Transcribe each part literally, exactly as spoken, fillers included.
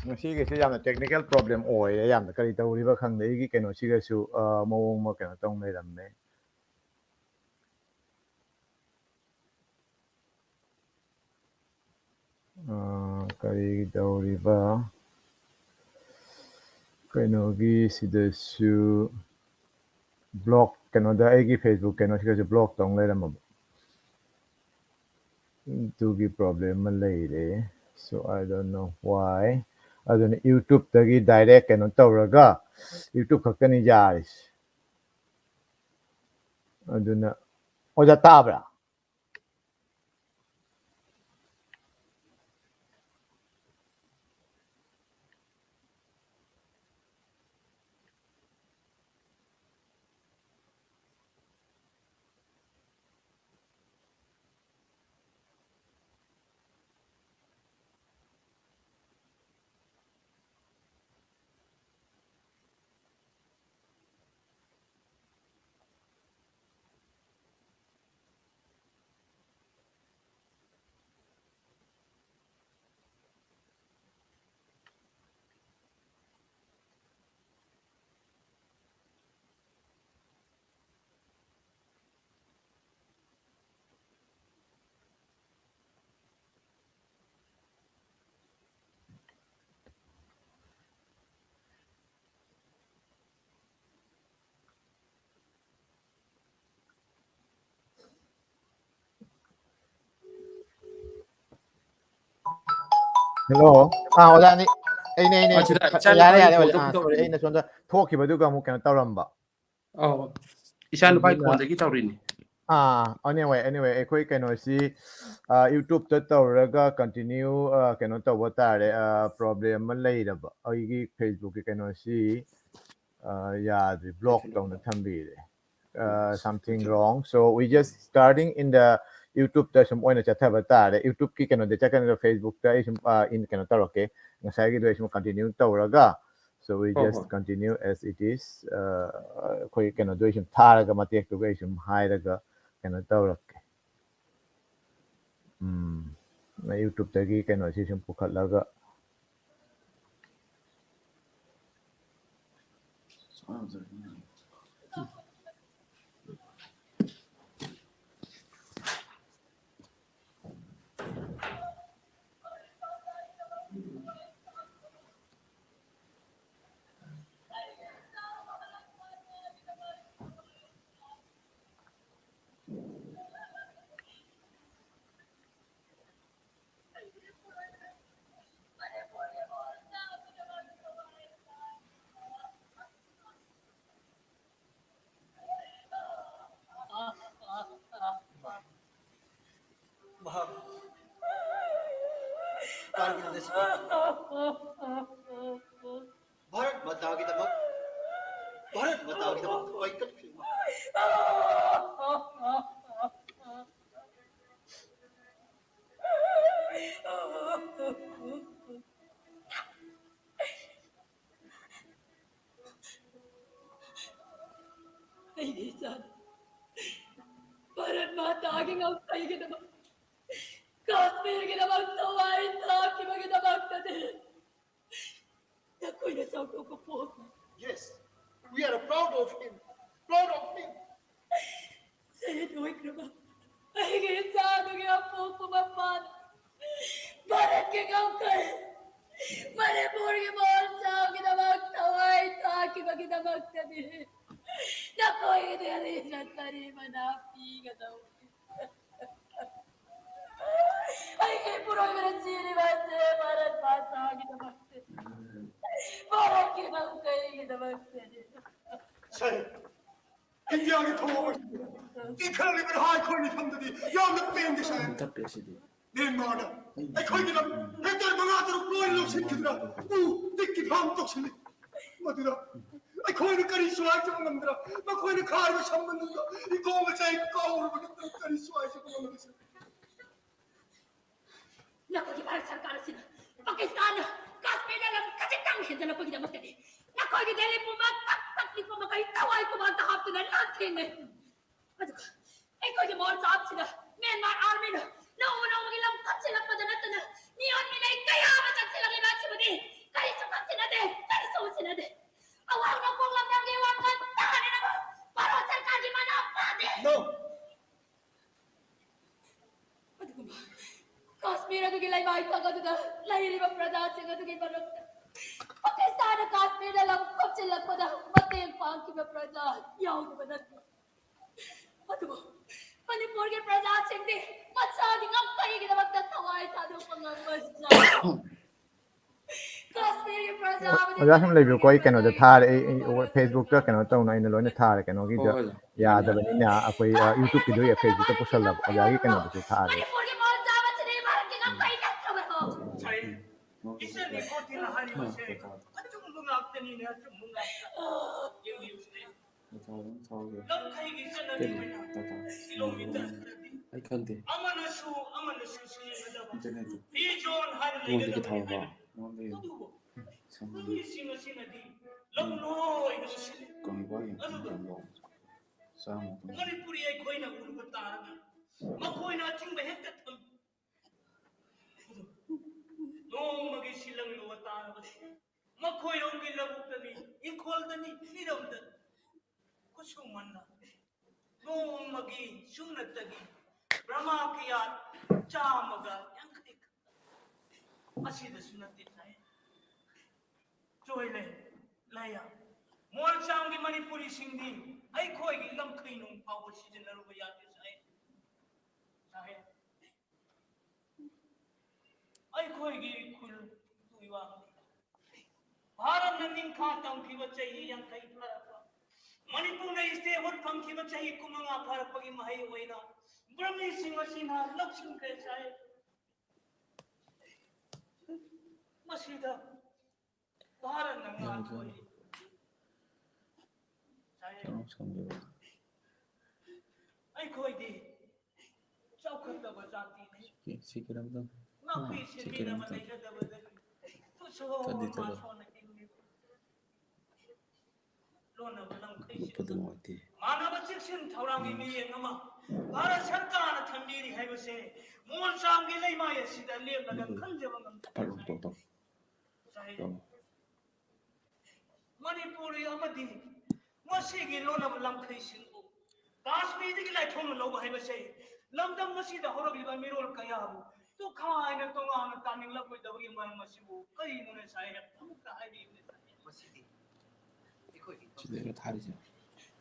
ꯉꯁꯤꯒꯤꯁꯦ ꯌꯥꯝꯅ technical problem ꯑꯣꯏꯔꯦ꯫ ꯌꯥꯝꯅ ꯀꯔꯤ ꯇꯧꯔꯤꯕ ꯈꯪꯗꯦ꯫ ꯑꯩꯒꯤ ꯀꯩꯅꯣꯁꯤꯒꯁꯨ, ꯑ, ꯃꯑꯣꯡ ꯑꯃ ꯀꯩꯅꯣ ꯇꯧ ꯂꯩꯔꯝꯃꯦ꯫ ꯑ, ꯀꯔꯤ ꯇꯧꯔꯤꯕ? ꯀꯩꯅꯣꯒꯤ ꯁꯤꯗꯁꯨ block, ꯀꯩꯅꯣꯗ ꯑꯩꯒꯤ Facebook ꯀꯩꯅꯣꯁꯤꯗꯁꯨ block ꯇꯧ ꯂꯩꯔꯝꯃꯕ꯫ ꯑꯗꯨꯒꯤ problem ꯑꯃ ꯂꯩꯔꯦ꯫ So, I don't know why. ꯑꯗꯨꯅ YouTube-ꯇꯒꯤ direct ꯀꯩꯅꯣ ꯇꯧꯔꯒ, YouTube ꯈꯛꯇꯅꯤ ꯌꯥꯔꯤꯁꯦ꯫ ꯑꯗꯨꯅ, ꯑꯣꯖꯥ ꯇꯥꯕ꯭ꯔꯥ? Hello. ꯑꯥ, ꯑꯣꯖꯥꯅꯤ꯫ ꯑꯩꯅꯦ, ꯑꯩꯅꯦ, ꯑꯥ, ꯑꯩꯁꯦ ꯁꯤꯗ ꯈ-, ꯏꯆꯥ ꯌꯥꯔꯦ, ꯅꯨꯄꯥꯒꯤ ꯌꯥꯔꯦ, phone ꯑꯣꯖꯥ꯫ ꯑꯥ, ꯇꯧꯒꯦ sorry, ꯇꯧꯔꯤꯅꯦ꯫ ꯑꯩꯅ ꯁꯣꯝꯗ ꯊꯣꯛꯈꯤꯕꯗꯨꯒ ꯑꯃꯨꯛ ꯀꯩꯅꯣ ꯇꯧꯔꯝꯕ꯫ ꯑꯧ, ꯏꯆꯥ ꯅꯨꯄꯥꯒꯤ ꯑꯗꯨꯅ, phoneꯗꯒꯤ ꯇꯧꯔꯤꯅꯦ꯫ ꯑꯥ, anyway, anyway, ꯑꯩꯈꯣꯏ ꯀꯩꯅꯣꯁꯤ, ꯑꯥ, YouTube-ꯇ ꯇꯧꯔꯒ continue, ꯑꯥ, ꯀꯩꯅꯣ ꯇꯧꯕ ꯇꯥꯔꯦ꯫ ꯑꯥ, problem ꯑꯃ ꯂꯩꯔꯕ꯫ ꯑꯩꯒꯤ Facebook-ꯀꯤ ꯀꯩꯅꯣꯁꯤ, ꯑꯥ, ꯌꯥꯗ꯭ꯔꯤ, block ꯇꯧꯅ ꯊꯝꯕꯤꯔꯦ꯫ Uh, something wrong. So we just starting in the YouTube-ꯇ ꯁꯨꯝ ꯑꯣꯏꯅ ꯆꯠꯊꯕ ꯇꯥꯔꯦ꯫ YouTube-ꯀꯤ ꯀꯩꯅꯣꯗ ꯆꯠꯀꯅꯤꯗ, Facebook-ꯇ ꯑꯩ ꯁꯨꯝ, ꯑ, in ꯀꯩꯅꯣ ꯇꯧꯔꯛꯀꯦ꯫ ꯉꯁꯥꯏꯒꯤꯗꯣ ꯑꯩ ꯁꯨꯝ continue ꯇꯧꯔꯒ, so we ꯍꯣꯏ, just ꯍꯣꯏ꯫ Continue as it is. ꯑ, ꯑꯩꯈꯣꯏ ꯀꯩꯅꯣꯗꯣ ꯑꯩ ꯁꯨꯝ ꯊꯥꯔꯒ, ꯃꯇꯦꯛꯇꯨꯒ ꯑꯩ ꯁꯨꯝ ꯍꯥꯏꯔꯒ ꯀꯩꯅꯣ ꯇꯧꯔꯛꯀꯦ꯫ ꯎꯝ, YouTube-ꯇꯒꯤ ꯀꯩꯅꯣꯁꯤ ꯁꯨꯝ ꯄꯨꯈꯠꯂꯒ, ꯃꯍꯥꯛ ꯀꯥꯔꯒꯤꯜꯗ ꯁꯤꯈꯤ꯫ ꯚꯥꯔꯠ ꯃꯥꯇꯥꯒꯤꯗꯃꯛ, ꯚꯥꯔꯠ ꯃꯥꯇꯥꯒꯤꯗꯃꯛ ꯊꯋꯥꯏ ꯀꯠꯈ꯭ꯔꯦ꯫ ꯑꯩꯒꯤ ꯏꯆꯥꯅ ꯚꯥꯔꯠ ꯃꯥꯇꯥꯒꯤ ꯉꯝꯈꯩꯒꯤꯗꯃꯛ, ꯀꯥꯁꯃꯤꯔꯒꯤꯗꯃꯛ ꯊꯋꯥꯏ ꯊꯥꯈꯤꯕꯒꯤꯗꯃꯛꯇꯗꯤ ꯅꯈꯣꯏꯅ ꯆꯥꯎꯊꯣꯛꯄ ꯄꯣꯛꯏ꯫ Yes, we are proud of him, proud of him. ꯁꯍꯤꯗ ꯑꯣꯏꯈ꯭ꯔꯕ ꯑꯩꯒꯤ ꯏꯆꯥꯗꯨꯒꯤ ꯑꯄꯣꯛꯄ ꯃꯄꯥꯅ ꯚꯥꯔꯠꯀꯤ ꯉꯝꯈꯩ, ꯃꯅꯤꯄꯨꯔꯒꯤ ꯃꯣꯔꯆꯥꯒꯤꯗꯃꯛ ꯊꯋꯥꯏ ꯊꯥꯈꯤꯕꯒꯤꯗꯃꯛꯇꯗꯤ ꯅꯈꯣꯏꯒꯤ ꯗꯦꯜꯂꯤꯗ ꯀꯔꯤ ꯃꯅꯥ ꯄꯤꯒꯗꯧꯔꯤ? ꯑꯩꯒꯤ ꯏꯄꯨꯔꯣꯏꯕꯅ ꯆꯦꯜꯂꯤꯕ ꯑꯁꯦ ꯚꯥꯔꯠ ꯃꯥꯇꯥꯒꯤꯗꯃꯛꯇꯅꯤ, ꯚꯥꯔꯠꯀꯤ ꯉꯝꯈꯩꯒꯤꯗꯃꯛꯇꯅꯤ꯫ ꯁꯍꯤꯗ, ꯏꯟꯗꯤꯌꯥꯒꯤ ꯊꯧꯑꯣꯡ ꯑꯁꯤ ꯏꯟꯈꯠꯂꯛꯂꯤꯕ ꯅꯍꯥ ꯑꯩꯈꯣꯏ ꯃꯤꯐꯝꯗꯗꯤ ꯌꯥꯝꯅ ꯄꯦꯟꯗꯦ, ꯁꯍꯤꯗ꯫ ꯇꯞꯄꯦ ꯁꯤꯗꯤ꯫ ꯃ꯭ꯌꯥꯟꯃꯥꯔꯗ ꯑꯩꯈꯣꯏꯒꯤ ꯂꯝ ꯍꯦꯛꯇꯔ ꯃꯉꯥ ꯇꯔꯨꯛ ꯂꯣꯏꯅ ꯂꯧꯁꯤꯟꯈꯤꯗꯨꯅ ꯎ ꯇꯤꯛꯀꯤ ꯐꯥꯝ ꯇꯧꯁꯤꯜꯂꯤ꯫ ꯃꯗꯨꯗ ꯑꯩꯈꯣꯏꯅ ꯀꯔꯤꯁꯨ ꯍꯥꯏꯖꯕ ꯉꯝꯗ꯭ꯔꯥ? ꯃꯈꯣꯏꯅ ꯈꯥꯔꯤꯕ ꯁꯝꯕꯟꯗꯨꯗ ꯏꯀꯣ ꯃꯆꯥ ꯀꯥꯎꯔꯕꯅꯤ꯫ ꯀꯔꯤꯁꯨ ꯍꯥꯏꯖꯕ ꯉꯝꯗꯦ꯫ ꯅꯈꯣꯏꯒꯤ ꯚꯥꯔꯠ ꯁꯔꯀꯥꯔ ꯑꯁꯤꯅ ꯄꯥꯀꯤꯁꯇꯥꯟꯅ ꯀꯥꯁꯃꯤꯔꯗ ꯂꯝ ꯈꯖꯤꯛꯇꯪ ꯍꯦꯟꯖꯜꯂꯛꯄꯒꯤꯗꯃꯛꯇꯗꯤ ꯅꯈꯣꯏꯒꯤ ꯗꯦꯜꯂꯤ ꯄꯨꯝꯕ ꯇꯛ ꯇꯛ ꯅꯤꯛꯄ ꯃꯈꯩ ꯊꯋꯥꯏ ꯈꯨꯕꯥꯛꯇ ꯍꯥꯞꯇꯨꯅ ꯂꯥꯟꯊꯦꯡꯅꯩ꯫ ꯑꯗꯨꯒ ꯑꯩꯈꯣꯏꯒꯤ ꯃꯣꯔꯆꯥ ꯑꯁꯤꯗ ꯃ꯭ꯌꯥꯟꯃꯥꯔ ꯑꯥꯔꯃꯤꯅ ꯅꯣꯡꯃ ꯅꯣꯡꯃꯒꯤ ꯂꯝ ꯀꯛꯁꯤꯜꯂꯛꯄꯗ ꯅꯠꯇꯅ ꯃꯤꯑꯣꯠ ꯃꯤꯅꯩ ꯀꯌꯥ ꯑꯃ ꯆꯪꯁꯤꯜꯂꯛꯂꯤꯕ ꯑꯁꯤꯕꯨꯗꯤ ꯀꯔꯤꯁꯨ ꯈꯪꯁꯤꯟꯅꯗꯦ, ꯀꯔꯤꯁꯨ ꯎꯁꯤꯟꯅꯗꯦ꯫ ꯑꯋꯥꯡ ꯅꯣꯡꯄꯣꯛ ꯂꯝꯗꯝ ꯀꯥꯁꯃꯤꯔ ꯑꯗꯨꯒꯤ ꯂꯩꯃꯥꯏꯊꯛ ꯑꯗꯨꯗ ꯂꯩꯔꯤꯕ ꯄ꯭ꯔꯖꯥꯁꯤꯡ ꯑꯗꯨꯒꯤ ꯃꯔꯛꯇ ꯄꯥꯀꯤꯁꯇꯥꯟꯅ ꯀꯥꯁꯃꯤꯔꯗ ꯂꯝ ꯈꯣꯝꯖꯤꯜꯂꯛꯄꯗ ꯃꯇꯦꯡ ꯄꯥꯡꯈꯤꯕ ꯄ꯭ꯔꯖꯥ ꯌꯥꯎꯗꯕ ꯅꯠꯇꯦ꯫ ꯑꯗꯨꯕꯨ ꯃꯅꯤꯄꯨꯔꯒꯤ ꯄ꯭ꯔꯖꯥꯁꯤꯡꯗꯤ ꯃꯁꯥꯒꯤ ꯉꯝꯈꯩꯒꯤꯗꯃꯛꯇ ꯊꯋꯥꯏ ꯊꯥꯗꯣꯛꯄ ꯉꯝꯕ ꯖꯥꯠ꯫ ꯀꯥꯁꯃꯤꯔꯒꯤ ꯄ꯭ꯔꯖꯥ ꯑꯃꯗꯤ ꯑꯣꯖꯥ ꯁꯨꯝ ꯂꯩꯕꯤꯌꯨꯀꯣ, ꯑꯩ ꯀꯩꯅꯣꯗ ꯊꯥꯔꯦ, ꯑꯩ, ꯑꯩ Facebook-ꯇ ꯀꯩꯅꯣ ꯇꯧꯅ ꯑꯩꯅ ꯂꯣꯏꯅ ꯊꯥꯔꯦ, ꯀꯩꯅꯣꯒꯤ ꯍꯣꯏ, ꯍꯣꯏ꯫ ꯌꯥꯗꯕꯅꯤꯅ ꯑꯩꯈꯣꯏ, ꯑ, YouTube-ꯀꯤꯗꯣ ꯑꯩ Facebook-ꯇ ꯄꯨꯁꯜꯂꯕ, ꯑꯣꯖꯥꯒꯤ ꯀꯩꯅꯣꯗꯨꯁꯨ ꯊꯥꯔꯦ꯫ ꯃꯅꯤꯄꯨꯔꯒꯤ ꯃꯍꯜ ꯆꯥꯕꯁꯤꯗꯤ ꯚꯥꯔꯠꯀꯤ ꯉꯝꯈꯩ ꯅꯠꯇ꯭ꯔꯕ꯭ꯔꯣ? ꯏꯆꯟ ꯏꯀꯣ ꯊꯤꯅ ꯍꯥꯏꯔꯤꯕꯁꯦ ꯑꯆꯨꯝꯕ ꯉꯥꯛꯇꯅꯤꯅꯦ, ꯑꯆꯨꯝꯕ ꯉꯥꯛꯇ꯫ ꯌꯦꯡꯕꯤꯌꯨꯁꯦ꯫ ꯉꯝꯈꯩꯒꯤ ꯆꯠꯅꯕꯤ ꯑꯣꯏꯅ ꯀꯤꯂꯣꯃꯤꯇꯔ ꯈꯔꯗꯤ ꯑꯩ ꯈꯪꯗꯦ꯫ ꯑꯃꯅꯁꯨ ꯑꯃꯅꯁꯨ ꯁꯤꯖꯤꯟꯅꯗꯕ ꯏꯟꯇꯔꯅꯦꯠꯇ ꯐ꯭ꯔꯤ ꯖꯣꯟ ꯍꯥꯏꯅ ꯑꯩꯉꯣꯟꯗꯒꯤ ꯂꯩꯒꯗꯕꯅꯤ ꯊꯥꯎꯕ ꯍꯥꯏꯕ꯫ ꯑꯗꯨꯕꯨ ꯁꯪꯗꯦ꯫ ꯃꯤꯁꯤꯡ ꯑꯁꯤꯅꯗꯤ ꯂꯝ ꯂꯣꯏꯅ ꯁꯤꯜꯂꯤ꯫ ꯀꯪꯕ ꯌꯥꯝ ꯑꯗꯨꯒ ꯌꯥꯝ ꯌꯥꯎꯕ꯫ ꯆꯥꯝꯃ ꯀꯨꯟ꯫ ꯃꯅꯤꯄꯨꯔꯤ ꯑꯩꯈꯣꯏꯅ ꯎꯔꯨꯕ ꯇꯥꯔꯒ ꯃꯈꯣꯏꯅ ꯑꯊꯤꯡꯕ ꯍꯦꯛꯇ ꯊꯝꯃꯤ꯫ ꯅꯣꯡꯃꯒꯤ ꯁꯤꯜꯂꯪꯂꯨꯕ ꯇꯥꯔꯕꯗꯤ ꯃꯈꯣꯏꯔꯣꯝꯒꯤ ꯂꯧꯕꯨꯛꯇꯅꯤ, ꯏꯪꯈꯣꯜꯗꯅꯤ, ꯃꯤꯔꯝꯗꯅꯤ꯫ ꯈꯨꯠꯁꯨꯃꯟꯅ ꯅꯣꯡꯃꯒꯤ ꯁꯨꯞꯅꯇꯒꯤ ꯕ꯭ꯔꯍꯃ ꯀꯌꯥ ꯆꯥꯝꯃꯒ ꯌꯥꯡꯈꯩ ꯈꯛꯇ꯫ ꯑꯁꯤꯗꯁꯨ ꯅꯠꯇꯦ ꯁꯥꯏ꯫ ꯆꯣꯏꯂꯦ, ꯂꯩꯌꯥ, ꯃꯣꯜꯆꯥꯡꯒꯤ ꯃꯅꯤꯄꯨꯔꯤꯁꯤꯡꯗꯤ ꯑꯩꯈꯣꯏꯒꯤ ꯂꯝꯈꯩ ꯅꯨꯡ ꯐꯥꯎꯕ ꯁꯤꯖꯤꯟꯅꯔꯨꯕ ꯌꯥꯗꯦ ꯁꯥꯏ꯫ ꯁꯥꯏ꯫ ꯑꯩꯈꯣꯏꯒꯤ ꯈꯨꯜ ꯇꯨꯏꯋꯥꯡꯗꯤ ꯚꯥꯔꯠꯅ ꯅꯤꯡꯈꯥ ꯇꯝꯈꯤꯕ ꯆꯍꯤ ꯌꯥꯡꯈꯩ ꯐꯥꯔꯛꯄ, ꯃꯅꯤꯄꯨꯔꯅ statehood ꯐꯪꯈꯤꯕ ꯆꯍꯤ ꯀꯨꯟꯃꯉꯥ ꯐꯥꯔꯛꯄꯒꯤ ꯃꯍꯩ ꯑꯣꯏꯅ ꯕ꯭ꯔꯃꯤꯁꯤꯡ ꯑꯁꯤꯅ ꯂꯧꯁꯤꯟꯈ꯭ꯔꯦ ꯁꯥꯏ꯫ ꯃꯁꯤꯗ ꯚꯥꯔꯠꯅ ꯉꯥ ꯊꯣꯛꯏ꯫ ꯁꯥꯏ꯫ ꯑꯩꯈꯣꯏꯗꯤ ꯆꯥꯎꯈꯠꯇꯕ ꯖꯥꯇꯤꯅꯤ꯫ ꯁꯤ, ꯁꯤ ꯀꯔꯝ ꯇꯧ-, ꯅꯥꯄꯤ ꯑꯥ, ꯁꯤ ꯁꯤꯟꯕꯤꯅꯕ ꯀꯔꯝ ꯇꯧ-, ꯂꯩꯖꯗꯕꯗꯒꯤ ꯇꯨꯁꯨ ꯀꯟꯗꯤ ꯃꯥ ꯇꯧꯔꯣ꯫ ꯁꯣꯟꯅ ꯍꯤꯡꯂꯤꯕ ꯂꯣꯟꯅꯕ ꯂꯝꯈꯩꯁꯤꯡꯗ ꯃꯨꯠꯄꯗꯨ ꯅꯨꯡꯉꯥꯏꯇꯦ꯫ ꯃꯥꯟꯅꯕ ꯆꯦꯛꯁꯤꯟ ꯊꯧꯔꯥꯡꯒꯤ ꯎꯝ꯫ ꯃꯤꯠꯌꯦꯡ ꯑꯃ ꯚꯥꯔꯠ ꯁꯔꯀꯥꯔꯅ ꯊꯝꯕꯤꯔꯤ ꯍꯥꯏꯕꯁꯦ ꯃꯣꯜꯆꯥꯡꯒꯤ ꯂꯩꯃꯥꯏ ꯑꯁꯤꯗ ꯂꯦꯞꯂꯒ ꯎꯝ꯫ ꯈꯟꯖꯕ ꯉꯝꯗꯕ ꯊꯕꯛ ꯉꯁꯥꯏ ꯇꯧ-, ꯇꯧ-, ꯉꯁꯥꯏ ꯇꯧ꯫ ꯃꯅꯤꯄꯨꯔꯤ ꯑꯃꯗꯤ ꯃꯁꯤꯒꯤ ꯂꯣꯟꯅꯕ ꯂꯝꯈꯩꯁꯤꯡꯕꯨ ꯀꯥꯁꯃꯤꯔꯗꯒꯤ ꯂꯥꯏꯊꯣꯛꯅ ꯂꯧꯕ ꯍꯥꯏꯕꯁꯦ ꯂꯝꯗꯝ ꯑꯁꯤꯗ ꯍꯧꯔꯛꯂꯤꯕ ꯃꯤꯔꯣꯜ ꯀꯌꯥꯕꯨ ꯇꯣꯈꯥꯏꯅ ꯇꯣꯉꯥꯟꯅ ꯇꯥꯅꯤꯡꯂꯛꯂꯣꯏꯗꯕꯒꯤ ꯃꯔꯝ ꯑꯁꯤꯕꯨ ꯀꯔꯤꯅꯣꯅꯦ ꯁꯥꯍꯦꯕ? ꯑꯃꯨꯛꯇ ꯍꯥꯏꯕꯤꯌꯨꯅꯦ ꯁꯥꯍꯦꯕ꯫ ꯃꯁꯤꯗꯤ ꯑꯩꯈꯣꯏꯒꯤ ꯁꯤꯗꯩꯅ ꯊꯥꯔꯤꯁꯦ꯫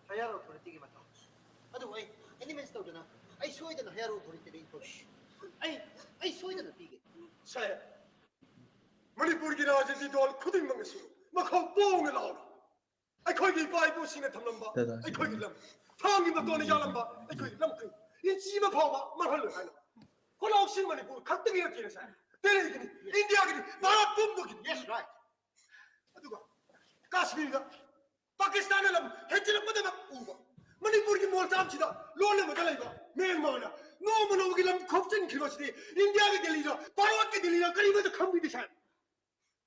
Higher authority ꯒꯤ ꯃꯇꯧ꯫ ꯑꯗꯨꯕꯨ ꯑꯩ ꯑꯦꯅꯤꯃꯦꯁ ꯇꯧꯗꯅ ꯑꯩ ꯁꯣꯏꯗꯅ higher authority ꯗ ꯏꯟꯐꯣꯔꯃꯦꯁꯟ ꯑꯩ ꯑꯩ ꯁꯣꯏꯗꯅ ꯄꯤꯒꯦ꯫ ꯁꯥꯍꯦꯕ, ꯃꯅꯤꯄꯨꯔꯒꯤ ꯔꯥꯖꯅꯤꯇꯤ ꯗꯣꯜ ꯈꯨꯗꯤꯡꯃꯛ ꯑꯁꯤ ꯃꯈꯣꯡ ꯇꯣꯡꯅ ꯂꯥꯎꯔꯤ꯫ ꯑꯩꯈꯣꯏꯒꯤ ꯏꯄꯥ ꯏꯄꯨꯁꯤꯡꯅ ꯊꯝꯂꯝꯕ ꯗꯗꯥ, ꯑꯩꯈꯣꯏꯒꯤ ꯂꯝ, ꯊꯥꯡꯒꯤ ꯃꯇꯣꯟꯅ ꯌꯥꯜꯂꯝꯕ ꯑꯩꯈꯣꯏꯒꯤ ꯂꯝ ꯀꯩ ꯏꯟꯆꯤ ꯑꯃ ꯐꯥꯎꯕ ꯃꯥꯡꯍꯜꯂꯣꯏ ꯍꯥꯏꯅ ꯈꯨꯅꯥꯎꯁꯤꯡ ꯃꯅꯤꯄꯨꯔ ꯈꯛꯇꯒꯤ ꯅꯠꯇꯦ ꯁꯥꯍꯦꯕ, ꯇꯦꯔꯩꯒꯤꯅꯤ, ꯏꯟꯗꯤꯌꯥꯒꯤꯅꯤ, ꯚꯥꯔꯠ ꯄꯨꯝꯕꯒꯤꯅꯤ꯫ Yes, right. ꯑꯗꯨꯒ ꯀꯥꯁꯃꯤꯔꯗ ꯄꯥꯀꯤꯁꯇꯥꯟꯅ ꯂꯝ ꯍꯦꯟꯖꯤꯜꯂꯛꯄꯗꯃꯛ ꯎꯕ ꯃꯅꯤꯄꯨꯔꯒꯤ ꯃꯣꯜꯇꯥꯝꯁꯤꯗ ꯂꯣꯟ ꯑꯃꯗ ꯂꯩꯕ ꯃ꯭ꯌꯥꯟꯃꯥꯔꯅ ꯅꯣꯡꯃ ꯅꯣꯡꯃꯒꯤ ꯂꯝ ꯈꯣꯞꯆꯤꯟꯈꯤꯕꯁꯤꯗꯤ ꯏꯟꯗꯤꯌꯥꯒꯤ ꯗꯦꯜꯂꯤꯗ, ꯚꯥꯔꯠꯀꯤ ꯗꯦꯜꯂꯤꯗ ꯀꯔꯤꯃꯠꯇ ꯈꯪꯕꯤꯗꯦ ꯁꯥꯍꯦꯕ꯫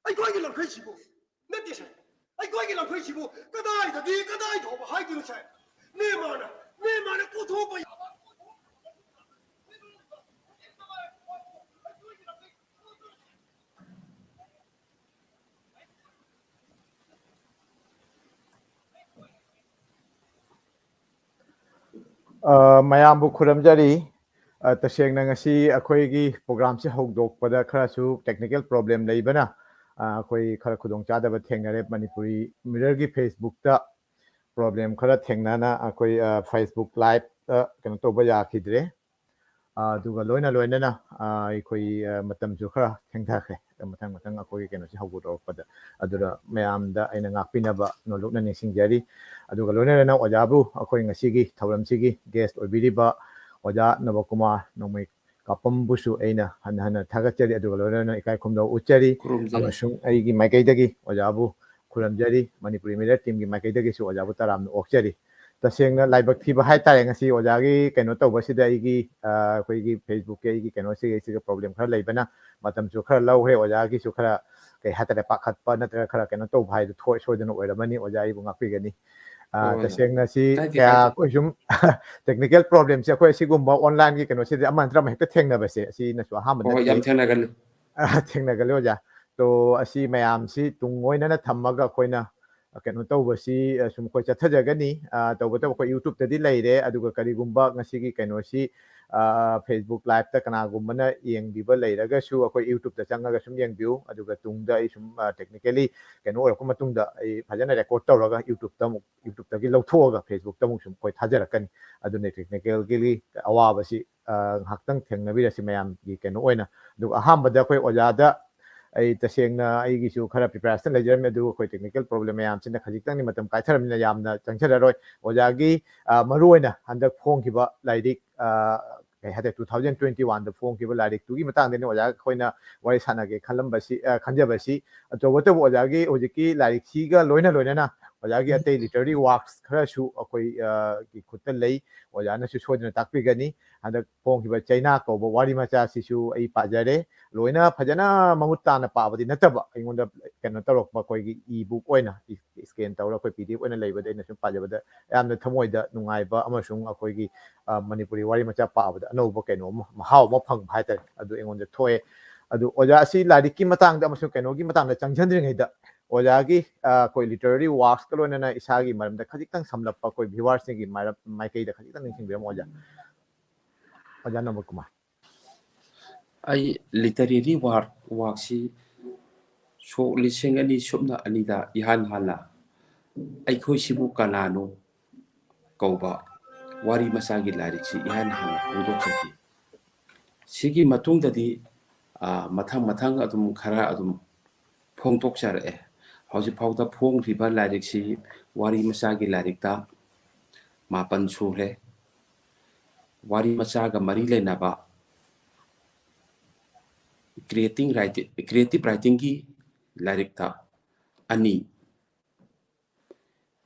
ꯑꯩꯈꯣꯏꯒꯤ ꯂꯝꯈꯩꯁꯤꯕꯨ ꯅꯠꯇꯦ ꯁꯥꯍꯦꯕ, ꯑꯩꯈꯣꯏꯒꯤ ꯂꯝꯈꯩꯁꯤꯕꯨ ꯀꯗꯥꯏꯗꯒꯤ ꯀꯗꯥꯏ ꯐꯥꯎꯕ ꯍꯥꯏꯗꯣꯏꯅꯣ ꯁꯥꯍꯦꯕ? ꯃ꯭ꯌꯥꯟꯃꯥꯔꯅ ꯃ꯭ꯌꯥꯟꯃꯥꯔꯅ ꯄꯨꯊꯣꯛꯄ ꯌꯥꯕ ꯑ, ꯃꯌꯥꯝꯕꯨ ꯈꯨꯔꯨꯝꯖꯔꯤ꯫ ꯑ, ꯇꯁꯦꯡꯅ ꯉꯁꯤ ꯑꯩꯈꯣꯏꯒꯤ ꯄ꯭ꯔꯣꯒ꯭ꯔꯥꯝꯁꯤ ꯍꯧꯗꯣꯛꯄꯗ ꯈꯔꯁꯨ ꯇꯦꯛꯅꯤꯀꯦꯜ ꯄ꯭ꯔꯣꯕ꯭ꯂꯦꯝ ꯂꯩꯕꯅ, ꯑ, ꯑꯩꯈꯣꯏ ꯈꯔ ꯈꯨꯗꯣꯡꯆꯥꯗꯕ ꯊꯦꯡꯅꯔꯦ꯫ ꯃꯅꯤꯄꯨꯔꯤ ꯃꯤꯔꯔꯒꯤ ꯐꯦꯁꯕꯨꯛꯇ ꯄ꯭ꯔꯣꯕ꯭ꯂꯦꯝ ꯈꯔ ꯊꯦꯡꯅꯅ ꯑꯩꯈꯣꯏ, ꯑ, ꯐꯦꯁꯕꯨꯛ ꯂꯥꯏꯚꯇ ꯀꯩꯅꯣ ꯇꯧꯕ ꯌꯥꯈꯤꯗ꯭ꯔꯦ꯫ ꯑ, ꯑꯗꯨꯒ ꯂꯣꯏꯅ ꯂꯣꯏꯅꯅ, ꯑ, ꯑꯩꯈꯣꯏ, ꯑ, ꯃꯇꯝꯁꯨ ꯈꯔ ꯊꯦꯡꯊꯈ꯭ꯔꯦ꯫ ꯃꯊꯪ ꯃꯊꯪ ꯑꯩꯈꯣꯏꯒꯤ ꯀꯩꯅꯣꯁꯤ ꯍꯧꯒꯠꯂꯛꯄꯗ꯫ ꯑꯗꯨꯅ ꯃꯌꯥꯝꯗ ꯑꯩꯅ ꯉꯥꯛꯄꯤꯅꯕ ꯅꯣꯂꯨꯛꯅ ꯅꯤꯡꯁꯤꯡꯖꯔꯤ꯫ ꯑꯗꯨꯒ ꯂꯣꯏꯅ ꯂꯣꯏꯅꯅ ꯑꯣꯖꯥꯕꯨ ꯑꯩꯈꯣꯏ ꯉꯁꯤꯒꯤ ꯊꯧꯔꯝꯁꯤꯒꯤ ꯒꯦꯁ ꯑꯣꯏꯕꯤꯔꯤꯕ ꯑꯣꯖꯥ ꯅꯕꯀꯨꯃꯥꯔ ꯅꯣꯡꯃꯩ ꯀꯥꯄꯝꯕꯨꯁꯨ ꯑꯩꯅ ꯍꯟꯅ ꯍꯟꯅ ꯊꯥꯒꯠꯆꯔꯤ꯫ ꯑꯗꯨꯒ ꯂꯣꯏꯅ ꯂꯣꯏꯅꯅ ꯏꯀꯥꯏ ꯈꯨꯝꯅꯕ ꯎꯠꯆꯔꯤ꯫ ꯈꯨꯔꯨꯝꯖꯔꯤ꯫ ꯑꯃꯁꯨꯡ ꯑꯩꯒꯤ ꯃꯥꯏꯀꯩꯗꯒꯤ ꯑꯣꯖꯥꯕꯨ ꯈꯨꯔꯨꯝꯖꯔꯤ꯫ ꯃꯅꯤꯄꯨꯔꯤ ꯃꯤꯔꯔ ꯇꯤꯝꯒꯤ ꯃꯥꯏꯀꯩꯗꯒꯤꯁꯨ ꯑꯣꯖꯥꯕꯨ ꯇꯔꯥꯝꯅ ꯑꯣꯛꯆꯔꯤ꯫ ꯇꯁꯦꯡꯅ ꯂꯥꯏꯕꯛ ꯊꯤꯕ ꯍꯥꯏꯇꯥꯔꯦ, ꯉꯁꯤ ꯑꯣꯖꯥꯒꯤ ꯀꯩꯅꯣ ꯇꯧꯕꯁꯤꯗ ꯑꯩꯒꯤ, ꯑ, ꯑꯩꯈꯣꯏꯒꯤ ꯐꯦꯁꯕꯨꯛꯀꯤ ꯑꯩꯒꯤ ꯀꯩꯅꯣꯁꯤꯒ ꯁꯤꯒ ꯄ꯭ꯔꯣꯕ꯭ꯂꯦꯝ ꯈꯔ ꯂꯩꯕꯅ ꯃꯇꯝꯁꯨ ꯈꯔ ꯂꯧꯈ꯭ꯔꯦ꯫ ꯑꯣꯖꯥꯒꯤꯁꯨ ꯈꯔ, ꯀꯩ ꯍꯥꯏꯇꯥꯔꯦ, ꯄꯥꯈꯠꯄ ꯅꯠꯇ꯭ꯔꯒ ꯈꯔ ꯀꯩꯅꯣ ꯇꯧꯕ ꯍꯥꯏꯗꯨ ꯊꯣꯛ-, ꯁꯣꯏꯗꯅ ꯑꯣꯏꯔꯝꯃꯅꯤ꯫ ꯑꯣꯖꯥ ꯑꯩꯕꯨ ꯉꯥꯛꯄꯤꯒꯅꯤ꯫ ꯑ, ꯑꯣ, ꯇꯁꯦꯡꯅ ꯁꯤ ꯀꯥꯏꯗꯦ, ꯀꯌꯥ ꯀꯥꯏꯗꯦ꯫ ꯑꯩꯈꯣꯏ ꯁꯨꯝ ꯇꯦꯛꯅꯤꯀꯦꯜ ꯄ꯭ꯔꯣꯕ꯭ꯂꯦꯝꯁꯦ ꯑꯩꯈꯣꯏ ꯑꯁꯤꯒꯨꯝꯕ ꯑꯣꯟꯂꯥꯏꯟꯒꯤ ꯀꯩꯅꯣꯁꯤꯗꯤ ꯑꯃ ꯅꯠꯇ꯭ꯔ ꯑꯃ ꯍꯦꯛꯇ ꯊꯦꯡꯅꯕꯁꯦ ꯑꯁꯤꯅꯁꯨ ꯑꯍꯥꯟꯕ ꯍꯣꯏ, ꯍꯣꯏ, ꯅꯠꯇꯦ꯫ ꯌꯥꯝ ꯊꯦꯡꯅꯒꯜꯂꯤ꯫ ꯑ, ꯊꯦꯡꯅꯒꯜꯂꯤ ꯑꯣꯖꯥ꯫ ꯇꯣ ꯑꯁꯤ ꯃꯌꯥꯝꯁꯤ ꯇꯨꯡ ꯑꯣꯏꯅꯅ ꯊꯝꯃꯒ ꯑꯩꯈꯣꯏꯅ ꯀꯩꯅꯣ ꯇꯧꯕꯁꯤ, ꯑ, ꯁꯨꯝ ꯑꯩꯈꯣꯏ ꯆꯠꯊꯖꯒꯅꯤ꯫ ꯑ, ꯇꯧꯕꯇꯕꯨ ꯑꯩꯈꯣꯏ ꯌꯨꯇ꯭ꯌꯨꯕꯇꯗꯤ ꯂꯩꯔꯦ, ꯑꯗꯨꯒ ꯀꯔꯤꯒꯨꯝꯕ ꯉꯁꯤꯒꯤ ꯀꯩꯅꯣꯁꯤ, Facebook live-ꯇ ꯀꯅꯥꯒꯨꯝꯕꯅ ꯌꯦꯡꯕꯤꯕ ꯂꯩꯔꯒꯁꯨ ꯑꯩꯈꯣꯏ YouTube-ꯇ ꯆꯪꯉꯒ ꯁꯨꯝ ꯌꯦꯡꯕꯤꯌꯨ꯫ ꯑꯗꯨꯒ ꯇꯨꯡꯗ ꯑꯩ ꯁꯨꯝ technically ꯀꯩꯅꯣ ꯑꯣꯏꯔꯛꯄ ꯃꯇꯨꯡꯗ ꯑꯩ ꯐꯖꯅ record ꯇꯧꯔꯒ YouTube-ꯇ ꯑꯃꯨꯛ, YouTube-ꯇꯒꯤ ꯂꯧꯊꯣꯛꯑꯒ Facebook-ꯇ ꯑꯃꯨꯛ ꯁꯨꯝ ꯑꯩꯈꯣꯏ ꯊꯥꯖꯔꯛꯀꯅꯤ꯫ ꯑꯗꯨꯅ technical-ꯒꯤ ꯑꯋꯥꯕꯁꯤ ꯉꯥꯏꯍꯥꯛꯇꯪ ꯊꯦꯡꯅꯕꯤꯔꯁꯤ ꯃꯌꯥꯝꯒꯤ ꯀꯩꯅꯣ ꯑꯣꯏꯅ꯫ ꯑꯗꯨꯒ ꯑꯍꯥꯟꯕꯗ ꯑꯩꯈꯣꯏ ꯑꯣꯖꯥꯗ ꯑꯩ ꯇꯁꯦꯡꯅ ꯑꯩꯒꯤꯁꯨ ꯈꯔ preparation ꯂꯩꯖꯔꯝꯃꯦ, ꯑꯗꯨꯕꯨ ꯑꯩꯈꯣꯏ technical problem ꯃꯌꯥꯝꯁꯤꯅ ꯈꯖꯤꯛꯇꯪꯗꯤ ꯃꯇꯝ ꯀꯥꯏꯊꯔꯕꯅꯤꯅ ꯌꯥꯝꯅ ꯆꯪꯖꯔꯔꯣꯏ꯫ ꯑꯣꯖꯥꯒꯤ ꯃꯔꯨꯑꯣꯏꯅ ꯍꯟꯗꯛ ꯐꯣꯡꯈꯤꯕ ꯂꯥꯏꯔꯤꯛ ꯀꯩ ꯍꯥꯏꯇꯥꯔꯦ, two thousand twenty one-ꯗ ꯐꯣꯡꯈꯤꯕ ꯂꯥꯏꯔꯤꯛꯇꯨꯒꯤ ꯃꯇꯥꯡꯗꯅꯤ ꯑꯣꯖꯥ ꯑꯩꯈꯣꯏꯅ ꯋꯥꯔꯤ ꯁꯥꯟꯅꯒꯦ ꯈꯜꯂꯝꯕꯁꯤ, ꯈꯟꯖꯕꯁꯤ꯫ ꯑꯆꯧꯕꯇꯕꯨ ꯑꯣꯖꯥꯒꯤ ꯍꯧꯖꯤꯛꯀꯤ ꯂꯥꯏꯔꯤꯛꯁꯤꯒ ꯂꯣꯏꯅ ꯂꯣꯏꯅꯅ ꯑꯣꯖꯥꯒꯤ ꯑꯇꯩ literary works ꯈꯔꯁꯨ ꯑꯩꯈꯣꯏ ꯈꯨꯠꯇ ꯂꯩ꯫ ꯑꯣꯖꯥꯅꯁꯨ ꯁꯣꯏꯗꯅ ꯇꯥꯛꯄꯤꯒꯅꯤ꯫ ꯍꯟꯗꯛ ꯐꯣꯡꯈꯤꯕ ꯆꯩꯅꯥ ꯀꯧꯕ ꯋꯥꯔꯤ ꯃꯆꯥꯁꯤꯁꯨ ꯑꯩ ꯄꯥꯖꯔꯦ꯫ ꯂꯣꯏꯅ ꯐꯖꯅ ꯃꯃꯨꯠ ꯇꯥꯅ ꯄꯥꯕꯗꯤ ꯅꯠꯇꯕ, ꯑꯩꯉꯣꯟꯗ ꯀꯩꯅꯣ ꯇꯧꯔꯛꯄ ꯑꯩꯈꯣꯏꯒꯤ e-book ꯑꯣꯏꯅ scan ꯇꯧꯔꯒ ꯑꯩꯈꯣꯏ PDF ꯑꯣꯏꯅ ꯂꯩꯕꯗ ꯑꯩꯅ ꯁꯨꯝ ꯄꯥꯖꯕꯗ ꯌꯥꯝꯅ ꯊꯃꯣꯏꯗ ꯅꯨꯡꯉꯥꯏꯕ ꯑꯃꯁꯨꯡ ꯑꯩꯈꯣꯏꯒꯤ ꯃꯅꯤꯄꯨꯔꯤ ꯋꯥꯔꯤ ꯃꯆꯥ ꯄꯥꯕꯗ ꯑꯅꯧꯕ ꯀꯩꯅꯣ ꯑꯃ, ꯃꯍꯥꯎ ꯑꯃ ꯐꯪꯕ ꯍꯥꯏꯇꯥꯔꯦ, ꯑꯗꯨ ꯑꯩꯉꯣꯟꯗ ꯊꯣꯛꯑꯦ꯫ ꯑꯗꯨ ꯑꯣꯖꯥ, ꯑꯁꯤ ꯂꯥꯏꯔꯤꯛꯀꯤ ꯃꯇꯥꯡꯗ ꯑꯃꯁꯨꯡ ꯀꯩꯅꯣꯒꯤ ꯃꯇꯥꯡꯗ ꯆꯪꯁꯤꯟꯗ꯭ꯔꯤꯉꯩꯗ ꯑꯣꯖꯥꯒꯤ ꯑꯩꯈꯣꯏ literary works-ꯀ ꯂꯣꯏꯅꯅ ꯏꯁꯥꯒꯤ ꯃꯔꯝꯗ ꯈꯖꯤꯛꯇꯪ ꯁꯝꯂꯞꯄ ꯑꯩꯈꯣꯏ viewers-ꯁꯤꯡꯒꯤ ꯃꯥꯏꯀꯩꯗ ꯈꯖꯤꯛꯇꯪ ꯅꯤꯡꯁꯤꯡꯕꯤꯔꯝꯃꯣ ꯑꯣꯖꯥ꯫ ꯑꯣꯖꯥ ꯅꯣꯡꯃ ꯀꯨꯃꯥꯔ꯫ ꯑꯩ literary work, work-ꯁꯤ ꯁꯣꯛ ꯂꯤꯁꯤꯡ ꯑꯅꯤ ꯁꯨꯞꯅ ꯑꯅꯤꯗ ꯏꯍꯥꯟ ꯍꯥꯟꯅ "ꯑꯩꯈꯣꯏꯁꯤꯕꯨ ꯀꯅꯥꯅꯣ" ꯀꯧꯕ ꯋꯥꯔꯤ ꯃꯆꯥꯒꯤ ꯂꯥꯏꯔꯤꯛꯁꯤ ꯏꯍꯥꯟ ꯍꯥꯟꯅ ꯐꯣꯡꯗꯣꯛꯆꯈꯤ꯫ ꯁꯤꯒꯤ ꯃꯇꯨꯡꯗꯗꯤ ꯃꯊꯪ ꯃꯊꯪ ꯑꯗꯨꯝ ꯈꯔ ꯑꯗꯨꯝ ꯐꯣꯡꯗꯣꯛꯆꯔꯛꯑꯦ꯫ ꯍꯧꯖꯤꯛ ꯐꯥꯎꯗ ꯐꯣꯡꯈ꯭ꯔꯤꯕ ꯂꯥꯏꯔꯤꯛꯁꯤ ꯋꯥꯔꯤ ꯃꯆꯥꯒꯤ ꯂꯥꯏꯔꯤꯛꯇ ꯃꯥꯄꯟ ꯁꯨꯔꯦ꯫ ꯋꯥꯔꯤ ꯃꯆꯥꯒ ꯃꯔꯤ ꯂꯩꯅꯕ creating writing, creative writing-ꯒꯤ ꯂꯥꯏꯔꯤꯛꯇ ꯑꯅꯤ,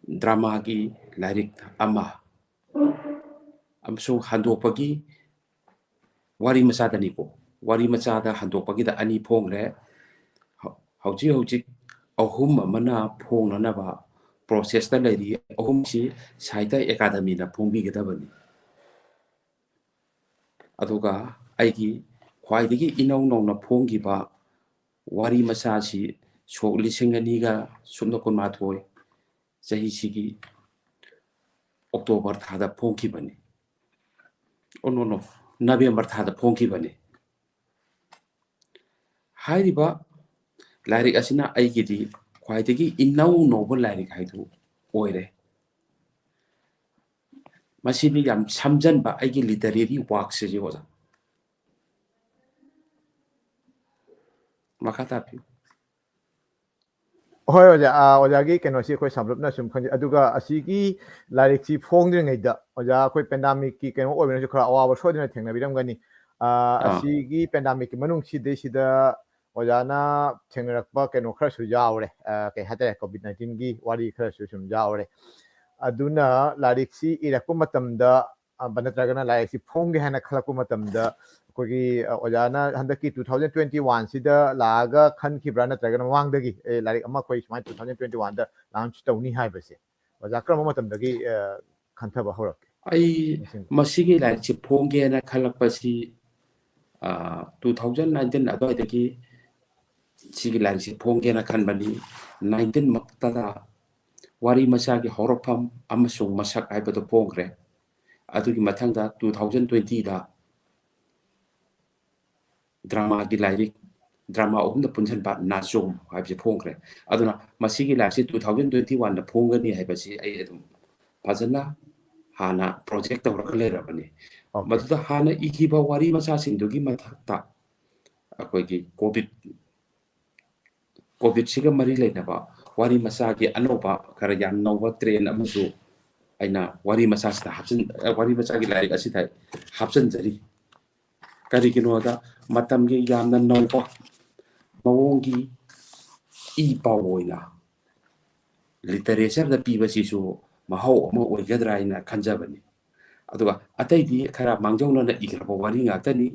drama-ꯒꯤ ꯂꯥꯏꯔꯤꯛ ꯑꯃ, ꯑꯃꯁꯨꯡ ꯍꯟꯗꯣꯛꯄꯒꯤ ꯋꯥꯔꯤ ꯃꯆꯥꯗꯅꯤꯀꯣ, ꯋꯥꯔꯤ ꯃꯆꯥꯗ ꯍꯟꯗꯣꯛꯄꯒꯤꯗ ꯑꯅꯤ ꯐꯣꯡꯈ꯭ꯔꯦ꯫ ꯍꯧꯖꯤꯛ ꯍꯧꯖꯤꯛ ꯑꯍꯨꯝ ꯑꯃꯅ ꯐꯣꯡꯅꯅꯕ process-ꯇ ꯂꯩꯔꯤ꯫ ꯑꯍꯨꯝꯁꯤ ꯁꯥꯍꯤꯇ꯭ꯌ ꯑꯦꯀꯥꯗꯃꯤꯅ ꯐꯣꯡꯕꯤꯒꯗꯕꯅꯤ꯫ ꯑꯗꯨꯒ ꯑꯩꯒꯤ ꯈ꯭ꯋꯥꯏꯗꯒꯤ ꯏꯅꯧ ꯅꯧꯅ ꯐꯣꯡꯈꯤꯕ ꯋꯥꯔꯤ ꯃꯆꯥꯁꯤ ꯁꯣꯛ ꯂꯤꯁꯤꯡ ꯑꯅꯤꯒ ꯁꯨꯞꯅ ꯀꯨꯟꯃꯥꯊꯣꯏ ꯆꯍꯤꯁꯤꯒꯤ October ꯊꯥꯗ ꯐꯣꯡꯈꯤꯕꯅꯤ꯫ ꯑꯣ ꯅꯣ ꯅꯣ ꯅꯕꯦꯝꯕꯔ ꯊꯥꯗ ꯐꯣꯡꯈꯤꯕꯅꯤ꯫ ꯍꯥꯏꯔꯤꯕ ꯂꯥꯏꯔꯤꯛ ꯑꯁꯤꯅ ꯑꯩꯒꯤꯗꯤ ꯈ꯭ꯋꯥꯏꯗꯒꯤ ꯏꯅꯧ ꯅꯧꯕ ꯂꯥꯏꯔꯤꯛ ꯍꯥꯏꯗꯨ ꯑꯣꯏꯔꯦ꯫ ꯃꯁꯤꯗꯤ ꯌꯥꯝ ꯁꯝꯖꯟꯕ ꯑꯩꯒꯤ ꯂꯤꯇꯔꯦꯔꯤ ꯋꯥꯛꯁꯤꯁꯦ ꯑꯣꯖꯥ꯫ ꯃꯈꯥ ꯇꯥꯕꯤꯌꯨ꯫ ꯍꯣꯏ ꯑꯣꯖꯥ, ꯑꯥ, ꯑꯣꯖꯥꯒꯤ ꯀꯩꯅꯣꯁꯤ ꯑꯩꯈꯣꯏ ꯁꯝꯂꯞꯅ ꯁꯨꯝ ꯈꯪꯖꯩ꯫ ꯑꯗꯨꯒ ꯑꯁꯤꯒꯤ ꯂꯥꯏꯔꯤꯛꯁꯤ ꯐꯣꯡꯗ꯭ꯔꯤꯉꯩꯗ ꯑꯣꯖꯥ ꯑꯩꯈꯣꯏ ꯄꯦꯟꯗꯥꯃꯤꯛꯀꯤ ꯀꯩꯅꯣ ꯑꯣꯏꯕꯅꯁꯨ ꯈꯔ ꯑꯋꯥꯕ ꯁꯣꯏꯗꯅ ꯊꯦꯡꯅꯕꯤꯔꯝꯒꯅꯤ꯫ ꯑꯥ, ꯑꯥ꯫ ꯑꯁꯤꯒꯤ ꯄꯦꯟꯗꯥꯃꯤꯛꯀꯤ ꯃꯅꯨꯡꯁꯤꯗꯩꯁꯤꯗ ꯑꯣꯖꯥꯅ ꯊꯦꯡꯅꯔꯛꯄ ꯀꯩꯅꯣ ꯈꯔꯁꯨ ꯌꯥꯎꯔꯦ, ꯑꯥ, ꯀꯩ ꯍꯥꯏꯇꯥꯔꯦ, ꯀꯣꯚꯤꯗ ꯅꯥꯏꯟꯇꯤꯟꯒꯤ ꯋꯥꯔꯤ ꯈꯔꯁꯨ ꯁꯨꯝ ꯌꯥꯎꯔꯦ꯫ ꯑꯗꯨꯅ ꯂꯥꯏꯔꯤꯛꯁꯤ ꯏꯔꯛꯄ ꯃꯇꯝꯗ, ꯑ, ꯅꯠꯇ꯭ꯔꯒꯅ ꯂꯥꯏꯔꯤꯛꯁꯤ ꯐꯣꯡꯒꯦ ꯍꯥꯏꯅ ꯈꯜꯂꯛꯄ ꯃꯇꯝꯗ ꯑꯩꯈꯣꯏꯒꯤ, ꯑ, ꯑꯣꯖꯥꯅ ꯍꯟꯗꯛꯀꯤ two thousand twenty one ꯁꯤꯗ ꯂꯥꯛꯑꯒ ꯈꯟꯈꯤꯕ꯭ꯔꯥ, ꯅꯠꯇ꯭ꯔꯒꯅ ꯃꯃꯥꯡꯗꯒꯤ, "ꯑꯦ, ꯂꯥꯏꯔꯤꯛ ꯑꯃ ꯑꯩꯈꯣꯏ ꯁꯨꯃꯥꯏꯅ two thousand twenty one ꯗ ꯂꯥꯟꯆ ꯇꯧꯅꯤ" ꯍꯥꯏꯕꯁꯦ ꯑꯣꯖꯥ ꯀꯔꯝꯕ ꯃꯇꯝꯗꯒꯤ, ꯑ, ꯈꯟꯊꯕ ꯍꯧꯔꯛꯀꯦ? ꯑꯩ ꯅꯤꯡꯁꯤꯡꯕ? ꯃꯁꯤꯒꯤ ꯂꯥꯏꯔꯤꯛꯁꯤ ꯐꯣꯡꯒꯦꯅ ꯈꯜꯂꯛꯄꯁꯤ, ꯑ, two thousand nineteen ꯑꯗꯨꯋꯥꯏꯗꯒꯤ ꯁꯤꯒꯤ ꯂꯥꯏꯔꯤꯛꯁꯤ ꯐꯣꯡꯒꯦꯅ ꯈꯟꯕꯅꯤ꯫ Nineteen ꯃꯛꯇꯗ ꯋꯥꯔꯤ ꯃꯆꯥꯒꯤ ꯍꯧꯔꯛꯐꯝ ꯑꯃꯁꯨꯡ ꯃꯁꯛ ꯍꯥꯏꯕꯗꯨ ꯐꯣꯡꯈ꯭ꯔꯦ꯫ ꯑꯗꯨꯒꯤ ꯃꯊꯪꯗ two thousand twenty ꯗ ꯗ꯭ꯔꯃꯥꯒꯤ ꯂꯥꯏꯔꯤꯛ, ꯗ꯭ꯔꯃꯥ ꯑꯍꯨꯝꯗ ꯄꯨꯟꯁꯤꯟꯕ ꯅꯥꯆꯣꯝ ꯍꯥꯏꯕꯁꯤ ꯐꯣꯡꯈ꯭ꯔꯦ꯫ ꯑꯗꯨꯅ ꯃꯁꯤꯒꯤ ꯂꯥꯏꯔꯤꯛꯁꯤ two thousand twenty one ꯗ ꯐꯣꯡꯒꯅꯤ ꯍꯥꯏꯕꯁꯤ ꯑꯩ ꯑꯗꯨꯝ ꯐꯖꯅ ꯍꯥꯟꯅ ꯄ꯭ꯔꯣꯖꯦꯛ ꯇꯧꯔꯒ ꯂꯩꯔꯕꯅꯤ꯫ Okay. ꯃꯗꯨꯗ ꯍꯥꯟꯅ ꯏꯈꯤꯕ ꯋꯥꯔꯤ ꯃꯆꯥꯁꯤꯡꯗꯨꯒꯤ ꯃꯊꯛꯇ ꯑꯩꯈꯣꯏꯒꯤ ꯀꯣꯚꯤꯗ, ꯀꯣꯚꯤꯗꯁꯤꯒ ꯃꯔꯤ ꯂꯩꯅꯕ ꯋꯥꯔꯤ ꯃꯆꯥꯒꯤ ꯑꯅꯧꯕ, ꯈꯔ ꯌꯥꯝ ꯅꯧꯕ ꯇ꯭ꯔꯦꯟ ꯑꯃꯁꯨ ꯑꯩꯅ ꯋꯥꯔꯤ ꯃꯆꯥꯁꯤꯗ ꯍꯥꯞꯆꯤꯟ-, ꯋꯥꯔꯤ ꯃꯆꯥꯒꯤ ꯂꯥꯏꯔꯤꯛ ꯑꯁꯤꯗ ꯍꯥꯞꯆꯤꯟꯖꯔꯤ꯫ ꯀꯔꯤꯒꯤꯅꯣꯗ ꯃꯇꯝꯒꯤ ꯌꯥꯝꯅ ꯅꯧꯕ ꯃꯑꯣꯡꯒꯤ ꯏ ꯄꯥꯎ ꯑꯣꯏꯅ ꯂꯤꯇꯔꯦꯆꯔꯗ ꯄꯤꯕꯁꯤꯁꯨ ꯃꯍꯥꯎ ꯑꯃ ꯑꯣꯏꯒꯗ꯭ꯔꯥ ꯍꯥꯏꯅ ꯈꯟꯖꯕꯅꯤ꯫ ꯑꯗꯨꯒ ꯑꯇꯩꯗꯤ ꯈꯔ ꯃꯥꯡꯖꯧꯅꯅ ꯏꯈ꯭ꯔꯕ ꯋꯥꯔꯤ ꯉꯥꯛꯇꯅꯤ꯫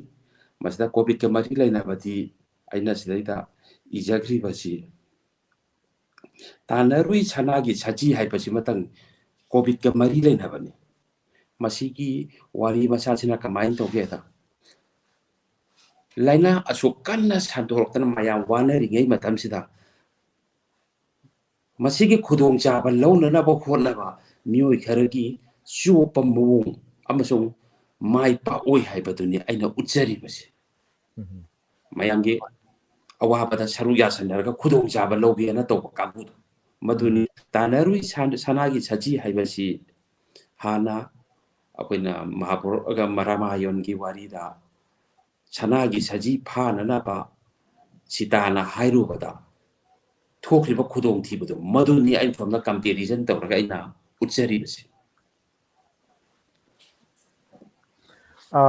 ꯃꯁꯤꯗ ꯀꯣꯚꯤꯗꯀ ꯃꯔꯤ ꯂꯩꯅꯕꯗꯤ ꯑꯩꯅ ꯁꯤꯗꯩꯗ ꯏꯖꯈ꯭ꯔꯤꯕꯁꯤ ꯇꯥꯟꯅꯔꯨꯏ ꯁꯅꯥꯒꯤ ꯁꯖꯤ ꯍꯥꯏꯕꯁꯤꯃꯇꯪ ꯀꯣꯚꯤꯗꯀ ꯃꯔꯤ ꯂꯩꯅꯕꯅꯤ꯫ ꯃꯁꯤꯒꯤ ꯋꯥꯔꯤ ꯃꯆꯥꯁꯤꯅ ꯀꯃꯥꯏꯅ ꯇꯧꯒꯦꯗ, ꯂꯥꯏꯅꯥ ꯑꯁꯨꯛ ꯀꯟꯅ ꯁꯟꯗꯣꯔꯛꯇꯅ ꯃꯌꯥꯝ ꯋꯥꯅꯔꯤꯉꯩ ꯃꯇꯝꯁꯤꯗ ꯃꯁꯤꯒꯤ ꯈꯨꯗꯣꯡꯆꯥꯕ ꯂꯧꯅꯅꯕ ꯍꯣꯠꯅꯕ ꯃꯤꯑꯣꯏ ꯈꯔꯒꯤ ꯆꯨꯞꯄ ꯃꯑꯣꯡ ꯑꯃꯁꯨꯡ ꯃꯥꯏ ꯄꯥꯛꯑꯣꯏ ꯍꯥꯏꯕꯗꯨꯅꯤ ꯑꯩꯅ ꯎꯠꯆꯔꯤꯕꯁꯦ꯫ ꯎꯝ꯫ ꯃꯌꯥꯝꯒꯤ ꯑꯋꯥꯕꯗ ꯁꯔꯨꯛ ꯌꯥꯁꯟꯅꯔꯒ ꯈꯨꯗꯣꯡꯆꯥꯕ ꯂꯧꯒꯦꯅ ꯇꯧꯕ ꯀꯥꯡꯕꯨꯗꯣ, ꯃꯗꯨꯅꯤ꯫ ꯇꯥꯟꯅꯔꯨꯏ ꯁꯟ-, ꯁꯅꯥꯒꯤ ꯁꯖꯤ ꯍꯥꯏꯕꯁꯤ ꯍꯥꯟꯅ ꯑꯩꯈꯣꯏꯅ ꯃꯍꯥꯚꯥꯔꯠ ꯔꯥꯃꯥꯌꯟꯒꯤ ꯋꯥꯔꯤꯗ ꯁꯅꯥꯒꯤ ꯁꯖꯤ ꯐꯥꯅꯅꯕ ꯁꯤꯇꯥꯅ ꯍꯥꯏꯔꯨꯕꯗ ꯊꯣꯛꯈ꯭ꯔꯤꯕ ꯈꯨꯗꯣꯡꯊꯤꯕꯗꯣ, ꯃꯗꯨꯅꯤ ꯑꯩꯅ ꯁꯣꯝꯗ comparison ꯇꯧꯔꯒ ꯑꯩꯅ ꯎꯠꯆꯔꯤꯕꯁꯦ꯫ ꯑ,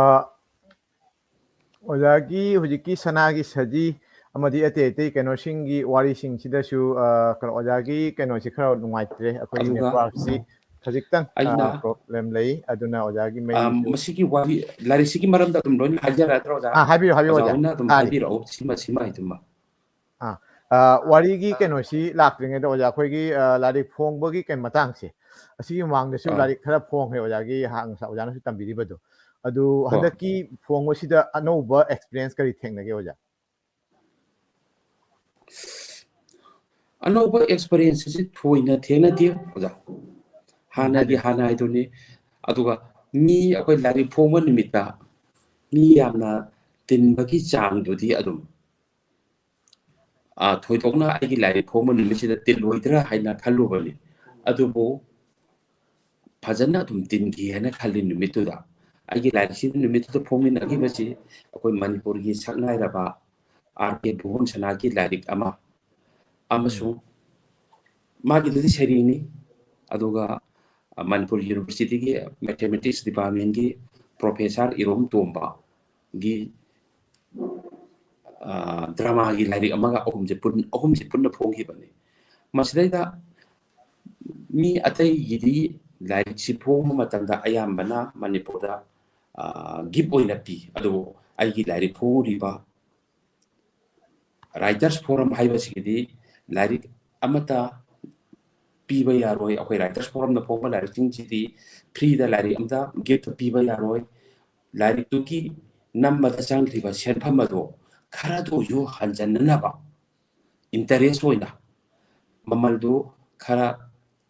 ꯑꯣꯖꯥꯒꯤ ꯍꯧꯖꯤꯛꯀꯤ ꯁꯅꯥꯒꯤ ꯁꯖꯤ ꯑꯃꯗꯤ ꯑꯇꯩ ꯑꯇꯩ ꯀꯩꯅꯣꯁꯤꯡꯒꯤ ꯋꯥꯔꯤꯁꯤꯡꯁꯤꯗꯁꯨ, ꯑ, ꯀꯩꯅꯣ, ꯑꯣꯖꯥꯒꯤ ꯀꯩꯅꯣꯁꯤ ꯈꯔ ꯅꯨꯡꯉꯥꯏꯇ꯭ꯔꯦ, ꯑꯩꯈꯣꯏꯒꯤ ꯑꯗꯨꯒ networkꯁꯤ ꯈꯖꯤꯛꯇꯪ, ꯑ, ꯑꯩꯅ, problem ꯂꯩ, ꯑꯗꯨꯅ ꯑꯣꯖꯥꯒꯤ ꯑ, ꯃꯩꯁꯨ ꯃꯁꯤꯒꯤ ꯋꯥꯔꯤ, ꯂꯥꯏꯔꯤꯛꯁꯤꯒꯤ ꯃꯔꯝꯗ ꯑꯗꯨꯝ ꯂꯣꯏꯅ ꯍꯥꯏꯖꯔꯛꯑꯗ꯭ꯔꯣ, ꯑꯣꯖꯥ? ꯑꯥ, ꯍꯥꯏꯕꯤꯔꯣ, ꯍꯥꯏꯕꯤꯔꯣ, ꯑꯣꯖꯥ ꯑꯣꯖꯥ꯫ ꯍꯣꯏꯅ ꯑꯗꯨꯝ ꯇꯥꯔꯤ꯫ ꯍꯥꯏꯕꯤꯔꯛꯑꯣ, ꯁꯤꯃ, ꯁꯤꯃ ꯍꯥꯏꯗꯨꯃ꯫ ꯑꯥ, ꯑ, ꯋꯥꯔꯤꯒꯤ ꯀꯩꯅꯣꯁꯤ ꯂꯥꯛꯇ꯭ꯔꯤꯉꯩꯗ, ꯑꯣꯖꯥ, ꯑꯩꯈꯣꯏꯒꯤ, ꯑ, ꯂꯥꯏꯔꯤꯛ ꯐꯣꯡꯕꯒꯤ ꯀꯩ ꯃꯇꯥꯡꯁꯦ, ꯑꯁꯤꯒꯤ ꯃꯃꯥꯡꯗꯁꯨ ꯑꯥ꯫ ꯂꯥꯏꯔꯤꯛ ꯈꯔ ꯐꯣꯡꯈ꯭ꯔꯦ, ꯑꯣꯖꯥꯒꯤ ꯍꯥ-, ꯉꯁꯥꯏ ꯑꯣꯖꯥꯅꯁꯨ ꯇꯝꯕꯤꯔꯤꯕꯗꯣ꯫ ꯑꯗꯨ ꯍꯣꯏ꯫ ꯍꯟꯗꯛꯀꯤ ꯐꯣꯡꯕꯁꯤꯗ ꯑꯅꯧꯕ experience ꯀꯔꯤ ꯊꯦꯡꯅꯒꯦ, ꯑꯣꯖꯥ? ꯑꯅꯧꯕ experience ꯑꯁꯤ ꯊꯣꯏꯅ ꯊꯦꯡꯅꯗꯦ, ꯑꯣꯖꯥ꯫ ꯍꯥꯟꯅꯒꯤ ꯍꯥꯏꯕꯤꯌꯨ꯫ ꯍꯥꯟꯅ ꯍꯥꯏꯗꯨꯅꯤ꯫ ꯑꯗꯨꯒ ꯃꯤ, ꯑꯩꯈꯣꯏ ꯂꯥꯏꯔꯤꯛ ꯐꯣꯡꯕ ꯅꯨꯃꯤꯠꯇ ꯃꯤ ꯌꯥꯝꯅ ꯇꯤꯟꯕꯒꯤ ꯆꯥꯡꯗꯨꯗꯤ ꯑꯗꯨꯝ, ꯑ, ꯊꯣꯏꯗꯣꯛꯅ ꯑꯩꯒꯤ ꯂꯥꯏꯔꯤꯛ ꯐꯣꯡꯕ ꯅꯨꯃꯤꯠꯁꯤꯗ ꯇꯤꯜꯂꯣꯏꯗ꯭ꯔꯥ ꯍꯥꯏꯅ ꯈꯜꯂꯨꯕꯅꯤ꯫ ꯑꯗꯨꯕꯨ ꯐꯖꯅ ꯑꯗꯨꯝ ꯇꯤꯟꯈꯤ ꯍꯥꯏꯅ ꯈꯜꯂꯤ ꯅꯨꯃꯤꯠꯇꯨꯗ꯫ ꯑꯩꯒꯤ ꯂꯥꯏꯔꯤꯛꯁꯤ ꯅꯨꯃꯤꯠꯇꯨꯗ ꯐꯣꯡꯃꯤꯟꯅꯈꯤꯕꯁꯤ ꯑꯩꯈꯣꯏ ꯃꯅꯤꯄꯨꯔꯒꯤ ꯁꯛꯅꯥꯏꯔꯕ ꯑꯥꯔ ꯀꯦ ꯚꯨꯕꯟ ꯁꯅꯥꯒꯤ ꯂꯥꯏꯔꯤꯛ ꯑꯃ ꯑꯃꯁꯨꯡ ꯃꯥꯒꯤꯗꯨꯗꯤ ꯁꯩꯔꯦꯡꯅꯤ, ꯑꯗꯨꯒ ꯃꯅꯤꯄꯨꯔ ꯌꯨꯅꯤꯚꯔꯁꯤꯇꯤꯒꯤ mathematics departmentꯀꯤ professor ꯏꯔꯣꯝ ꯇꯣꯝꯕꯒꯤ, ꯑ, dramaꯒꯤ ꯂꯥꯏꯔꯤꯛ ꯑꯃꯒ ꯑꯍꯨꯝꯁꯦ ꯄꯨꯟ-, ꯑꯍꯨꯝꯁꯦ ꯄꯨꯟꯅ ꯐꯣꯡꯈꯤꯕꯅꯤ꯫ ꯃꯁꯤꯗꯩꯗ ꯃꯤ ꯑꯇꯩꯒꯤꯗꯤ ꯂꯥꯏꯔꯤꯛꯁꯤ ꯐꯣꯡꯕ ꯃꯇꯝꯗ ꯑꯌꯥꯝꯕꯅ ꯃꯅꯤꯄꯨꯔꯗ, ꯑ, gift ꯑꯣꯏꯅ ꯄꯤ, ꯑꯗꯨꯕꯨ ꯑꯩꯒꯤ ꯂꯥꯏꯔꯤꯛ ꯐꯣꯡꯉꯨꯔꯤꯕ Writers Forum ꯍꯥꯏꯕꯁꯤꯒꯤꯗꯤ ꯂꯥꯏꯔꯤꯛ ꯑꯃꯠꯇ ꯄꯤꯕ ꯌꯥꯔꯣꯏ꯫ ꯑꯩꯈꯣꯏ Writers Forumꯅ ꯐꯣꯡꯕ ꯂꯥꯏꯔꯤꯛꯁꯤꯡꯁꯤꯗꯤ freeꯗ ꯂꯥꯏꯔꯤꯛ ꯑꯝꯇ gift ꯄꯤꯕ ꯌꯥꯔꯣꯏ꯫ ꯂꯥꯏꯔꯤꯛꯇꯨꯒꯤ ꯅꯝꯕꯗ ꯆꯪꯈ꯭ꯔꯤꯕ ꯁꯦꯟꯐꯝ ꯑꯗꯣ ꯈꯔꯗ ꯑꯣꯏꯁꯨ ꯍꯟꯖꯟꯅꯅꯕ, interest ꯑꯣꯏꯅ ꯃꯃꯜꯗꯨ ꯈꯔ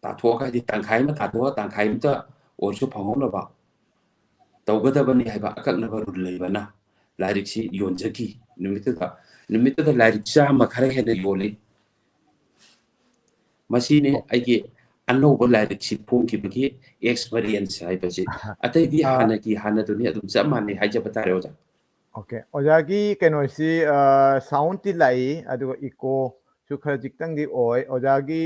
ꯇꯥꯊꯣꯛꯑꯒ, ꯍꯥꯏꯗꯤ ꯇꯪꯈꯥꯏ ꯑꯃ ꯇꯥꯊꯣꯛꯑꯒ ꯇꯪꯈꯥꯏ ꯑꯃꯇ ꯑꯣꯏꯔꯁꯨ ꯐꯪꯍꯧꯅꯕ, ꯇꯧꯒꯗꯕꯅꯤ ꯍꯥꯏꯕ ꯑꯀꯛꯅꯕ ꯔꯨꯜ ꯂꯩꯕꯅ ꯂꯥꯏꯔꯤꯛꯁꯤ ꯌꯣꯟꯖꯈꯤ꯫ ꯅꯨꯃꯤꯠꯇꯨꯗ ꯅꯨꯃꯤꯠꯇꯨꯗ ꯂꯥꯏꯔꯤꯛ ꯆꯥꯝꯃ ꯈꯔ ꯍꯦꯟꯅ ꯌꯣꯜꯂꯤ꯫ ꯃꯁꯤꯅꯤ ꯑꯩꯒꯤ ꯑꯅꯧꯕ ꯂꯥꯏꯔꯤꯛꯁꯤ ꯐꯣꯡꯈꯤꯕꯒꯤ ꯑꯦꯛꯁꯄꯔꯤꯌꯦꯟꯁ ꯍꯥꯏꯕꯁꯤ꯫ ꯑꯇꯩꯗꯤ ꯍꯥꯟꯅꯒꯤ ꯍꯥꯟꯅꯗꯨꯅꯤ, ꯑꯗꯨꯝ ꯆꯞ ꯃꯥꯟꯅꯩ ꯍꯥꯏꯖꯕ ꯇꯥꯔꯦ ꯑꯣꯖꯥ꯫ ꯑꯣꯀꯦ, ꯑꯣꯖꯥꯒꯤ ꯀꯩꯅꯣꯁꯤ ꯁꯥꯎꯟꯗꯤ ꯂꯥꯛꯏ, ꯑꯗꯨꯒ ꯏꯀꯣꯁꯨ ꯈꯔ ꯈꯤꯇꯪꯗꯤ ꯑꯣꯏ꯫ ꯑꯣꯖꯥꯒꯤ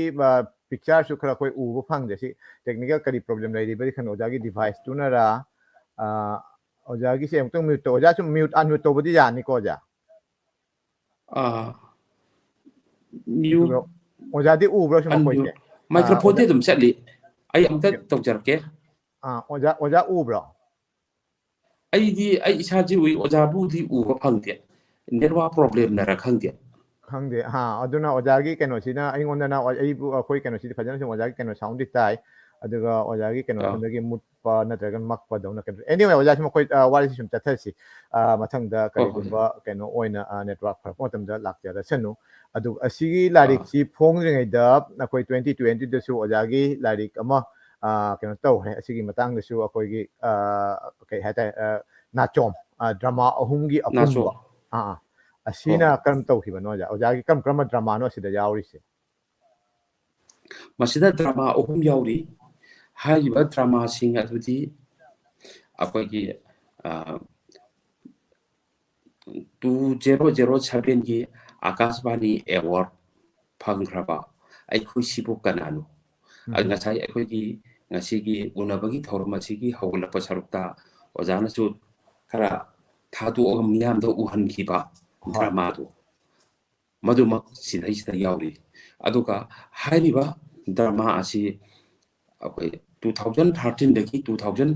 ꯄꯤꯛꯆꯔꯁꯨ ꯈꯔ ꯑꯩꯈꯣꯏ ꯎꯕ ꯐꯪꯗꯦ꯫ ꯁꯤ ꯇꯦꯛꯅꯤꯀꯦꯜ ꯀꯔꯤ ꯄ꯭ꯔꯣꯕ꯭ꯂꯦꯝ ꯂꯩꯔꯤꯕꯗꯤ ꯈꯪꯗꯦ꯫ ꯑꯣꯖꯥꯒꯤ ꯗꯤꯚꯥꯏꯁꯇꯨꯅꯔꯥ? ꯑꯣꯖꯥꯒꯤꯁꯦ ꯑꯃꯨꯛꯇꯪ ꯃ꯭ꯌꯨꯠ ꯇꯧ꯫ ꯑꯣꯖꯥ ꯁꯨꯝ ꯃ꯭ꯌꯨꯠ ꯑꯟꯃ꯭ꯌꯨꯠ ꯇꯧꯕꯗꯤ ꯌꯥꯅꯤꯀꯣ ꯑꯣꯖꯥ? ꯃ꯭ꯌꯨꯠ ꯑꯣꯖꯥꯗꯤ ꯎꯕ꯭ꯔꯣ ꯁꯨꯝ ꯑꯩꯈꯣꯏꯁꯦ? ꯃꯥꯏꯀ꯭ꯔꯣꯐꯣꯟꯗꯤ ꯑꯗꯨꯝ ꯆꯠꯂꯤ꯫ ꯑꯩ ꯑꯝꯇ ꯇꯧꯖꯔꯛꯀꯦ꯫ ꯑꯥ, ꯑꯣꯖꯥ, ꯑꯣꯖꯥ ꯎꯕ꯭ꯔꯣ? ꯑꯩꯗꯤ ꯑꯩ ꯏꯁꯥꯁꯤ ꯎꯏ, ꯑꯣꯖꯥꯕꯨꯗꯤ ꯎꯕ ꯐꯪꯗꯦ꯫ ꯅꯦꯠꯋꯥꯔꯛ ꯄ꯭ꯔꯣꯕ꯭ꯂꯦꯝꯅꯔ ꯈꯪꯗꯦ꯫ ꯈꯪꯗꯦ꯫ ꯑꯥ, ꯑꯗꯨꯅ ꯑꯣꯖꯥꯒꯤ ꯀꯩꯅꯣꯁꯤꯅ ꯑꯩꯉꯣꯟꯗꯅ, ꯑꯩꯕꯨ, ꯑꯩꯈꯣꯏ ꯀꯩꯅꯣꯁꯤꯗꯤ ꯐꯖꯅ ꯁꯨꯝ ꯑꯣꯖꯥꯒꯤ ꯀꯩꯅꯣ ꯁꯥꯎꯟꯗꯤ ꯇꯥꯏ, ꯑꯗꯨꯒ ꯑꯣꯖꯥꯒꯤ ꯀꯩꯅꯣ ꯑꯥ꯫ ꯁꯣꯝꯗꯒꯤ ꯃꯨꯠꯄ ꯅꯠꯇ꯭ꯔꯒ ꯃꯛꯄꯗꯧꯅ ꯀꯩꯅꯣ꯫ Anyway, ꯑꯣꯖꯥ, ꯁꯨꯝ ꯑꯩꯈꯣꯏ, ꯑꯥ, ꯋꯥꯔꯤꯁꯤ ꯁꯨꯝ ꯆꯠꯊꯁꯤ꯫ ꯑꯥ, ꯃꯊꯪꯗ ꯍꯣꯏ, ꯍꯣꯏ꯫ ꯀꯔꯤꯒꯨꯝꯕ ꯀꯩꯅꯣ ꯑꯣꯏꯅ, ꯑꯥ, ꯅꯦꯠꯋꯥꯔꯛ ꯐꯔꯛꯄ ꯃꯇꯝꯗ ꯂꯥꯛꯆꯔꯁꯅꯨ꯫ ꯑꯗꯨ ꯑꯁꯤꯒꯤ ꯑꯥ꯫ ꯂꯥꯏꯔꯤꯛꯁꯤ ꯐꯣꯡꯗ꯭ꯔꯤꯉꯩꯗ ꯑꯩꯈꯣꯏ twenty twenty-ꯗꯁꯨ ꯑꯣꯖꯥꯒꯤ ꯂꯥꯏꯔꯤꯛ ꯑꯃ, ꯑꯥ, ꯀꯩꯅꯣ ꯇꯧꯈ꯭ꯔꯦ꯫ ꯑꯁꯤꯒꯤ ꯃꯇꯥꯡꯗꯁꯨ ꯑꯩꯈꯣꯏꯒꯤ, ꯑꯥ, ꯀꯩ ꯍꯥꯏꯇꯥꯔꯦ, ꯑꯥ, ꯅꯥꯆꯣꯝ, ꯑꯥ, ꯗ꯭ꯔꯃꯥ ꯑꯍꯨꯝꯒꯤ ꯅꯥꯆꯣꯝ꯫ ꯑꯄꯨꯟꯕ꯫ ꯑꯥ, ꯑꯥ꯫ ꯑꯁꯤꯅ ꯍꯣꯏ꯫ ꯀꯔꯝ ꯇꯧꯈꯤꯕꯅꯣ ꯑꯣꯖꯥ? ꯑꯣꯖꯥꯒꯤ ꯀꯔꯝ ꯀꯔꯝꯕ ꯗ꯭ꯔꯃꯥꯅꯣ ꯑꯁꯤꯗ ꯌꯥꯎꯔꯤꯁꯦ? ꯃꯁꯤꯗ ꯗ꯭ꯔꯃꯥ ꯑꯍꯨꯝ ꯌꯥꯎꯔꯤ꯫ ꯍꯥꯏꯔꯤꯕ ꯗ꯭ꯔꯃꯥꯁꯤꯡ ꯑꯗꯨꯗꯤ ꯑꯩꯈꯣꯏꯒꯤ, ꯑꯥ, two zero zero seven-ꯒꯤ ꯑꯀꯥꯁꯕꯥꯅꯤ ꯑꯦꯋꯥꯔꯗ ꯐꯪꯈ꯭ꯔꯕ ꯑꯩꯈꯣꯏ ꯁꯤꯕꯨ ꯀꯅꯥꯅꯣ? ꯑ, ꯎꯝ꯫ ꯉꯁꯥꯏ ꯑꯩꯈꯣꯏꯒꯤ ꯉꯁꯤꯒꯤ ꯎꯅꯕꯒꯤ ꯊꯧꯔꯝ ꯑꯁꯤꯒꯤ ꯍꯧꯒꯠꯂꯛꯄ ꯁꯔꯨꯛꯇ ꯑꯣꯖꯥꯅꯁꯨ ꯈꯔ ꯊꯥꯗꯣꯛꯑꯒ ꯃꯤꯌꯥꯝꯗ ꯎꯍꯟꯈꯤꯕ ꯍꯣꯏ꯫ ꯗ꯭ꯔꯃꯥꯗꯣ, ꯃꯗꯨꯃꯛ ꯁꯤꯗꯩꯁꯤꯗ ꯌꯥꯎꯔꯤ꯫ ꯑꯗꯨꯒ ꯍꯥꯏꯔꯤꯕ ꯗ꯭ꯔꯃꯥ ꯑꯁꯤ ꯑꯩꯈꯣꯏ two thousand thirteen-ꯗꯒꯤ two thousand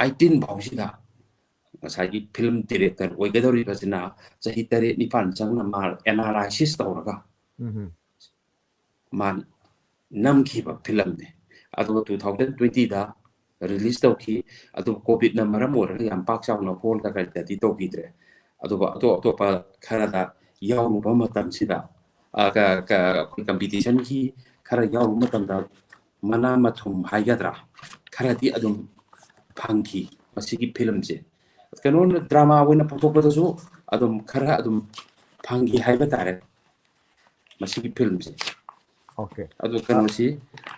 eighteen ꯐꯥꯎꯁꯤꯗ ꯉꯁꯥꯏꯒꯤ ꯐꯤꯂꯝ ꯗꯤꯔꯦꯛꯇꯔ ꯑꯣꯏꯒꯗꯧꯔꯤꯕꯁꯤꯅ ꯆꯍꯤ ꯇꯔꯦꯠ ꯅꯤꯄꯥꯜ ꯆꯪꯅ ꯃꯥ ꯑꯦꯅꯥꯂꯥꯏꯁꯤꯁ ꯇꯧꯔꯒ ꯎꯝ꯫ ꯃꯥ ꯅꯝꯈꯤꯕ ꯐꯤꯂꯝꯅꯤ꯫ ꯑꯗꯨꯒ two thousand twenty-ꯗ ꯔꯤꯂꯤꯁ ꯇꯧꯈꯤ꯫ ꯑꯗꯨꯕꯨ ꯀꯣꯚꯤꯗꯅ ꯃꯔꯝ ꯑꯣꯏꯔꯒ ꯌꯥꯝ ꯄꯥꯛ ꯆꯥꯎꯅ ꯍꯣꯜꯗ ꯀꯔꯤꯗꯗꯤ ꯇꯧꯈꯤꯗ꯭ꯔꯦ꯫ ꯑꯗꯨꯒ ꯑꯇꯣꯞ ꯑꯇꯣꯞꯄ ꯈꯔꯗ ꯌꯥꯎꯔꯨꯕ ꯃꯇꯝꯁꯤꯗ, ꯑ, ꯀ-, ꯀ-, ꯑꯩꯈꯣꯏ ꯀꯝꯄꯤꯇꯤꯁꯟꯒꯤ ꯈꯔ ꯌꯥꯎꯔꯨꯕ ꯃꯇꯝꯗ ꯃꯅꯥ ꯃꯊꯨꯝ ꯍꯥꯏꯒꯗ꯭ꯔꯥ, ꯈꯔꯗꯤ ꯑꯗꯨꯝ ꯐꯪꯈꯤ ꯃꯁꯤꯒꯤ ꯐꯤꯂꯝꯁꯦ꯫ ꯀꯩꯅꯣꯅ ꯗ꯭ꯔꯃꯥ ꯑꯣꯏꯅ ꯄꯨꯊꯣꯛꯄꯗꯁꯨ ꯑꯗꯨꯝ ꯈꯔ ꯑꯗꯨꯝ ꯐꯪꯈꯤ ꯍꯥꯏꯕ ꯇꯥꯔꯦ ꯃꯁꯤꯒꯤ ꯐꯤꯂꯝꯁꯦ꯫ Okay. ꯑꯗꯨ ꯀꯩꯅꯣꯁꯤ,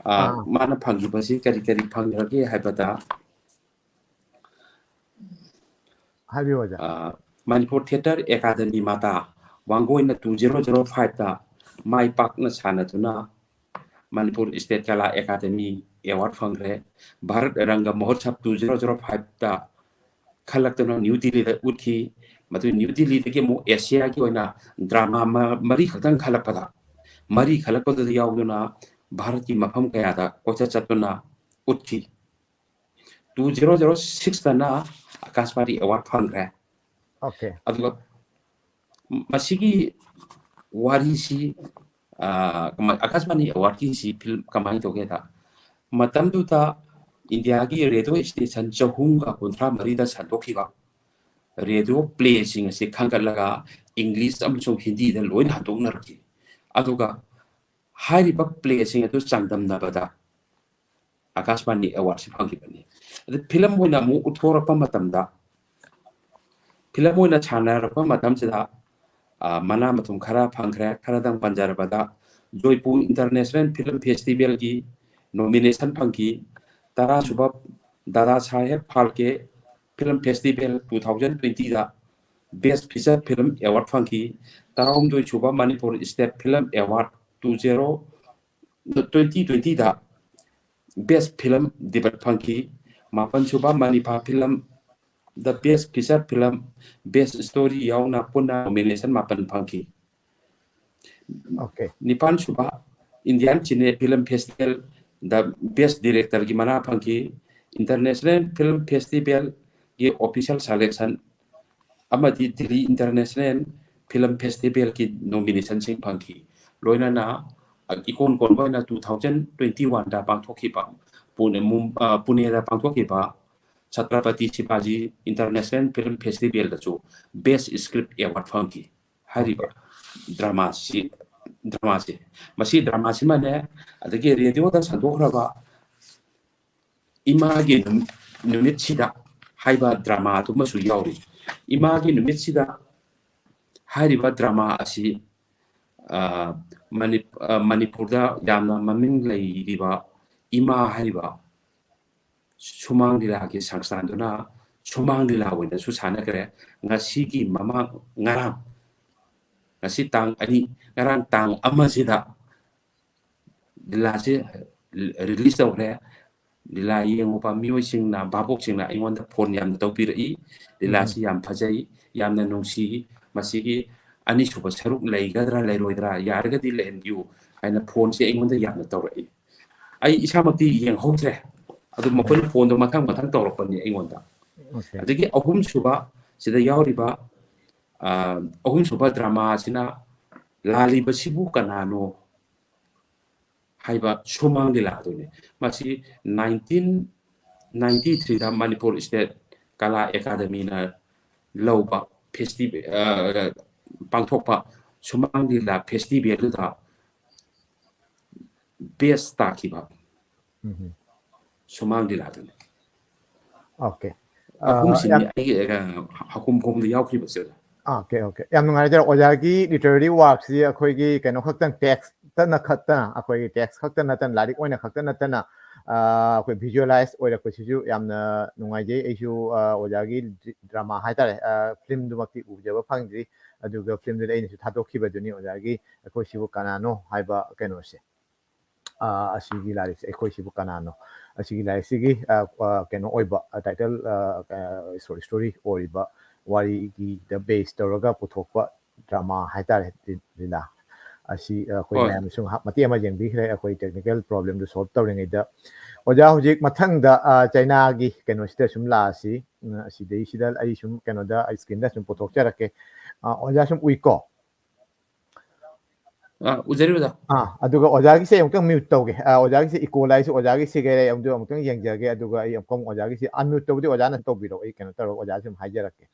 ꯑ, ꯑꯥ꯫ ꯃꯥꯅ ꯐꯪꯈꯤꯕꯁꯤ ꯀꯔꯤ ꯀꯔꯤ ꯐꯪꯈ꯭ꯔꯒꯦ ꯍꯥꯏꯕꯗ, ꯍꯥꯏꯕꯤꯌꯨ ꯑꯣꯖꯥ꯫ ꯑ, ꯃꯅꯤꯄꯨꯔ ꯊꯤꯌꯦꯇꯔ ꯑꯦꯀꯥꯗꯃꯤ ꯃꯇꯥ ꯋꯥꯡꯒꯣꯏꯅ two zero zero five ꯇ ꯃꯥꯏ ꯄꯥꯛꯅ ꯁꯥꯟꯅꯗꯨꯅ ꯃꯅꯤꯄꯨꯔ ꯁ꯭ꯇꯦꯠ ꯀꯂꯥ ꯑꯦꯀꯥꯗꯃꯤ ꯑꯦꯋꯥꯔꯗ ꯐꯪꯈ꯭ꯔꯦ꯫ Bharat ꯔꯪꯒ ꯃꯍꯣꯠꯁꯕ two zero zero five ꯇ ꯈꯜꯂꯛꯇꯨꯅ ꯅ꯭ꯌꯨ ꯗꯤꯜꯂꯤꯗ ꯎꯠꯈꯤ꯫ ꯃꯗꯨ ꯅ꯭ꯌꯨ ꯗꯤꯜꯂꯤꯗꯒꯤ ꯑꯃꯨꯛ ꯑꯦꯁꯤꯌꯥꯒꯤ ꯑꯣꯏꯅ ꯗ꯭ꯔꯃꯥ ꯃ-, ꯃꯔꯤ ꯈꯛꯇꯪ ꯈꯜꯂꯛꯄꯗ, ꯃꯔꯤ ꯈꯜꯂꯛꯄꯗꯨꯗ ꯌꯥꯎꯗꯨꯅ ꯚꯥꯔꯠꯀꯤ ꯃꯐꯝ ꯀꯌꯥꯗ ꯀꯣꯏꯆꯠ ꯆꯠꯇꯨꯅ ꯎꯠꯈꯤ꯫ Two zero zero six ꯇꯅ ꯑꯀꯥꯁꯕꯥꯅꯤ ꯑꯦꯋꯥꯔꯗ ꯐꯪꯈ꯭ꯔꯦ꯫ Okay. ꯑꯗꯨꯒ ꯃꯁꯤꯒꯤ ꯋꯥꯔꯤꯁꯤ, ꯑ, ꯀꯃꯥꯏ-, ꯑꯀꯥꯁꯕꯥꯅꯤ ꯑꯦꯋꯥꯔꯗꯀꯤꯁꯤ ꯐꯤꯂꯝ ꯀꯃꯥꯏꯅ ꯇꯧꯒꯦꯗ, ꯃꯇꯝꯗꯨꯗ ꯏꯟꯗꯤꯌꯥꯒꯤ ꯔꯦꯗꯤꯑꯣ ꯁ꯭ꯇꯦꯁꯟ ꯆꯍꯨꯝꯒ ꯀꯨꯟꯊ꯭ꯔꯥ ꯃꯔꯤꯗ ꯁꯟꯗꯣꯛꯈꯤꯕ ꯔꯦꯗꯤꯑꯣ ꯄ꯭ꯂꯦꯁꯤꯡ ꯑꯁꯤ ꯈꯟꯒꯠꯂꯒ ꯏꯪꯂꯤꯁ ꯑꯃꯁꯨꯡ ꯍꯤꯟꯗꯤꯗ ꯂꯣꯏꯅ ꯍꯟꯗꯣꯛꯅꯔꯛꯈꯤ꯫ ꯑꯗꯨꯒ ꯍꯥꯏꯔꯤꯕ ꯄ꯭ꯂꯦꯁꯤꯡ ꯑꯗꯨ ꯆꯥꯡꯗꯝꯅꯕꯗ ꯑꯀꯥꯁꯕꯥꯅꯤ ꯑꯦꯋꯥꯔꯗꯁꯤ ꯐꯪꯈꯤꯕꯅꯤ꯫ ꯑꯗ ꯐꯤꯂꯝ ꯑꯣꯏꯅ ꯑꯃꯨꯛ ꯎꯠꯊꯣꯔꯛꯄ ꯃꯇꯝꯗ, ꯐꯤꯂꯝ ꯑꯣꯏꯅ ꯁꯥꯟꯅꯔꯛꯄ ꯃꯇꯝꯁꯤꯗ, ꯑ, ꯃꯅꯥ ꯃꯊꯨꯝ ꯈꯔ ꯐꯪꯈ꯭ꯔꯦ꯫ ꯈꯔꯗꯪ ꯄꯟꯖꯔꯕꯗ, ꯖꯣꯏꯄꯨꯔ ꯏꯟꯇꯔꯅꯦꯁꯅꯦꯜ ꯐꯤꯂꯝ ꯐꯦꯁꯇꯤꯚꯦꯜꯒꯤ ꯅꯣꯃꯤꯅꯦꯁꯟ ꯐꯪꯈꯤ꯫ ꯇꯔꯥꯁꯨꯕ Dada Saheb Phalke film festival two thousand twenty ꯗ ꯕꯦꯁ ꯐꯤꯆꯔ ꯐꯤꯂꯝ ꯑꯦꯋꯥꯔꯗ ꯐꯪꯈꯤ꯫ ꯇꯔꯥꯍꯨꯝꯗꯣꯏ ꯁꯨꯕ Manipur state film award two zero, twenty twenty ꯗ ꯕꯦꯁ ꯐꯤꯂꯝ ꯗꯤꯕꯦꯠ ꯐꯪꯈꯤ꯫ ꯃꯥꯄꯟ ꯁꯨꯕ ꯃꯅꯤꯄꯥ ꯐꯤꯂꯝ ꯗ best feature film, best story ꯌꯥꯎꯅ ꯄꯨꯟꯅ ꯅꯣꯃꯤꯅꯦꯁꯟ ꯃꯥꯄꯟ ꯐꯪꯈꯤ꯫ Okay. ꯅꯤꯄꯥꯟ ꯁꯨꯕ ꯏꯟꯗꯤꯌꯥꯟ ꯁꯤꯅꯦ ꯐꯤꯂꯝ ꯐꯦꯁꯇꯤꯚꯦꯜꯗ ꯕꯦꯁ ꯗꯤꯔꯦꯛꯇꯔꯒꯤ ꯃꯅꯥ ꯐꯪꯈꯤ꯫ ꯏꯟꯇꯔꯅꯦꯁꯅꯦꯜ ꯐꯤꯂꯝ ꯐꯦꯁꯇꯤꯚꯦꯜꯒꯤ ꯑꯣꯐꯤꯁꯤꯌꯦꯜ ꯁꯦꯂꯦꯛꯁꯟ ꯑꯃꯗꯤ ꯗꯤꯜꯂꯤ ꯏꯟꯇꯔꯅꯦꯁꯅꯦꯜ ꯐꯤꯂꯝ ꯐꯦꯁꯇꯤꯚꯦꯜꯒꯤ ꯅꯣꯃꯤꯅꯦꯁꯟꯁꯤꯡ ꯐꯪꯈꯤ꯫ ꯂꯣꯏꯅꯅ ꯏꯀꯣꯟ ꯀꯣꯟꯕ ꯑꯣꯏꯅ two thousand twenty one ꯗ ꯄꯥꯡꯊꯣꯛꯈꯤꯕ ꯄꯨꯅꯦ, ꯃꯨꯝ-, ꯑ, ꯄꯨꯅꯦꯗ ꯄꯥꯡꯊꯣꯛꯈꯤꯕ ꯁꯇ꯭ꯔꯄꯇꯤ ꯁꯤꯕꯥꯖꯤ ꯏꯟꯇꯔꯅꯦꯁꯅꯦꯜ ꯐꯤꯂꯝ ꯐꯦꯁꯇꯤꯚꯦꯜꯗꯁꯨ ꯕꯦꯁ ꯁ꯭ꯀ꯭ꯔꯤꯞ ꯑꯦꯋꯥꯔꯗ ꯐꯪꯈꯤ꯫ ꯍꯥꯏꯔꯤꯕ ꯗ꯭ꯔꯃꯥꯁꯤ, ꯗ꯭ꯔꯃꯥꯁꯦ, ꯃꯁꯤ ꯗ꯭ꯔꯃꯥꯁꯤꯃꯅꯦ, ꯑꯗꯒꯤ ꯔꯦꯗꯤꯑꯣꯗ ꯁꯟꯗꯣꯛꯈ꯭ꯔꯕ ꯏꯃꯥꯒꯤ ꯅꯨꯃꯤꯠ, ꯅꯨꯃꯤꯠꯁꯤꯗ ꯍꯥꯏꯕ ꯗ꯭ꯔꯃꯥꯗꯨꯃꯁꯨ ꯌꯥꯎꯔꯤ꯫ ꯏꯃꯥꯒꯤ ꯅꯨꯃꯤꯠꯁꯤꯗ ꯍꯥꯏꯔꯤꯕ ꯗ꯭ꯔꯃꯥ ꯑꯁꯤ, ꯑ, ꯃꯅꯤ-, ꯑ, ꯃꯅꯤꯄꯨꯔꯗ ꯌꯥꯝꯅ ꯃꯃꯤꯡ ꯂꯩꯔꯤꯕ ꯏꯃꯥ ꯍꯥꯏꯔꯤꯕ ꯁꯨꯃꯥꯡ ꯂꯤꯂꯥꯒꯤ ꯁꯪꯁꯊꯥꯟꯗꯨꯅ ꯁꯨꯃꯥꯡ ꯂꯤꯂꯥ ꯑꯣꯏꯅꯁꯨ ꯁꯥꯟꯅꯈ꯭ꯔꯦ꯫ ꯉꯁꯤꯒꯤ ꯃꯃꯥꯡ, ꯉꯔꯥꯡ, ꯉꯁꯤ ꯇꯥꯡ ꯑꯅꯤ, ꯉꯔꯥꯡ ꯇꯥꯡ ꯑꯃꯁꯤꯗ ꯂꯤꯂꯥꯁꯦ ꯔꯤꯂꯤꯁ ꯇꯧꯈ꯭ꯔꯦ꯫ ꯂꯤꯂꯥ ꯌꯦꯡꯉꯨꯕ ꯃꯤꯑꯣꯏꯁꯤꯡꯅ, ꯚꯥꯕꯣꯛꯁꯤꯡꯅ ꯑꯩꯉꯣꯟꯗ ꯐꯣꯟ ꯌꯥꯝꯅ ꯇꯧꯕꯤꯔꯛꯏ, "ꯂꯤꯂꯥꯁꯤ ꯌꯥꯝ ꯐꯖꯩ, ꯌꯥꯝꯅ ꯅꯨꯡꯁꯤ, ꯃꯁꯤꯒꯤ ꯑꯅꯤꯁꯨꯕ ꯁꯔꯨꯛ ꯂꯩꯒꯗ꯭ꯔꯥ ꯂꯩꯔꯣꯏꯗ꯭ꯔꯥ, ꯌꯥꯔꯒꯗꯤ ꯂꯩꯍꯟꯕꯤꯌꯨ" ꯍꯥꯏꯅ ꯐꯣꯟꯁꯦ ꯑꯩꯉꯣꯟꯗ ꯌꯥꯝꯅ ꯇꯧꯔꯛꯏ꯫ ꯑꯩ ꯏꯁꯥꯃꯛꯇꯤ ꯌꯦꯡꯍꯧꯗ꯭ꯔꯦ, ꯑꯗꯨ ꯃꯈꯣꯏꯅ ꯐꯣꯟꯗꯣ ꯃꯊꯪ ꯃꯊꯪ ꯇꯧꯔꯛꯄꯅꯤ ꯑꯩꯉꯣꯟꯗ꯫ Okay. ꯑꯗꯒꯤ ꯑꯍꯨꯝꯁꯨꯕ ꯁꯤꯗ ꯌꯥꯎꯔꯤꯕ, ꯑ, ꯑꯍꯨꯝꯁꯨꯕ ꯗ꯭ꯔꯃꯥ ꯑꯁꯤꯅ "ꯂꯥꯜꯂꯤꯕꯁꯤꯕꯨ ꯀꯅꯥꯅꯣ" ꯍꯥꯏꯕ ꯁꯨꯃꯥꯡ ꯂꯤꯂꯥꯗꯨꯅꯤ꯫ ꯃꯁꯤ ꯅꯥꯏꯟꯇꯤꯟ ꯅꯥꯏꯟꯇꯤ ꯊ꯭ꯔꯤꯗ ꯃꯅꯤꯄꯨꯔ ꯁ꯭ꯇꯦꯠ ꯀꯂꯥ ꯑꯦꯀꯥꯗꯃꯤꯅ ꯂꯧꯕ ꯐꯦꯁꯇꯤꯚꯦꯜ, ꯑ, ꯄꯥꯡꯊꯣꯛꯄ ꯁꯨꯃꯥꯡ ꯂꯤꯂꯥ ꯐꯦꯁꯇꯤꯚꯦꯜꯗꯨꯗ ꯕꯦꯁ ꯇꯥꯈꯤꯕ ꯎꯝ. ꯁꯨꯃꯥꯡ ꯂꯤꯂꯥꯗꯨꯅꯤ꯫ Okay. ꯑꯍꯨꯝꯁꯤꯅꯤ ꯌꯥꯝ ꯑꯩꯒꯤ, ꯑ, ꯍꯀꯨꯝ ꯈꯣꯡꯗ ꯌꯥꯎꯈꯤꯕꯁꯦ꯫ Okay, okay. ꯌꯥꯝ ꯅꯨꯡꯉꯥꯏꯖꯔꯦ꯫ ꯑꯣꯖꯥꯒꯤ literary workꯁꯤ ꯑꯩꯈꯣꯏꯒꯤ ꯀꯩꯅꯣ ꯈꯛꯇꯪ, text ꯇꯅ ꯈꯛꯇꯅ, ꯑꯩꯈꯣꯏꯒꯤ text ꯈꯛꯇ ꯅꯠꯇꯅ, ꯂꯥꯏꯔꯤꯛ ꯑꯣꯏꯅ ꯈꯛꯇ ꯅꯠꯇꯅ, ꯑ, ꯑꯩꯈꯣꯏ visualize ꯑꯣꯏꯔꯛꯄꯁꯤꯁꯨ ꯌꯥꯝꯅ ꯅꯨꯡꯉꯥꯏꯖꯩ꯫ ꯑꯩꯁꯨ, ꯑ, ꯑꯣꯖꯥꯒꯤ drama ꯍꯥꯏꯇꯥꯔꯦ, ꯑ, filmꯗꯨꯃꯛꯇꯤ ꯎꯖꯕ ꯐꯪꯗ꯭ꯔꯤ, ꯑꯗꯨꯒ filmꯗꯨꯗ ꯑꯩꯅꯁꯨ ꯊꯥꯗꯣꯛꯈꯤꯕꯗꯨꯅꯤ ꯑꯣꯖꯥꯒꯤ "ꯑꯩꯈꯣꯏꯁꯤꯕꯨ ꯀꯅꯥꯅꯣ" ꯍꯥꯏꯕ ꯀꯩꯅꯣꯁꯦ꯫ ꯑ, ꯑꯁꯤꯒꯤ ꯂꯥꯏꯔꯤꯛꯁꯦ, "ꯑꯩꯈꯣꯏꯁꯤꯕꯨ ꯀꯅꯥꯅꯣ", ꯑꯁꯤꯒꯤ ꯂꯥꯏꯔꯤꯛꯁꯤꯒꯤ, ꯑ, ꯑ, ꯀꯩꯅꯣ ꯑꯣꯏꯕ, ꯑ, title, ꯑ, ꯑ, short story ꯑꯣꯏꯔꯤꯕ ꯋꯥꯔꯤꯒꯤꯗ base ꯇꯧꯔꯒ ꯄꯨꯊꯣꯛꯄ drama ꯍꯥꯏꯇꯥꯔꯦ, ꯂꯤ-, ꯂꯤꯂꯥ꯫ ꯑꯁꯤ, ꯑ, ꯑꯩꯈꯣꯏ ꯍꯣꯏ꯫ ꯃꯌꯥꯝꯅꯁꯨ ꯉꯥꯏꯍꯥꯛ ꯃꯇꯦꯛ ꯑꯃ ꯌꯦꯡꯕꯤꯈ꯭ꯔꯦ, ꯑꯩꯈꯣꯏ technical problemꯗꯨ solve ꯇꯧꯔꯤꯉꯩꯗ꯫ ꯑꯣꯖꯥ, ꯍꯧꯖꯤꯛ ꯃꯊꯪꯗ, ꯑ, ꯆꯩꯅꯥꯒꯤ ꯀꯩꯅꯣꯁꯤꯗ ꯁꯨꯝ ꯂꯥꯛꯑꯁꯤ꯫ ꯎꯝ, ꯑꯁꯤꯗꯩꯁꯤꯗ ꯑꯩ ꯁꯨꯝ ꯀꯩꯅꯣꯗ screenꯗ ꯁꯨꯝ ꯄꯨꯊꯣꯛꯆꯔꯛꯀꯦ꯫ ꯑ, ꯑꯣꯖꯥ ꯁꯨꯝ ꯎꯏꯀꯣ? ꯑ, ꯎꯖꯔꯤ ꯑꯣꯖꯥ꯫ ꯑꯥ, ꯑꯗꯨꯒ ꯑꯣꯖꯥꯒꯤꯁꯦ ꯑꯃꯨꯛꯇꯪ mute ꯇꯧꯒꯦ꯫ ꯑ, ꯑꯣꯖꯥꯒꯤꯁꯦ echo ꯂꯥꯛꯏꯁꯦ, ꯑꯣꯖꯥꯒꯤꯁꯤꯒ ꯑꯩ ꯑꯃꯨꯛꯇꯪ, ꯑꯃꯨꯛꯇꯪ ꯌꯦꯡꯖꯒꯦ, ꯑꯗꯨꯒ ꯑꯩ ꯑꯃꯨꯛꯀ ꯑꯃꯨꯛ ꯑꯣꯖꯥꯒꯤꯁꯤ unmute ꯇꯧꯕꯗꯤ ꯑꯣꯖꯥꯅ ꯇꯧꯕꯤꯔꯛꯑꯣ, ꯑꯩ ꯀꯩꯅꯣ ꯇꯧꯔꯒ ꯑꯣꯖꯥꯁꯨ ꯑꯗꯨꯝ ꯍꯥꯏꯖꯔꯛꯀꯦ꯫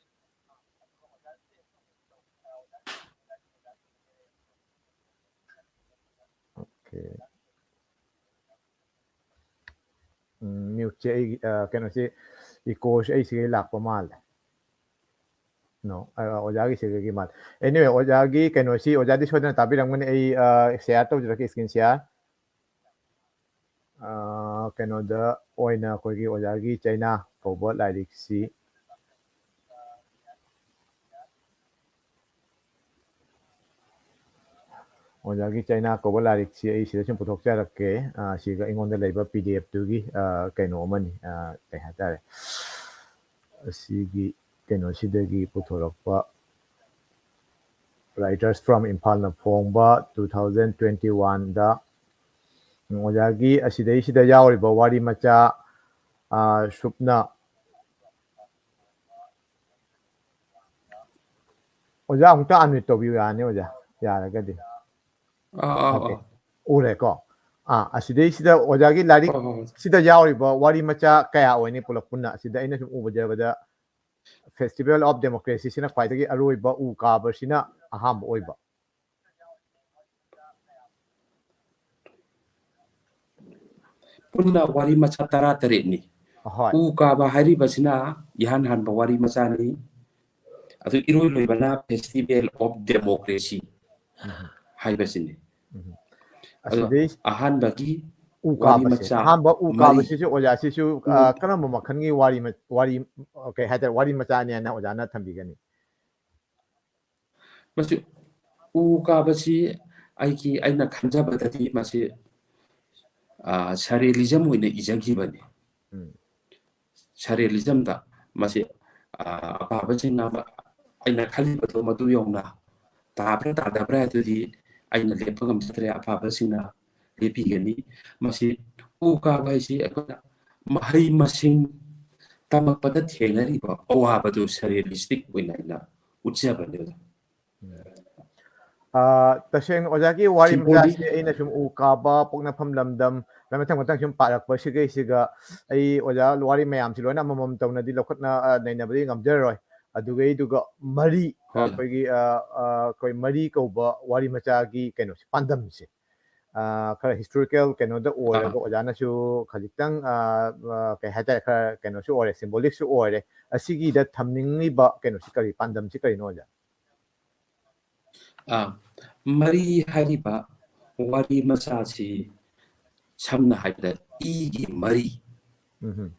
Okay. ꯎꯝ, ꯃ꯭ꯌꯨꯠꯁꯦ ꯑꯩ, ꯑ, ꯀꯩꯅꯣꯁꯤ, ꯏꯀꯣꯁꯦ ꯑꯩ ꯁꯤꯒꯩ ꯂꯥꯛꯄ ꯃꯥꯜꯂꯦ꯫ No, ꯑ, ꯑꯣꯖꯥꯒꯤ ꯁꯤꯒꯒꯤ ꯃꯥꯜꯂꯦ꯫ Anyway, ꯑꯣꯖꯥꯒꯤ ꯀꯩꯅꯣꯁꯤ ꯑꯣꯖꯥꯗꯤ ꯁꯣꯏꯗꯅ ꯇꯥꯕꯤꯔꯝꯒꯅꯤ꯫ ꯑꯩ, ꯑ, ꯁꯤꯌꯥꯔ ꯇꯧꯖꯔꯛꯀꯦ, ꯁ꯭ꯀ꯭ꯔꯤꯟ ꯁꯤꯌꯥꯔ꯫ ꯑ, ꯀꯩꯅꯣꯗ ꯑꯣꯏꯅ ꯑꯩꯈꯣꯏꯒꯤ ꯑꯣꯖꯥꯒꯤ ꯆꯩꯅꯥ ꯀꯧꯕ ꯂꯥꯏꯔꯤꯛꯁꯤ, ꯑꯣꯖꯥꯒꯤ ꯆꯩꯅꯥ ꯀꯧꯕ ꯂꯥꯏꯔꯤꯛꯁꯤ ꯑꯩ ꯁꯤꯗ ꯁꯨꯝ ꯄꯨꯊꯣꯛꯆꯔꯛꯀꯦ꯫ ꯑ, ꯁꯤꯒ ꯑꯩꯉꯣꯟꯗ ꯂꯩꯕ P D F ꯇꯨꯒꯤ, ꯑ, ꯀꯩꯅꯣ ꯑꯃꯅꯤ, ꯑ, ꯀꯩ ꯍꯥꯏꯇꯥꯔꯦ, ꯑꯁꯤꯒꯤ ꯀꯩꯅꯣꯁꯤꯗꯒꯤ ꯄꯨꯊꯣꯔꯛꯄ, Writers from ꯏꯝꯐꯥꯜꯅ ꯐꯣꯡꯕ two thousand twenty-one ꯗ꯫ ꯑꯣꯖꯥꯒꯤ ꯑꯁꯤꯗꯩꯁꯤꯗ ꯌꯥꯎꯔꯤꯕ ꯋꯥꯔꯤ ꯃꯆꯥ, ꯑ, ꯁꯨꯞꯅ, ꯑꯣꯖꯥ ꯑꯃꯨꯛꯇ unmute ꯇꯧꯕꯤꯌꯨ ꯌꯥꯅꯤ ꯑꯣꯖꯥ, ꯌꯥꯔꯒꯗꯤ꯫ ꯑꯥ, ꯑꯥ, Okay. ꯑꯥ. ꯎꯔꯦꯀꯣ? ꯑꯥ, ꯑꯁꯤꯗꯩꯁꯤꯗ ꯑꯣꯖꯥꯒꯤ ꯂꯥꯏꯔꯤꯛ ꯍꯣꯏ, ꯍꯣꯏ, ꯍꯣꯏ. ꯁꯤꯗ ꯌꯥꯎꯔꯤꯕ ꯋꯥꯔꯤ ꯃꯆꯥ ꯀꯌꯥ ꯑꯣꯏꯅꯤ ꯄꯨꯂꯞ ꯄꯨꯟꯅ? ꯑꯁꯤꯗ ꯑꯩꯅ ꯁꯨꯝ ꯎꯕꯗꯕꯗ Festival of Democracy ꯁꯤꯅ ꯈ꯭ꯋꯥꯏꯗꯒꯤ ꯑꯔꯣꯏꯕ, ꯎ ꯀꯥꯕꯁꯤꯅ ꯑꯍꯥꯟꯕ ꯑꯣꯏꯕ꯫ ꯄꯨꯟꯅ ꯋꯥꯔꯤ ꯃꯆꯥ ꯇꯔꯥꯇꯔꯦꯠꯅꯤ꯫ ꯑꯍꯣꯏ꯫ ꯎ ꯀꯥꯕ ꯍꯥꯏꯔꯤꯕꯁꯤꯅ ꯏꯍꯥꯟ ꯍꯥꯟꯕ ꯋꯥꯔꯤ ꯃꯆꯥꯅꯤ꯫ ꯑꯗꯨ ꯏꯔꯣꯏ ꯂꯣꯏꯕꯅ Festival of Democracy ꯎꯝ꯫ ꯍꯥꯏꯕꯁꯤꯅꯤ꯫ ꯎꯝ꯫ ꯑꯗꯣ ꯑꯁꯤꯗꯩ ꯑꯍꯥꯟꯕꯒꯤ ꯎ ꯋꯥꯔꯤ ꯀꯥꯕꯁꯦ, ꯃꯆꯥ ꯑꯍꯥꯟꯕ ꯎ ꯃꯔꯤ꯫ ꯀꯥꯕꯁꯤꯁꯨ ꯑꯣꯖꯥ ꯁꯤꯁꯨ, ꯑ, ꯎ- ꯀꯔꯝꯕ ꯃꯈꯜꯒꯤ ꯋꯥꯔꯤ ꯃ-, ꯋꯥꯔꯤ, ꯑ, ꯀꯩ ꯍꯥꯏꯇꯥꯔꯦ, ꯋꯥꯔꯤ ꯃꯆꯥꯅꯦꯅ ꯑꯣꯖꯥꯅ ꯊꯝꯕꯤꯒꯅꯤ? ꯃꯁꯤ ꯎ ꯀꯥꯕꯁꯤ ꯑꯩꯒꯤ, ꯑꯩꯅ ꯈꯟꯖꯕꯗꯗꯤ ꯃꯁꯤ, ꯑ, surrealism ꯑꯣꯏꯅ ꯏꯖꯈꯤꯕꯅꯤ꯫ ꯎꯝ꯫ Surrealism ꯗ ꯃꯁꯤ, ꯑ, ꯑꯄꯥꯕꯁꯤꯡꯅ ꯑꯩꯅ ꯈꯜꯂꯤꯕꯗꯣ ꯃꯗꯨ ꯌꯧꯅ ꯇꯥꯕ꯭ꯔꯥ ꯇꯥꯗꯕ꯭ꯔꯥ ꯍꯥꯏꯗꯨꯗꯤ ꯑꯩꯅ ꯂꯦꯞꯄ ꯉꯝꯖꯗ꯭ꯔꯦ, ꯑꯄꯥꯕꯁꯤꯡꯅ ꯂꯦꯞꯄꯤꯒꯅꯤ꯫ ꯃꯁꯤ ꯎ ꯀꯥꯕ ꯍꯥꯏꯁꯤ ꯑꯩꯈꯣꯏꯅ ꯃꯍꯩ ꯃꯁꯤꯡ ꯇꯝꯃꯛꯄꯗ ꯊꯦꯡꯅꯔꯤꯕ ꯑꯋꯥꯕꯗꯨ surrealistic ꯑꯣꯏꯅ ꯑꯩꯅ ꯎꯠꯆꯕꯅꯦ ꯑꯣꯖꯥ꯫ ꯑ, ꯇꯁꯦꯡꯅ ꯑꯣꯖꯥꯒꯤ ꯋꯥꯔꯤ Symbolic. ꯃꯆꯥꯁꯦ ꯑꯩꯅ ꯁꯨꯝ ꯎ ꯀꯥꯕ, ꯄꯣꯛꯅꯐꯝ ꯂꯝꯗꯝ, ꯃꯊꯪ ꯃꯊꯪ ꯁꯨꯝ ꯄꯥꯔꯛꯄꯁꯤꯒꯩꯁꯤꯒ ꯑꯩ ꯑꯣꯖꯥ ꯋꯥꯔꯤ ꯃꯌꯥꯝꯁꯤ ꯂꯣꯏꯅ ꯑꯃꯃꯝ ꯇꯧꯅꯗꯤ ꯂꯧꯈꯠꯅ, ꯑ, ꯅꯩꯅꯕꯗꯤ ꯉꯝꯖꯔꯔꯣꯏ꯫ ꯑꯗꯨꯒꯩꯗꯨꯒ ꯃꯔꯤ, ꯍꯣꯏ꯫ ꯑꯩꯈꯣꯏꯒꯤ, ꯑ, ꯑ, ꯑꯩꯈꯣꯏ ꯃꯔꯤ ꯀꯧꯕ ꯋꯥꯔꯤ ꯃꯆꯥꯒꯤ ꯀꯩꯅꯣꯁꯦ, ꯄꯥꯟꯗꯝꯁꯦ, ꯑ, ꯈꯔ ꯍꯤꯁꯇꯣꯔꯤꯀꯦꯜ ꯀꯩꯅꯣꯗ ꯑꯣꯏꯔꯒ ꯑꯥ꯫ ꯑꯣꯖꯥꯅꯁꯨ ꯈꯖꯤꯛꯇꯪ, ꯑ, ꯑ, ꯀꯩ ꯍꯥꯏꯇꯥꯔꯦ, ꯈꯔ ꯀꯩꯅꯣꯁꯨ ꯑꯣꯏꯔꯦ, ꯁꯤꯝꯕꯣꯂꯤꯛꯁꯨ ꯑꯣꯏꯔꯦ꯫ ꯑꯁꯤꯒꯤꯗ ꯊꯝꯅꯤꯡꯉꯤꯕ ꯀꯩꯅꯣꯁꯤ ꯀꯔꯤ, ꯄꯥꯟꯗꯝꯁꯤ ꯀꯔꯤꯅꯣ ꯑꯣꯖꯥ? ꯑꯥ, ꯃꯔꯤ ꯍꯥꯏꯔꯤꯕ ꯋꯥꯔꯤ ꯃꯆꯥꯁꯤ ꯁꯝꯅ ꯍꯥꯏꯕꯗ ꯏꯒꯤ ꯃꯔꯤ, ꯎꯝꯍꯨꯝ꯫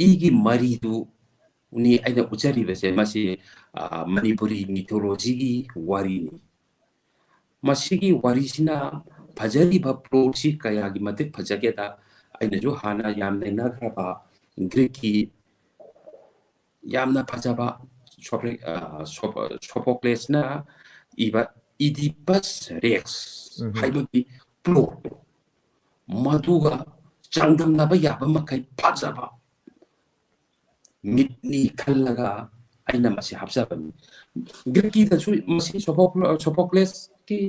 ꯏꯒꯤ ꯃꯔꯤꯗꯨꯅꯤ ꯑꯩꯅ ꯎꯠꯆꯔꯤꯕꯁꯦ꯫ ꯃꯁꯤ, ꯑ, ꯃꯅꯤꯄꯨꯔꯤ ꯃꯤꯊꯣꯂꯣꯖꯤꯒꯤ ꯋꯥꯔꯤꯅꯤ꯫ ꯃꯁꯤꯒꯤ ꯋꯥꯔꯤꯁꯤꯅ ꯐꯖꯔꯤꯕ ꯄ꯭ꯂꯣꯠꯁꯤ ꯀꯌꯥꯒꯤ ꯃꯇꯤꯛ ꯐꯖꯒꯦꯗ, ꯑꯩꯅꯁꯨ ꯍꯥꯟꯅ ꯌꯥꯝ ꯅꯩꯅꯈ꯭ꯔꯕ ꯒ꯭ꯔꯤꯛꯀꯤ ꯌꯥꯝꯅ ꯐꯖꯕ ꯁꯣꯐ꯭ꯔꯦ-, ꯑ, ꯁꯣꯐ-, ꯁꯣꯐꯣꯀ꯭ꯂꯦꯁꯅ ꯏꯕ ꯏꯗꯤꯄꯁ ꯔꯦꯛꯁ ꯎꯝꯍꯨꯝ꯫ ꯍꯥꯏꯕꯒꯤ ꯄ꯭ꯂꯣꯠꯇꯣ, ꯃꯗꯨꯒ ꯆꯥꯡꯗꯝꯅꯕ ꯌꯥꯕ ꯃꯈꯩ ꯐꯖꯕ ꯃꯤꯠꯅꯤ ꯈꯜꯂꯒ ꯑꯩꯅ ꯃꯁꯤ ꯍꯥꯞꯆꯕꯅꯤ꯫ ꯒ꯭ꯔꯤꯛꯀꯤꯗꯁꯨ ꯃꯁꯤ ꯁꯣꯐꯣꯀ꯭ꯂ-, ꯁꯣꯐꯣꯀ꯭ꯂꯦꯁꯀꯤ,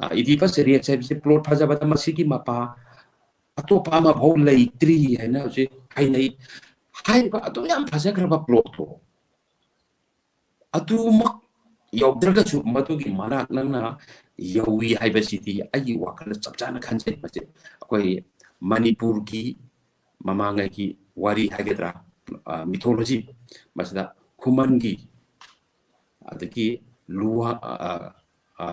ꯑ, ꯏꯗꯤꯄꯁ ꯔꯦꯛꯁ ꯍꯥꯏꯕꯁꯤ ꯄ꯭ꯂꯣꯠ ꯐꯖꯕꯗ ꯃꯁꯤꯒꯤ ꯃꯄꯥ ꯑꯇꯣꯞꯄ ꯑꯃꯐꯥꯎ ꯂꯩꯇ꯭ꯔꯤ ꯍꯥꯏꯅ ꯍꯧꯖꯤꯛ ꯍꯥꯏꯅꯩ꯫ ꯍꯥꯏꯔꯤꯕ ꯑꯗꯨ ꯌꯥꯝ ꯐꯖꯈ꯭ꯔꯕ ꯄ꯭ꯂꯣꯠꯇꯣ ꯑꯗꯨꯃꯛ ꯌꯧꯗ꯭ꯔꯒꯁꯨ ꯃꯗꯨꯒꯤ ꯃꯅꯥꯛ ꯅꯛꯅ ꯌꯧꯏ ꯍꯥꯏꯕꯁꯤꯗꯤ ꯑꯩꯒꯤ ꯋꯥꯈꯜꯗ ꯆꯞ ꯆꯥꯅ ꯈꯟꯖꯩ꯫ ꯃꯁꯤ ꯑꯩꯈꯣꯏ ꯃꯅꯤꯄꯨꯔꯒꯤ ꯃꯃꯥꯡꯉꯩꯒꯤ ꯋꯥꯔꯤ ꯍꯥꯏꯒꯗ꯭ꯔꯥ, ꯑ, ꯃꯤꯊꯣꯂꯣꯖꯤ, ꯃꯁꯤꯗ ꯈꯨꯃꯟꯒꯤ, ꯑꯗꯒꯤ ꯂꯨꯋꯥ-, ꯑ, ꯑ,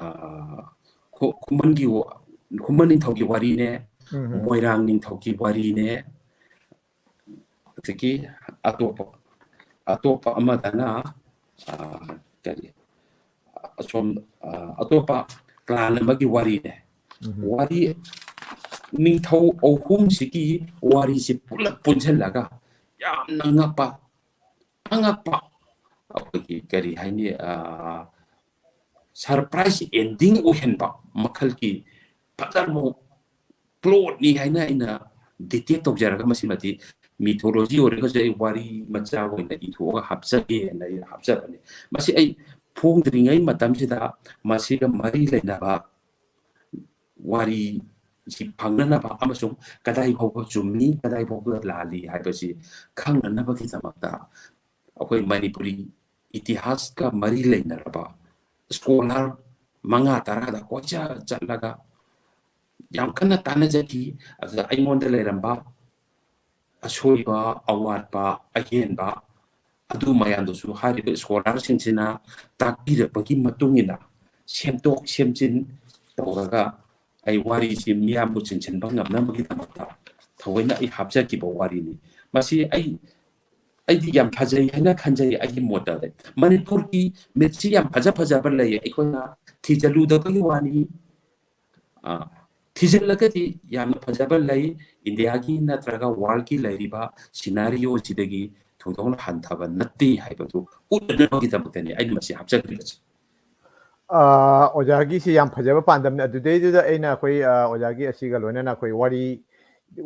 ꯈꯨ-, ꯈꯨꯃꯟꯒꯤ ꯋꯥ-, ꯈꯨꯃꯟ ꯅꯤꯡꯊꯧꯒꯤ ꯋꯥꯔꯤꯅꯦ, ꯎꯝ, ꯎꯝ꯫ ꯃꯣꯏꯔꯥꯡ ꯅꯤꯡꯊꯧꯒꯤ ꯋꯥꯔꯤꯅꯦ, ꯑꯗꯒꯤ ꯑꯇꯣꯞꯄ, ꯑꯇꯣꯞꯄ ꯑꯃꯗꯅ, ꯑ, ꯀꯔꯤ, ꯑꯁꯣꯝ, ꯑ, ꯑꯇꯣꯞꯄ ꯀ꯭ꯂꯥꯟ ꯑꯃꯒꯤ ꯋꯥꯔꯤꯅꯦ꯫ ꯎꯝ꯫ ꯋꯥꯔꯤ ꯅꯤꯡꯊꯧ ꯑꯍꯨꯝꯁꯤꯒꯤ ꯋꯥꯔꯤꯁꯤ ꯄꯨꯂꯞ ꯄꯨꯟꯁꯤꯜꯂꯒ ꯌꯥꯝꯅ ꯉꯛꯄ, ꯑꯉꯛꯄ, ꯑꯩꯈꯣꯏꯒꯤ ꯀꯔꯤ ꯍꯥꯏꯅꯤ, ꯑ, ꯁꯔꯄ꯭ꯔꯥꯏꯖ ꯑꯦꯟꯗꯤꯡ ꯑꯣꯏꯍꯟꯕ ꯃꯈꯜꯒꯤ ꯐꯖꯔꯕ ꯄ꯭ꯂꯣꯠꯅꯤ ꯍꯥꯏꯅ ꯑꯩꯅ ꯗꯤꯇꯦꯛ ꯇꯧꯖꯔꯒ ꯃꯁꯤꯃꯗꯤ ꯃꯤꯊꯣꯂꯣꯖꯤ ꯑꯣꯏꯔꯒꯁꯨ ꯑꯩ ꯋꯥꯔꯤ ꯃꯆꯥ ꯑꯣꯏꯅ ꯏꯊꯣꯛꯑꯒ ꯍꯥꯞꯆꯒꯦꯅ ꯑꯩꯅ ꯍꯥꯞꯆꯕꯅꯤ꯫ ꯃꯁꯤ ꯑꯩ ꯐꯣꯡꯗ꯭ꯔꯤꯉꯩ ꯃꯇꯝꯁꯤꯗ ꯃꯁꯤꯒ ꯃꯔꯤ ꯂꯩꯅꯕ ꯋꯥꯔꯤꯁꯤ ꯐꯪꯅꯅꯕ ꯑꯃꯁꯨꯡ ꯀꯗꯥꯏ ꯐꯥꯎꯕ ꯆꯨꯝꯃꯤ, ꯀꯗꯥꯏ ꯐꯥꯎꯕ ꯂꯥꯜꯂꯤ ꯍꯥꯏꯕꯁꯤ ꯈꯪꯅꯅꯕꯒꯤꯗꯃꯛꯇ ꯑꯩꯈꯣꯏ ꯃꯅꯤꯄꯨꯔꯤ ꯏꯇꯤꯍꯥꯁꯀ ꯃꯔꯤ ꯂꯩꯅꯔꯕ ꯁ꯭ꯀꯣꯂꯔ ꯃꯉꯥ ꯇꯔꯥꯗ ꯀꯣꯏꯆꯠ ꯆꯠꯂꯒ ꯌꯥꯝ ꯀꯟꯅ ꯇꯥꯟꯅꯖꯈꯤ꯫ ꯑꯗꯨꯗ ꯑꯩꯉꯣꯟꯗ ꯂꯩꯔꯝꯕ ꯑꯁꯣꯏꯕ, ꯑꯋꯥꯠꯄ, ꯑꯍꯦꯟꯕ, ꯑꯗꯨ ꯃꯌꯥꯝꯗꯨꯁꯨ ꯍꯥꯏꯔꯤꯕ ꯁ꯭ꯀꯣꯂꯥꯔꯁꯤꯡꯁꯤꯅ ꯇꯥꯛꯄꯤꯔꯛꯄꯒꯤ ꯃꯇꯨꯡ ꯏꯟꯅ ꯁꯦꯝꯗꯣꯛ ꯁꯦꯝꯖꯤꯟ ꯇꯧꯔꯒ ꯑꯩ ꯋꯥꯔꯤꯁꯤ ꯃꯤꯌꯥꯝꯕꯨ ꯆꯤꯟꯁꯤꯟꯕ ꯉꯝꯅꯕꯒꯤꯗꯃꯛꯇ ꯊꯑꯣꯏꯅ ꯑꯩ ꯍꯥꯞꯆꯈꯤꯕ ꯋꯥꯔꯤꯅꯤ꯫ ꯃꯁꯤ ꯑꯩ, ꯑꯩꯗꯤ ꯌꯥꯝ ꯐꯖꯩ ꯍꯥꯏꯅ ꯈꯟꯖꯩ꯫ ꯑꯩꯒꯤ ꯃꯣꯠꯇꯗꯤ ꯃꯅꯤꯄꯨꯔꯒꯤ ꯃꯤꯠꯁꯤ ꯌꯥꯝ ꯐꯖ ꯐꯖꯕ ꯂꯩ, ꯑꯩꯈꯣꯏꯅ ꯊꯤꯖꯤꯜꯂꯨꯗꯕꯒꯤ ꯋꯥꯅꯤ꯫ ꯑ, ꯊꯤꯖꯤꯜꯂꯒꯗꯤ ꯌꯥꯝꯅ ꯐꯖꯕ ꯂꯩ꯫ ꯏꯟꯗꯤꯌꯥꯒꯤ ꯅꯠꯇ꯭ꯔꯒ ꯋꯥꯔꯜꯒꯤ ꯂꯩꯔꯤꯕ ꯁꯤꯅꯥꯔꯤꯑꯣꯁꯤꯗꯒꯤ ꯊꯣꯏꯗꯣꯛꯅ ꯍꯟꯊꯕ ꯅꯠꯇꯦ ꯍꯥꯏꯕꯗꯨ ꯎꯠꯅꯅꯕꯒꯤꯗꯃꯛꯇꯅꯤ ꯑꯩꯅ ꯃꯁꯤ ꯍꯥꯞꯆꯈ꯭ꯔꯤꯕꯁꯦ꯫ ꯑ, ꯑꯣꯖꯥꯒꯤꯁꯤ ꯌꯥꯝ ꯐꯖꯕ ꯄꯥꯟꯗꯝꯅꯤ꯫ ꯑꯗꯨꯗꯩꯗꯨꯗ ꯑꯩꯅ ꯑꯩꯈꯣꯏ, ꯑ, ꯑꯣꯖꯥꯒꯤ ꯑꯁꯤꯒ ꯂꯣꯏꯅꯅ ꯑꯩꯈꯣꯏ ꯋꯥꯔꯤ,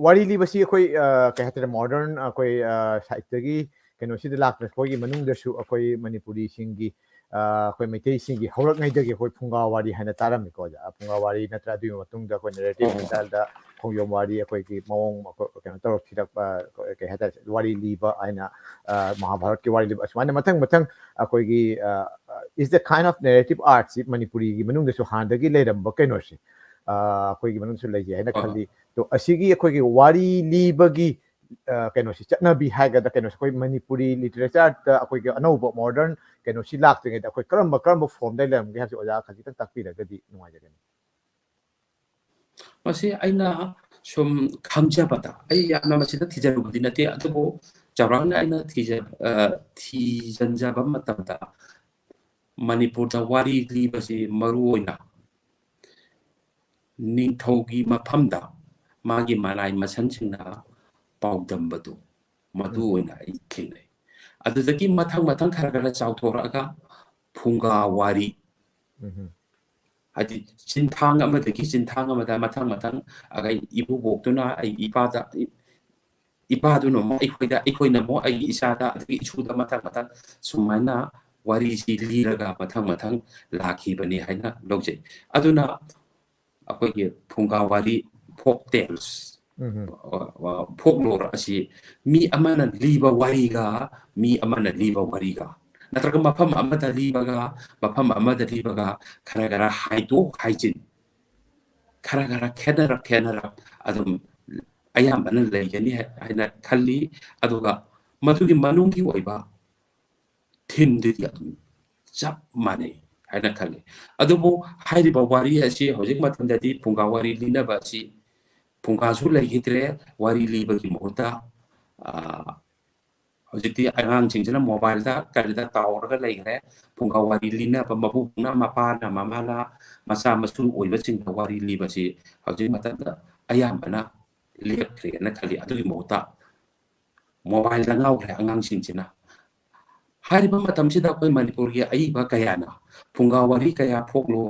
ꯋꯥꯔꯤ ꯂꯤꯕꯁꯤ ꯑꯩꯈꯣꯏ, ꯑ, ꯀꯩ ꯍꯥꯏꯇꯥꯔꯦ, ꯃꯣꯗꯔꯟ ꯑꯩꯈꯣꯏ, ꯑ, ꯁꯥꯏꯠꯇꯒꯤ ꯀꯩꯅꯣꯁꯤꯗ ꯂꯥꯛꯇ꯭ꯔꯦ꯫ ꯑꯩꯈꯣꯏꯒꯤ ꯃꯅꯨꯡꯗꯁꯨ ꯑꯩꯈꯣꯏ ꯃꯅꯤꯄꯨꯔꯤꯁꯤꯡꯒꯤ, ꯑ, ꯑꯩꯈꯣꯏ ꯃꯩꯇꯩꯁꯤꯡꯒꯤ ꯍꯧꯔꯛꯉꯩꯗꯒꯤ ꯑꯩꯈꯣꯏ ꯐꯨꯡꯒꯥ ꯋꯥꯔꯤ ꯍꯥꯏꯅ ꯇꯥꯔꯝꯃꯤꯀꯣ ꯑꯣꯖꯥ꯫ ꯐꯨꯡꯒꯥ ꯋꯥꯔꯤ ꯅꯠꯇ꯭ꯔ ꯑꯗꯨꯒꯤ ꯃꯇꯨꯡꯗ ꯑꯩꯈꯣꯏ ꯅꯦꯔꯦꯇꯤꯚ ꯁ꯭ꯇꯥꯏꯜꯗ ꯈꯣꯡꯖꯣꯝ ꯋꯥꯔꯤ, ꯑꯩꯈꯣꯏꯒꯤ ꯃꯑꯣꯡ, ꯑꯩꯈꯣꯏ ꯀꯩꯅꯣ ꯇꯧꯔꯛꯈꯤꯔꯛꯄ, ꯑꯩꯈꯣꯏ ꯀꯩ ꯍꯥꯏꯇꯥꯔꯦ, ꯋꯥꯔꯤ ꯂꯤꯕ ꯍꯥꯏꯅ, ꯑ, ꯃꯍꯥꯚꯥꯔꯠꯀꯤ ꯋꯥꯔꯤ ꯂꯤꯕ, ꯑꯁꯨꯃꯥꯏꯅ ꯃꯊꯪ ꯃꯊꯪ ꯑꯩꯈꯣꯏꯒꯤ, ꯑ, is the kind of narrative artꯁꯤ ꯃꯅꯤꯄꯨꯔꯤꯒꯤ ꯃꯅꯨꯡꯗꯁꯨ ꯍꯥꯟꯅꯗꯒꯤ ꯂꯩꯔꯝꯕ ꯀꯩꯅꯣꯁꯦ, ꯑ, ꯑꯩꯈꯣꯏꯒꯤ ꯃꯅꯨꯡꯗꯁꯨ ꯂꯩꯖꯩ ꯍꯥꯏꯅ ꯍꯣꯏ, ꯍꯣꯏ꯫ ꯈꯜꯂꯤ꯫ ꯑꯗꯣ ꯑꯁꯤꯒꯤ ꯑꯩꯈꯣꯏꯒꯤ ꯋꯥꯔꯤ ꯂꯤꯕꯒꯤ, ꯑ, ꯀꯩꯅꯣꯁꯤ, ꯆꯠꯅꯕꯤ ꯍꯥꯏꯒꯗ꯭ꯔꯥ, ꯀꯩꯅꯣꯁꯦ ꯑꯩꯈꯣꯏ ꯃꯅꯤꯄꯨꯔꯤ ꯂꯤꯇꯔꯦꯆꯔꯗ ꯑꯩꯈꯣꯏꯒꯤ ꯑꯅꯧꯕ ꯃꯣꯗꯔꯟ ꯀꯩꯅꯣꯁꯤ ꯂꯥꯛꯇ꯭ꯔꯤꯉꯩꯗ ꯑꯩꯈꯣꯏ ꯀꯔꯝꯕ ꯀꯔꯝꯕ ꯐꯣꯔꯝꯗ ꯂꯩꯔꯝꯒꯦ ꯍꯥꯏꯕꯁꯤ ꯑꯣꯖꯥ ꯈꯖꯤꯛꯇꯪ ꯇꯥꯛꯄꯤꯔꯒꯗꯤ ꯅꯨꯡꯉꯥꯏꯖꯒꯅꯤ꯫ ꯃꯁꯤ ꯑꯩꯅ ꯁꯨꯝ ꯈꯪꯖꯕꯗ, ꯑꯩ ꯌꯥꯝꯅ ꯃꯁꯤꯗ ꯊꯤꯖꯤꯜꯂꯨꯕꯗꯤ ꯅꯠꯇꯦ, ꯑꯗꯨꯕꯨ ꯆꯥꯎꯔꯥꯛꯅ ꯑꯩꯅ ꯊꯤꯖ-, ꯑ, ꯊꯤꯖꯤꯟꯖꯕ ꯃꯇꯝꯗ ꯃꯅꯤꯄꯨꯔꯗ ꯋꯥꯔꯤ ꯂꯤꯕꯁꯤ ꯃꯔꯨ ꯑꯣꯏꯅ ꯅꯤꯡꯊꯧꯒꯤ ꯃꯐꯝꯗ ꯃꯥꯒꯤ ꯃꯅꯥꯏ ꯃꯁꯟꯁꯤꯡꯅ ꯄꯥꯎꯗꯝꯕꯗꯨ, ꯃꯗꯨ ꯎꯝ꯫ ꯑꯣꯏꯅ ꯑꯩ ꯊꯦꯡꯅꯩ꯫ ꯑꯗꯨꯗꯒꯤ ꯃꯊꯪ ꯃꯊꯪ ꯈꯔ ꯈꯔ ꯆꯥꯎꯊꯣꯔꯛꯑꯒ ꯐꯨꯡꯒꯥ ꯋꯥꯔꯤ, ꯎꯝ꯫ ꯍꯥꯏꯗꯤ ꯆꯤꯟꯊꯥꯡ ꯑꯃꯗꯒꯤ ꯆꯤꯟꯊꯥꯡ ꯑꯃꯗ ꯃꯊꯪ ꯃꯊꯪ, ꯑꯗꯩ ꯏꯕꯨꯕꯣꯛꯇꯨꯅ ꯑꯩ ꯏꯄꯥꯗ, ꯏꯄꯥꯗꯨꯅ ꯑꯃꯨꯛ ꯑꯩꯈꯣꯏꯗ, ꯑꯩꯈꯣꯏꯅ ꯑꯃꯨꯛ ꯑꯩꯒꯤ ꯏꯆꯥꯗ, ꯑꯗꯒꯤ ꯏꯁꯨꯗ ꯃꯊꯪ ꯃꯊꯪ ꯁꯨꯃꯥꯏꯅ ꯋꯥꯔꯤꯁꯤ ꯂꯤꯔꯒ ꯃꯊꯪ ꯃꯊꯪ ꯂꯥꯛꯈꯤꯕꯅꯤ ꯍꯥꯏꯅ ꯂꯧꯖꯩ꯫ ꯑꯗꯨꯅ ꯑꯩꯈꯣꯏꯒꯤ ꯐꯨꯡꯒꯥ ꯋꯥꯔꯤ, ꯐꯣꯛ ꯇꯦꯜꯁ, ꯎꯝ꯫ ꯐꯣꯛꯂꯣꯔ ꯑꯁꯤ ꯃꯤ ꯑꯃꯅ ꯂꯤꯕ ꯋꯥꯔꯤꯒ ꯃꯤ ꯑꯃꯅ ꯂꯤꯕ ꯋꯥꯔꯤꯒ, ꯅꯠꯇ꯭ꯔꯒ ꯃꯐꯝ ꯑꯃꯗ ꯂꯤꯕꯒ ꯃꯐꯝ ꯑꯃꯗ ꯂꯤꯕꯒ ꯈꯔ ꯈꯔ ꯍꯥꯏꯗꯣꯛ ꯍꯥꯏꯖꯤꯟ, ꯈꯔ ꯈꯔ ꯈꯦꯠꯅꯔꯛ ꯈꯦꯠꯅꯔꯛ ꯑꯗꯨꯝ ꯑꯌꯥꯝꯕꯅ ꯂꯩꯒꯅꯤ ꯍꯥꯏ- ꯍꯥꯏꯅ ꯈꯜꯂꯤ꯫ ꯑꯗꯨꯒ ꯃꯗꯨꯒꯤ ꯃꯅꯨꯡꯒꯤ ꯑꯣꯏꯕ ꯊꯤꯝꯗꯨꯗꯤ ꯑꯗꯨꯝ ꯆꯞ ꯃꯥꯟꯅꯩ ꯍꯥꯏꯅ ꯈꯜꯂꯤ꯫ ꯑꯗꯨꯕꯨ ꯍꯥꯏꯔꯤꯕ ꯋꯥꯔꯤ ꯑꯁꯤ ꯍꯧꯖꯤꯛ ꯃꯇꯝꯗꯗꯤ ꯐꯨꯡꯒꯥ ꯋꯥꯔꯤ ꯂꯤꯅꯕ ꯑꯁꯤ ꯐꯨꯡꯒꯥꯁꯨ ꯂꯩꯈꯤꯗ꯭ꯔꯦ꯫ ꯋꯥꯔꯤ ꯂꯤꯕꯒꯤ ꯃꯍꯨꯠꯇ ꯑ, ꯍꯧꯖꯤꯛꯇꯤ ꯑꯉꯥꯡꯁꯤꯡꯁꯤꯅ ꯃꯣꯕꯥꯏꯜꯗ ꯀꯔꯤꯗ ꯇꯥꯎꯔꯒ ꯂꯩꯈ꯭ꯔꯦ꯫ ꯐꯨꯡꯒꯥ ꯋꯥꯔꯤ ꯂꯤꯅꯕ ꯃꯕꯨꯡꯅ ꯃꯄꯥꯅ ꯃꯃꯥꯅ ꯃꯆꯥ ꯃꯁꯨ ꯑꯣꯏꯕꯁꯤꯡꯗ ꯋꯥꯔꯤ ꯂꯤꯕꯁꯤ ꯍꯧꯖꯤꯛ ꯃꯇꯝꯗ ꯑꯌꯥꯝꯕꯅ ꯂꯦꯞꯈ꯭ꯔꯦꯅ ꯈꯜꯂꯤ꯫ ꯑꯗꯨꯒꯤ ꯃꯍꯨꯠꯇ ꯃꯣꯕꯥꯏꯜꯗ ꯉꯥꯎꯈ꯭ꯔꯦ ꯑꯉꯥꯡꯁꯤꯡꯁꯤꯅ꯫ ꯍꯥꯏꯔꯤꯕ ꯃꯇꯝꯁꯤꯗ ꯑꯩꯈꯣꯏ ꯃꯅꯤꯄꯨꯔꯒꯤ ꯑꯏꯕ ꯀꯌꯥꯅ ꯐꯨꯡꯒꯥ ꯋꯥꯔꯤ ꯀꯌꯥ, ꯐꯣꯛꯂꯣ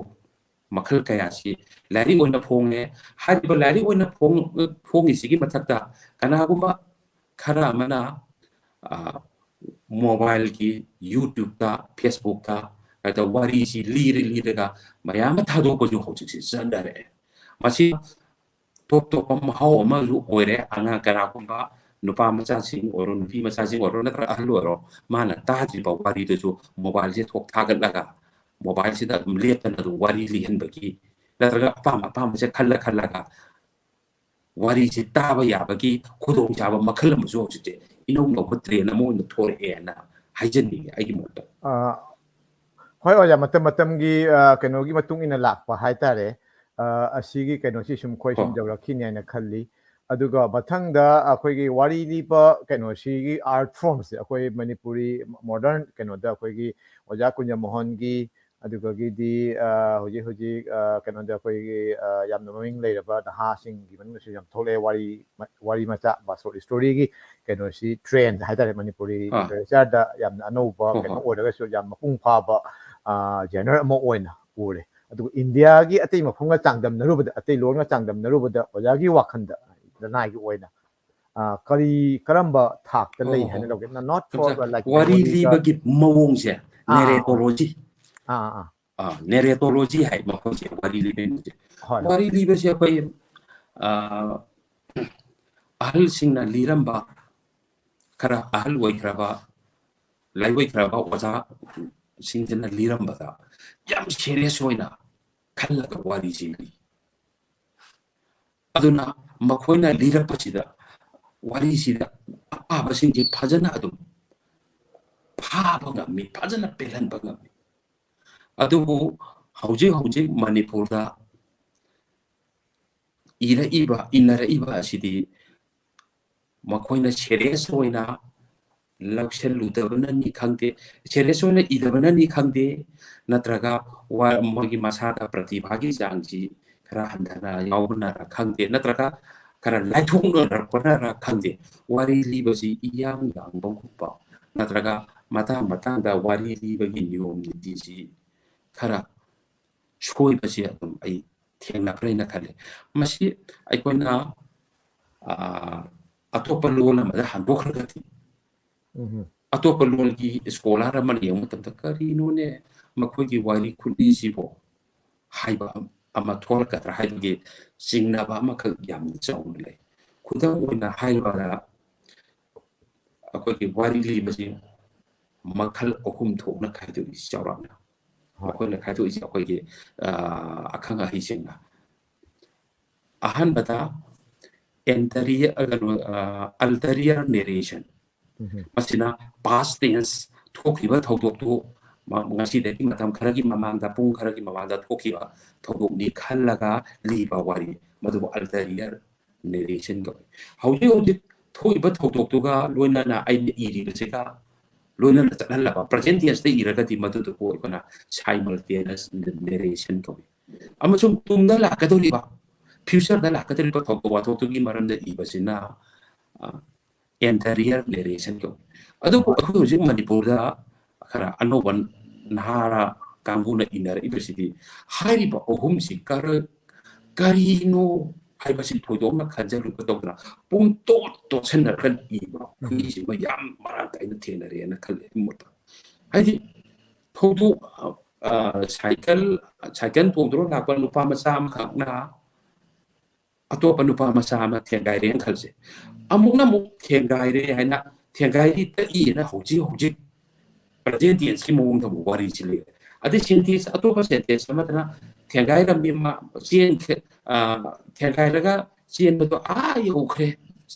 ꯃꯈꯜ ꯀꯌꯥꯁꯤ ꯂꯥꯏꯔꯤꯛ ꯑꯣꯏꯅ ꯐꯣꯡꯉꯦ꯫ ꯍꯥꯏꯔꯤꯕ ꯂꯥꯏꯔꯤꯛ ꯑꯣꯏꯅ ꯐꯣꯡ- ꯐꯣꯡꯉꯤꯁꯤꯒꯤ ꯃꯊꯛꯇ ꯀꯅꯥꯒꯨꯝꯕ ꯈꯔ ꯑꯃꯅ, ꯑ, ꯃꯣꯕꯥꯏꯜꯒꯤ, YouTubeꯇ, Facebookꯇ ꯍꯦꯛꯇ ꯋꯥꯔꯤꯁꯤ ꯂꯤꯔ ꯂꯤꯔꯒ ꯃꯌꯥꯝ ꯑꯃ ꯊꯥꯗꯣꯛꯄꯁꯨ ꯍꯧꯖꯤꯛꯁꯤ ꯆꯠꯅꯔꯛꯑꯦ꯫ ꯃꯁꯤ ꯇꯣꯞ ꯇꯣꯞꯄ ꯃꯍꯥꯎ ꯑꯃꯁꯨ ꯑꯣꯏꯔꯦ꯫ ꯑꯉꯥꯡ ꯀꯅꯥꯒꯨꯝꯕ ꯅꯨꯄꯥ ꯃꯆꯥꯁꯤꯡ ꯑꯣꯏꯔꯣ, ꯅꯨꯄꯤ ꯃꯆꯥꯁꯤꯡ ꯑꯣꯏꯔꯣ, ꯅꯠꯇ꯭ꯔꯒ ꯑꯍꯜ ꯑꯣꯏꯔꯣ, ꯃꯥꯅ ꯇꯥꯗ꯭ꯔꯤꯕ ꯋꯥꯔꯤꯗꯨꯁꯨ ꯃꯣꯕꯥꯏꯜꯁꯦ ꯊꯣꯛ ꯊꯥꯒꯠꯂꯒ ꯃꯣꯕꯥꯏꯜꯁꯤꯗ ꯑꯗꯨꯝ ꯂꯦꯞꯇꯅ ꯑꯗꯨꯝ ꯋꯥꯔꯤ ꯂꯤꯍꯟꯕꯒꯤ, ꯅꯠꯇ꯭ꯔꯒ ꯑꯄꯥꯝ ꯑꯄꯥꯝꯕꯁꯦ ꯈꯜꯂ ꯈꯜꯂꯒ ꯋꯥꯔꯤꯁꯦ ꯇꯥꯕ ꯌꯥꯕꯒꯤ ꯈꯨꯗꯣꯡꯆꯥꯕ ꯃꯈꯜ ꯑꯃꯁꯨ ꯍꯧꯖꯤꯛꯁꯦ ꯏꯅꯧ ꯅꯧꯕ ꯇ꯭ꯔꯦꯟ ꯑꯃ ꯑꯣꯏꯅ ꯊꯣꯛꯂꯛꯑꯦꯅ ꯍꯥꯏꯖꯅꯤꯡꯉꯤ ꯑꯩꯒꯤ ꯃꯣꯠꯇ꯫ ꯑ, ꯍꯣꯏ ꯑꯣꯖꯥ, ꯃꯇꯝ ꯃꯇꯝꯒꯤ, ꯑ, ꯀꯩꯅꯣꯒꯤ ꯃꯇꯨꯡ ꯏꯟꯅ ꯂꯥꯛꯄ ꯍꯥꯏꯇꯥꯔꯦ꯫ ꯑ, ꯑꯁꯤꯒꯤ ꯀꯩꯅꯣꯁꯤ ꯁꯨꯝ ꯑꯩꯈꯣꯏ ꯁꯨꯝ ꯍꯣꯏ꯫ ꯌꯧꯔꯛꯈꯤꯅꯤ ꯍꯥꯏꯅ ꯈꯜꯂꯤ꯫ ꯑꯗꯨꯒ ꯃꯊꯪꯗ ꯑꯩꯈꯣꯏꯒꯤ ꯋꯥꯔꯤ ꯂꯤꯕ ꯀꯩꯅꯣꯁꯤꯒꯤ art formꯁꯦ ꯑꯩꯈꯣꯏ ꯃꯅꯤꯄꯨꯔꯤ modern ꯀꯩꯅꯣꯗ ꯑꯩꯈꯣꯏꯒꯤ ꯑꯣꯖꯥ ꯀꯨꯟꯖꯃꯣꯍꯟꯒꯤ, ꯑꯗꯨꯗꯒꯤꯗꯤ, ꯑ, ꯍꯧꯖꯤꯛ ꯍꯧꯖꯤꯛ, ꯑ, ꯀꯩꯅꯣꯗ ꯑꯩꯈꯣꯏꯒꯤ, ꯑ, ꯌꯥꯝꯅ ꯃꯃꯤꯡ ꯂꯩꯔꯕ ꯅꯍꯥꯁꯤꯡꯒꯤ ꯃꯅꯨꯡꯗꯁꯨ ꯌꯥꯝ ꯊꯣꯛꯂꯛꯑꯦ ꯋꯥꯔꯤ ꯃ-, ꯋꯥꯔꯤ ꯃꯆꯥ ꯕ short storyꯒꯤ ꯀꯩꯅꯣꯁꯤ trend ꯍꯥꯏꯇꯥꯔꯦ, ꯃꯅꯤꯄꯨꯔꯤ ꯑꯥ꯫ Literature ꯗ ꯌꯥꯝꯅ ꯑꯅꯧꯕ ꯍꯣꯏ, ꯀꯩꯅꯣ ꯍꯣꯏ꯫ ꯑꯣꯏꯔꯒꯁꯨ ꯌꯥꯝ ꯃꯄꯨꯡ ꯐꯥꯕ, ꯑ, genre ꯑꯃ ꯑꯣꯏꯅ ꯎꯔꯦ꯫ ꯑꯗꯨꯒ ꯏꯟꯗꯤꯌꯥꯒꯤ ꯑꯇꯩ ꯃꯐꯝꯒ ꯆꯥꯡꯗꯝꯅꯔꯨꯕꯗ, ꯑꯇꯩ ꯂꯣꯟꯒ ꯆꯥꯡꯗꯝꯅꯔꯨꯕꯗ ꯑꯣꯖꯥꯒꯤ ꯋꯥꯈꯜꯗ, ꯂꯅꯥꯏꯒꯤ ꯑꯣꯏꯅ, ꯑ, ꯀꯔꯤ, ꯀꯔꯝꯕ ꯊꯥꯛꯇ ꯂꯩ ꯑꯣ, ꯍꯥꯏꯅ ꯑꯣ꯫ ꯂꯧꯒꯦ? Not for, ꯑꯗꯨꯗ like, ꯋꯥꯔꯤ ꯃꯅꯤꯄꯨꯔꯤꯒ ꯂꯤꯕꯒꯤ ꯃꯑꯣꯡꯁꯦ ꯑꯥ, ꯑꯥ, ꯑꯥ꯫ Narratology꯫ ꯑꯥ, ꯑꯥ, ꯑꯥ꯫ ꯑ, narratology ꯍꯥꯏ ꯃꯈꯣꯏꯁꯦ ꯋꯥꯔꯤ ꯂꯤꯕꯒꯤ ꯃꯑꯣꯡꯁꯦ꯫ ꯍꯣꯏ, ꯍꯣꯏ꯫ ꯋꯥꯔꯤ ꯂꯤꯕꯁꯦ ꯑꯩꯈꯣꯏ, ꯑ, ꯑꯍꯜꯁꯤꯡꯅ ꯂꯤꯔꯝꯕ, ꯈꯔ ꯑꯍꯜ ꯑꯣꯏꯈ꯭ꯔꯕ, ꯂꯥꯏꯑꯣꯏꯈ꯭ꯔꯕ ꯑꯣꯖꯥꯁꯤꯡꯁꯤꯅ ꯂꯤꯔꯝꯕꯗ ꯌꯥꯝ serious ꯑꯣꯏꯅ ꯈꯜꯂꯒ ꯋꯥꯔꯤꯁꯤ ꯂꯤ꯫ ꯑꯗꯨꯅ ꯃꯈꯣꯏꯅ ꯂꯤꯔꯛꯄꯁꯤꯗ, ꯋꯥꯔꯤꯁꯤꯗ ꯑꯄꯥꯕꯁꯤꯡꯁꯤ ꯐꯖꯅ ꯑꯗꯨꯝ ꯐꯥꯕ ꯉꯝꯃꯤ, ꯐꯖꯅ ꯄꯦꯜꯍꯟꯕ ꯉꯝꯃꯤ꯫ ꯑꯗꯨꯕꯨ ꯍꯧꯖꯤꯛ ꯍꯧꯖꯤꯛ ꯃꯅꯤꯄꯨꯔꯗ ꯏꯔꯛꯏꯕ, ꯏꯅꯔꯛꯏꯕ ꯑꯁꯤꯗꯤ ꯃꯈꯣꯏꯅ serious ꯑꯣꯏꯅ ꯂꯧꯁꯤꯜꯂꯨꯗꯕꯅꯅꯤ ꯈꯪꯗꯦ, serious ꯑꯣꯏꯅ ꯏꯗꯕꯅꯅꯤ ꯈꯪꯗꯦ, ꯅꯠꯇ꯭ꯔꯒ ꯋꯥ-, ꯃꯣꯏꯒꯤ ꯃꯁꯥꯗ ꯄ꯭ꯔꯇꯤꯚꯥꯒꯤ ꯆꯥꯡꯁꯤ ꯈꯔ ꯍꯟꯊꯅ ꯌꯥꯎꯕꯅꯔ ꯈꯪꯗꯦ, ꯅꯠꯇ꯭ꯔꯒ ꯈꯔ ꯂꯥꯏꯊꯣꯛꯅꯔꯛꯄꯅꯔ ꯈꯪꯗꯦ, ꯋꯥꯔꯤ ꯂꯤꯕꯁꯤ ꯏꯌꯥꯡ ꯌꯥꯡꯕꯒꯨꯝꯕ, ꯅꯠꯇ꯭ꯔꯒ ꯃꯇꯥꯡ ꯃꯇꯥꯡꯗ ꯋꯥꯔꯤ ꯂꯤꯕꯒꯤ ꯅꯤꯌꯣꯝ ꯅꯤꯇꯤꯁꯤ ꯈꯔ ꯁꯣꯏꯕꯁꯤ ꯑꯗꯨꯝ ꯑꯩ ꯊꯦꯡꯅꯕ꯭ꯔꯥ ꯍꯥꯏꯅ ꯈꯜꯂꯤ꯫ ꯃꯁꯤ ꯑꯩꯈꯣꯏꯅ, ꯑꯥ, ꯑꯇꯣꯞꯄ ꯂꯣꯜ ꯑꯃꯗ ꯍꯟꯗꯣꯛꯈ꯭ꯔꯒꯗꯤ, ꯎꯝ꯫ ꯑꯇꯣꯞꯄ ꯂꯣꯜꯒꯤ scholar ꯑꯃꯅ ꯌꯦꯡꯕ ꯃꯇꯝꯗ, "ꯀꯔꯤꯅꯣꯅꯦ ꯃꯈꯣꯏꯒꯤ ꯋꯥꯔꯤ ꯈꯨꯂꯤꯁꯤꯕꯣ?" ꯍꯥꯏꯕ ꯑꯃ ꯊꯣꯛꯂꯛꯀꯗ꯭ꯔꯥ ꯍꯥꯏꯕꯒꯤ ꯆꯤꯡꯅꯕ ꯑꯃꯈꯛ ꯌꯥꯝꯅ ꯆꯥꯎꯅ ꯂꯩ꯫ ꯈꯨꯗꯝ ꯑꯣꯏꯅ ꯍꯥꯏꯔꯕꯗ, ꯑꯩꯈꯣꯏꯒꯤ ꯋꯥꯔꯤ ꯂꯤꯕꯁꯤ ꯃꯈꯜ ꯑꯍꯨꯝ ꯊꯣꯛꯅ ꯈꯥꯏꯗꯣꯛꯏ ꯆꯥꯎꯔꯥꯛꯅ꯫ ꯍꯣꯏ꯫ ꯃꯈꯣꯏꯅ ꯈꯥꯏꯗꯣꯛꯏꯁꯦ ꯑꯩꯈꯣꯏꯒꯤ, ꯑ, ꯑꯈꯪ ꯑꯍꯩꯁꯤꯡꯅ꯫ ꯑꯍꯥꯟꯕꯗ anterior, ꯑ, ꯀꯩꯅꯣ, ꯑ, ulterior narration꯫ ꯎꯝ꯫ ꯃꯁꯤꯅ past tense, ꯊꯣꯛꯈꯤꯕ ꯊꯧꯗꯣꯛꯇꯨ ꯃ-, ꯉꯁꯤꯗꯒꯤ ꯃꯇꯝ ꯈꯔꯒꯤ ꯃꯃꯥꯡꯗ, ꯄꯨꯡ ꯈꯔꯒꯤ ꯃꯃꯥꯡꯗ ꯊꯣꯛꯈꯤꯕ ꯊꯧꯗꯣꯛꯅꯤ ꯈꯜꯂꯒ ꯂꯤꯕ ꯋꯥꯔꯤ, ꯃꯗꯨꯕꯨ ulterior narration ꯀꯧꯏ꯫ ꯍꯧꯖꯤꯛ ꯍꯧꯖꯤꯛ ꯊꯣꯛꯏꯕ ꯊꯧꯗꯣꯛꯇꯨꯒ ꯂꯣꯏꯅꯅ ꯑꯩꯅ ꯏꯔꯤꯕꯁꯤꯒ ꯂꯣꯏꯅꯅ ꯆꯠꯍꯜꯂꯕ, present tense ꯇ ꯏꯔꯒꯗꯤ ꯃꯗꯨꯗꯨꯕꯨ ꯑꯩꯈꯣꯏꯅ simultaneous narration ꯀꯧꯏ꯫ ꯑꯃꯁꯨꯡ ꯇꯨꯡꯗ ꯂꯥꯛꯀꯗꯧꯔꯤꯕ, future ꯗ ꯂꯥꯛꯀꯗꯧꯔꯤꯕ ꯊꯧꯗꯣꯛ ꯋꯥꯊꯣꯛꯇꯨꯒꯤ ꯃꯔꯝꯗ ꯏꯕꯁꯤꯅ, ꯑ, anterior narration ꯀꯧꯏ꯫ ꯑꯗꯨꯕꯨ ꯑꯩꯈꯣꯏ ꯍꯧꯖꯤꯛ ꯃꯅꯤꯄꯨꯔꯗ ꯈꯔ ꯑꯅꯧꯕ ꯅꯍꯥꯔ ꯀꯥꯡꯕꯨꯅ ꯏꯅꯔꯛꯏꯕꯁꯤꯗꯤ ꯍꯥꯏꯔꯤꯕ ꯑꯍꯨꯝꯁꯤ ꯀꯔ-, ꯀꯔꯤꯅꯣ ꯍꯥꯏꯕꯁꯤ ꯊꯣꯏꯗꯣꯛꯅ ꯈꯟꯖꯜꯂꯨꯕ ꯇꯧꯗꯅ ꯄꯨꯡꯇꯣꯠ ꯇꯣꯠꯁꯟꯅꯔꯒ ꯏꯕ ꯈꯨꯠꯏꯁꯤꯃ ꯌꯥꯝ ꯃꯔꯥꯡ ꯀꯥꯏꯅ ꯊꯦꯡꯅꯔꯦꯅ ꯈꯜꯂꯦ ꯑꯩꯒꯤ ꯃꯣꯠꯇ꯫ ꯍꯥꯏꯗꯤ ꯊꯧꯗꯣꯛ, ꯑ, ꯁꯥꯏꯀꯜ, ꯁꯥꯏꯀꯜ ꯊꯧꯗꯨꯅ ꯂꯥꯛꯄ ꯅꯨꯄꯥ ꯃꯆꯥ ꯑꯃꯈꯛꯅ ꯑꯇꯣꯞꯄ ꯅꯨꯄꯥ ꯃꯆꯥ ꯑꯃ ꯊꯦꯡꯒꯥꯏꯔꯦꯅ ꯈꯜꯁꯦ꯫ ꯑꯃꯨꯛꯅ ꯑꯃꯨꯛ ꯊꯦꯡꯒꯥꯏꯔꯦ ꯍꯥꯏꯅ, ꯊꯦꯡꯒꯥꯏꯔꯤ ꯇꯛꯏꯅ ꯍꯧꯖꯤꯛ ꯍꯧꯖꯤꯛ present tense ꯀꯤ ꯃꯑꯣꯡꯗ ꯑꯃꯨꯛ ꯋꯥꯔꯤꯁꯤ ꯂꯩꯔꯦ꯫ ꯑꯗꯩ sentence, ꯑꯇꯣꯞꯄ sentence ꯑꯃꯗꯅ ꯊꯦꯡꯒꯥꯏꯔꯝꯃꯤ ꯃꯥ ꯆꯦꯟꯈ꯭ꯔꯦ, ꯑ, ꯊꯦꯡꯒꯥꯏꯔꯒ ꯆꯦꯟꯕꯗꯣ ꯑꯥ ꯌꯧꯈ꯭ꯔꯦ,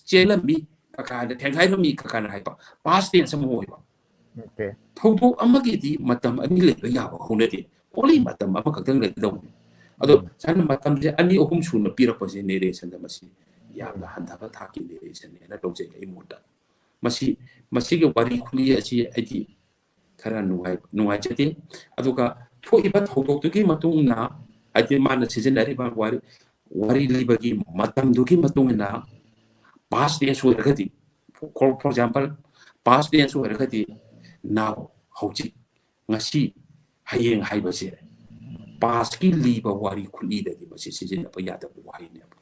ꯆꯦꯜꯂꯝꯃꯤ ꯀꯀꯥꯅ, ꯊꯦꯡꯒꯥꯏꯔꯝꯃꯤ ꯀꯀꯥꯅ ꯍꯥꯏꯕ, past tense ꯑꯃ ꯑꯣꯏꯕ꯫ Okay. ꯊꯧꯗꯣꯛ ꯑꯃꯒꯤꯗꯤ ꯃꯇꯝ ꯑꯅꯤ ꯂꯩꯕ ꯌꯥꯕ ꯍꯧꯅꯗꯦ, only ꯃꯇꯝ ꯑꯃꯈꯛꯇꯪ ꯂꯩꯒꯗꯧꯕꯅꯤ꯫ ꯑꯗꯣ ꯎꯝ. ꯁꯨꯃꯥꯏꯅ ꯃꯇꯝꯁꯦ ꯑꯅꯤ ꯑꯍꯨꯝ ꯁꯨꯅ ꯄꯤꯔꯛꯄꯁꯦ narrationꯗ ꯃꯁꯤ ꯌꯥꯝꯅ ꯍꯟꯊꯕ ꯊꯥꯛꯀꯤ narrationꯅꯦꯅ ꯂꯧꯖꯩ ꯑꯩ ꯃꯣꯠꯇ꯫ ꯃꯁꯤ, ꯃꯁꯤꯒꯤ ꯋꯥꯔꯤ ꯈꯨꯂꯤ ꯑꯁꯤ ꯑꯩꯗꯤ ꯈꯔ ꯅꯨꯡꯉꯥꯏ-, ꯅꯨꯡꯉꯥꯏꯖꯗꯦ꯫ ꯑꯗꯨꯒ ꯊꯣꯛꯏꯕ ꯊꯧꯗꯣꯛꯇꯨꯒꯤ ꯃꯇꯨꯡ ꯏꯟꯅ, ꯍꯥꯏꯗꯤ ꯃꯥꯅ ꯁꯤꯖꯤꯟꯅꯔꯤꯕ ꯋꯥꯔꯤ, ꯋꯥꯔꯤ ꯂꯤꯕꯒꯤ ꯃꯇꯝꯗꯨꯒꯤ ꯃꯇꯨꯡ ꯏꯟꯅ, past tense ꯑꯣꯏꯔꯒꯗꯤ, for, for example, past tense ꯑꯣꯏꯔꯒꯗꯤ now, ꯍꯧꯖꯤꯛ, ꯉꯁꯤ, ꯍꯌꯦꯡ ꯍꯥꯏꯕꯁꯦ pastꯀꯤ ꯂꯤꯕ ꯋꯥꯔꯤ ꯈꯨꯂꯤꯗꯗꯤ ꯃꯁꯤ ꯁꯤꯖꯤꯟꯅꯕ ꯌꯥꯗꯕ ꯋꯥꯍꯩꯅꯦꯕ꯫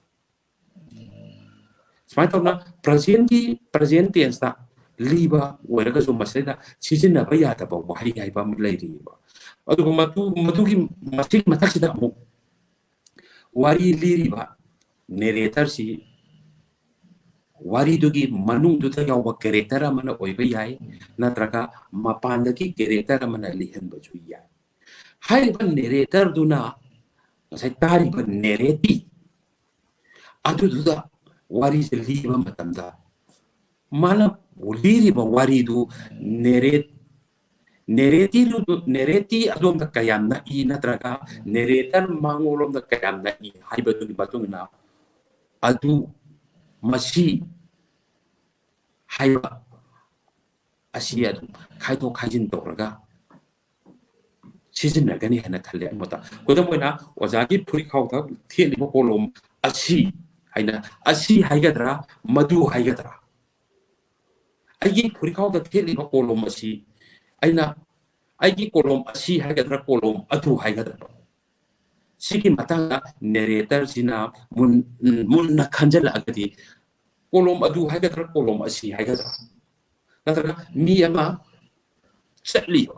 ꯁꯨꯃꯥꯏꯅ ꯇꯧꯅ presentꯀꯤ, present tenseꯇ ꯂꯤꯕ ꯑꯣꯏꯔꯒꯁꯨ ꯃꯁꯤꯗ ꯁꯤꯖꯤꯟꯅꯕ ꯌꯥꯗꯕ ꯋꯥꯍꯩ ꯍꯥꯏꯕ ꯑꯃ ꯂꯩꯔꯤꯑꯕ꯫ ꯑꯗꯨꯒ ꯃꯗꯨ, ꯃꯗꯨꯒꯤ, ꯃꯁꯤꯒꯤ ꯃꯊꯛꯁꯤꯗ ꯑꯃꯨꯛ ꯋꯥꯔꯤ ꯂꯤꯔꯤꯕ narratorꯁꯤ ꯋꯥꯔꯤꯗꯨꯒꯤ ꯃꯅꯨꯡꯗꯨꯗ ꯌꯥꯎꯕ character ꯑꯃꯅ ꯑꯣꯏꯕ ꯌꯥꯏ, ꯅꯠꯇ꯭ꯔꯒ ꯃꯄꯥꯟꯗꯒꯤ character ꯑꯃꯅ ꯂꯤꯍꯟꯕꯁꯨ ꯌꯥꯏ꯫ ꯍꯥꯏꯔꯤꯕ narratorꯗꯨꯅ ꯉꯁꯥꯏ ꯇꯥꯔꯤꯕ narratee ꯑꯗꯨꯗꯨꯗ ꯋꯥꯔꯤꯁꯦ ꯂꯤꯕ ꯃꯇꯝꯗ ꯃꯥꯅ ꯂꯤꯔꯤꯕ ꯋꯥꯔꯤꯗꯨ narrate, narrateeꯗꯨ, narratee ꯑꯗꯣꯝꯗ ꯀꯌꯥꯝ ꯅꯛꯏ ꯅꯠꯇ꯭ꯔꯒ narrator ꯃꯉꯣꯟꯂꯣꯝꯗ ꯀꯌꯥꯝ ꯅꯛꯏ ꯍꯥꯏꯕꯗꯨꯒꯤ ꯃꯇꯨꯡ ꯏꯟꯅ ꯑꯗꯨ, ꯃꯁꯤ ꯍꯥꯏꯕ ꯑꯁꯤ ꯑꯗꯨꯝ ꯈꯥꯏꯗꯣꯛ ꯈꯥꯏꯖꯤꯟ ꯇꯧꯔꯒ ꯁꯤꯖꯤꯟꯅꯒꯅꯤ ꯍꯥꯏꯅ ꯈꯜꯂꯦ ꯑꯩ ꯃꯣꯠꯇ꯫ ꯈꯨꯗꯝ ꯑꯣꯏꯅ ꯑꯣꯖꯥꯒꯤ ꯐꯨꯔꯤꯠꯈꯥꯎꯗ ꯊꯦꯠꯂꯤꯕ ꯀꯣꯂꯣꯝ ꯑꯁꯤ ꯍꯥꯏꯅ, ꯑꯁꯤ ꯍꯥꯏꯒꯗ꯭ꯔꯥ, ꯃꯗꯨ ꯍꯥꯏꯒꯗ꯭ꯔꯥ? ꯑꯩꯒꯤ ꯐꯨꯔꯤꯠꯈꯥꯎꯗ ꯊꯦꯠꯂꯤꯕ ꯀꯣꯂꯣꯝ ꯑꯁꯤ ꯑꯩꯅ, ꯑꯩꯒꯤ ꯀꯣꯂꯣꯝ ꯑꯁꯤ ꯍꯥꯏꯒꯗ꯭ꯔꯥ, ꯀꯣꯂꯣꯝ ꯑꯗꯨ ꯍꯥꯏꯒꯗ꯭ꯔꯥ? ꯁꯤꯒꯤ ꯃꯇꯥꯡꯗ narratorꯁꯤꯅ ꯃꯨꯟ-, ꯃꯨꯟꯅ ꯈꯟꯖꯜꯂꯛꯑꯒꯗꯤ ꯀꯣꯂꯣꯝ ꯑꯗꯨ ꯍꯥꯏꯒꯗ꯭ꯔꯥ, ꯀꯣꯂꯣꯝ ꯑꯁꯤ ꯍꯥꯏꯒꯗ꯭ꯔꯥ? ꯅꯠꯇ꯭ꯔꯒ ꯃꯤ ꯑꯃ ꯆꯠꯂꯤꯕ,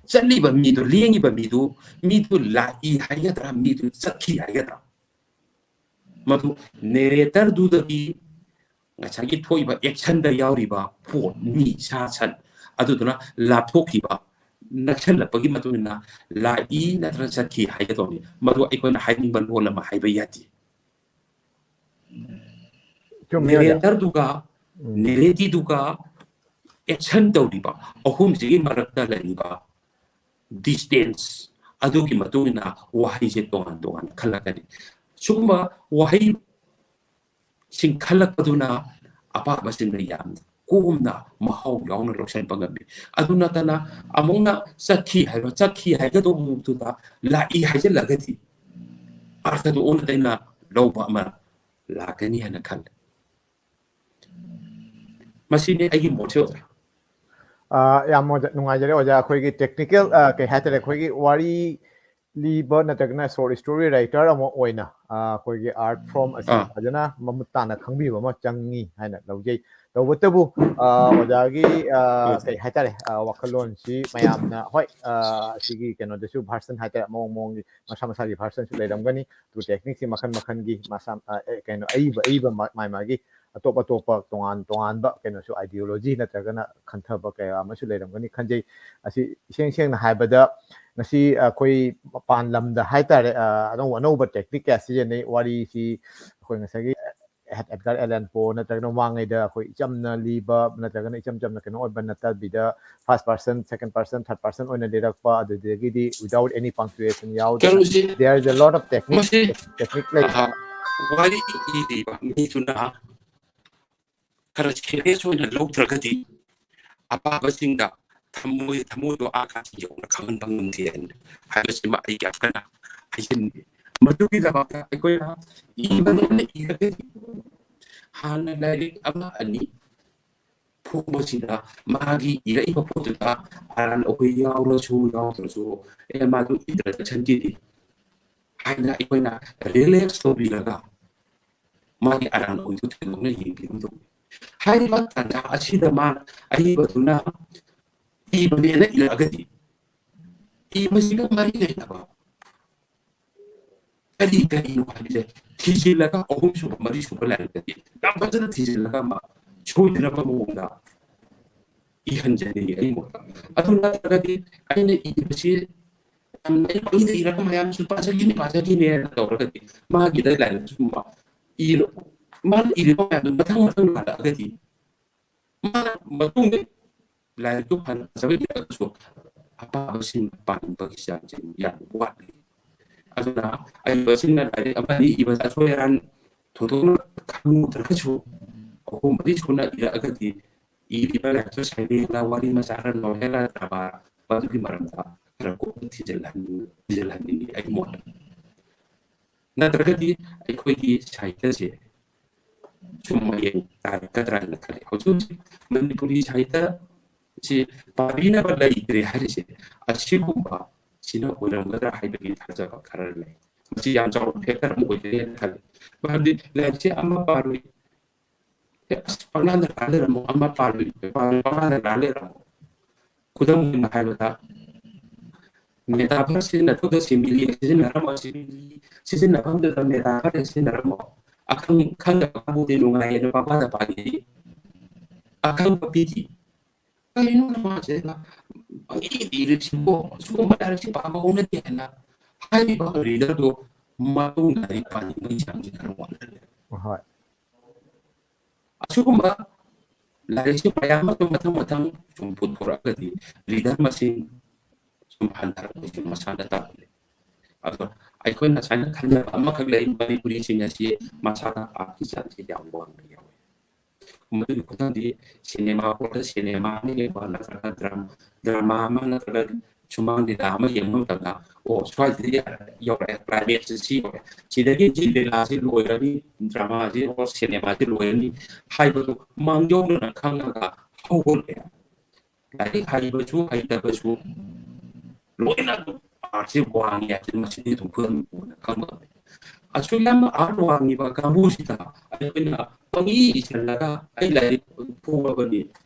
ꯆꯠꯂꯤꯕ ꯃꯤꯗꯨ, ꯂꯦꯡꯉꯤꯕ ꯃꯤꯗꯨ, ꯃꯤꯗꯨ ꯂꯥꯛꯏ ꯍꯥꯏꯒꯗ꯭ꯔꯥ, ꯃꯤꯗꯨ ꯆꯠꯈꯤ ꯍꯥꯏꯒꯗ꯭ꯔꯥ? ꯃꯗꯨ narratorꯗꯨꯗꯒꯤ ꯉꯁꯥꯏꯒꯤ ꯊꯣꯛꯏꯕ actionꯗ ꯌꯥꯎꯔꯤꯕ ꯄꯣꯠ, ꯃꯤ, ꯁꯥ, ꯁꯟ ꯑꯗꯨꯗꯨꯅ ꯂꯥꯞꯊꯣꯛꯈꯤꯕ, ꯅꯛꯁꯜꯂꯛꯄꯒꯤ ꯃꯇꯨꯡ ꯏꯟꯅ ꯂꯥꯛꯏ ꯅꯠꯇ꯭ꯔꯒ ꯆꯠꯈꯤ ꯍꯥꯏꯒꯗꯧꯅꯤ꯫ ꯃꯗꯨ ꯑꯩꯈꯣꯏꯅ ꯍꯥꯏꯅꯤꯡꯕ ꯂꯣꯟ ꯑꯃ ꯍꯥꯏꯕ ꯌꯥꯗꯦ꯫ ꯆꯨꯝꯃꯤ ꯑꯣꯖꯥ꯫ ꯅꯦꯔꯦꯇꯔꯗꯨꯒ ꯅꯦꯔꯦꯇꯤꯗꯨꯒ ꯑꯦꯛꯁꯟ ꯇꯧꯔꯤꯕ ꯑꯍꯨꯝꯁꯤꯒꯤ ꯃꯔꯛꯇ ꯂꯩꯔꯤꯕ ꯗꯤꯁꯇꯦꯟꯁ ꯑꯗꯨꯒꯤ ꯃꯇꯨꯡ ꯏꯟꯅ ꯋꯥꯍꯩꯁꯦ ꯇꯣꯉꯥꯟ ꯇꯣꯉꯥꯟꯅ ꯈꯜꯂꯛꯀꯅꯤ꯫ ꯁꯤꯒꯨꯝꯕ ꯋꯥꯍꯩꯁꯤꯡ ꯈꯜꯂꯛꯄꯗꯨꯅ ꯑꯄꯥꯕꯁꯤꯡꯅ ꯌꯥꯝꯅ ꯀꯣꯝꯅ ꯃꯍꯥꯎ ꯌꯥꯎꯅ ꯂꯧꯁꯤꯟꯕ ꯉꯝꯃꯤ꯫ ꯑꯗꯨ ꯅꯠꯇꯅ ꯑꯃꯨꯛꯅ ꯆꯠꯈꯤ ꯍꯥꯏꯕ, ꯆꯠꯈꯤ ꯍꯥꯏꯒꯗꯧꯕꯗꯨꯗ ꯂꯥꯛꯏ ꯍꯥꯏꯖꯤꯜꯂꯒꯗꯤ ꯑꯥꯔꯊꯗꯨ ꯑꯣꯟꯅ ꯇꯩꯅ ꯂꯧꯕ ꯑꯃ ꯂꯥꯛꯀꯅꯤ ꯍꯥꯏꯅ ꯈꯜꯂꯤ꯫ ꯃꯁꯤꯅꯤ ꯑꯩꯒꯤ ꯃꯣꯠꯁꯦ ꯑꯣꯖꯥ꯫ ꯑ, ꯌꯥꯝ ꯅꯨꯡꯉꯥꯏꯖꯔꯦ ꯑꯣꯖꯥ꯫ ꯑꯩꯈꯣꯏꯒꯤ ꯇꯦꯛꯅꯤꯀꯦꯜ, ꯑ, ꯀꯩ ꯍꯥꯏꯇꯥꯔꯦ, ꯑꯩꯈꯣꯏꯒꯤ ꯋꯥꯔꯤ ꯂꯤꯕ ꯅꯠꯇ꯭ꯔꯒꯅ ꯁꯣꯔꯠ ꯁ꯭ꯇꯣꯔꯤ ꯔꯥꯏꯇꯔ ꯑꯃ ꯑꯣꯏꯅ, ꯑ, ꯑꯩꯈꯣꯏꯒꯤ ꯑꯥꯔꯠ ꯐꯣꯔꯝ ꯑꯁꯤ ꯑꯥ꯫ ꯐꯖꯅ ꯃꯃꯨꯠ ꯇꯥꯅ ꯈꯪꯕꯤꯕ ꯑꯃ ꯆꯪꯉꯤ ꯍꯥꯏꯅ ꯂꯧꯖꯩ꯫ ꯇꯧꯕꯇꯕꯨ, ꯑ, ꯑꯣꯖꯥꯒꯤ, ꯑ, ꯑꯣ꯫ ꯀꯩ ꯍꯥꯏꯇꯥꯔꯦ, ꯑ, ꯋꯥꯈꯜꯂꯣꯟꯁꯤ ꯃꯌꯥꯝꯅ, ꯍꯣꯏ, ꯑ, ꯑꯁꯤꯒꯤ ꯀꯩꯅꯣꯗꯁꯨ ꯚꯔꯁꯟ ꯍꯥꯏꯇꯥꯔꯦ, ꯃꯑꯣꯡ ꯃꯑꯣꯡꯒꯤ ꯃꯁꯥ ꯃꯁꯥꯒꯤ ꯚꯔꯁꯟꯁꯨ ꯂꯩꯔꯝꯒꯅꯤ꯫ ꯑꯗꯨ ꯇꯦꯛꯅꯤꯛꯁꯤ ꯃꯈꯜ ꯃꯈꯜꯒꯤ ꯃꯁꯥ, ꯑ, ꯑꯦ, ꯀꯩꯅꯣ, ꯑꯏꯕ ꯑꯏꯕ ꯃꯥ-, ꯃꯥꯏ ꯃꯥꯒꯤ ꯑꯇꯣꯞ ꯑꯇꯣꯞꯄ ꯇꯣꯉꯥꯟ ꯇꯣꯉꯥꯟꯕ ꯀꯩꯅꯣꯁꯨ, ꯑꯥꯏꯗꯤꯌꯣꯂꯣꯖꯤ ꯅꯠꯇ꯭ꯔꯒꯅ ꯈꯟꯊꯕ ꯀꯌꯥ ꯑꯃꯁꯨ ꯂꯩꯔꯝꯒꯅꯤ ꯈꯟꯖꯩ꯫ ꯑꯁꯤ ꯏꯁꯦꯡ ꯁꯦꯡꯅ ꯍꯥꯏꯕꯗ ꯉꯁꯤ ꯑꯩꯈꯣꯏ ꯃꯄꯥꯟ ꯂꯝꯗ ꯍꯥꯏꯇꯥꯔꯦ, ꯑ, ꯑꯅꯧ ꯑꯅꯧꯕ ꯇꯦꯛꯅꯤꯛ ꯀꯌꯥ ꯁꯤꯖꯤꯟꯅꯩ꯫ ꯋꯥꯔꯤꯁꯤ ꯑꯩꯈꯣꯏ ꯉꯁꯥꯏꯒꯤ ꯑꯦꯗꯒꯔ ꯑꯦꯂꯟ ꯄꯣ ꯅꯠꯇ꯭ꯔꯒꯅ ꯃꯃꯥꯡꯉꯩꯗ ꯑꯩꯈꯣꯏ ꯏꯆꯝꯅ ꯂꯤꯕ ꯅꯠꯇ꯭ꯔꯒꯅ ꯏꯆꯝ ꯆꯝꯅ ꯀꯩꯅꯣ ꯑꯣꯏꯕ ꯅꯠꯇꯕꯤꯗ first person, second person, third person ꯑꯣꯏꯅ ꯂꯤꯔꯛꯄ, ꯑꯗꯨꯗꯒꯤꯗꯤ without any punctuation ꯌꯥꯎꯗꯅ, ꯀꯩꯅꯣꯁꯤ, there is a lot of technique, ꯃꯁꯤ, technique ꯂꯩ꯫ ꯑꯍꯥ, ꯋꯥꯔꯤ ꯏꯔꯤꯕ ꯃꯤꯗꯨꯅ ꯈꯔ ꯁꯦꯔꯤꯌꯁ ꯑꯣꯏꯅ ꯂꯧꯗ꯭ꯔꯒꯗꯤ ꯑꯄꯥꯕꯁꯤꯡꯗ ꯊꯃꯣꯏ, ꯊꯃꯣꯏꯗꯣ ꯑꯥ ꯀꯥꯆꯤꯟ ꯌꯧꯅ ꯈꯪꯍꯟꯕ ꯉꯝꯗꯦ ꯍꯥꯏꯕꯁꯤꯃ ꯑꯩ ꯌꯥꯝ ꯀꯟꯅ ꯍꯥꯏꯖꯅꯤꯡꯉꯤ꯫ ꯃꯗꯨꯒꯤꯗꯃꯛꯇ ꯑꯩꯈꯣꯏꯅ ꯏꯕꯅꯦꯅ ꯏꯔꯒꯗꯤ ꯍꯥꯟꯅ ꯂꯥꯏꯔꯤꯛ ꯑꯃ ꯑꯅꯤ ꯐꯣꯡꯕꯁꯤꯗ ꯃꯥꯒꯤ ꯏꯔꯛꯏꯕ ꯄꯣꯠꯇꯨꯗ ꯑꯔꯥꯟ ꯑꯩꯈꯣꯏ ꯌꯥꯎꯔꯁꯨ ꯌꯥꯎꯗ꯭ꯔꯁꯨ, ꯑꯦ, ꯃꯥꯗꯨ ꯏꯟꯇ꯭ꯔꯗꯛꯁꯟꯒꯤꯗꯤ ꯍꯥꯏꯅ ꯑꯩꯈꯣꯏꯅ ꯔꯤꯂꯦꯛꯁ ꯇꯧꯕꯤꯔꯒ ꯃꯥꯒꯤ ꯑꯔꯥꯟ ꯑꯣꯏꯗꯨ ꯊꯣꯏꯗꯣꯛꯅ ꯌꯦꯡꯕꯤꯔꯣꯏꯗꯧꯕꯅꯤ꯫ ꯍꯥꯏꯔꯤꯕ ꯇꯥꯟꯖꯥ ꯑꯁꯤꯗ ꯃꯥ ꯑꯏꯕꯗꯨꯅ ꯏꯕꯅꯦꯅ ꯏꯔꯛꯑꯒꯗꯤ ꯏꯕꯁꯤꯒ ꯃꯔꯤ ꯂꯩꯅꯕ ꯀꯔꯤ ꯀꯔꯤꯅꯣ ꯍꯥꯏꯕꯁꯦ ꯊꯤꯖꯤꯜꯂꯒ ꯑꯍꯨꯝꯁꯨꯕ, ꯃꯔꯤꯁꯨꯕ ꯂꯥꯏꯔꯤꯛꯇꯗꯤ ꯌꯥꯝ ꯐꯖꯅ ꯊꯤꯖꯤꯜꯂꯒ ꯑꯃ ꯁꯣꯏꯗꯅꯕ ꯃꯑꯣꯡꯗ ꯏꯍꯟꯖꯅꯤꯡꯉꯤ ꯑꯩ ꯃꯣꯠꯇ꯫ ꯑꯗꯨ ꯅꯠꯇ꯭ꯔꯒꯗꯤ ꯑꯩꯅ ꯏꯕꯁꯤ ꯌꯥꯝ ꯂꯥꯏꯔꯤꯛ ꯄꯪꯏꯗ ꯏꯔꯒ ꯃꯌꯥꯝꯁꯨ ꯄꯥꯖꯈꯤꯅꯤ, ꯄꯥꯖꯈꯤꯅꯤ ꯍꯥꯏꯅ ꯇꯧꯔꯒꯗꯤ ꯃꯥꯒꯤꯗ ꯂꯥꯏꯔꯤꯛꯁꯨ ꯃ-, ꯏꯔ-, ꯃꯥꯅ ꯏꯔꯤꯕ ꯃꯌꯥꯝꯗꯣ ꯃꯊꯪ ꯃꯊꯪ ꯂꯥꯜꯂꯛꯑꯒꯗꯤ ꯃꯥꯅ ꯃꯇꯨꯡꯗ ꯂꯥꯏꯔꯤꯛꯇꯨ ꯐꯅ ꯐꯖꯕ ꯏꯔꯒꯁꯨ ꯑꯄꯥꯕꯁꯤꯡꯅ ꯄꯥꯅꯤꯡꯕꯒꯤ ꯆꯥꯡꯁꯦ ꯌꯥꯝ ꯋꯥꯠꯂꯤ꯫ ꯑꯗꯨꯅ ꯑꯏꯕꯁꯤꯡꯅ ꯂꯥꯏꯔꯤꯛ ꯑꯃ ꯑꯅꯤ ꯏꯕꯗ ꯑꯁꯣꯏ ꯑꯔꯥꯟ ꯊꯣꯏꯗꯣꯛꯅ ꯈꯪꯗ꯭ꯔꯒꯁꯨ ꯑꯍꯨꯝ ꯃꯔꯤ ꯁꯨꯅ ꯏꯔꯛꯑꯒꯗꯤ ꯏꯔꯤꯕ ꯂꯥꯏꯔꯤꯛꯇꯨ ꯁꯩꯔꯦꯡꯂ ꯋꯥꯔꯤ ꯃꯆꯥꯔ ꯅꯣꯚꯦꯜꯂ ꯗ꯭ꯔꯃꯥ ꯃꯗꯨꯒꯤ ꯃꯔꯝꯗ ꯈꯔ ꯀꯨꯞꯅ ꯊꯤꯖꯤꯜꯍꯟ-, ꯊꯤꯖꯤꯜꯍꯟꯅꯤꯡꯉꯤ ꯑꯩꯒꯤ ꯃꯣꯠꯇ꯫ ꯅꯠꯇ꯭ꯔꯒꯗꯤ ꯑꯩꯈꯣꯏꯒꯤ ꯁꯥꯍꯤꯇ꯭ꯌꯁꯦ ꯁꯨꯝ ꯃꯌꯦꯡ ꯇꯥꯔꯛꯀꯗ꯭ꯔꯥ ꯍꯥꯏꯅ ꯈꯜꯂꯤ꯫ ꯍꯧꯖꯤꯛ ꯍꯧꯖꯤꯛ ꯃꯅꯤꯄꯨꯔꯤ ꯁꯥꯍꯤꯇ꯭ꯌꯁꯤ ꯄꯥꯕꯤꯅꯕ ꯂꯩꯇ꯭ꯔꯦ ꯍꯥꯏꯔꯤꯁꯦ ꯑꯁꯤꯒꯨꯝꯕ ꯁꯤꯅ ꯑꯣꯏꯔꯝꯒꯗ꯭ꯔꯥ ꯍꯥꯏꯕꯒꯤ ꯊꯥꯖꯕ ꯈꯔ ꯂꯩ꯫ ꯃꯁꯤ ꯌꯥꯝ ꯆꯥꯎꯕ ꯐꯦꯛꯇꯔ ꯑꯃ ꯑꯣꯏꯒꯅꯤ ꯍꯥꯏꯅ ꯈꯜꯂꯤ꯫ ꯃꯔꯝꯗꯤ ꯂꯥꯏꯔꯤꯛꯁꯦ ꯑꯃ ꯄꯥꯔꯨꯏ, ꯑꯦ, ꯑꯁ, ꯄꯪꯂꯥꯟꯗ ꯂꯥꯟ ꯂꯩꯔꯝꯃꯣ, ꯑꯃ ꯄꯥꯔꯨꯏ, ꯄꯥꯔꯨꯏ, ꯄꯪꯂꯥꯟꯗ ꯂꯥꯟ ꯂꯩꯔꯝꯃꯣ꯫ ꯈꯨꯗꯝ ꯑꯣꯏꯅ ꯍꯥꯏꯔꯕꯗ, ꯃꯦꯇꯥꯐꯔ ꯁꯤꯖꯤꯟꯅꯊꯣꯛꯇ ꯁꯤꯃꯤꯂꯤ ꯁꯤꯖꯤꯟꯅꯔꯝꯃꯣ, ꯁꯤꯃꯤꯂꯤ ꯁꯤꯖꯤꯟꯅꯐꯝꯗꯨꯗ ꯃꯦꯇꯥꯐꯔ ꯁꯤꯖꯤꯟꯅꯔꯝꯃꯣ꯫ ꯑꯈꯪ-, ꯈꯪꯗꯕ ꯀꯥꯡꯕꯨꯗꯤ ꯅꯨꯡꯉꯥꯏꯌꯦꯅ ꯄꯪꯄꯥꯗ ꯄꯥꯈꯤꯗꯦ꯫ ꯑꯈꯪꯕ ꯄꯤꯈꯤ꯫ ꯀꯔꯤꯅꯣ ꯃꯥꯁꯦ ꯄꯪꯏꯗ ꯏꯔꯤꯁꯤꯕꯣ? ꯁꯤꯒꯨꯝꯕ ꯂꯥꯏꯔꯤꯛꯁꯤ ꯄꯥꯕ ꯍꯧꯅꯗꯦ ꯍꯥꯏꯅ ꯍꯥꯏꯔꯤꯕ ꯔꯤꯗꯔꯗꯣ ꯃꯇꯨꯡ ꯂꯥꯏꯔꯤꯛ ꯄꯥꯅꯤꯡꯕꯒꯤ ꯆꯥꯡꯁꯤ ꯈꯔ ꯋꯥꯠꯍꯜꯂꯦ꯫ ꯍꯣꯏ꯫ ꯑꯁꯤꯒꯨꯝꯕ ꯂꯥꯏꯔꯤꯛꯁꯤ ꯃꯌꯥꯝ ꯑꯃꯁꯨ ꯃꯊꯪ ꯃꯊꯪ ꯁꯨꯝ ꯄꯨꯊꯣꯔꯛꯑꯒꯗꯤ ꯔꯤꯗꯔ ꯃꯁꯤꯡ ꯁꯨꯝ ꯍꯟꯊꯔꯛꯄꯁꯤ ꯃꯁꯥꯅ ꯇꯥꯕꯅꯤ꯫ ꯑꯗꯣ ꯑꯩꯈꯣꯏꯅ ꯁꯨꯃꯥꯏꯅ ꯈꯟꯖꯕ ꯑꯃꯈꯛ ꯂꯩ, ꯃꯅꯤꯄꯨꯔꯤꯁꯤꯡ ꯑꯁꯤ ꯃꯁꯥꯅ ꯑꯥꯔꯠꯀꯤ ꯆꯥꯡꯁꯤ ꯌꯥꯝ ꯋꯥꯡꯅ ꯌꯥꯎꯏ꯫ ꯃꯗꯨꯒꯤ ꯈꯨꯗꯝꯗꯤ ꯁꯤꯅꯦꯃꯥ ꯍꯣꯜꯗ ꯁꯤꯅꯦꯃꯥ ꯑꯃ ꯌꯦꯡꯕ ꯅꯠꯇ꯭ꯔꯒ ꯗ꯭ꯔꯃꯥ, ꯗ꯭ꯔꯃꯥ ꯑꯃ ꯅꯠꯇ꯭ꯔꯒ ꯁꯨꯃꯥꯡ ꯂꯤꯂꯥ ꯑꯃ ꯌꯦꯡꯕ ꯃꯇꯝꯗ, "ꯑꯣ, ꯁ꯭ꯋꯥꯏꯁꯤꯗ ꯌꯧꯔꯛꯑꯦ, ꯀ꯭ꯂꯥꯏꯃꯦꯛꯁꯁꯤ ꯁꯤ ꯌꯧꯔꯛꯑꯦ, ꯁꯤꯗꯒꯤ ꯁꯤ ꯂꯤꯂꯥꯁꯤ ꯂꯣꯏꯔꯅꯤ, ꯗ꯭ꯔꯃꯥꯁꯤ ꯑꯣꯔ ꯁꯤꯅꯦꯃꯥꯁꯤ ꯂꯣꯏꯔꯅꯤ" ꯍꯥꯏꯕꯗꯨ ꯃꯥꯡꯖꯧꯅꯅ ꯈꯪꯉꯒ ꯍꯧꯒꯠꯂꯦ꯫ ꯂꯥꯏꯔꯤꯛ ꯍꯩꯕꯁꯨ ꯍꯩꯇꯕꯁꯨ ꯂꯣꯏꯅ ꯑꯗꯨꯝ ꯑꯥꯔꯠꯁꯦ ꯋꯥꯡꯉꯤ ꯍꯥꯏꯕꯁꯦ ꯃꯁꯤꯗꯤ ꯑꯗꯨꯝ ꯈꯨꯗꯝ ꯑꯣꯏꯅ ꯈꯪꯕ ꯉꯝꯃꯤ꯫ ꯑꯁꯨꯛ ꯌꯥꯝꯅ ꯑꯥꯔꯠ ꯋꯥꯡꯉꯤꯕ ꯀꯥꯡꯕꯨꯁꯤꯗ ꯑꯩꯈꯣꯏꯅ ꯄꯪꯏ ꯏꯁꯤꯜꯂꯒ "ꯑꯩ ꯂꯥꯏꯔꯤꯛ ꯐꯣꯡꯉꯕꯅꯤ,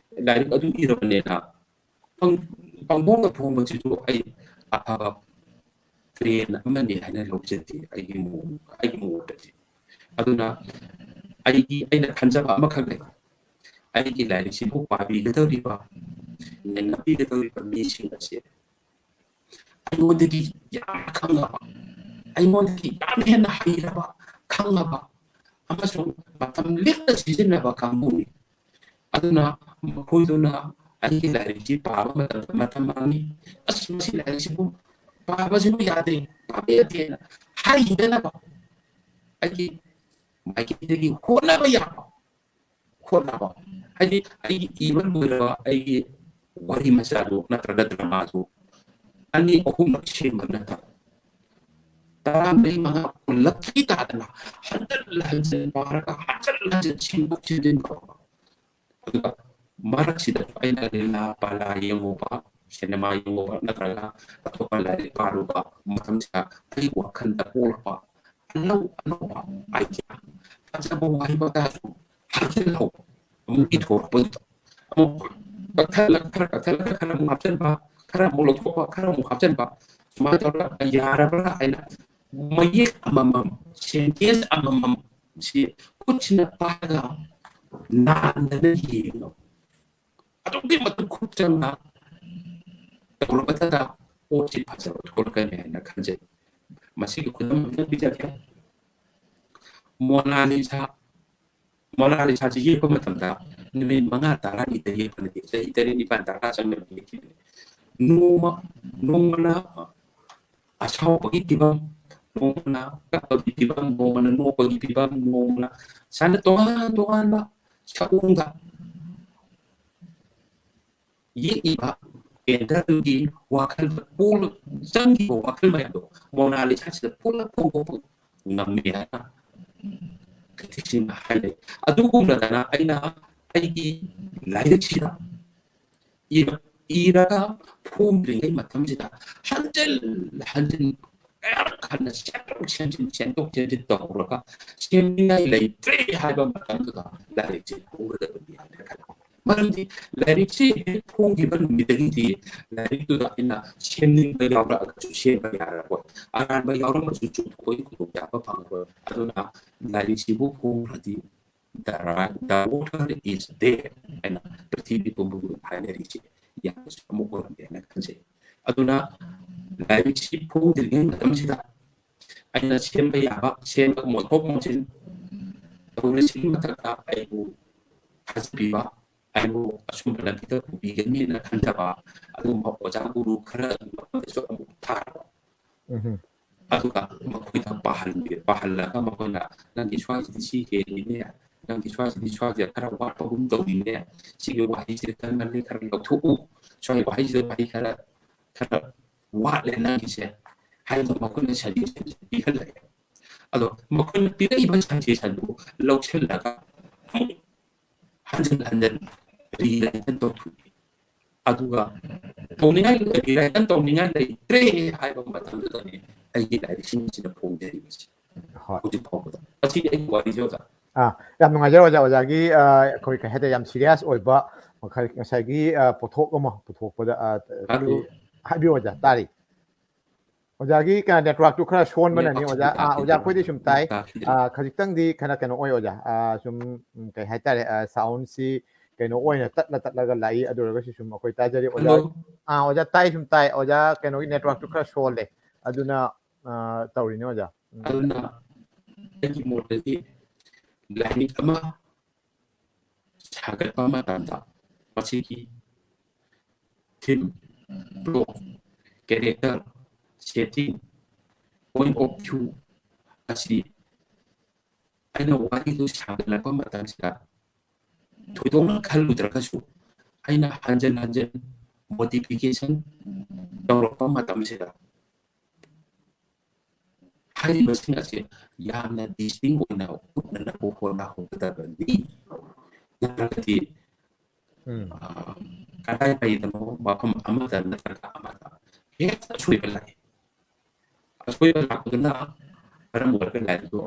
ꯂꯥꯏꯔꯤꯛ ꯑꯗꯨ ꯏꯔꯕꯅꯦꯅ" ꯄꯪ-, ꯄꯪꯐꯣꯡꯗ ꯐꯣꯡꯕꯁꯤꯁꯨ ꯑꯩ ꯑꯐꯕ ꯇ꯭ꯔꯦꯟ ꯑꯃꯅꯤ ꯍꯥꯏꯅ ꯂꯧꯖꯗꯦ ꯑꯩꯒꯤ ꯃꯑꯣꯡ-, ꯑꯩꯒꯤ ꯃꯣꯠꯇꯗꯤ꯫ ꯑꯗꯨꯅ ꯑꯩꯒꯤ, ꯑꯩꯅ ꯈꯟꯖꯕ ꯑꯃꯈꯛ ꯂꯩ, ꯑꯩꯒꯤ ꯂꯥꯏꯔꯤꯛꯁꯤꯕꯨ ꯄꯥꯕꯤꯒꯗꯧꯔꯤꯕ, ꯅꯩꯅꯕꯤꯒꯗꯧꯔꯤꯕ ꯃꯤꯁꯤꯡ ꯑꯁꯤ ꯑꯩꯉꯣꯟꯗꯒꯤ ꯌꯥꯝꯅ ꯈꯪꯉꯕ, ꯑꯩꯉꯣꯟꯗꯒꯤ ꯌꯥꯝ ꯍꯦꯟꯅ ꯍꯩꯔꯕ, ꯈꯪꯉꯕ ꯑꯃꯁꯨꯡ ꯃꯇꯝ ꯂꯤꯛꯅ ꯁꯤꯖꯤꯟꯅꯕ ꯀꯥꯡꯕꯨꯅꯤ꯫ ꯑꯗꯨꯅ ꯃꯈꯣꯏꯗꯨꯅ ꯑꯩꯒꯤ ꯂꯥꯏꯔꯤꯛꯁꯤ ꯄꯥꯕ ꯃꯇꯝꯗ ꯃꯇꯝ ꯃꯥꯡꯉꯤ, "ꯑꯁ, ꯃꯁꯤ ꯂꯥꯏꯔꯤꯛꯁꯤꯕꯨ ꯄꯥꯕꯁꯤꯕꯨ ꯌꯥꯗꯦ, ꯄꯥꯕ ꯌꯥꯗꯦꯅ" ꯍꯥꯏꯈꯤꯗꯅꯕ ꯑꯩꯒꯤ ꯃꯥꯏꯀꯩꯗꯒꯤ ꯍꯣꯠꯅꯕ ꯌꯥꯕ, ꯍꯣꯠꯅꯕ ꯍꯥꯏꯗꯤ ꯑꯩꯒꯤ ꯏꯕ ꯂꯣꯏꯔꯕ ꯑꯩꯒꯤ ꯋꯥꯔꯤ ꯃꯆꯥꯗꯨ ꯅꯠꯇ꯭ꯔꯒ ꯗ꯭ꯔꯃꯥꯗꯨ ꯑꯅꯤ ꯑꯍꯨꯝꯂꯛ ꯁꯦꯝꯕ ꯅꯠꯇꯕ, ꯇꯔꯥꯃꯔꯤ, ꯃꯉꯥ, ꯀꯨꯟꯂꯛꯇꯒꯤ ꯇꯥꯗꯅ ꯍꯟꯖꯤꯜ ꯍꯟꯖꯤꯜ ꯄꯥꯔꯒ ꯍꯟꯖꯤꯜ ꯍꯟꯖꯤꯜ ꯁꯦꯝꯗꯣꯛ ꯁꯦꯝꯖꯤꯟ ꯇꯧꯕ꯫ ꯑꯗꯨꯒ ꯃꯔꯛꯁꯤꯗ ꯑꯩꯅ ꯂꯤꯂꯥ ꯄꯥꯂꯥ ꯌꯦꯡꯉꯨꯕ, ꯁꯤꯅꯦꯃꯥ ꯌꯦꯡꯉꯨꯕ ꯅꯠꯇ꯭ꯔꯒ ꯑꯇꯣꯞꯄ ꯂꯥꯏꯔꯤꯛ ꯄꯥꯔꯨꯕ ꯃꯇꯝꯁꯤꯗ ꯑꯩ ꯋꯥꯈꯜꯗ ꯄꯣꯛꯂꯛꯄ ꯑꯅꯧ ꯑꯅꯧꯕ idea, ꯐꯖꯕ ꯋꯥꯍꯩ ꯋꯥꯇꯥꯁꯨ ꯍꯥꯞꯆꯤꯜꯍꯧꯕ, ꯑꯃꯨꯛ ꯏꯊꯣꯔꯛꯄꯗꯨꯗ ꯑꯃꯨꯛ ꯀꯛꯊꯠꯂꯒ, ꯈꯔ ꯀꯛꯊꯠꯂꯒ, ꯈꯔ ꯑꯃꯨꯛ ꯍꯥꯞꯆꯤꯟꯕ, ꯈꯔ ꯑꯃꯨꯛ ꯂꯧꯊꯣꯛꯄ, ꯈꯔ ꯑꯃꯨꯛ ꯍꯥꯞꯆꯤꯟꯕ, ꯁꯨꯃꯥꯏꯅ ꯇꯧꯔꯒ ꯌꯥꯔꯕ꯭ꯔꯥ ꯍꯥꯏꯅ ꯃꯌꯦꯛ ꯑꯃꯃꯝ, sentence ꯑꯃꯃꯝ ꯁꯤ ꯈꯨꯠꯁꯤꯅ ꯄꯥꯏꯔꯒ ꯅꯥꯟꯗꯅ ꯌꯦꯡꯉꯨ꯫ ꯑꯗꯨꯛꯀꯤ ꯃꯇꯤꯛ ꯈꯨꯠ ꯆꯪꯅ ꯇꯧꯔꯕꯗ ꯄꯣꯠꯁꯤ ꯐꯖꯕ ꯊꯣꯛꯂꯛꯀꯅꯤ ꯍꯥꯏꯅ ꯈꯟꯖꯩ꯫ ꯃꯁꯤꯒꯤ ꯈꯨꯗꯝ ꯑꯃ ꯄꯤꯖꯒꯦ꯫ ꯃꯣꯅꯥꯂꯤꯁꯥ, ꯃꯣꯅꯥꯂꯤꯁꯥꯁꯤ ꯌꯦꯛꯄ ꯃꯇꯝꯗ ꯅꯨꯃꯤꯠ ꯃꯉꯥ ꯇꯔꯥꯅꯤꯗ ꯌꯦꯛꯄ ꯅꯠꯇꯦ, ꯆꯍꯤ ꯇꯔꯦꯠ, ꯅꯤꯄꯥꯜ, ꯇꯔꯥ ꯆꯪꯅ ꯌꯦꯛꯈꯤꯕꯅꯤ꯫ ꯅꯣꯡꯃ, ꯅꯣꯡꯃꯅ ꯑꯁꯥꯎꯕꯒꯤ ꯐꯤꯕꯝ, ꯅꯣꯡꯃꯅ ꯀꯞꯄꯒꯤ ꯐꯤꯕꯝ, ꯅꯣꯡꯃꯅ ꯅꯣꯛꯄꯒꯤ ꯐꯤꯕꯝ, ꯅꯣꯡꯃꯅ ꯁꯨꯃꯥꯏꯅ ꯇꯣꯉꯥꯟ ꯇꯣꯉꯥꯟꯕ ꯁꯛꯑꯣꯡꯗ ꯌꯦꯛꯏꯕ painterꯗꯨꯒꯤ ꯋꯥꯈꯜꯗ ꯄꯣꯛꯂ-, ꯆꯪꯈꯤꯕ ꯋꯥꯈꯜ ꯃꯌꯥꯝꯗꯣ ꯃꯣꯅꯥꯂꯤꯁꯥꯁꯤꯗ ꯄꯨꯂꯞ ꯐꯣꯡꯗꯣꯛꯄ ꯉꯝꯃꯦ ꯍꯥꯏꯅ criticsꯁꯤꯡꯅ ꯍꯥꯏꯅꯩ꯫ ꯑꯗꯨꯒꯨꯝꯂꯗꯅ ꯑꯩꯅ ꯑꯩꯒꯤ ꯂꯥꯏꯔꯤꯛꯁꯤꯗ ꯏꯕ-, ꯏꯔꯒ ꯐꯣꯡꯗ꯭ꯔꯤꯉꯩ ꯃꯇꯝꯁꯤꯗ ꯍꯟꯖꯤꯜ ꯍꯟꯖꯤꯜ ꯀꯌꯥꯔꯛ ꯍꯟꯅ ꯁꯦꯝꯗꯣꯛ ꯁꯦꯝꯖꯤꯟ, ꯁꯦꯝꯗꯣꯛ ꯁꯦꯝꯖꯤꯟ ꯇꯧꯔꯒ ꯁꯦꯝꯅꯤꯡꯉꯥꯏ ꯂꯩꯇ꯭ꯔꯦ ꯍꯥꯏꯕ ꯃꯇꯝꯗꯨꯗ ꯂꯥꯏꯔꯤꯛꯁꯤ ꯐꯣꯡꯒꯗꯕꯅꯤ ꯍꯥꯏꯅ ꯈꯜꯂꯤ꯫ ꯃꯔꯝꯗꯤ ꯂꯥꯏꯔꯤꯛꯁꯤ ꯍꯦꯛ ꯐꯣꯡꯈꯤꯕ ꯅꯨꯃꯤꯠꯇꯒꯤꯗꯤ ꯂꯥꯏꯔꯤꯛꯇꯨꯗ ꯑꯩꯅ ꯁꯦꯝꯅꯤꯡꯕ ꯌꯥꯎꯔꯛꯑꯒꯁꯨ ꯁꯦꯝꯕ ꯌꯥꯔꯔꯣꯏ, ꯑꯔꯥꯟꯕ ꯌꯥꯎꯔꯝꯃꯁꯨ ꯆꯨꯝꯊꯣꯛꯄꯒꯤ ꯈꯨꯗꯣꯡꯆꯥꯕ ꯐꯪꯉꯔꯣꯏ꯫ ꯑꯗꯨꯅ ꯂꯥꯏꯔꯤꯛꯁꯤꯕꯨ ꯐꯣꯡꯈ꯭ꯔꯗꯤ the, right, the water is there ꯍꯥꯏꯅ ꯄ꯭ꯔꯤꯊꯤꯕꯤ ꯄꯨꯝꯕꯕꯨ ꯍꯥꯏꯅꯔꯤꯁꯦ ꯌꯥꯝꯅꯁꯨ ꯑꯃꯨꯛ ꯑꯣꯏꯔꯝꯃꯦꯅ ꯈꯟꯖꯩ꯫ ꯑꯗꯨꯅ ꯂꯥꯏꯔꯤꯛꯁꯤ ꯐꯣꯡꯗ꯭ꯔꯤꯉꯩ ꯃꯇꯝꯁꯤꯗ ꯑꯩꯅ ꯁꯦꯝꯕ ꯌꯥꯕ, ꯁꯦꯝꯕ, ꯃꯣꯟꯊꯣꯛ ꯃꯣꯟꯁꯤꯟ ꯇꯧꯔꯤꯁꯤꯒꯤ ꯃꯊꯛꯇ ꯑꯩꯕꯨ ꯊꯥꯖꯕꯤꯕ, ꯑꯩꯕꯨ ꯑꯆꯨꯝꯕ ꯂꯝꯕꯤꯗ ꯄꯨꯕꯤꯒꯅꯤꯅ ꯈꯟꯖꯕ ꯑꯗꯨꯒꯨꯝꯕ ꯑꯣꯖꯥ ꯒꯨꯔꯨ ꯈꯔ ꯑꯗꯨꯝ ꯃꯐꯝꯗꯁꯨ ꯑꯃꯨꯛ ꯊꯥꯔꯕ꯫ ꯑꯗꯨꯒ ꯃꯈꯣꯏꯗ ꯄꯥꯍꯟꯕꯤ-, ꯄꯥꯍꯜꯂꯒ ꯃꯈꯣꯏꯅ "ꯅꯪꯒꯤ ꯁ꯭ꯋꯥꯏꯁꯤꯗꯤ ꯁꯤ ꯍꯦꯜꯂꯤꯅꯦ, ꯅꯪꯒꯤ ꯁ꯭ꯋꯥꯏꯁꯤꯗꯤ ꯁ꯭ꯋꯥꯏꯁꯤꯗ ꯈꯔ ꯋꯥꯠꯄꯒꯨꯝ ꯇꯧꯔꯤꯅꯦ, ꯁꯤꯒꯤ ꯋꯥꯍꯩꯁꯤꯗ ꯈꯔ ꯉꯜꯂꯤ, ꯈꯔ ꯂꯧꯊꯣꯛꯎ, ꯁ꯭ꯋꯥꯏ ꯋꯥꯍꯩꯁꯤꯗ ꯋꯥꯍꯩ ꯈꯔ, ꯈꯔ ꯋꯥꯠꯂꯦ ꯅꯪꯒꯤꯁꯦ" ꯍꯥꯏꯅ ꯃꯈꯣꯏꯅ suggestion ꯄꯤꯍꯜꯂꯛꯑꯦ꯫ ꯑꯗꯣ ꯃꯈꯣꯏꯅ ꯄꯤꯔꯛꯏꯕ suggestion ꯗꯨ ꯂꯧꯁꯤꯜꯂꯒ ꯑꯃꯨꯛ ꯍꯟꯖꯤꯟ ꯍꯟꯖꯤꯟ rewrite ꯇꯧꯊꯣꯛꯏ꯫ ꯑꯗꯨꯒ ꯇꯧꯅꯤꯡꯉꯥꯏ, rewrite ꯇꯧꯅꯤꯡꯉꯥꯏ ꯂꯩꯇ꯭ꯔꯦ ꯍꯥꯏꯕ ꯃꯇꯝꯗꯨꯗꯅꯤ ꯑꯩꯒꯤ ꯂꯥꯏꯔꯤꯛꯁꯤꯡꯁꯤꯅ ꯐꯣꯡꯖꯔꯤꯕꯁꯤ꯫ ꯍꯣꯏ꯫ ꯍꯧꯖꯤꯛ ꯐꯥꯎꯕꯗ꯫ ꯃꯁꯤꯅꯤ ꯑꯩꯒꯤ ꯋꯥꯔꯤꯁꯦ, ꯑꯣꯖꯥ꯫ ꯑꯥ, ꯌꯥꯝ ꯅꯨꯡꯉꯥꯏꯖꯔꯦ, ꯑꯣꯖꯥ꯫ ꯑꯣꯖꯥꯒꯤ, ꯑꯥ, ꯑꯩꯈꯣꯏ ꯀꯩ ꯍꯥꯏꯇꯥꯔꯦ, ꯌꯥꯝ serious ꯑꯣꯏꯕ ꯃꯈꯜ, ꯉꯁꯥꯏꯒꯤ, ꯑꯥ, ꯄꯣꯠꯊꯣꯛ ꯑꯃ ꯄꯨꯊꯣꯛꯄꯗ, ꯑꯥ, ꯍꯜꯂꯣ꯫ ꯍꯥꯏꯕꯤꯌꯨ, ꯑꯣꯖꯥ, ꯇꯥꯔꯤ꯫ ꯑꯣꯖꯥꯒꯤ ꯀꯩꯅꯣ, network ꯇꯨ ꯈꯔ ꯁꯣꯟꯕꯅꯅꯤ, network ꯁꯤ ꯑꯣꯖꯥ꯫ ꯑꯥ, ꯇꯥꯈꯤꯗ꯭ꯔꯦ꯫ ꯑꯣꯖꯥ, ꯑꯩꯈꯣꯏꯗꯤ ꯁꯨꯝ ꯇꯥꯏ꯫ ꯇꯥꯈꯤꯗ꯭ꯔꯦ꯫ ꯑꯥ, ꯈꯖꯤꯛꯇꯪꯗꯤ ꯈꯔ ꯀꯩꯅꯣ ꯑꯣꯏ, ꯑꯣꯖꯥ꯫ ꯑꯥ, ꯁꯨꯝ, ꯎꯝ, ꯀꯩ ꯍꯥꯏꯇꯥꯔꯦ, ꯑꯥ, sound ꯁꯤ ꯀꯩꯅꯣ ꯑꯣꯏꯅ ꯇꯠꯂ ꯇꯠꯂꯒ ꯂꯥꯛꯏ꯫ ꯑꯗꯨ ꯑꯣꯏꯔꯒꯁꯨ ꯁꯨꯝ ꯑꯩꯈꯣꯏ ꯇꯥꯖꯔꯤ, ꯑꯣꯖꯥ꯫ ꯍꯜꯂꯣ꯫ ꯑꯥ, ꯑꯣꯖꯥ, ꯇꯥꯏ, ꯁꯨꯝ ꯇꯥꯏ꯫ ꯑꯣꯖꯥ, ꯀꯩꯅꯣꯒꯤ network ꯇꯨ ꯈꯔ ꯁꯣꯜꯂꯦ꯫ ꯑꯗꯨꯅ, ꯑꯥ, ꯇꯧꯔꯤꯅꯦ, ꯑꯣꯖꯥ꯫ ꯎꯝ꯫ ꯑꯗꯨꯅ ꯑꯩꯒꯤ ꯃꯣꯠꯇꯗꯤ ꯂꯥꯏꯔꯤꯛ ꯑꯃ ꯁꯥꯒꯠꯄ ꯃꯇꯝꯗ ꯃꯁꯤꯒꯤ theme, plot, character, setting, point of view ꯑꯁꯤ ꯑꯩꯅ ꯋꯥꯔꯤꯗꯨ ꯁꯥꯒꯠꯂꯛꯄ ꯃꯇꯝꯁꯤꯗ ꯊꯣꯏꯗꯣꯛꯅ ꯈꯜꯂꯨꯗ꯭ꯔꯒꯁꯨ ꯑꯩꯅ ꯍꯟꯖꯤꯟ ꯍꯟꯖꯤꯟ modification ꯇꯧꯔꯛꯄ ꯃꯇꯝꯁꯤꯗ ꯍꯥꯏꯔꯤꯕꯁꯤꯡ ꯑꯁꯤ ꯌꯥꯝꯅ distinct ꯑꯣꯏꯅ ꯎꯠꯅꯅꯕ ꯍꯣꯠꯅꯍꯧꯒꯗꯕꯅꯤ꯫ ꯅꯠꯇ꯭ꯔꯒꯗꯤ, ꯎꯝ꯫ ꯑ, ꯀꯗꯥꯏ ꯀꯩꯗꯅꯣ ꯃꯐꯝ ꯑꯃꯗ ꯅꯠꯇ꯭ꯔꯒ ꯑꯃꯗ ꯍꯦꯛꯇ ꯑꯁꯣꯏꯕ ꯂꯥꯛꯏ꯫ ꯑꯁꯣꯏꯕ ꯂꯥꯛꯄꯗꯨꯅ ꯃꯔꯝ ꯑꯣꯏꯔꯒ ꯂꯥꯏꯔꯤꯛꯇꯣ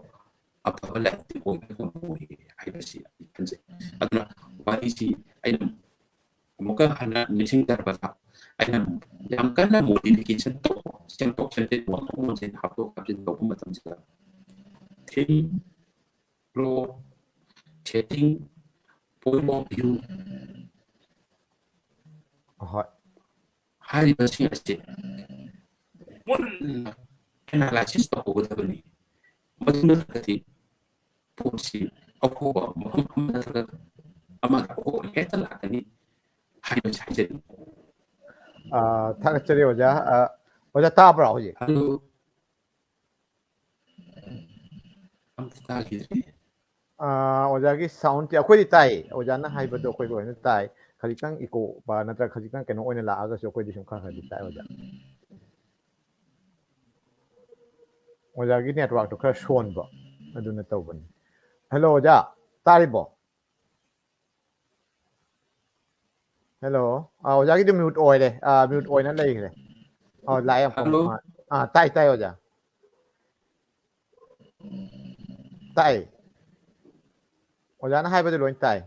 ꯑꯐꯕ ꯂꯥꯏꯔꯤꯛꯇꯤ ꯑꯣꯏꯕ ꯉꯝꯃꯣꯏ ꯍꯥꯏꯕꯁꯤ ꯑꯩ ꯈꯟꯖꯩ꯫ ꯑꯗꯨꯅ ꯋꯥꯔꯤꯁꯤ ꯑꯩꯅ ꯑꯃꯨꯛꯀ ꯍꯟꯅ ꯅꯤꯡꯁꯤꯡꯖꯔꯕꯗ ꯑꯩꯅ ꯌꯥꯝ ꯀꯟꯅ modification ꯇꯧꯕ, ꯁꯦꯝꯗꯣꯛ ꯁꯦꯝꯖꯤꯟ, ꯑꯣꯟꯊꯣꯛ ꯑꯣꯟꯁꯤꯟ, ꯍꯥꯞꯇꯣꯛ ꯍꯥꯞꯆꯤꯟ ꯇꯧꯕ ꯃꯇꯝꯁꯤꯗ theme, plot, Setting, point of view, ꯍꯣꯏ꯫ ꯍꯥꯏꯔꯤꯕꯁꯤꯡ ꯑꯁꯤ ꯃꯨꯟꯅ analysis ꯇꯧꯍꯧꯒꯗꯕꯅꯤ꯫ ꯃꯗꯨ ꯅꯠꯇ꯭ꯔꯒꯗꯤ ꯄꯣꯠꯁꯤ ꯑꯍꯣꯕ ꯃꯐꯝ ꯑꯃ ꯅꯠꯇ꯭ꯔꯒ ꯑꯃꯗ ꯑꯍꯣꯕ ꯍꯦꯛꯇ ꯂꯥꯛꯀꯅꯤ ꯍꯥꯏꯕꯁꯤ ꯍꯥꯏꯖꯅꯤꯡꯏ꯫ ꯑ, ꯊꯥꯒꯠꯆꯔꯤ ꯑꯣꯖꯥ꯫ ꯑ, ꯑꯣꯖꯥ ꯇꯥꯕ꯭ꯔꯥ ꯍꯧꯖꯤꯛ? ꯑꯗꯨ ꯑꯝꯇ ꯇꯥꯈꯤꯗ꯭ꯔꯦ꯫ ꯑ, ꯑꯣꯖꯥꯒꯤ sound ꯁꯦ ꯑꯩꯈꯣꯏꯗꯤ ꯇꯥꯏ, ꯑꯣꯖꯥꯅ ꯍꯥꯏꯕꯗꯣ ꯑꯩꯈꯣꯏ ꯂꯣꯏꯅ ꯇꯥꯏ꯫ ꯈꯖꯤꯛꯇꯪ echo ꯅꯠꯇ꯭ꯔꯒ ꯈꯖꯤꯛꯇꯪ ꯀꯩꯅꯣ ꯑꯣꯏꯅ ꯂꯥꯛꯑꯒꯁꯨ ꯑꯩꯈꯣꯏꯗꯤ ꯁꯨꯝ ꯈꯔ ꯈꯔꯗꯤ ꯇꯥꯏ ꯑꯣꯖꯥ꯫ ꯑꯣꯖꯥꯒꯤ network ꯇꯣ ꯈꯔ ꯁꯣꯟꯕ ꯑꯗꯨꯅ ꯇꯧꯕꯅꯤ꯫ Hello ꯑꯣꯖꯥ, ꯇꯥꯔꯤꯕꯣ? Hello꯫ ꯑ, ꯑꯣꯖꯥꯒꯤꯗꯤ mute ꯑꯣꯏꯔꯦ꯫ ꯑ, mute ꯑꯣꯏꯅ ꯂꯩꯈ꯭ꯔꯦ꯫ ꯑ, ꯂꯥꯛꯑꯦ ꯑꯃꯨꯛ꯫ Hello꯫ ꯑ, ꯑ, ꯇꯥꯏ, ꯇꯥꯏ ꯑꯣꯖꯥ꯫ ꯇꯥꯏ꯫ ꯑꯣꯖꯥꯅ ꯍꯥꯏꯕꯗꯤ ꯂꯣꯏ ꯇꯥꯏ꯫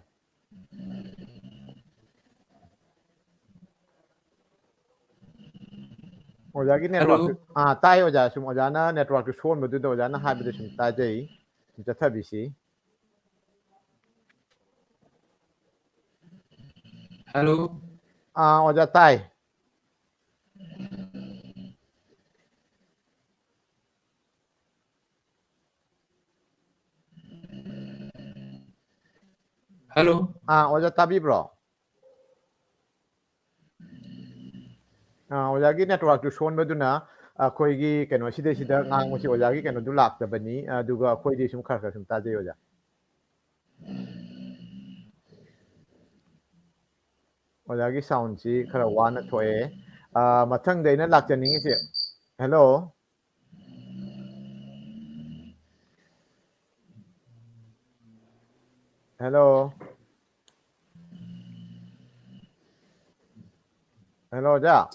ꯑꯣꯖꯥꯒꯤ Hello꯫ network ꯇꯨ-, ꯑ, ꯇꯥꯏ ꯑꯣꯖꯥ꯫ ꯁꯨꯝ ꯑꯣꯖꯥꯅ network ꯇꯨ ꯁꯣꯟꯕꯗꯨꯗ ꯑꯣꯖꯥꯅ ꯍꯥꯏꯕꯗꯤ ꯁꯨꯝ ꯇꯥꯖꯩ꯫ ꯁꯨꯝ ꯆꯠꯊꯕꯤꯁꯤ꯫ Hello꯫ ꯑ, ꯑꯣꯖꯥ ꯇꯥꯏ꯫ Hello꯫ ꯑ, ꯑꯣꯖꯥ ꯇꯥꯕꯤꯕ꯭ꯔꯣ? ꯑ, ꯑꯣꯖꯥꯒꯤ network ꯇꯨ ꯁꯣꯟꯕꯗꯨꯅ ꯑꯩꯈꯣꯏꯒꯤ ꯀꯩꯅꯣ ꯁꯤꯗꯩꯁꯤꯗ ꯉꯥꯡꯕꯁꯤ ꯑꯣꯖꯥꯒꯤ ꯀꯩꯅꯣꯗꯨ ꯂꯥꯛꯇꯕꯅꯤ, ꯑꯗꯨꯒ ꯑꯩꯈꯣꯏꯗꯤ ꯁꯨꯝ ꯈꯔ ꯈꯔ ꯁꯨꯝ ꯇꯥꯖꯩ ꯑꯣꯖꯥ꯫ ꯑꯣꯖꯥꯒꯤ sound ꯁꯤ ꯈꯔ ꯋꯥꯅ ꯊꯣꯛꯑꯦ꯫ ꯑ, ꯃꯊꯪꯗ ꯑꯩꯅ ꯂꯥꯛꯆꯅꯤꯡꯉꯤꯁꯦ, hello? Hello? Hello ꯑꯣꯖꯥ?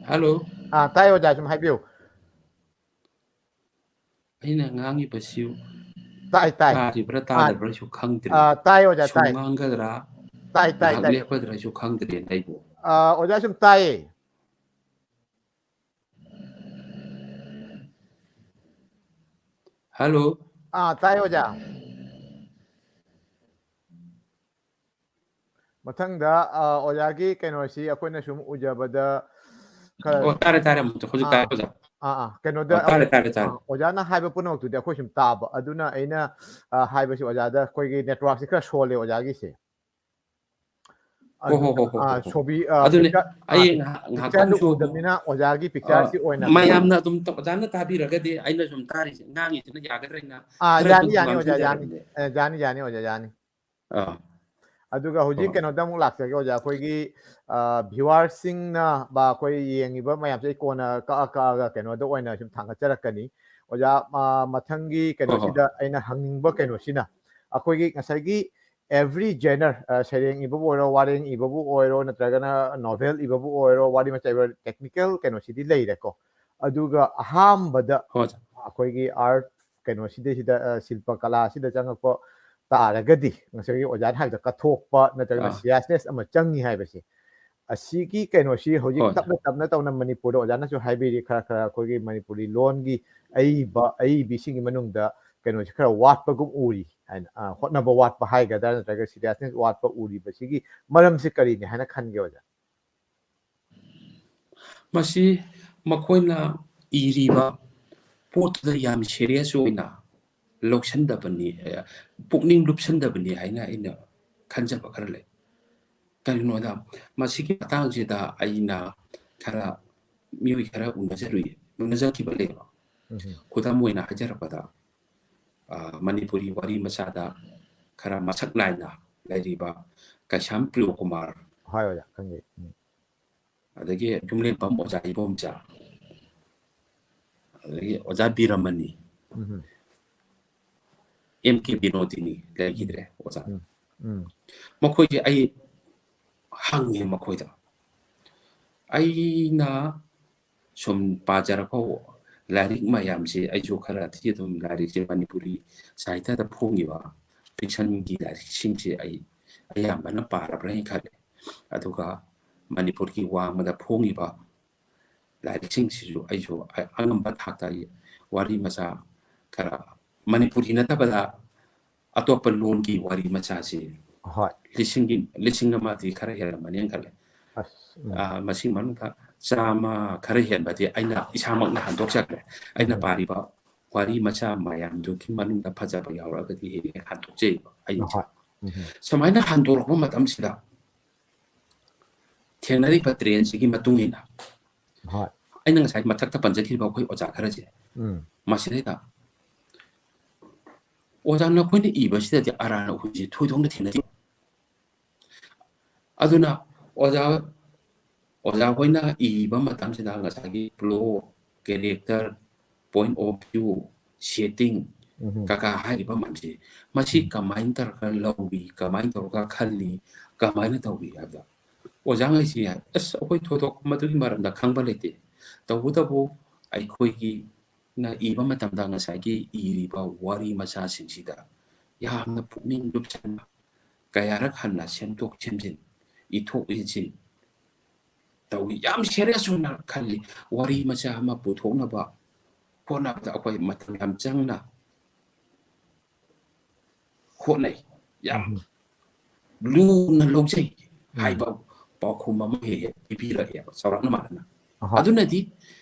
Hello꯫ ꯑ, ꯇꯥꯏ ꯑꯣꯖꯥ, ꯁꯨꯝ ꯍꯥꯏꯕꯤꯌꯨ꯫ ꯑꯩꯅ ꯉꯥꯡꯉꯤꯕꯁꯤ ꯇꯥꯏ, ꯇꯥꯏ꯫ ꯇꯥꯔꯤꯕ꯭ꯔꯥ ꯑ, ꯇꯥꯗꯕ꯭ꯔꯥꯁꯨ ꯈꯪꯗ꯭ꯔꯦ꯫ ꯑ, ꯇꯥꯏ ꯑꯣꯖꯥ, ꯁꯨꯝ ꯇꯥꯏ꯫ ꯉꯥꯡꯒꯗ꯭ꯔꯥ, ꯇꯥꯏ, ꯇꯥꯏ, ꯉꯥꯏꯍꯥꯛ ꯇꯥꯏ꯫ ꯂꯦꯞꯀꯗ꯭ꯔꯥꯁꯨ ꯈꯪꯗ꯭ꯔꯦ ꯑꯩꯕꯨ꯫ ꯑ, ꯑꯣꯖꯥ ꯁꯨꯝ ꯇꯥꯏꯌꯦ꯫ ꯍꯜꯂꯣ꯫ ꯑꯥ, ꯇꯥꯏ ꯑꯣꯖꯥ꯫ ꯃꯊꯪꯗ, ꯑ, ꯑꯣꯖꯥꯒꯤ ꯀꯩꯅꯣꯁꯤ ꯑꯩꯈꯣꯏꯅ ꯁꯨꯝ ꯎꯖꯕꯗ ꯈꯔ ꯑꯣ, ꯇꯥꯔꯦ, ꯇꯥꯔꯦ, ꯑꯃꯨꯛ ꯍꯧꯖꯤꯛ ꯇꯥꯔꯦ, ꯑꯥ, ꯑꯣꯖꯥ꯫ ꯑꯥ, ꯑꯥ, ꯀꯩꯅꯣꯗ ꯑꯣ, ꯇꯥꯔꯦ, ꯑꯩꯈꯣꯏ, ꯇꯥꯔꯦ, ꯇꯥꯔꯦ꯫ ꯑꯥ, ꯑꯣꯖꯥꯅ ꯍꯥꯏꯕ ꯄꯨꯝꯅꯃꯛꯇꯨꯗꯤ ꯑꯩꯈꯣꯏ ꯁꯨꯝ ꯇꯥꯕ꯫ ꯑꯗꯨꯅ ꯑꯩꯅ, ꯑ, ꯍꯥꯏꯕꯁꯤ ꯑꯣꯖꯥꯗ ꯑꯩꯈꯣꯏꯒꯤ networkꯁꯤ ꯈꯔ ꯁꯣꯜꯂꯦ ꯑꯣꯖꯥꯒꯤꯁꯦ꯫ ꯍꯣ, ꯍꯣ, ꯑꯗꯨꯅ, ꯍꯣ, ꯍꯣ, ꯑ, ꯍꯣ, ꯍꯣ꯫ ꯁꯣꯕꯤ, ꯑ, ꯑꯗꯨꯅꯦ, picture, ꯑ, ꯑꯩ ꯉꯥꯏꯍꯥꯛ, ꯉꯥꯏꯍꯥꯛꯇꯪ pictureꯗꯨ ꯁꯨ, ꯎꯗꯕꯅꯤꯅ ꯑꯣꯖꯥꯒꯤ ꯑ, pictureꯁꯤ ꯑꯣꯏꯅ ꯃꯌꯥꯝꯅ ꯑꯗꯨꯝ ꯇ-, ꯑꯣꯖꯥꯅ ꯇꯥꯕꯤꯔꯒꯗꯤ ꯑꯩꯅ ꯁꯨꯝ ꯇꯥꯔꯤꯁꯦ, ꯉꯥꯡꯉꯤꯁꯤꯅ ꯌꯥꯒꯗ꯭ꯔꯥ ꯍꯥꯏꯅ ꯑꯥ, ꯈꯔꯁꯨ ꯌꯥꯅꯤ, ꯑꯗꯨꯝ ꯌꯥꯅꯤ ꯑꯣꯖꯥ, ꯌꯥꯅꯤ꯫ ꯉꯥꯡꯖꯟꯖꯔꯕꯅꯦ꯫ ꯑꯦ, ꯌꯥꯅꯤ, ꯌꯥꯅꯤ ꯑꯣꯖꯥ, ꯌꯥꯅꯤ꯫ ꯑꯥ꯫ ꯑꯗꯨꯒ ꯍꯣꯏ, ꯍꯧꯖꯤꯛ ꯍꯣꯏ꯫ ꯀꯩꯅꯣꯗ ꯑꯃꯨꯛ ꯂꯥꯛꯆꯒꯦ ꯑꯣꯖꯥ, ꯑꯩꯈꯣꯏꯒꯤ, ꯑ, viewerꯁꯤꯡꯅ ꯕꯥ ꯑꯩꯈꯣꯏ ꯌꯦꯡꯉꯤꯕ ꯃꯌꯥꯝꯁꯦ ꯑꯩ ꯀꯣꯟꯅ ꯀꯛꯑ ꯀꯛꯑꯒ ꯀꯩꯅꯣꯗ ꯑꯣꯏꯅ ꯁꯨꯝ ꯊꯥꯡꯒꯠꯆꯔꯛꯀꯅꯤ꯫ ꯑꯣꯖꯥ, ꯑ, ꯃꯊꯪꯒꯤ ꯍꯣꯏ, ꯍꯣꯏ꯫ ꯀꯩꯅꯣꯁꯤꯗ ꯑꯩꯅ ꯍꯪꯅꯤꯡꯕ ꯀꯩꯅꯣꯁꯤꯅ ꯑꯩꯈꯣꯏꯒꯤ ꯉꯁꯥꯏꯒꯤ every genre, ꯑ, ꯁꯩꯔꯦꯡ ꯏꯕꯕꯨ ꯑꯣꯏꯔꯣ, ꯋꯥꯔꯦꯡ ꯏꯕꯕꯨ ꯑꯣꯏꯔꯣ, ꯅꯠꯇ꯭ꯔꯒꯅ novel ꯏꯕꯕꯨ ꯑꯣꯏꯔꯣ, ꯋꯥꯔꯤ ꯃꯆꯥ ꯏꯕ, technical ꯀꯩꯅꯣꯁꯤꯗꯤ ꯂꯩꯔꯦꯀꯣ꯫ ꯑꯗꯨꯒ ꯑꯍꯥꯟꯕꯗ ꯍꯣꯏ, ꯑꯣꯖꯥ꯫ ꯑꯩꯈꯣꯏꯒꯤ art ꯀꯩꯅꯣꯁꯤꯗꯩꯁꯤꯗ, ꯑ, ꯁꯤꯜꯄ ꯀꯂꯥꯁꯤꯗ ꯆꯪꯉꯛꯄ ꯇꯥꯔꯒꯗꯤ ꯉꯁꯥꯏꯒꯤ ꯑꯣꯖꯥꯅ ꯍꯥꯏꯕꯗ ꯀꯠꯊꯣꯛꯄ ꯅꯠꯇ꯭ꯔꯒꯅ ꯑꯥ꯫ seriousness ꯑꯃ ꯆꯪꯉꯤ ꯍꯥꯏꯕꯁꯦ꯫ ꯑꯁꯤꯒꯤ ꯀꯩꯅꯣꯁꯤ ꯍꯧꯖꯤꯛ ꯍꯣꯏ, ꯑꯣꯖꯥ꯫ ꯇꯞꯅ ꯇꯞꯅ ꯇꯧꯅ ꯃꯅꯤꯄꯨꯔꯗ ꯑꯣꯖꯥꯅꯁꯨ ꯍꯥꯏꯕꯤꯔꯤ, ꯈꯔ ꯈꯔ ꯑꯩꯈꯣꯏꯒꯤ ꯃꯅꯤꯄꯨꯔꯤ ꯂꯣꯟꯒꯤ ꯑꯏꯕ, ꯑꯏꯕꯤꯁꯤꯡꯒꯤ ꯃꯅꯨꯡꯗ ꯀꯩꯅꯣꯁꯤ ꯈꯔ ꯋꯥꯠꯄꯒꯨꯝ ꯎꯔꯤ ꯍꯥꯏꯅ, ꯑ, ꯍꯣꯠꯅꯕ ꯋꯥꯠꯄ ꯍꯥꯏꯒꯗ꯭ꯔꯥ ꯅꯠꯇ꯭ꯔꯒ seriousness ꯋꯥꯠꯄ ꯎꯔꯤꯕꯁꯤꯒꯤ ꯃꯔꯝꯁꯤ ꯀꯔꯤꯅꯤ ꯍꯥꯏꯅ ꯈꯟꯒꯦ ꯑꯣꯖꯥ? ꯃꯁꯤ ꯃꯈꯣꯏꯅ ꯏꯔꯤꯕ ꯄꯣꯠꯇꯨꯗ ꯌꯥꯝ serious ꯑꯣꯏꯅ ꯂꯧꯁꯟꯗꯕꯅꯤ, ꯑ, ꯄꯨꯛꯅꯤꯡ ꯂꯨꯞꯁꯟꯗꯕꯅꯤ ꯍꯥꯏꯅ ꯑꯩꯅ ꯈꯟꯖꯕ ꯈꯔ ꯂꯩ꯫ ꯀꯔꯤꯒꯤꯅꯣꯗ ꯃꯁꯤꯒꯤ ꯃꯇꯥꯡꯁꯤꯗ ꯑꯩꯅ ꯈꯔ ꯃꯤꯑꯣꯏ ꯈꯔ ꯎꯅꯖꯔꯨꯏ, ꯎꯅꯖꯈꯤꯕ ꯂꯩꯕ꯫ ꯎꯝ꯫ ꯈꯨꯗꯝ ꯑꯣꯏꯅ ꯍꯥꯏꯖꯔꯛꯄꯗ, ꯑ, ꯃꯅꯤꯄꯨꯔꯤ ꯋꯥꯔꯤ ꯃꯆꯥꯗ ꯈꯔ ꯃꯁꯛ ꯅꯥꯏꯅ ꯂꯩꯔꯤꯕ ꯀꯩꯁꯥꯝ ꯄ꯭ꯔꯤꯌꯣꯀꯨꯃꯥꯔ, ꯍꯣꯏ, ꯑꯣꯖꯥ, ꯈꯪꯖꯩ꯫ ꯎꯝ꯫ ꯑꯗꯒꯤ ꯌꯨꯝꯂꯦꯝꯕꯝ ꯑꯣꯖꯥ ꯏꯕꯣꯝꯆꯥ, ꯑꯗꯒꯤ ꯑꯣꯖꯥ ꯕꯤꯔꯃꯅꯤ, ꯎꯝ꯫ ꯑꯦꯝ ꯀꯦ ꯕꯤꯅꯣꯗꯤꯅꯤ ꯂꯩꯈꯤꯗ꯭ꯔꯦ, ꯑꯣꯖꯥ꯫ ꯎꯝ, ꯎꯝ꯫ ꯃꯈꯣꯏꯁꯦ ꯑꯩ ꯍꯪꯉꯦ ꯃꯈꯣꯏꯗ, ꯑꯩꯅ ꯁꯨꯝ ꯄꯥꯖꯔꯛꯄ ꯂꯥꯏꯔꯤꯛ ꯃꯌꯥꯝꯁꯦ, ꯑꯩꯁꯨ ꯈꯔꯗꯤ ꯑꯗꯨꯝ ꯂꯥꯏꯔꯤꯛꯁꯦ, ꯃꯅꯤꯄꯨꯔꯤ ꯁꯥꯍꯤꯇ꯭ꯌꯗ ꯐꯣꯡꯉꯤꯕ fictionꯒꯤ ꯂꯥꯏꯔꯤꯛꯁꯤꯡꯁꯦ ꯑꯩ ꯑꯌꯥꯝꯕꯅ ꯄꯥꯔꯕ꯭ꯔꯥ ꯍꯥꯏꯅ ꯈꯜꯂꯦ꯫ ꯑꯗꯨꯒ ꯃꯅꯤꯄꯨꯔꯒꯤ ꯋꯥꯡꯃꯗ ꯐꯣꯡꯉꯤꯕ ꯂꯥꯏꯔꯤꯛꯁꯤꯡꯁꯤꯁꯨ ꯑꯩꯁꯨ ꯑ-, ꯑꯉꯝꯕ ꯊꯥꯛꯇ ꯑꯩ ꯋꯥꯔꯤ ꯃꯆꯥ ꯈꯔ ꯃꯅꯤꯄꯨꯔꯤ ꯅꯠꯇꯕꯗ ꯑꯇꯣꯞꯄ ꯂꯣꯟꯒꯤ ꯋꯥꯔꯤ ꯃꯆꯥꯁꯤ ꯍꯣꯏ꯫ ꯂꯤꯁꯤꯡꯒꯤ, ꯂꯤꯁꯤꯡ ꯑꯃꯗꯤ ꯈꯔ ꯍꯦꯜꯂꯝꯃꯅꯤꯅ ꯈꯜꯂꯦ꯫ ꯑꯁ, ꯎꯝ꯫ ꯑ, ꯃꯁꯤ ꯃꯅꯨꯡꯗ ꯆꯥꯝꯃ ꯈꯔ ꯍꯦꯟꯕꯗꯤ ꯑꯩꯅ ꯏꯁꯥꯃꯛꯅ ꯍꯟꯗꯣꯛꯆꯈ꯭ꯔꯦ꯫ ꯑꯩꯅ ꯎꯝ꯫ ꯄꯥꯔꯤꯕ ꯋꯥꯔꯤ ꯃꯆꯥ ꯃꯌꯥꯝꯗꯨꯒꯤ ꯃꯅꯨꯡꯗ ꯐꯖꯕ ꯌꯥꯎꯔꯒꯗꯤ ꯍꯦꯛ ꯍꯦꯛ ꯍꯟꯗꯣꯛꯆꯩꯕ ꯑꯩ꯫ ꯍꯣꯏ꯫ ꯎꯝ꯫ ꯁꯨꯃꯥꯏꯅ ꯍꯟꯗꯣꯔꯛꯄ ꯃꯇꯝꯁꯤꯗ ꯊꯦꯡꯅꯔꯤꯕ trendꯁꯤꯒꯤ ꯃꯇꯨꯡ ꯏꯟꯅ ꯍꯣꯏ꯫ ꯑꯩꯅ ꯉꯁꯥꯏ ꯃꯊꯛꯇ ꯄꯟꯖꯈꯤꯕ ꯑꯩꯈꯣꯏ ꯑꯣꯖꯥ ꯈꯔꯁꯦ, ꯎꯝ꯫ ꯃꯁꯤꯗꯩꯗ ꯑꯣꯖꯥ ꯅꯈꯣꯏꯅ ꯏꯕꯁꯤꯗꯗꯤ ꯑꯔꯥꯟ ꯑꯍꯨꯝꯁꯦ ꯊꯣꯏꯗꯣꯛꯅ ꯊꯦꯡꯅꯗꯦ꯫ ꯑꯗꯨꯅ ꯑꯣꯖꯥ, ꯑꯣꯖꯥ ꯍꯣꯏꯅ ꯏꯕ ꯃꯇꯝꯁꯤꯗ ꯉꯁꯥꯏꯒꯤ plot, character, point of view, setting, ꯎꯝ꯫ ꯀꯀꯥ ꯍꯥꯏꯔꯤꯕ ꯃꯌꯥꯝꯁꯦ, ꯃꯁꯤ ꯎꯝ꯫ ꯀꯃꯥꯏꯅ ꯇꯧꯔꯒ ꯂꯧꯏ, ꯀꯃꯥꯏꯅ ꯇꯧꯔꯒ ꯈꯜꯂꯤ, ꯀꯃꯥꯏꯅ ꯇꯧꯏ ꯍꯥꯏꯕꯗ ꯑꯣꯖꯥꯉꯩꯁꯤ, ꯑꯁ, ꯑꯩꯈꯣꯏ ꯊꯣꯏꯗꯣꯛꯄ ꯃꯗꯨꯒꯤ ꯃꯔꯝꯗ ꯈꯪꯕ ꯂꯩꯇꯦ꯫ ꯇꯧꯕꯇꯕꯨ ꯑꯩꯈꯣꯏꯒꯤꯅ ꯏꯕ ꯃꯇꯝꯗ ꯉꯁꯥꯏꯒꯤ ꯏꯔꯤꯕ ꯋꯥꯔꯤ ꯃꯆꯥꯁꯤꯡꯁꯤꯗ ꯌꯥꯝꯅ ꯄꯨꯛꯅꯤꯡ ꯂꯨꯞꯁꯟꯅ ꯀꯌꯥꯔꯛ ꯍꯟꯅ ꯁꯦꯝꯗꯣꯛ ꯁꯦꯝꯖꯤꯟ, ꯏꯊꯣꯛ ꯏꯁꯤꯟ ꯇꯧꯏ꯫ ꯌꯥꯝ serious ꯑꯣꯏꯅ ꯈꯜꯂꯤ꯫ ꯋꯥꯔꯤ ꯃꯆꯥ ꯑꯃ ꯄꯨꯊꯣꯛꯅꯕ ꯍꯣꯠꯅꯕꯗ ꯑꯩꯈꯣꯏ ꯃꯇꯝ ꯌꯥꯝ ꯆꯪꯅ ꯍꯣꯠꯅꯩ꯫ ꯌꯥꯝ ꯎꯝ꯫ ꯂꯨꯅ ꯂꯧꯖꯩ ꯎꯝ꯫ ꯍꯥꯏꯕ ꯄꯥꯎꯈꯨꯝ ꯑꯃ ꯍꯦꯛ ꯍꯦꯛ ꯄꯤꯕꯤꯔꯛꯑꯦꯕ ꯆꯥꯎꯔꯥꯛꯅ ꯃꯥꯟꯅꯅ꯫ ꯑꯍꯣꯏ꯫ ꯑꯗꯨꯅꯗꯤ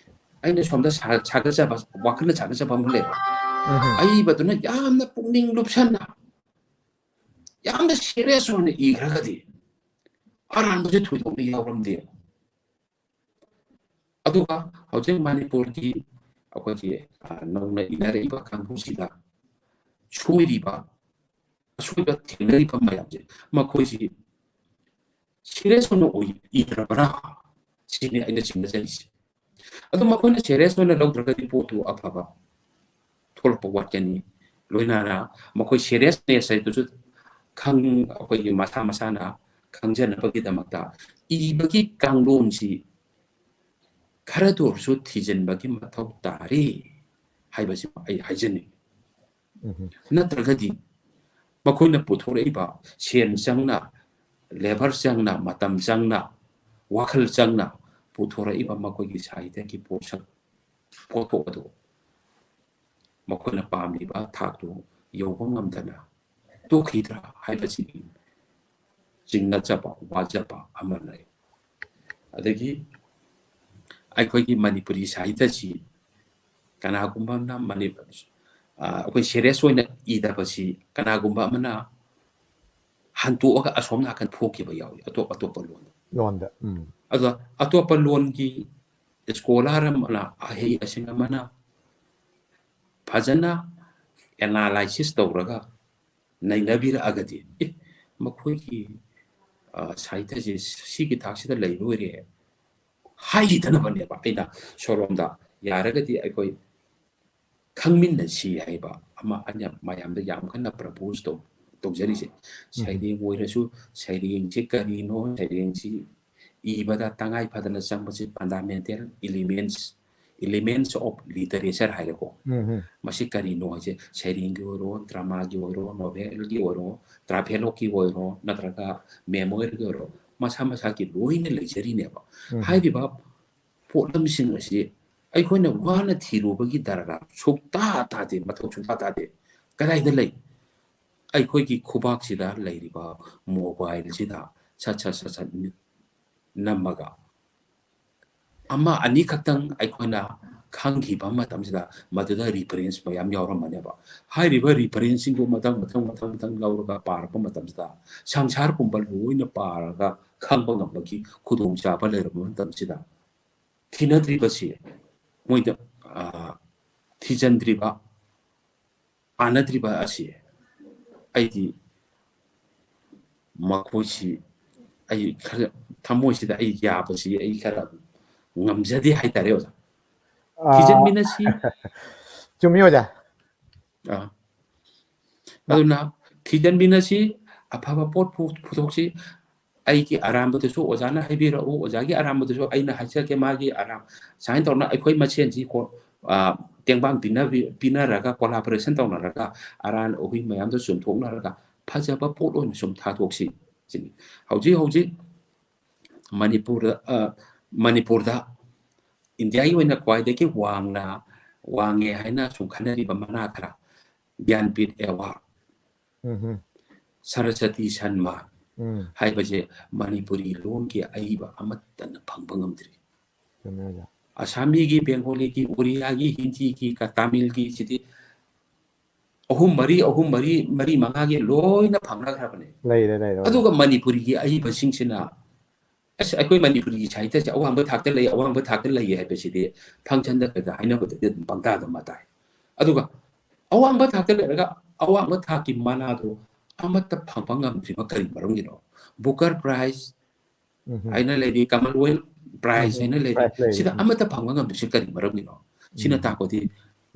ꯑꯩꯅ ꯁꯣꯝꯗ ꯁꯥ-, ꯁꯥꯒꯠꯆꯕ, ꯋꯥꯈꯜꯅ ꯁꯥꯒꯠꯆꯕ ꯑꯃ ꯂꯩꯕ꯫ ꯎꯝ꯫ ꯑꯏꯕꯗꯨꯅ ꯌꯥꯝꯅ ꯄꯨꯛꯅꯤꯡ ꯂꯨꯞꯁꯟꯅ, ꯌꯥꯝꯅ serious ꯑꯣꯏꯅ ꯏꯈ꯭ꯔꯒꯗꯤ ꯑꯔꯥꯟꯕꯁꯦ ꯊꯣꯏꯗꯣꯛꯅ ꯌꯥꯎꯔꯝꯗꯦ꯫ ꯑꯗꯨꯒ ꯍꯧꯖꯤꯛ ꯃꯅꯤꯄꯨꯔꯒꯤ ꯑꯩꯈꯣꯏꯒꯤ, ꯑ, ꯅꯧꯅ ꯏꯅꯔꯛꯏꯕ ꯀꯥꯡꯕꯨꯁꯤꯗ ꯁꯣꯏꯔꯤꯕ, ꯑꯁꯣꯏꯕ ꯊꯦꯡꯅꯔꯤꯕ ꯃꯌꯥꯝꯁꯦ, ꯃꯈꯣꯏꯁꯤ serious ꯑꯣꯏꯅ ꯑꯣꯏ-, ꯏꯗ꯭ꯔꯕ꯭ꯔꯥ? ꯁꯤꯅꯤ ꯑꯩꯅ ꯆꯤꯡꯅꯖꯔꯤꯁꯦ꯫ ꯑꯗꯨ ꯃꯈꯣꯏꯅ serious ꯑꯣꯏꯅ ꯂꯧꯗ꯭ꯔꯒꯗꯤ ꯄꯣꯠꯇꯨ ꯑꯐꯕ ꯊꯣꯛꯂꯛꯄ ꯋꯥꯠꯀꯅꯤ꯫ ꯂꯣꯏꯅꯅ ꯃꯈꯣꯏ seriousness ꯍꯥꯏꯗꯨꯁꯨ ꯈꯪ-, ꯑꯩꯈꯣꯏꯒꯤ ꯃꯁꯥ ꯃꯁꯥꯅ ꯈꯪꯖꯅꯕꯒꯤꯗꯃꯛꯇ ꯏꯕꯒꯤ ꯀꯥꯡꯂꯣꯟꯁꯤ ꯈꯔꯗ ꯑꯣꯏꯔꯁꯨ ꯊꯤꯖꯤꯟꯕꯒꯤ ꯃꯊꯧ ꯇꯥꯔꯤ ꯍꯥꯏꯕꯁꯤ ꯑꯩ ꯍꯥꯏꯖꯅꯤꯡꯉꯤ꯫ ꯎꯝ꯫ ꯅꯠꯇ꯭ꯔꯒꯗꯤ ꯃꯈꯣꯏꯅ ꯄꯨꯊꯣꯔꯛꯏꯕ ꯁꯦꯟ ꯆꯪꯅ, labour ꯆꯪꯅ, ꯃꯇꯝ ꯆꯪꯅ, ꯋꯥꯈꯜ ꯆꯪꯅ ꯄꯨꯊꯣꯔꯛꯏꯕ ꯃꯈꯣꯏꯒꯤ ꯁꯥꯍꯤꯇ꯭ꯌꯒꯤ ꯄꯣꯠꯁꯛ, ꯄꯣꯠꯊꯣꯛ ꯑꯗꯨ ꯃꯈꯣꯏꯅ ꯄꯥꯝꯂꯤꯕ ꯊꯥꯛꯇꯨ ꯌꯧꯕ ꯉꯝꯗꯅ ꯇꯣꯛꯈꯤꯗ꯭ꯔꯥ ꯍꯥꯏꯕꯁꯤ ꯆꯤꯡꯅꯖꯕ, ꯋꯥꯖꯕ ꯑꯃ ꯂꯩ꯫ ꯑꯗꯒꯤ ꯑꯩꯈꯣꯏꯒꯤ ꯃꯅꯤꯄꯨꯔꯤ ꯁꯥꯍꯤꯇ꯭ꯌꯁꯤ ꯀꯅꯥꯒꯨꯝꯕ ꯑꯃꯅ ꯃꯅꯤ-, ꯑ, ꯑꯩꯈꯣꯏ serious ꯑꯣꯏꯅ ꯏꯗꯕꯁꯤ ꯀꯅꯥꯒꯨꯝꯕ ꯑꯃꯅ ꯍꯟꯇꯣꯛꯑꯒ ꯑꯁꯣꯝ ꯅꯥꯀꯟ ꯊꯣꯛꯈꯤꯕ ꯌꯥꯎꯏ, ꯑꯇꯣꯞ ꯑꯇꯣꯞꯄ ꯂꯣꯟꯗ꯫ ꯂꯣꯟꯗ꯫ ꯎꯝ꯫ ꯑꯗꯣ ꯑꯇꯣꯞꯄ ꯂꯣꯟꯒꯤ scholar ꯑꯃꯅ, ꯑꯍꯩ ꯑꯁꯤꯡ ꯑꯃꯅ ꯐꯖꯅ analysis ꯇꯧꯔꯒ ꯅꯩꯅꯕꯤꯔꯛꯑꯒꯗꯤ, "ꯑꯦ, ꯃꯈꯣꯏꯒꯤ, ꯑ, ꯁꯥꯍꯤꯇ꯭ꯌꯁꯦ ꯁꯤꯒꯤ ꯊꯥꯛꯁꯤꯗ ꯂꯩꯕ ꯑꯣꯏꯔꯦ" ꯍꯥꯏꯈꯤꯗꯅꯕꯅꯦꯕ ꯑꯩꯅ ꯁꯣꯔꯣꯝꯗ ꯌꯥꯔꯒꯗꯤ ꯑꯩꯈꯣꯏ ꯈꯪꯃꯤꯟꯅꯁꯤ ꯍꯥꯏꯕ ꯑꯃ ꯑꯩꯅ ꯃꯌꯥꯝꯗ ꯌꯥꯝ ꯀꯟꯅ propose ꯇꯧ-, ꯇꯧꯖꯔꯤꯁꯦ꯫ ꯁꯩꯔꯦꯡ ꯑꯣꯏꯔꯁꯨ, ꯁꯩꯔꯦꯡꯁꯤ ꯀꯔꯤꯅꯣ, ꯁꯩꯔꯦꯡꯁꯤ ꯏꯕꯗ ꯇꯉꯥꯏ ꯐꯗꯅ ꯆꯪꯕꯁꯤ fundamental elements, elements of literature ꯍꯥꯏꯔꯦꯀꯣ꯫ ꯎꯝ, ꯎꯝ꯫ ꯃꯁꯤ ꯀꯔꯤꯅꯣ ꯍꯥꯏꯁꯦ, ꯁꯩꯔꯦꯡꯒꯤ ꯑꯣꯏꯔꯣ, dramaꯒꯤ ꯑꯣꯏꯔꯣ, novelꯒꯤ ꯑꯣꯏꯔꯣ, travelogueꯀꯤ ꯑꯣꯏꯔꯣ, ꯅꯠꯇ꯭ꯔꯒ memoirꯒꯤ ꯑꯣꯏꯔꯣ, ꯃꯁꯥ ꯃꯁꯥꯒꯤ ꯂꯣꯏꯅ ꯂꯩꯖꯔꯤꯅꯦꯕ꯫ ꯎꯝ꯫ ꯍꯥꯏꯔꯤꯕ ꯄꯣꯠꯂꯝꯁꯤꯡ ꯑꯁꯤ ꯑꯩꯈꯣꯏꯅ ꯋꯥꯅ ꯊꯤꯔꯨꯕꯒꯤ ꯗꯔꯀꯥꯔ ꯁꯨꯛꯇꯥ ꯇꯥꯗꯦ, ꯃꯊꯧ ꯁꯨꯛꯇꯥ ꯇꯥꯗꯦ꯫ ꯀꯗꯥꯏꯗ ꯂꯩ? ꯑꯩꯈꯣꯏꯒꯤ ꯈꯨꯕꯥꯛꯁꯤꯗ ꯂꯩꯔꯤꯕ mobileꯁꯤꯗ ꯁꯠ ꯁꯠ ꯁꯠ ꯁꯠ ꯅꯝꯃꯒ ꯑꯃ ꯑꯅꯤꯈꯛꯇꯪ ꯑꯩꯈꯣꯏꯅ ꯈꯪꯈꯤꯕ ꯃꯇꯝꯁꯤꯗ ꯃꯗꯨꯗ reference ꯃꯌꯥꯝ ꯌꯥꯎꯔꯝꯃꯅꯦꯕ꯫ ꯍꯥꯏꯔꯤꯕ referenceꯁꯤꯡꯗꯨ ꯃꯊꯪ, ꯃꯊꯪ, ꯃꯊꯪ, ꯃꯊꯪ ꯂꯧꯔꯒ ꯄꯥꯔꯛꯄ ꯃꯇꯝꯁꯤꯗ ꯁꯪꯁꯥꯔ ꯄꯨꯝꯕ ꯂꯣꯏꯅ ꯄꯥꯔꯒ ꯈꯪꯕ ꯉꯝꯕꯒꯤ ꯈꯨꯗꯣꯡꯆꯥꯕ ꯂꯩꯔꯕ ꯃꯇꯝꯁꯤꯗ ꯊꯤꯅꯗ꯭ꯔꯤꯕꯁꯤ ꯃꯣꯏꯗ, ꯑ, ꯊꯤꯖꯤꯟꯗ꯭ꯔꯤꯕ, ꯄꯥꯅꯗ꯭ꯔꯤꯕ ꯑꯁꯤ ꯑꯩꯗꯤ ꯃꯈꯣꯏꯁꯤ ꯑꯩ ꯈꯔ ꯊꯃꯣꯏꯁꯤꯗ ꯑꯩ ꯌꯥꯕꯁꯤ ꯑꯩ ꯈꯔ ꯉꯝꯖꯗꯦ ꯍꯥꯏꯇꯥꯔꯦ ꯑꯣꯖꯥ꯫ ꯑꯥ, ꯊꯤꯖꯤꯟꯃꯤꯟꯅꯁꯤ꯫ ꯆꯨꯝꯃꯤ ꯑꯣꯖꯥ꯫ ꯑꯥ꯫ ꯑꯗꯨꯅ ꯊꯤꯖꯤꯟꯃꯤꯟꯅꯁꯤ, ꯑꯐꯕ ꯄꯣꯠ ꯄꯨ-, ꯄꯨꯊꯣꯛꯁꯤ꯫ ꯑꯩꯒꯤ ꯑꯔꯥꯟꯕꯗꯨꯁꯨ ꯑꯣꯖꯥꯅ ꯍꯥꯏꯕꯤꯔꯛꯎ, ꯑꯣꯖꯥꯒꯤ ꯑꯔꯥꯟꯕꯗꯨꯁꯨ ꯑꯩꯅ ꯍꯥꯏꯖꯒꯦ꯫ ꯃꯥꯒꯤ ꯑꯔꯥꯟ-, ꯁꯨꯃꯥꯏꯅ ꯇꯧꯅ ꯑꯩꯈꯣꯏ ꯃꯁꯦꯟꯁꯤ ꯀꯣ-, ꯑ, ꯇꯦꯡꯕꯥꯡ ꯄꯤꯅꯕꯤ-, ꯄꯤꯅꯔꯒ, collaboration ꯇꯧꯅꯔꯒ, ꯑꯔꯥꯟ ꯑꯍꯣꯏ ꯃꯌꯥꯝꯗꯣ ꯆꯨꯝꯊꯣꯛꯅꯔꯒ ꯐꯖꯕ ꯄꯣꯠ ꯑꯣꯏꯅ ꯁꯨꯝ ꯊꯥꯗꯣꯛꯁꯤ ꯁꯤꯅꯤ꯫ ꯍꯧꯖꯤꯛ ꯍꯧꯖꯤꯛ ꯃꯅꯤꯄꯨꯔꯗ, ꯑ, ꯃꯅꯤꯄꯨꯔꯗ ꯏꯟꯗꯤꯌꯥꯒꯤ ꯑꯣꯏꯅ ꯈ꯭ꯋꯥꯏꯗꯒꯤ ꯋꯥꯡꯅ ꯋꯥꯡꯉꯦ ꯍꯥꯏꯅ ꯁꯨꯝ ꯈꯟꯅꯔꯤꯕ ꯃꯅꯥ ꯈꯔ, ꯒ꯭ꯌꯥꯟꯄꯤꯠ ꯑꯦꯋꯥꯔꯗ, ꯎꯝ ꯁꯔꯁꯇꯤ ꯁꯟꯃꯥꯟ ꯎꯝ ꯍꯥꯏꯕꯁꯦ ꯃꯅꯤꯄꯨꯔꯤ ꯂꯣꯟꯒꯤ ꯑꯏꯕ ꯑꯃꯠꯇꯅ ꯐꯪꯕ ꯉꯝꯗ꯭ꯔꯤ꯫ ꯆꯨꯝꯃꯦ ꯑꯣꯖꯥ꯫ ꯑꯁꯥꯃꯤꯒꯤ, ꯕꯦꯡꯒꯣꯂꯤꯒꯤ, ꯎꯔꯤꯌꯥꯒꯤ, ꯍꯤꯟꯗꯤꯒꯤ, ꯀ- ꯇꯥꯃꯤꯜꯒꯤ ꯁꯤꯗꯤ ꯑꯍꯨꯝ ꯃꯔꯤ, ꯑꯍꯨꯝ ꯃꯔꯤ, ꯃꯔꯤ ꯃꯉꯥꯒꯤ ꯂꯣꯏꯅ ꯐꯪꯅꯈ꯭ꯔꯕꯅꯦ꯫ ꯂꯩꯔꯦ ꯂꯩꯔꯦ ꯑꯣꯖꯥ꯫ ꯑꯗꯨꯒ ꯃꯅꯤꯄꯨꯔꯤꯒꯤ ꯑꯏꯕꯁꯤꯡꯁꯤꯅ, "ꯑꯁ, ꯑꯩꯈꯣꯏ ꯃꯅꯤꯄꯨꯔꯤꯒꯤ ꯁꯥꯍꯤꯇ꯭ꯌꯁꯦ ꯑꯋꯥꯡꯕ ꯊꯥꯛꯇ ꯂꯩ, ꯑꯋꯥꯡꯕ ꯊꯥꯛꯇ ꯂꯩ" ꯍꯥꯏꯕꯁꯤꯗꯤ ꯐꯪꯁꯟꯗ ꯀꯩꯗ ꯍꯥꯏꯅꯕꯗꯗꯤ ꯑꯗꯨꯝ ꯄꯪꯇꯥꯗ ꯑꯃ ꯇꯥꯏ꯫ ꯑꯗꯨꯒ ꯑꯋꯥꯡꯕ ꯊꯥꯛꯇ ꯂꯩꯔꯒ ꯑꯋꯥꯡꯕ ꯊꯥꯛꯀꯤ ꯃꯅꯥꯗꯣ ꯑꯃꯠꯇ ꯐꯪꯕ ꯉꯝꯗ꯭ꯔꯤꯕ ꯀꯔꯤ ꯃꯔꯝꯒꯤꯅꯣ? ꯕꯨꯀꯔ ꯄ꯭ꯔꯥꯏꯖ ꯎꯝ ꯍꯝ꯫ ꯍꯥꯏꯅ ꯂꯩꯔꯤ, ꯀꯃꯟꯋꯦꯜꯊ ꯄ꯭ꯔꯥꯏꯖ ꯎꯝ, ꯍꯥꯏꯅ ꯂꯩꯔꯤ꯫ ꯄ꯭ꯔꯥꯏꯖ ꯂꯩꯔꯤ꯫ ꯁꯤꯗ ꯎꯝ꯫ ꯑꯃꯠꯇ ꯐꯪꯕ ꯉꯝꯗ꯭ꯔꯤꯁꯦ ꯀꯔꯤ ꯃꯔꯝꯒꯤꯅꯣ? ꯁꯤꯅ ꯎꯝ꯫ ꯇꯥꯛꯄꯗꯤ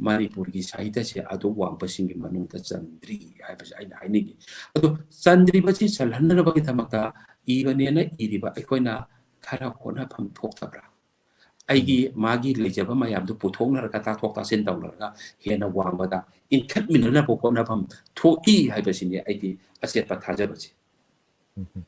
ꯃꯅꯤꯄꯨꯔꯒꯤ ꯁꯥꯍꯤꯇ꯭ꯌꯁꯦ ꯑꯗꯨ ꯋꯥꯡꯕꯁꯤꯡꯒꯤ ꯃꯅꯨꯡꯗ ꯆꯟꯗ꯭ꯔꯤ ꯍꯥꯏꯕꯁꯦ ꯑꯩꯅ ꯍꯥꯏꯅꯤꯡꯉꯤ꯫ ꯑꯗꯣ ꯆꯟꯗ꯭ꯔꯤꯕꯁꯤ ꯆꯜꯍꯟꯅꯕꯒꯤꯗꯃꯛꯇ ꯏꯕꯅꯦꯅ ꯏꯔꯤꯕ ꯑꯩꯈꯣꯏꯅ ꯈꯔ ꯍꯣꯠꯅꯐꯝ ꯊꯣꯛꯇꯕ꯭ꯔꯥ? ꯑꯩꯒꯤ ꯃꯥꯒꯤ ꯂꯩꯖꯕ ꯃꯌꯥꯝꯗꯨ ꯄꯨꯊꯣꯛꯅꯔꯒ ꯇꯥꯊꯣꯛ ꯇꯥꯁꯤꯟ ꯇꯧꯅꯔꯒ ꯍꯦꯟꯅ ꯋꯥꯡꯕꯗ ꯏꯟꯈꯠꯃꯤꯟꯅꯅꯕ ꯍꯣꯠꯅꯐꯝ ꯊꯣꯛꯏ ꯍꯥꯏꯕꯁꯤꯅꯤ ꯑꯩꯒꯤ ꯑꯆꯦꯠꯄ ꯊꯥꯖꯕꯁꯤ꯫ ꯎꯝ ꯍꯝ꯫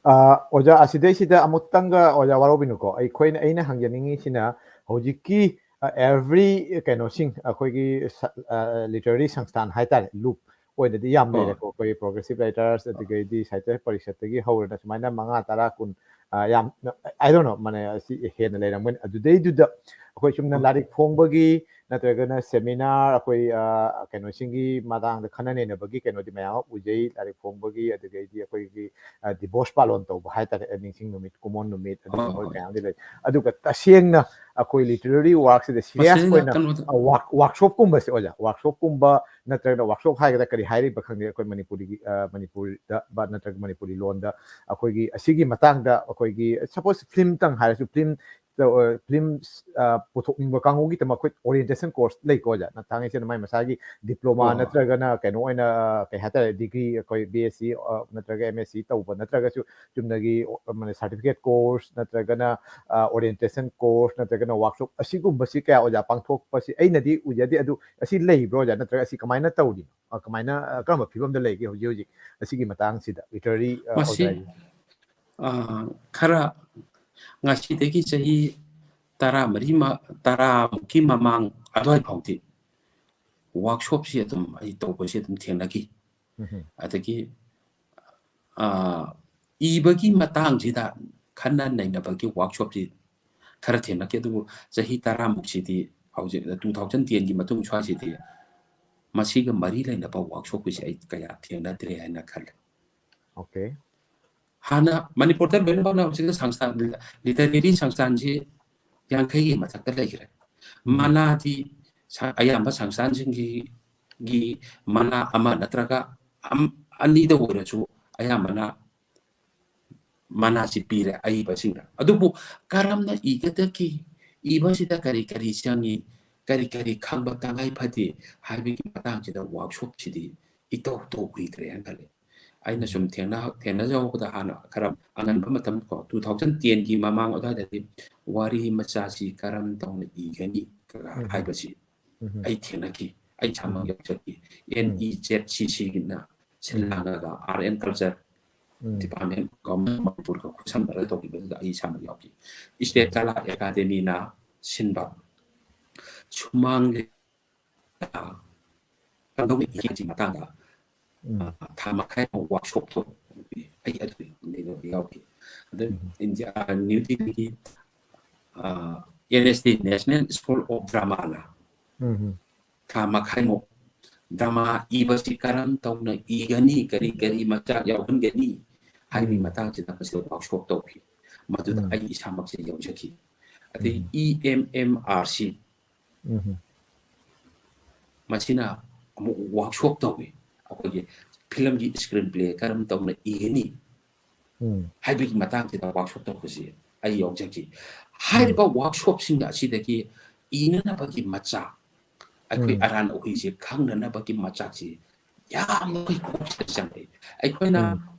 ꯑ, ꯑꯣꯖꯥ, ꯑꯁꯤꯗꯩꯁꯤꯗ ꯑꯃꯨꯛꯇꯪꯒ ꯑꯣꯖꯥ ꯋꯥꯔꯧꯕꯤꯅꯨꯀꯣ, ꯑꯩꯈꯣꯏꯅ, ꯑꯩꯅ ꯍꯪꯖꯅꯤꯡꯉꯤꯁꯤꯅ ꯍꯧꯖꯤꯛꯀꯤ, ꯑ, every ꯀꯩꯅꯣꯁꯤꯡ ꯑꯩꯈꯣꯏꯒꯤ ꯁ-, ꯑ, literary ꯁꯪꯁꯊꯥꯟ ꯍꯥꯏꯇꯥꯔꯦ, ꯂꯨꯞ ꯑꯣꯏꯅꯗꯤ ꯌꯥꯝ ꯑꯣ꯫ ꯂꯩꯔꯦꯀꯣ, ꯑꯩꯈꯣꯏ progressive writers, ꯑꯗꯒꯤꯗꯤ ꯁꯥꯍꯤꯇ꯭ꯌ ꯄꯔꯤꯁꯠꯇꯒꯤ ꯍꯧꯔꯅ ꯁꯨꯃꯥꯏꯅ ꯃꯉꯥ, ꯇꯔꯥ, ꯀꯨꯟ, ꯑ, ꯌꯥꯝ, I don't know, ꯃꯥꯅꯦ, ꯑꯁꯤ ꯍꯦꯟꯅ ꯂꯩꯔꯝꯒꯅꯤ꯫ ꯑꯗꯨꯗꯩꯗꯨꯗ ꯑꯩꯈꯣꯏ ꯆꯨꯝꯅ ꯑꯣ꯫ ꯂꯥꯏꯔꯤꯛ ꯐꯣꯡꯕꯒꯤ ꯅꯠꯇ꯭ꯔꯒꯅ seminar, ꯑꯩꯈꯣꯏ, ꯑ, ꯀꯩꯅꯣꯁꯤꯡꯒꯤ ꯃꯇꯥꯡꯗ ꯈꯟꯅ ꯅꯩꯅꯕꯒꯤ ꯀꯩꯅꯣꯗꯤ ꯃꯌꯥꯝ ꯑꯃ ꯎꯖꯩ, ꯂꯥꯏꯔꯤꯛ ꯐꯣꯡꯕꯒꯤ, ꯑꯗꯨꯗꯒꯤꯗꯤ ꯑꯩꯈꯣꯏꯒꯤ, ꯑ, ꯗꯤꯕꯣꯁ ꯄꯥꯂꯣꯟ ꯇꯧꯕ ꯍꯥꯏꯇꯥꯔꯦ, ꯅꯤꯡꯁꯤꯡ ꯅꯨꯃꯤꯠ, ꯀꯨꯃꯣꯟ ꯅꯨꯃꯤꯠ, ꯑꯗꯨꯒ ꯍꯣꯏ, ꯃꯣꯏ ꯍꯣꯏ꯫ ꯃꯌꯥꯝꯗꯤ ꯂꯩ꯫ ꯑꯗꯨꯒ ꯇꯁꯦꯡꯅ ꯑꯩꯈꯣꯏ literary workꯁꯤꯗ serious ꯃꯁꯤꯗꯩꯗ ꯑꯣꯏꯅ, ꯀꯩꯅꯣꯗ ꯑ, work-, workshopꯀꯨꯝꯕꯁꯦ, ꯑꯣꯖꯥ, workshopꯀꯨꯝꯕ ꯅꯠꯇ꯭ꯔꯒꯅ workshop ꯍꯥꯏꯒꯗ꯭ꯔꯥ ꯀꯔꯤ ꯍꯥꯏꯔꯤꯕ ꯈꯪꯗꯦ, ꯑꯩꯈꯣꯏ ꯃꯅꯤꯄꯨꯔꯤꯒꯤ, ꯑ, ꯃꯅꯤꯄꯨꯔꯗ ꯕ ꯅꯠꯇ꯭ꯔꯒ ꯃꯅꯤꯄꯨꯔꯤ ꯂꯣꯟꯗ ꯑꯩꯈꯣꯏꯒꯤ ꯑꯁꯤꯒꯤ ꯃꯇꯥꯡꯗ ꯑꯩꯈꯣꯏꯒꯤ, suppose filmꯇꯪ ꯍꯥꯏꯔꯁꯨ, film, ꯑ, film, ꯑ, ꯄꯨꯊꯣꯛꯅꯤꯡꯕ ꯀꯥꯡꯕꯨꯒꯤꯗꯃꯛ ꯑꯩꯈꯣꯏ orientation course ꯂꯩꯀꯣ, ꯑꯣꯖꯥ? ꯅ-, ꯊꯥꯡꯉꯩ ꯁꯦꯡꯅ ꯃꯥꯏ ꯃꯁꯥꯒꯤ diploma ꯑꯣ꯫ ꯅꯠꯇ꯭ꯔꯒꯅ ꯀꯩꯅꯣ ꯑꯣꯏꯅ, ꯑ, ꯀꯩ ꯍꯥꯏꯇꯥꯔꯦ, degree, ꯑꯩꯈꯣꯏ B S C, ꯑ, ꯅꯠꯇ꯭ꯔꯒ M S C ꯇꯧꯕ ꯅꯠꯇ꯭ꯔꯒꯁꯨ ꯆꯨꯝꯅꯒꯤ, ꯑ, ꯃꯥꯅꯦ, certificate course ꯅꯠꯇ꯭ꯔꯒꯅ, ꯑ, orientation course ꯅꯠꯇ꯭ꯔꯒꯅ workshop ꯑꯁꯤꯒꯨꯝꯕꯁꯤ ꯀꯌꯥ ꯑꯣꯖꯥ ꯄꯥꯡꯊꯣꯛꯄꯁꯤ ꯑꯩꯅꯗꯤ ꯎꯖꯗꯦ꯫ ꯑꯗꯨ ꯑꯁꯤ ꯂꯩꯕ꯭ꯔꯣ, ꯑꯣꯖꯥ? ꯅꯠꯇ꯭ꯔꯒ ꯑꯁꯤ ꯀꯃꯥꯏꯅ ꯇꯧꯔꯤꯅꯣ? ꯑ, ꯀꯃꯥꯏꯅ, ꯑ, ꯀꯔꯝꯕ ꯐꯤꯕꯝꯗ ꯂꯩꯒꯦ ꯍꯧꯖꯤꯛ ꯍꯧꯖꯤꯛ ꯑꯁꯤꯒꯤ ꯃꯇꯥꯡꯁꯤꯗ, literary, ꯑ, ꯃꯁꯤ, ꯑꯣꯖꯥꯒꯤ? ꯑ, ꯈꯔ ꯉꯁꯤꯗꯒꯤ ꯆꯍꯤ ꯇꯔꯥꯃꯔꯤ ꯇꯔꯥꯃꯨꯛꯀꯤ ꯃꯃꯥꯡ ꯑꯗꯨꯋꯥꯏ ꯐꯥꯎꯗꯤ ꯋꯥꯔꯛꯁꯣꯞꯁꯤ ꯑꯗꯨꯝ ꯑꯩ ꯇꯧꯕꯁꯤ ꯑꯗꯨꯝ ꯊꯦꯡꯅꯈꯤ꯫ ꯑꯗꯒꯤ ꯏꯕꯒꯤ ꯃꯇꯥꯡꯁꯤꯗ ꯈꯟꯅ ꯅꯩꯅꯕꯒꯤ ꯋꯥꯔꯛꯁꯣꯞꯁꯤ ꯈꯔ ꯊꯦꯡꯅꯈꯤ꯫ ꯑꯗꯨꯕꯨ ꯆꯍꯤ ꯇꯔꯥꯃꯨꯛꯁꯤꯗꯤ, ꯍꯧꯖꯤꯛ two thousand ten ꯒꯤ ꯃꯇꯨꯡ ꯁ꯭ꯋꯥꯏꯁꯤꯗꯤ, ꯃꯁꯤꯒ ꯃꯔꯤ ꯂꯩꯅꯕ ꯋꯥꯔꯛꯁꯣꯞꯀꯤꯁꯤ ꯑꯩ ꯀꯌꯥ ꯊꯦꯡꯅꯗ꯭ꯔꯦ ꯍꯥꯏꯅ ꯈꯜꯂꯦ꯫ Okay. ꯍꯥꯟꯅ ꯃꯅꯤꯄꯨꯔꯗ ꯂꯣꯏꯅꯃꯛꯅ ꯍꯧꯖꯤꯛ ꯁꯪꯁꯊꯥꯟ, ꯂꯤꯇꯔꯦꯔꯤ ꯁꯪꯁꯊꯥꯟꯁꯤ ꯌꯥꯡꯈꯩꯒꯤ ꯃꯊꯛꯇ ꯂꯩꯈ꯭ꯔꯦ꯫ ꯃꯅꯥꯗꯤ ꯑꯌꯥꯝꯕ ꯁꯪꯁꯊꯥꯟꯁꯤꯡꯒꯤ ꯒꯤ ꯃꯅꯥ ꯑꯃ ꯅꯠꯇ꯭ꯔꯒ ꯑꯅꯤꯗ ꯑꯣꯏꯔꯁꯨ ꯑꯌꯥꯝꯕꯅ ꯃꯅꯥꯁꯤ ꯄꯤꯔꯦ ꯑꯏꯕꯁꯤꯡꯗ꯫ ꯑꯗꯨꯕꯨ ꯀꯔꯝꯅ ꯏꯒꯗꯒꯦ, ꯏꯕꯁꯤꯗ ꯀꯔꯤ ꯀꯔꯤ ꯆꯪꯏ, ꯀꯔꯤ ꯀꯔꯤ ꯈꯪꯕ ꯇꯉꯥꯏ ꯐꯗꯦ ꯍꯥꯏꯕꯒꯤ ꯃꯇꯥꯡꯁꯤꯗ ꯋꯥꯔꯛꯁꯣꯞꯁꯤꯗꯤ ꯏꯇꯧ ꯇꯧꯈꯤꯗ꯭ꯔꯦꯅ ꯈꯜꯂꯤ꯫ ꯑꯩꯅ ꯁꯨꯝ ꯊꯦꯡꯅ ꯊꯦꯡꯅꯖꯍꯧꯕꯗ, ꯍꯥꯟꯅ ꯈꯔ ꯑꯉꯟꯕ ꯃꯇꯝ ꯀꯣ, two thousand ten ꯒꯤ ꯃꯃꯥꯡ ꯑꯗꯨꯋꯥꯏꯗꯗꯤ ꯋꯥꯔꯤ ꯃꯆꯥꯁꯤ ꯀꯔꯝ ꯇꯧꯅ ꯏꯒꯅꯤ ꯍꯥꯏꯕꯁꯤ ꯑꯩ ꯊꯦꯡꯅꯈꯤ꯫ ꯑꯩ ꯏꯁꯥꯃꯛ ꯌꯥꯎꯖꯈꯤ꯫ NEZCC ꯒꯤꯅ ꯁꯤꯜ ꯂꯥꯡꯉꯒ Art and Culture Department, Government of ꯃꯅꯤꯄꯨꯔꯒ ꯈꯨꯠꯁꯝꯅꯔꯒ ꯇꯧꯈꯤꯕꯗꯨꯗ ꯑꯩ ꯏꯁꯥꯃꯛ ꯌꯥꯎꯈꯤ꯫ State ꯀꯂꯥ ꯑꯦꯀꯥꯗꯦꯃꯤꯅ ꯁꯤꯟꯕ ꯁꯨꯃꯥꯡ ꯂꯤꯂꯥ ꯀꯝꯗꯧꯅ ꯏꯒꯦ ꯍꯥꯏꯕꯒꯤ ꯃꯇꯥꯡꯗ ꯊꯥ ꯃꯈꯥꯏ ꯑꯃ ꯋꯥꯔꯛꯁꯣꯞ ꯇꯧꯕ ꯑꯩ ꯑꯗꯨ ꯌꯥꯎꯈꯤ꯫ ꯑꯗ ꯏꯟꯗꯤꯌꯥ, ꯅ꯭ꯌꯨ ꯗꯤꯜꯂꯤꯒꯤ NSD, National School of Drama ꯅ ꯊꯥ ꯃꯈꯥꯏꯃꯨꯛ ꯗ꯭ꯔꯃꯥ ꯏꯕꯁꯤ ꯀꯔꯝ ꯇꯧꯅ ꯏꯒꯅꯤ, ꯀꯔꯤ ꯀꯔꯤ ꯃꯆꯥꯛ ꯌꯥꯎꯍꯟꯒꯅꯤ ꯍꯥꯏꯕꯒꯤ ꯃꯇꯥꯡꯁꯤꯗ ꯃꯁꯤꯗ ꯋꯥꯔꯛꯁꯣꯞ ꯇꯧꯈꯤ꯫ ꯃꯗꯨꯗ ꯑꯩ ꯏꯁꯥꯃꯛꯁꯦ ꯌꯥꯎꯖꯈꯤ꯫ ꯑꯗꯩ EMMRC, ꯃꯁꯤꯅ ꯑꯃꯨꯛ ꯋꯥꯔꯛꯁꯣꯞ ꯇꯧꯏ꯫ ꯑꯩꯈꯣꯏꯒꯤ ꯐꯤꯂꯝꯒꯤ screenplay ꯀꯔꯝ ꯇꯧꯅ ꯏꯒꯅꯤ ꯍꯥꯏꯕꯒꯤ ꯃꯇꯥꯡꯁꯤꯗ ꯋꯥꯔꯛꯁꯣꯞ ꯇꯧꯕꯁꯤ ꯑꯩ ꯌꯥꯎꯖꯈꯤ꯫ ꯍꯥꯏꯔꯤꯕ ꯋꯥꯔꯛꯁꯣꯞꯁꯤꯡ ꯑꯁꯤꯗꯒꯤ ꯏꯅꯅꯕꯒꯤ ꯃꯆꯥꯛ, ꯑꯩꯈꯣꯏ ꯑꯔꯥꯟ ꯑꯍꯨꯏꯁꯦ ꯈꯪꯅꯅꯕꯒꯤ ꯃꯆꯥꯛꯁꯤ ꯌꯥꯝꯅ ꯑꯩꯈꯣꯏ ꯀꯣꯛꯁꯤꯗ ꯆꯪꯉꯛꯏ꯫ ꯑꯩꯈꯣꯏꯅ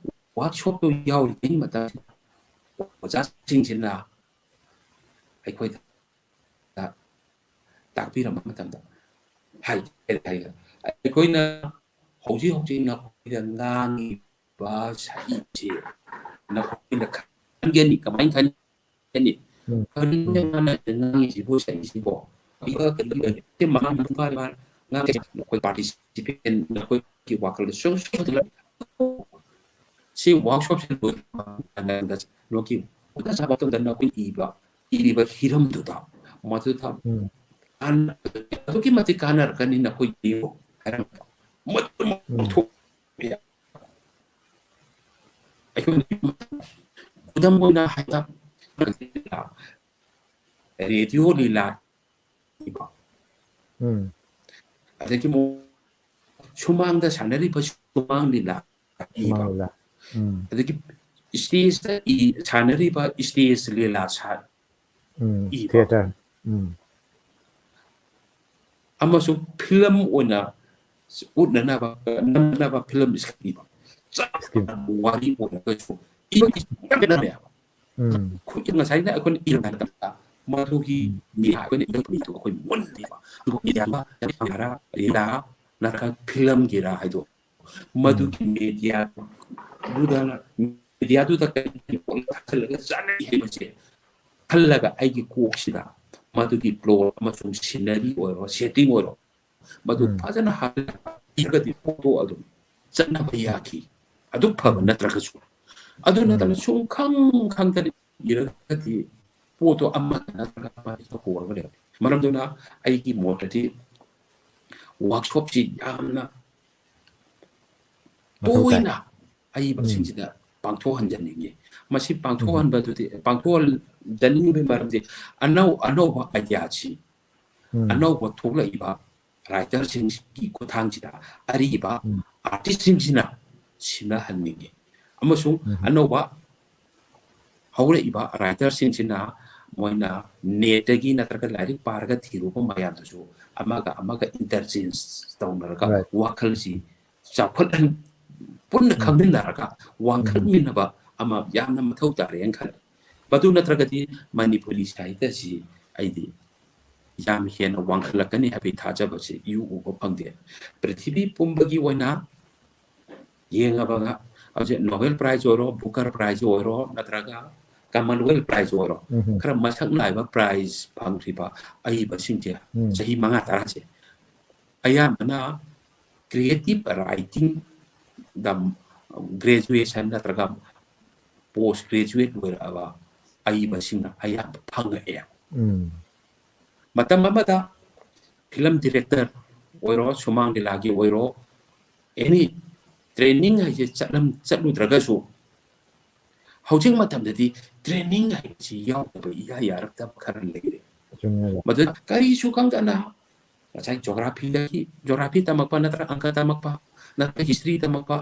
ꯋꯥꯔꯛꯁꯣꯞꯇꯨ ꯌꯥꯎꯔꯤꯉꯩ ꯃꯇꯝꯁꯤꯗ ꯑꯣꯖꯥꯁꯤꯡꯁꯤꯅ ꯑꯩꯈꯣꯏꯗ ꯇꯥꯛꯄꯤꯔꯝꯕ ꯃꯇꯝꯗ ꯍꯥꯏ-, ꯍꯥꯏ-, ꯑꯩꯈꯣꯏꯅ ꯍꯧꯖꯤꯛ ꯍꯧꯖꯤꯛ ꯅꯈꯣꯏꯗ ꯉꯥꯡꯉꯤꯕ ꯁꯛꯏꯁꯦ ꯅꯈꯣꯏꯅ ꯈꯟꯒꯅꯤ, ꯀꯃꯥꯏꯅ ꯈꯟꯒꯅꯤ? ꯎꯝ꯫ ꯀꯔꯤꯅꯣ ꯎꯝ꯫ ꯃꯥꯅ ꯉꯥꯡꯉꯤꯁꯤꯕꯨ, ꯁꯛꯏꯁꯤꯕꯨ? ꯑꯩꯒ ꯀꯔꯤ ꯂꯩꯒꯦ? ꯃꯃꯥ ꯃꯄꯥ ꯃꯥ ꯉꯥꯡꯉꯤꯁꯦ ꯅꯈꯣꯏ participant, ꯅꯈꯣꯏꯒꯤ ꯋꯥꯈꯜꯗ ꯁꯨꯝ ꯁꯣꯏꯍꯜꯂ-, ꯁꯤ workshopꯁꯦ ꯂꯣꯏꯔꯀꯥꯟꯗ ꯅꯣꯏꯒꯤ ꯑꯣꯖꯥ ꯃꯇꯝꯗ ꯅꯈꯣꯏ ꯏꯕ, ꯏꯔꯤꯕ ꯍꯤꯔꯝꯗꯨꯗ, ꯃꯗꯨꯗ ꯎꯝ꯫ ꯀꯥꯟ-, ꯑꯗꯨꯛꯀꯤ ꯃꯇꯤꯛ ꯀꯥꯟꯅꯔꯛꯀꯅꯤ ꯅꯈꯣꯏꯒꯤ ꯍꯥꯏꯔꯝꯕ꯫ ꯃꯗꯨ ꯎꯝ꯫ ꯂꯧꯊꯣꯛꯄ ꯌꯥꯏ꯫ ꯑꯩꯈꯣꯏꯅ ꯈꯨꯗꯝ ꯑꯣꯏꯅ ꯍꯥꯏꯕ ꯔꯦꯗꯤꯑꯣ ꯂꯤꯂꯥ ꯏꯕ꯫ ꯎꯝ꯫ ꯑꯗꯒꯤ ꯑꯃꯨꯛ ꯁꯨꯃꯥꯡꯗ ꯁꯥꯟꯅꯔꯤꯕ ꯁꯨꯃꯥꯡ ꯂꯤꯂꯥ ꯏꯕ꯫ ꯁꯨꯃꯥꯡ ꯂꯤꯂꯥ꯫ ꯎꯝ꯫ ꯑꯗꯒꯤ stageꯇ ꯏ-, ꯁꯥꯟꯅꯔꯤꯕ stage ꯂꯤꯂꯥ ꯁꯥ-, ꯎꯝ, ꯏꯕ꯫ Theatre꯫ ꯎꯝ꯫ ꯑꯃꯁꯨꯡ film ꯑꯣꯏꯅ ꯎꯠꯅꯅꯕ, ꯅꯝꯅꯕ film script ꯏꯕ꯫ ꯆꯞ Script꯫ ꯃꯥꯟꯅꯕ ꯋꯥꯔꯤ ꯑꯣꯏꯔꯒꯁꯨ ꯏꯕꯒꯤ ꯌꯥꯝ ꯈꯦꯠꯅꯔꯦ ꯍꯥꯏꯕ꯫ ꯎꯝ꯫ ꯈꯨꯠ-, ꯉꯁꯥꯏꯅ ꯑꯩꯈꯣꯏꯅ ꯏꯔꯝꯕ ꯃꯇꯝꯗ ꯃꯗꯨꯒꯤ ꯎꯝ꯫ ꯃꯤ ꯑꯩꯈꯣꯏꯅ ꯏꯔꯝꯕ ꯃꯤꯗꯣ ꯑꯩꯈꯣꯏ ꯃꯨꯟꯅ ꯏꯕ꯫ ꯑꯗꯨꯒ ꯃꯤꯗꯤꯌꯥ ꯑꯃ ꯂꯤꯂꯥ ꯅꯠꯇ꯭ꯔꯒ filmꯒꯤꯔꯥ ꯍꯥꯏꯗꯣ ꯎꯝ꯫ ꯃꯗꯨꯒꯤ ꯃꯦꯗꯤꯌꯥꯗꯨꯗ, ꯃꯦꯗꯤꯌꯥꯗꯨꯗ ꯀꯔꯤ ꯀꯔꯤ ꯄꯣꯠꯂꯝ ꯊꯥꯖꯤꯜꯂꯒ ꯆꯥꯟꯅꯩ ꯍꯥꯏꯕꯁꯦ ꯈꯜꯂꯒ ꯑꯩꯒꯤ ꯀꯣꯛꯁꯤꯗ ꯃꯗꯨꯒꯤ plot ꯑꯃꯁꯨꯡ scenery ꯑꯣꯏꯔꯣ, setting ꯑꯣꯏꯔꯣ, ꯃꯗꯨ ꯎꯝ꯫ ꯐꯖꯅ ꯍꯥꯏꯔꯒꯗꯤ ꯄꯣꯠꯇꯣ ꯑꯗꯨꯝ ꯆꯠꯅꯕ ꯌꯥꯈꯤ꯫ ꯑꯗꯨꯛ ꯐꯕ ꯎꯝ꯫ ꯅꯠꯇ꯭ꯔꯒꯁꯨ꯫ ꯑꯗꯨ ꯎꯝ꯫ ꯅꯠꯇꯅ ꯁꯨꯝ ꯈꯪ ꯈꯪꯗꯅ ꯏꯔꯒꯗꯤ ꯄꯣꯠꯇꯣ ꯑꯃꯗ ꯅꯠꯇ꯭ꯔꯒ ꯑꯃꯗ ꯍꯦꯛꯇ ꯍꯣꯔꯒ ꯂꯩꯔꯝꯃꯤ꯫ ꯃꯔꯝꯗꯨꯅ ꯑꯩꯒꯤ ꯃꯣꯠꯇꯗꯤ workshopꯁꯤ ꯌꯥꯝꯅ ꯃꯊꯧ ꯇꯥꯏ꯫ ꯇꯣꯏꯅ ꯎꯝ꯫ ꯑꯏꯕꯁꯤꯡꯁꯤꯗ ꯄꯥꯡꯊꯣꯛꯍꯟꯖꯅꯤꯡꯉꯤ꯫ ꯃꯁꯤ ꯎꯝ꯫ ꯄꯥꯡꯊꯣꯛꯍꯟꯕꯗꯨꯗꯤ, ꯄꯥꯡꯊꯣꯛꯍꯟꯖꯅꯤꯡꯉꯤꯕꯒꯤ ꯃꯔꯝꯗꯤ ꯑꯅꯧ-, ꯑꯅꯧꯕ ideaꯁꯤ, ꯎꯝ꯫ ꯑꯅꯧꯕ ꯊꯣꯛꯂꯛꯏꯕ writerꯁꯤꯡꯒꯤ ꯈꯨꯠꯊꯥꯡꯁꯤꯗ ꯑꯔꯤꯕ ꯎꯝ꯫ artistꯁꯤꯡꯁꯤꯅ ꯁꯤꯟꯅꯍꯟꯅꯤꯡꯉꯤ꯫ ꯑꯃꯁꯨꯡ ꯎꯝ꯫ ꯑꯅꯧꯕ ꯍꯧꯔꯛꯏꯕ writerꯁꯤꯡꯁꯤꯅ ꯃꯣꯏꯅ netꯇꯒꯤ ꯅꯠꯇ꯭ꯔꯒ ꯂꯥꯏꯔꯤꯛ ꯄꯥꯔꯒ ꯊꯤꯔꯨꯕ ꯃꯌꯥꯝꯗꯨꯁꯨ ꯑꯃꯒ ꯑꯃꯒ interchange ꯇꯧꯅꯔꯒ Right. ꯋꯥꯈꯜꯁꯤ ꯆꯥꯎꯈꯠꯍꯟ-, ꯄꯨꯟꯅ ꯎꯝ꯫ ꯈꯪꯃꯤꯟꯅꯔꯒ ꯎꯝ꯫ ꯋꯥꯡꯈꯠꯃꯤꯟꯅꯕ ꯑꯃ ꯌꯥꯝꯅ ꯃꯊꯧ ꯇꯥꯔꯦꯅ ꯈꯜꯂꯤ꯫ ꯃꯗꯨ ꯅꯠꯇ꯭ꯔꯒꯗꯤ ꯃꯅꯤꯄꯨꯔꯤ ꯁꯥꯍꯤꯇ꯭ꯌꯁꯤ ꯑꯩꯗꯤ ꯌꯥꯝ ꯍꯦꯟꯅ ꯋꯥꯡꯈꯠꯂꯛꯀꯅꯤ ꯍꯥꯏꯕꯒꯤ ꯊꯥꯖꯕꯁꯤ ꯏꯎ ꯎꯕ ꯐꯪꯗꯦ꯫ ꯄ꯭ꯔꯤꯊꯤꯕꯤ ꯄꯨꯝꯕꯒꯤ ꯑꯣꯏꯅ ꯌꯦꯡꯉꯕ ꯍꯧꯖꯤꯛ Nobel Prize ꯑꯣꯏꯔꯣ, Booker Prize ꯑꯣꯏꯔꯣ, ꯅꯠꯇ꯭ꯔꯒ Commonwealth Prize ꯑꯣꯏꯔꯣ, ꯎꯝ꯫ ꯈꯔ ꯃꯁꯛ ꯅꯥꯏꯕ prize ꯐꯪꯈ꯭ꯔꯤꯕ ꯑꯏꯕꯁꯤꯡꯁꯦ ꯎꯝ꯫ ꯆꯍꯤ ꯃꯉꯥ ꯇꯔꯥꯁꯦ ꯑꯌꯥꯝꯕꯅ creative writing ꯗ graduation ꯅꯠꯇ꯭ꯔꯒ post graduate ꯑꯣꯏꯔꯛꯑꯕ ꯑꯏꯕꯁꯤꯡꯅ ꯑꯌꯥꯝꯕ ꯐꯪꯉꯛꯑꯦ꯫ ꯎꯝ꯫ ꯃꯇꯝ ꯑꯃꯗ film director ꯑꯣꯏꯔꯣ, ꯁꯨꯃꯥꯡ ꯂꯤꯂꯥꯒꯤ ꯑꯣꯏꯔꯣ, any training ꯍꯥꯏꯁꯦ ꯆꯠꯂꯝ-, ꯆꯠꯂꯨꯗ꯭ꯔꯒꯁꯨ ꯍꯧꯖꯤꯛ ꯃꯇꯝꯗꯗꯤ training ꯍꯥꯏꯕꯁꯤ ꯌꯥꯎꯗꯕ ꯏꯌꯥ ꯌꯥꯔꯛꯇꯕ ꯈꯔ ꯂꯩꯔꯦ꯫ ꯆꯨꯝꯃꯦ ꯑꯣꯖꯥ꯫ ꯃꯗꯨ ꯀꯔꯤꯁꯨ ꯈꯪꯗꯅ ꯉꯁꯥꯏ geographyꯗꯒꯤ, geography ꯇꯝꯃꯛꯄ ꯅꯠꯇ꯭ꯔꯒ ꯑꯪꯀ ꯇꯝꯃꯛꯄ ꯅꯠꯇ꯭ꯔꯒ history ꯇꯝꯃꯛꯄ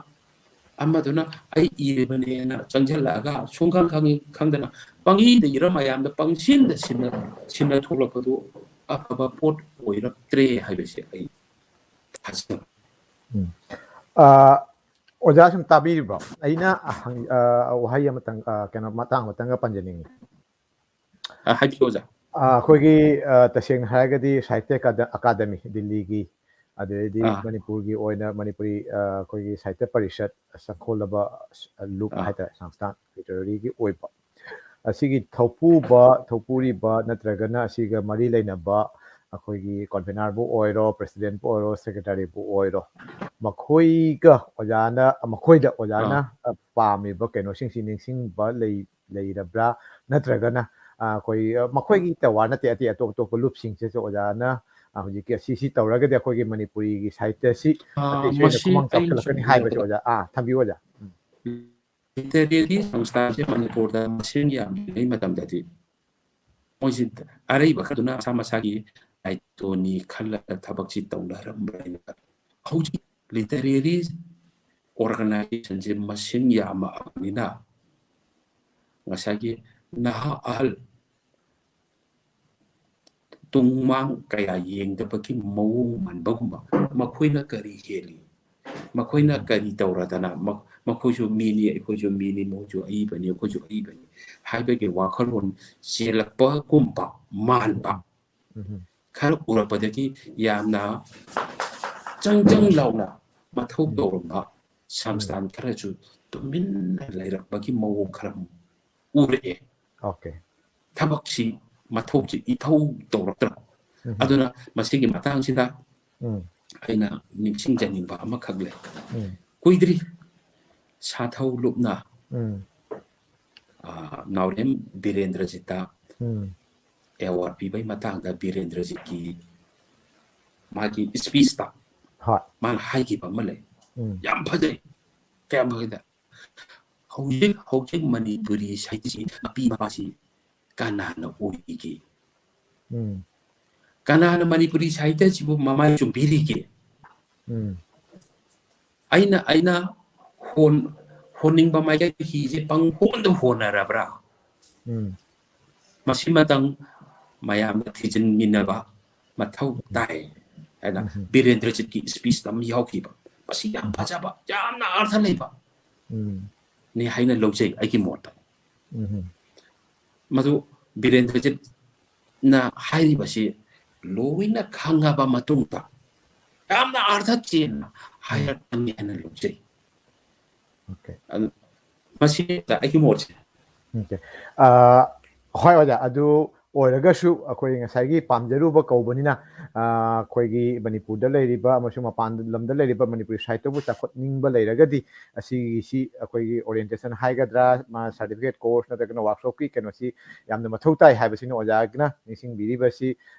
ꯑꯃꯗꯨꯅ ꯑꯩ ꯏꯔꯤꯕꯅꯦꯅ ꯆꯪꯁꯤꯜꯂꯛꯑꯒ ꯁꯨꯡꯈꯪ ꯈꯪꯉꯤ ꯈꯪꯗꯅ ꯄꯪꯏꯗ ꯏꯔ ꯃꯌꯥꯝꯗ ꯄꯪꯁꯤꯟꯗ ꯁꯤꯟꯅ, ꯁꯤꯟꯅ ꯊꯣꯛꯂꯛꯄꯗꯨ ꯑꯐꯕ ꯄꯣꯠ ꯑꯣꯏꯔꯛꯇ꯭ꯔꯦ ꯍꯥꯏꯕꯁꯦ ꯑꯩ ꯊꯥꯖꯩ꯫ ꯎꯝ꯫ ꯑꯥ, ꯑꯣꯖꯥ ꯁꯨꯝ ꯇꯥꯕꯤꯔꯤꯕ꯭ꯔꯣ? ꯑꯩꯅ ꯍꯪ-, ꯑꯥ, ꯋꯥꯍꯩ ꯑꯃꯇꯪ, ꯑꯥ, ꯀꯩꯅꯣ, ꯃꯇꯥꯡ ꯑꯃꯇꯪꯒ ꯄꯟꯖꯅꯤꯡꯉꯤ꯫ ꯑ, ꯍꯥꯏꯕꯤꯌꯨ ꯑꯣꯖꯥ꯫ ꯑꯥ, ꯑꯩꯈꯣꯏꯒꯤ, ꯑꯥ, ꯇꯁꯦꯡꯅ ꯍꯥꯏꯔꯒꯗꯤ ꯁꯥꯍꯤꯇ꯭ꯌ ꯑꯀꯥꯗ-, ꯑꯀꯥꯗꯃꯤ ꯗꯤꯜꯂꯤꯒꯤ, ꯑꯗꯨꯗꯩꯗꯤ ꯑꯥ꯫ ꯃꯅꯤꯄꯨꯔꯒꯤ ꯑꯣꯏꯅ ꯃꯅꯤꯄꯨꯔꯤ, ꯑꯥ, ꯑꯩꯈꯣꯏꯒꯤ ꯁꯥꯍꯤꯇ꯭ꯌ ꯄꯔꯤꯁꯠ ꯆꯪꯈꯣꯜꯂꯕ, ꯑꯥ, ꯂꯨꯞ ꯑꯥ꯫ ꯍꯥꯏꯇꯥꯔꯦ, ꯁꯪꯁꯊꯥꯟ literary ꯒꯤ ꯑꯣꯏꯕ꯫ ꯑꯁꯤꯒꯤ ꯊꯧꯄꯨꯕ, ꯊꯧꯄꯨꯔꯤꯕ ꯅꯠꯇ꯭ꯔꯒꯅ ꯑꯁꯤꯒ ꯃꯔꯤ ꯂꯩꯅꯕ ꯑꯩꯈꯣꯏꯒꯤ convener ꯕꯨ ꯑꯣꯏꯔꯣ, president ꯄꯨ ꯑꯣꯏꯔꯣ, secretary ꯄꯨ ꯑꯣꯏꯔꯣ, ꯃꯈꯣꯏꯒ ꯑꯣꯖꯥꯅ, ꯃꯈꯣꯏꯗ ꯑꯣꯖꯥꯅ, ꯑꯥ꯫ ꯑ, ꯄꯥꯝꯃꯤꯕ ꯀꯩꯅꯣꯁꯤꯡꯁꯤ ꯅꯤꯡꯁꯤꯡꯕ ꯂꯩ-, ꯂꯩꯔꯕ꯭ꯔꯥ? ꯅꯠꯇ꯭ꯔꯒꯅ, ꯑ, ꯑꯩꯈꯣꯏ, ꯑ, ꯃꯈꯣꯏꯒꯤ ꯇꯋꯥ ꯅꯠꯇꯦ, ꯑꯇꯩ ꯑꯇꯣꯞ ꯑꯇꯣꯞꯄ ꯂꯨꯞꯁꯤꯡꯁꯤꯁꯨ ꯑꯣꯖꯥꯅ, ꯑ, ꯍꯧꯖꯤꯛꯀꯤ ꯑꯁꯤꯁꯤ ꯇꯧꯔꯒꯗꯤ ꯑꯩꯈꯣꯏꯒꯤ ꯃꯅꯤꯄꯨꯔꯤꯒꯤ ꯁꯥꯍꯤꯇ꯭ꯌꯁꯤ ꯑꯥ, ꯑꯇꯩ ꯁꯣꯏꯅ ꯃꯁꯤ ꯈꯨꯃꯥꯡ ꯑꯩꯅ ꯁꯨꯝ ꯆꯥꯎꯈꯠꯂꯛꯀꯅꯤ ꯍꯥꯏꯕꯁꯦ ꯍꯥꯏꯖꯕꯗ ꯑꯣꯖꯥ꯫ ꯑꯥ, ꯊꯝꯕꯤꯌꯨ ꯑꯣꯖꯥ꯫ ꯎꯝ꯫ Literary ꯁꯪꯁꯊꯥꯟꯁꯦ ꯃꯅꯤꯄꯨꯔꯗ ꯃꯁꯤꯡ ꯌꯥꯝꯗ꯭ꯔꯤꯉꯩ ꯃꯇꯝꯗꯗꯤ ꯃꯣꯏꯁꯤ ꯑꯔꯩꯕ ꯈꯔꯗꯨꯅ ꯃꯁꯥ ꯃꯁꯥꯒꯤ ꯗꯥꯏꯇꯣꯅꯤ ꯈꯜꯂꯒ ꯊꯕꯛꯁꯤ ꯇꯧꯅꯔꯝꯕꯅꯤꯅ ꯍꯧꯖꯤꯛ literary organization ꯁꯦ ꯃꯁꯤꯡ ꯌꯥꯝꯃꯛꯑꯕꯅꯤꯅ ꯉꯁꯥꯏꯒꯤ ꯅꯍꯥ ꯑꯍꯜ ꯇꯨꯡ ꯃꯥꯡ ꯀꯌꯥ ꯌꯦꯡꯗꯕꯒꯤ ꯃꯑꯣꯡ ꯃꯥꯟꯕꯒꯨꯝꯕ, ꯃꯈꯣꯏꯅ ꯀꯔꯤ ꯍꯦꯜꯂꯤ, ꯃꯈꯣꯏꯅ ꯀꯔꯤ ꯇꯧꯔꯗꯅ, ꯃ-, ꯃꯈꯣꯏꯁꯨ ꯃꯤꯅꯤ, ꯑꯩꯈꯣꯏꯁꯨ ꯃꯤꯅꯤ, ꯃꯈꯣꯏꯁꯨ ꯑꯏꯕꯅꯤ, ꯑꯩꯈꯣꯏꯁꯨ ꯑꯏꯕꯅꯤ ꯍꯥꯏꯕꯒꯤ ꯋꯥꯈꯜꯂꯣꯟ ꯆꯦꯜꯂꯛꯄꯒꯨꯝꯕ ꯃꯥꯟꯕ ꯎꯝ꯫ ꯈꯔ ꯎꯔꯛꯄꯗꯒꯤ ꯌꯥꯝꯅ ꯆꯪ ꯆꯪ ꯂꯥꯎꯅ ꯃꯊꯧ ꯎꯝ꯫ ꯇꯧꯔꯝꯕ ꯁꯪꯁꯊꯥꯟ ꯈꯔꯁꯨ ꯇꯨꯃꯤꯟꯅ ꯂꯩꯔꯛꯄꯒꯤ ꯃꯑꯣꯡ ꯈꯔ ꯑꯃ ꯎꯔꯛꯑꯦ꯫ Okay. ꯊꯕꯛꯁꯤ, ꯃꯊꯧꯁꯤ ꯏꯊꯧ ꯇꯧꯔꯛꯇ꯭ꯔꯕ꯫ ꯎꯝ. ꯑꯗꯨꯅ ꯃꯁꯤꯒꯤ ꯃꯇꯥꯡꯁꯤꯗ ꯎꯝ. ꯑꯩꯅ ꯅꯤꯡꯁꯤꯡꯖꯅꯤꯡꯕ ꯑꯃꯈꯛ ꯂꯩ꯫ ꯎꯝ. ꯀꯨꯏꯗ꯭ꯔꯤ ꯁꯥꯊꯧ ꯂꯨꯞꯅ ꯎꯝ. ꯑ, ꯅꯥꯎꯔꯦꯝ ꯕꯤꯔꯦꯟꯗ꯭ꯔꯖꯤꯠꯇ ꯎꯝ. ꯑꯦꯋꯥꯔꯗ ꯄꯤꯕꯒꯤ ꯃꯇꯥꯡꯗ ꯕꯤꯔꯦꯟꯗ꯭ꯔꯖꯤꯠꯀꯤ ꯃꯥꯒꯤ ꯏꯁꯄꯤꯁꯇ ꯍꯣꯏ. ꯃꯥꯅ ꯍꯥꯏꯈꯤꯕ ꯑꯃ ꯂꯩ꯫ ꯎꯝ. ꯌꯥꯝ ꯐꯖꯩ꯫ ꯀꯌꯥꯝ ꯐꯖꯩꯗ꯫ ꯍꯧꯖꯤꯛ ꯍꯧꯖꯤꯛ ꯃꯅꯤꯄꯨꯔꯤ ꯁꯥꯍꯤꯇ꯭ꯌꯁꯤ ꯃꯄꯤ ꯃꯄꯥꯁꯤ ꯀꯅꯥꯅ ꯑꯣꯏꯔꯤꯒꯦ? ꯎꯝ. ꯀꯅꯥꯅ ꯃꯅꯤꯄꯨꯔꯤ ꯁꯥꯍꯤꯇ꯭ꯌꯁꯤꯕꯨ ꯃꯃꯥꯏ ꯆꯨꯝꯕꯤꯔꯤꯒꯦ? ꯎꯝ. ꯑꯩꯅ ꯑꯩꯅ ꯍꯣꯟ ꯍꯣꯟꯅꯤꯡꯕ ꯃꯥꯏꯀꯩ ꯍꯤꯁꯦ ꯄꯪꯍꯣꯟꯗ ꯍꯣꯟꯅꯔꯕ꯭ꯔꯥ? ꯎꯝ. ꯃꯁꯤꯃꯇꯪ ꯃꯌꯥꯝꯅ ꯊꯤꯖꯤꯟꯃꯤꯟꯅꯕ ꯃꯊꯧ ꯇꯥꯏ ꯍꯥꯏꯅ ꯎꯝ. ꯕꯤꯔꯦꯟꯗ꯭ꯔꯖꯤꯠꯀꯤ ꯏꯁꯄꯤꯁ ꯑꯃ ꯌꯥꯎꯈꯤꯕ꯫ ꯃꯁꯤ ꯌꯥꯝ ꯐꯖꯕ, ꯌꯥꯝꯅ ꯑꯥꯔꯊ ꯂꯩꯕ ꯎꯝ. ꯅꯤ ꯍꯥꯏꯅ ꯂꯧꯖꯩ ꯑꯩꯒꯤ ꯃꯣꯠꯇ꯫ ꯎꯝ. ꯃꯗꯨ ꯕꯤꯔꯦꯟꯗ꯭ꯔꯖꯤꯠꯅ ꯍꯥꯏꯔꯤꯕꯁꯤ ꯂꯣꯏꯅ ꯈꯪꯉꯕ ꯃꯇꯨꯡꯗ ꯌꯥꯝꯅ ꯑꯥꯔꯊ ꯆꯦꯟꯅ ꯍꯥꯏꯔꯛꯄꯅꯤ ꯍꯥꯏꯅ ꯂꯧꯖꯩ꯫ Okay. ꯑꯗꯨ ꯃꯁꯤ ꯑꯩꯒꯤ ꯃꯣꯠꯁꯦ꯫ Okay. ꯑ, ꯍꯣꯏ ꯑꯣꯖꯥ, ꯑꯗꯨ ꯑꯣꯏꯔꯒꯁꯨ ꯑꯩꯈꯣꯏ ꯉꯁꯥꯏꯒꯤ ꯄꯥꯝꯖꯔꯨꯕ ꯀꯧꯕꯅꯤꯅ, ꯑ, ꯑꯩꯈꯣꯏꯒꯤ ꯃꯅꯤꯄꯨꯔꯗ ꯂꯩꯔꯤꯕ ꯑꯃꯁꯨꯡ ꯃꯄꯥꯟ ꯂꯝꯗ ꯂꯩꯔꯤꯕ ꯃꯅꯤꯄꯨꯔꯤ ꯁꯥꯍꯤꯇ꯭ꯌꯕꯨ ꯆꯥꯎꯈꯠꯅꯤꯡꯕ ꯂꯩꯔꯒꯗꯤ ꯑꯁꯤꯒꯤꯁꯤ ꯑꯩꯈꯣꯏꯒꯤ orientation ꯍꯥꯏꯒꯗ꯭ꯔꯥ, ꯃꯥ certificate course ꯅꯠꯇ꯭ꯔꯒꯅ workshopꯀꯤ ꯀꯩꯅꯣꯁꯤ ꯌꯥꯝꯅ ꯃꯊꯧ ꯇꯥꯏ ꯍꯥꯏꯕꯁꯤꯅ ꯑꯣꯖꯥꯒꯤꯅ ꯅꯤꯡꯁꯤꯡꯕꯤꯔꯤꯕꯁꯤ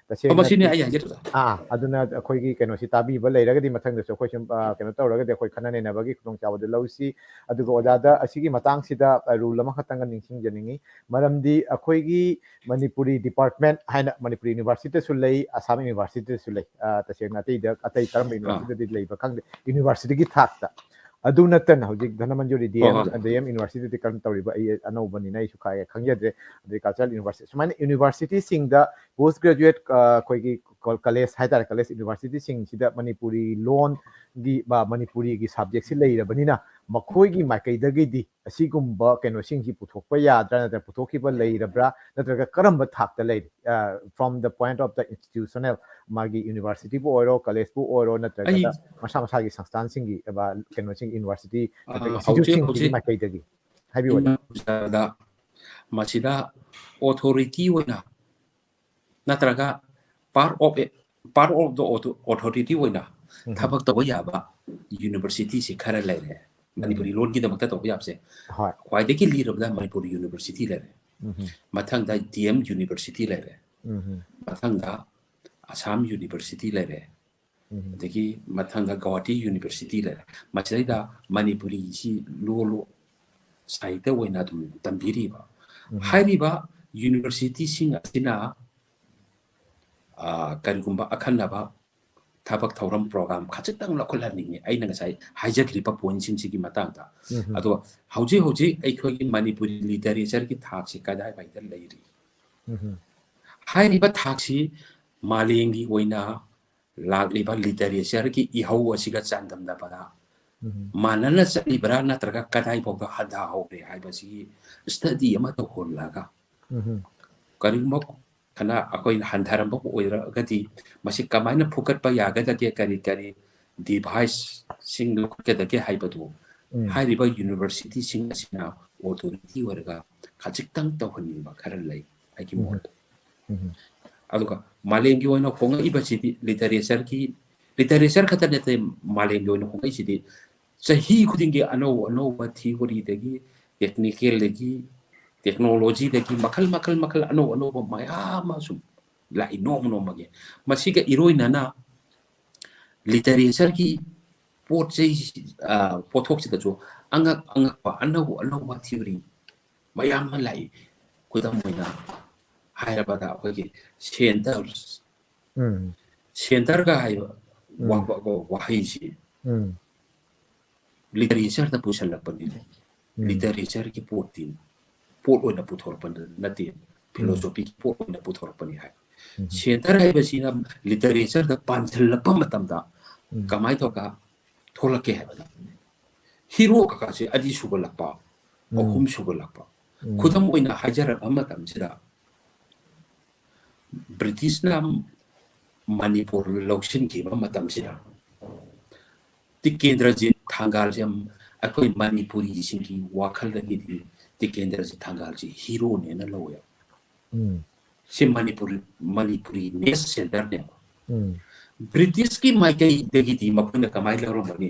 ꯑꯣ, ꯃꯁꯤꯅꯤ ꯇꯁꯦꯡꯅ ꯑꯩ ꯍꯥꯏꯖꯔꯤꯗꯣ꯫ ꯑꯥ, ꯑꯗꯨꯅ ꯑꯩꯈꯣꯏꯒꯤ ꯀꯩꯅꯣꯁꯤ ꯇꯥꯕꯤꯕ ꯂꯩꯔꯒꯗꯤ ꯃꯊꯪꯗꯁꯨ ꯑꯩꯈꯣꯏ ꯁꯨꯝ, ꯑ, ꯀꯩꯅꯣ ꯇꯧꯔꯒꯗꯤ ꯑꯩꯈꯣꯏ ꯈꯟꯅ ꯅꯩꯅꯕꯒꯤ ꯈꯨꯗꯣꯡꯆꯥꯕꯗꯨ ꯂꯧꯁꯤ꯫ ꯑꯗꯨꯒ ꯑꯣꯖꯥꯗ ꯑꯁꯤꯒꯤ ꯃꯇꯥꯡꯁꯤꯗ, ꯑ, rule ꯑꯃꯈꯛꯇꯪꯒ ꯅꯤꯡꯁꯤꯡꯖꯅꯤꯡꯉꯤ꯫ ꯃꯔꯝꯗꯤ ꯑꯩꯈꯣꯏꯒꯤ ꯃꯅꯤꯄꯨꯔꯤ department ꯍꯥꯏꯅ ꯃꯅꯤꯄꯨꯔꯤ universityꯗꯁꯨ ꯂꯩ, ꯑꯁꯥꯝ universityꯗꯁꯨ ꯂꯩ꯫ ꯑ, ꯇꯁꯦꯡꯅ ꯑꯇꯩꯗ, ꯑꯇꯩ ꯀꯔꯝꯕ ꯑꯥ꯫ universityꯗꯗꯤ ꯂꯩꯕ ꯈꯪꯗꯦ꯫ Universityꯒꯤ ꯊꯥꯛꯇ꯫ ꯑꯗꯨ ꯅꯠꯇꯅ ꯍꯧꯖꯤꯛ ꯙꯅꯃꯟꯖꯨꯔꯤ D M, ꯍꯣꯏ, ꯍꯣꯏ꯫ D M universityꯗꯗꯤ ꯀꯔꯝ ꯇꯧꯔꯤꯕ? ꯑꯩ ꯑꯅꯧꯕꯅꯤꯅ ꯑꯩꯁꯨ ꯀꯥ ꯍꯦꯟꯅ ꯈꯪꯖꯗ꯭ꯔꯦ꯫ ꯑꯗꯩ cultural university, ꯁꯨꯃꯥꯏꯅ universityꯁꯤꯡꯗ post graduate, ꯑ, ꯑꯩꯈꯣꯏꯒꯤ ꯀꯣ-, college ꯍꯥꯏꯇꯥꯔꯦ, college universityꯁꯤꯡꯁꯤꯗ ꯃꯅꯤꯄꯨꯔꯤ ꯂꯣꯟꯒꯤ, ꯕ-, ꯃꯅꯤꯄꯨꯔꯤꯒꯤ subjectꯁꯤ ꯂꯩꯔꯕꯅꯤꯅ ꯃꯈꯣꯏꯒꯤ ꯃꯥꯏꯀꯩꯗꯒꯤꯗꯤ ꯑꯁꯤꯒꯨꯝꯕ ꯀꯩꯅꯣꯁꯤꯡꯁꯤ ꯄꯨꯊꯣꯛꯄ ꯌꯥꯗ꯭ꯔꯥ, ꯅꯠꯇ꯭ꯔꯒ ꯄꯨꯊꯣꯛꯈꯤꯕ ꯂꯩꯔꯕ꯭ꯔꯥ, ꯅꯠꯇ꯭ꯔꯒ ꯀꯔꯝꯕ ꯊꯥꯛꯇ ꯂꯩꯔꯤ? ꯑ, from the point of the institutional, ꯃꯥꯒꯤ universityꯕꯨ ꯑꯣꯏꯔꯣ, collegeꯄꯨ ꯑꯣꯏꯔꯣ, ꯅꯠꯇ꯭ꯔꯒꯅ ꯑꯩ ꯃꯁꯥ ꯃꯁꯥꯒꯤ ꯁꯪꯁꯊꯥꯟꯁꯤꯡꯒꯤ, ꯑ, ꯀꯩꯅꯣꯁꯤꯡ, university ꯑ, ꯅꯠꯇ꯭ꯔꯒ ꯍꯧꯖꯤꯛ, instituteꯁꯤꯡꯁꯤꯒꯤ ꯍꯧꯖꯤꯛ ꯃꯥꯏꯀꯩꯗꯒꯤ ꯍꯥꯏꯕꯤꯌꯨ꯫ ꯏꯃꯥ ꯄꯨꯖꯥꯗ ꯃꯁꯤꯗ authority ꯑꯣꯏꯅ ꯅꯠꯇ꯭ꯔꯒ part of part of the authority ꯑꯣꯏꯅ ꯊꯕꯛ ꯇꯧꯕ ꯌꯥꯕ universityꯁꯤ ꯈꯔ ꯂꯩꯔꯦ꯫ ꯃꯅꯤꯄꯨꯔꯤ ꯂꯣꯟꯒꯤꯗꯃꯛꯇ ꯇꯧꯕ ꯌꯥꯕꯁꯦ꯫ ꯍꯣꯏ꯫ ꯈ꯭ꯋꯥꯏꯗꯒꯤ ꯂꯤꯔꯕꯗ ꯃꯅꯤꯄꯨꯔ university ꯂꯩꯔꯦ꯫ ꯎꯝ꯫ ꯃꯊꯪꯗ D M University ꯂꯩꯔꯦ꯫ ꯎꯝ꯫ ꯃꯊꯪꯗ ꯑꯁꯥꯝ University ꯂꯩꯔꯦ꯫ ꯎꯝ꯫ ꯑꯗꯒꯤ ꯃꯊꯪꯗ ꯒꯧꯍꯥꯇꯤ University ꯂꯩꯔꯦ꯫ ꯃꯁꯤꯗꯩꯗ ꯃꯅꯤꯄꯨꯔꯤꯁꯤ ꯂꯣꯜ ꯁꯥꯍꯤꯇ꯭ꯌ ꯑꯣꯏꯅ ꯑꯗꯨꯝ ꯇꯝꯕꯤꯔꯤꯕ꯫ ꯎꯝ꯫ ꯍꯥꯏꯔꯤꯕ universityꯁꯤꯡ ꯑꯁꯤꯅ, ꯑ, ꯀꯔꯤꯒꯨꯝꯕ ꯑꯈꯟꯅꯕ ꯊꯕꯛ ꯊꯧꯔꯝ program ꯈꯖꯤꯛꯇꯪ ꯂꯧꯈꯠꯍꯟꯅꯤꯡꯉꯤ꯫ ꯑꯩꯅ ꯉꯁꯥꯏ ꯍꯥꯏꯖꯈ꯭ꯔꯤꯕ pointꯁꯤꯡꯁꯤꯒꯤ ꯃꯇꯥꯡꯗ꯫ ꯎꯝ꯫ ꯑꯗꯣ ꯍꯧꯖꯤꯛ ꯍꯧꯖꯤꯛ ꯑꯩꯈꯣꯏꯒꯤ ꯃꯅꯤꯄꯨꯔꯤ literatureꯒꯤ ꯊꯥꯛꯁꯤ ꯀꯗꯥꯏꯋꯥꯏꯗ ꯂꯩꯔꯤ? ꯎꯝ꯫ ꯍꯥꯏꯔꯤꯕ ꯊꯥꯛꯁꯤ ꯃꯥꯂꯦꯝꯒꯤ ꯑꯣꯏꯅ ꯂꯥꯛꯂꯤꯕ literatureꯒꯤ ꯏꯍꯧ ꯑꯁꯤꯒ ꯆꯥꯡꯗꯝꯅꯕꯗ ꯎꯝ꯫ ꯃꯥꯟꯅꯅ ꯆꯠꯂꯤꯕ꯭ꯔꯥ ꯅꯠꯇ꯭ꯔꯒ ꯀꯗꯥꯏꯐꯥꯎꯗ ꯍꯟꯊꯍꯧꯔꯦ ꯍꯥꯏꯕꯁꯤꯒꯤ study ꯑꯃ ꯇꯧꯍꯜꯂꯒ ꯎꯝ꯫ ꯀꯔꯤꯒꯨꯝꯕ ꯈꯅ ꯑꯩꯈꯣꯏꯅ ꯍꯟꯊꯔꯝꯕ ꯑꯣꯏꯔꯒꯗꯤ ꯃꯁꯤ ꯀꯃꯥꯏꯅ ꯐꯨꯒꯠꯄ ꯌꯥꯒꯗꯒꯦ, ꯀꯔꯤ ꯀꯔꯤ deviceꯁꯤꯡ ꯂꯧꯈꯠꯀꯗꯒꯦ ꯍꯥꯏꯕꯗꯨ ꯎꯝ꯫ ꯍꯥꯏꯔꯤꯕ universityꯁꯤꯡ ꯑꯁꯤꯅ authority ꯑꯣꯏꯔꯒ ꯈꯖꯤꯛꯇꯪ ꯇꯧꯍꯟꯅꯤꯡꯕ ꯈꯔ ꯂꯩ ꯑꯩꯒꯤ ꯎꯝ꯫ ꯃꯣꯠꯇ꯫ ꯎꯝ꯫ ꯑꯗꯨꯒ ꯃꯥꯂꯦꯝꯒꯤ ꯑꯣꯏꯅ ꯍꯣꯡꯉꯛꯏꯕꯁꯤꯗꯤ literatureꯒꯤ, literature ꯈꯛꯇ ꯅꯠꯇꯦ, ꯃꯥꯂꯦꯝꯒꯤ ꯑꯣꯏꯅ ꯍꯣꯡꯉꯛꯏꯁꯤꯗꯤ ꯆꯍꯤ ꯈꯨꯗꯤꯡꯒꯤ ꯑꯅꯧ ꯑꯅꯧꯕ theoryꯗꯒꯤ, technicalꯗꯒꯤ, technologyꯗꯒꯤ ꯃꯈꯜ ꯃꯈꯜ ꯃꯈꯜ ꯑꯅꯧ ꯑꯅꯧꯕ ꯃꯌꯥꯝ ꯑꯃ ꯁꯨꯝ ꯂꯥꯛꯏ ꯅꯣꯡꯃ ꯅꯣꯡꯃꯒꯤ꯫ ꯃꯁꯤꯒ ꯏꯔꯣꯏꯅꯅ literatureꯒꯤ ꯄꯣꯠ ꯆꯩ, ꯑ, ꯄꯣꯠꯊꯣꯛꯁꯤꯗꯁꯨ ꯑꯉꯛ ꯑꯉꯛꯄ ꯑꯅꯧ ꯑꯅꯧꯕ theory ꯃꯌꯥꯝ ꯑꯃ ꯂꯥꯛꯏ꯫ ꯈꯨꯗꯝ ꯑꯣꯏꯅ ꯍꯥꯏꯔꯕꯗ ꯑꯩꯈꯣꯏꯒꯤ centres, ꯎꯝ꯫ centreꯒ ꯍꯥꯏꯕ ꯎꯝ꯫ ꯋꯥ-, ꯋꯥ-, ꯋꯥꯍꯩꯁꯤ ꯎꯝ꯫ literatureꯗ ꯄꯨꯁꯜꯂꯛꯄꯅꯤ꯫ ꯎꯝ꯫ Literatureꯒꯤ ꯄꯣꯠꯇꯤ ꯄꯣꯠ ꯑꯣꯏꯅ ꯄꯨꯊꯣꯔꯛꯄ ꯅꯠꯇꯦ, philosophyꯒꯤ ꯄꯣꯠ ꯑꯣꯏꯅ ꯄꯨꯊꯣꯔꯛꯄꯅꯤ ꯍꯥꯏ꯫ ꯎꯝ꯫ Centre ꯍꯥꯏꯕꯁꯤꯅ literatureꯗ ꯄꯥꯟꯁꯤꯜꯂꯛꯄ ꯃꯇꯝꯗ ꯎꯝ꯫ ꯀꯃꯥꯏꯅ ꯇꯧꯔꯒ ꯊꯣꯛꯂꯛꯀꯦ ꯍꯥꯏꯕꯗ hero ꯀꯀꯥꯁꯦ ꯑꯅꯤ ꯁꯨꯒꯠꯂꯛꯄ, ꯎꯝ꯫ ꯑꯍꯨꯝ ꯁꯨꯒꯠꯂꯛꯄ꯫ ꯎꯝ꯫ ꯈꯨꯗꯝ ꯑꯣꯏꯅ ꯍꯥꯏꯖꯔꯛꯄ ꯃꯇꯝꯁꯤꯗ Britishꯅ ꯃꯅꯤꯄꯨꯔ ꯂꯧꯁꯤꯟꯈꯤꯕ ꯃꯇꯝꯁꯤꯗ ꯇꯤꯀꯦꯟꯗ꯭ꯔꯖꯤꯠ ꯊꯪꯒꯥꯜꯁꯦ ꯑꯩꯈꯣꯏ ꯃꯅꯤꯄꯨꯔꯤꯁꯤꯡꯒꯤ ꯋꯥꯈꯜꯗꯒꯤꯗꯤ ꯇꯤꯀꯦꯟꯗ꯭ꯔꯁꯤ ꯊꯪꯒꯥꯜꯁꯤ ꯍꯤꯔꯣꯅꯦꯅ ꯂꯧꯋꯦꯕ꯫ ꯎꯝ ꯁꯤ ꯃꯅꯤꯄꯨꯔ ꯃꯅꯤꯄꯨꯔꯤ ꯅꯦꯁ ꯁꯦꯟꯇꯔꯅꯦꯕ꯫ ꯎꯝ ꯕ꯭ꯔꯤꯇꯤꯁꯀꯤ ꯃꯥꯏꯀꯩꯗꯒꯤꯗꯤ ꯃꯈꯣꯏꯅ ꯀꯃꯥꯏꯅ ꯂꯧꯔꯝꯒꯅꯤ?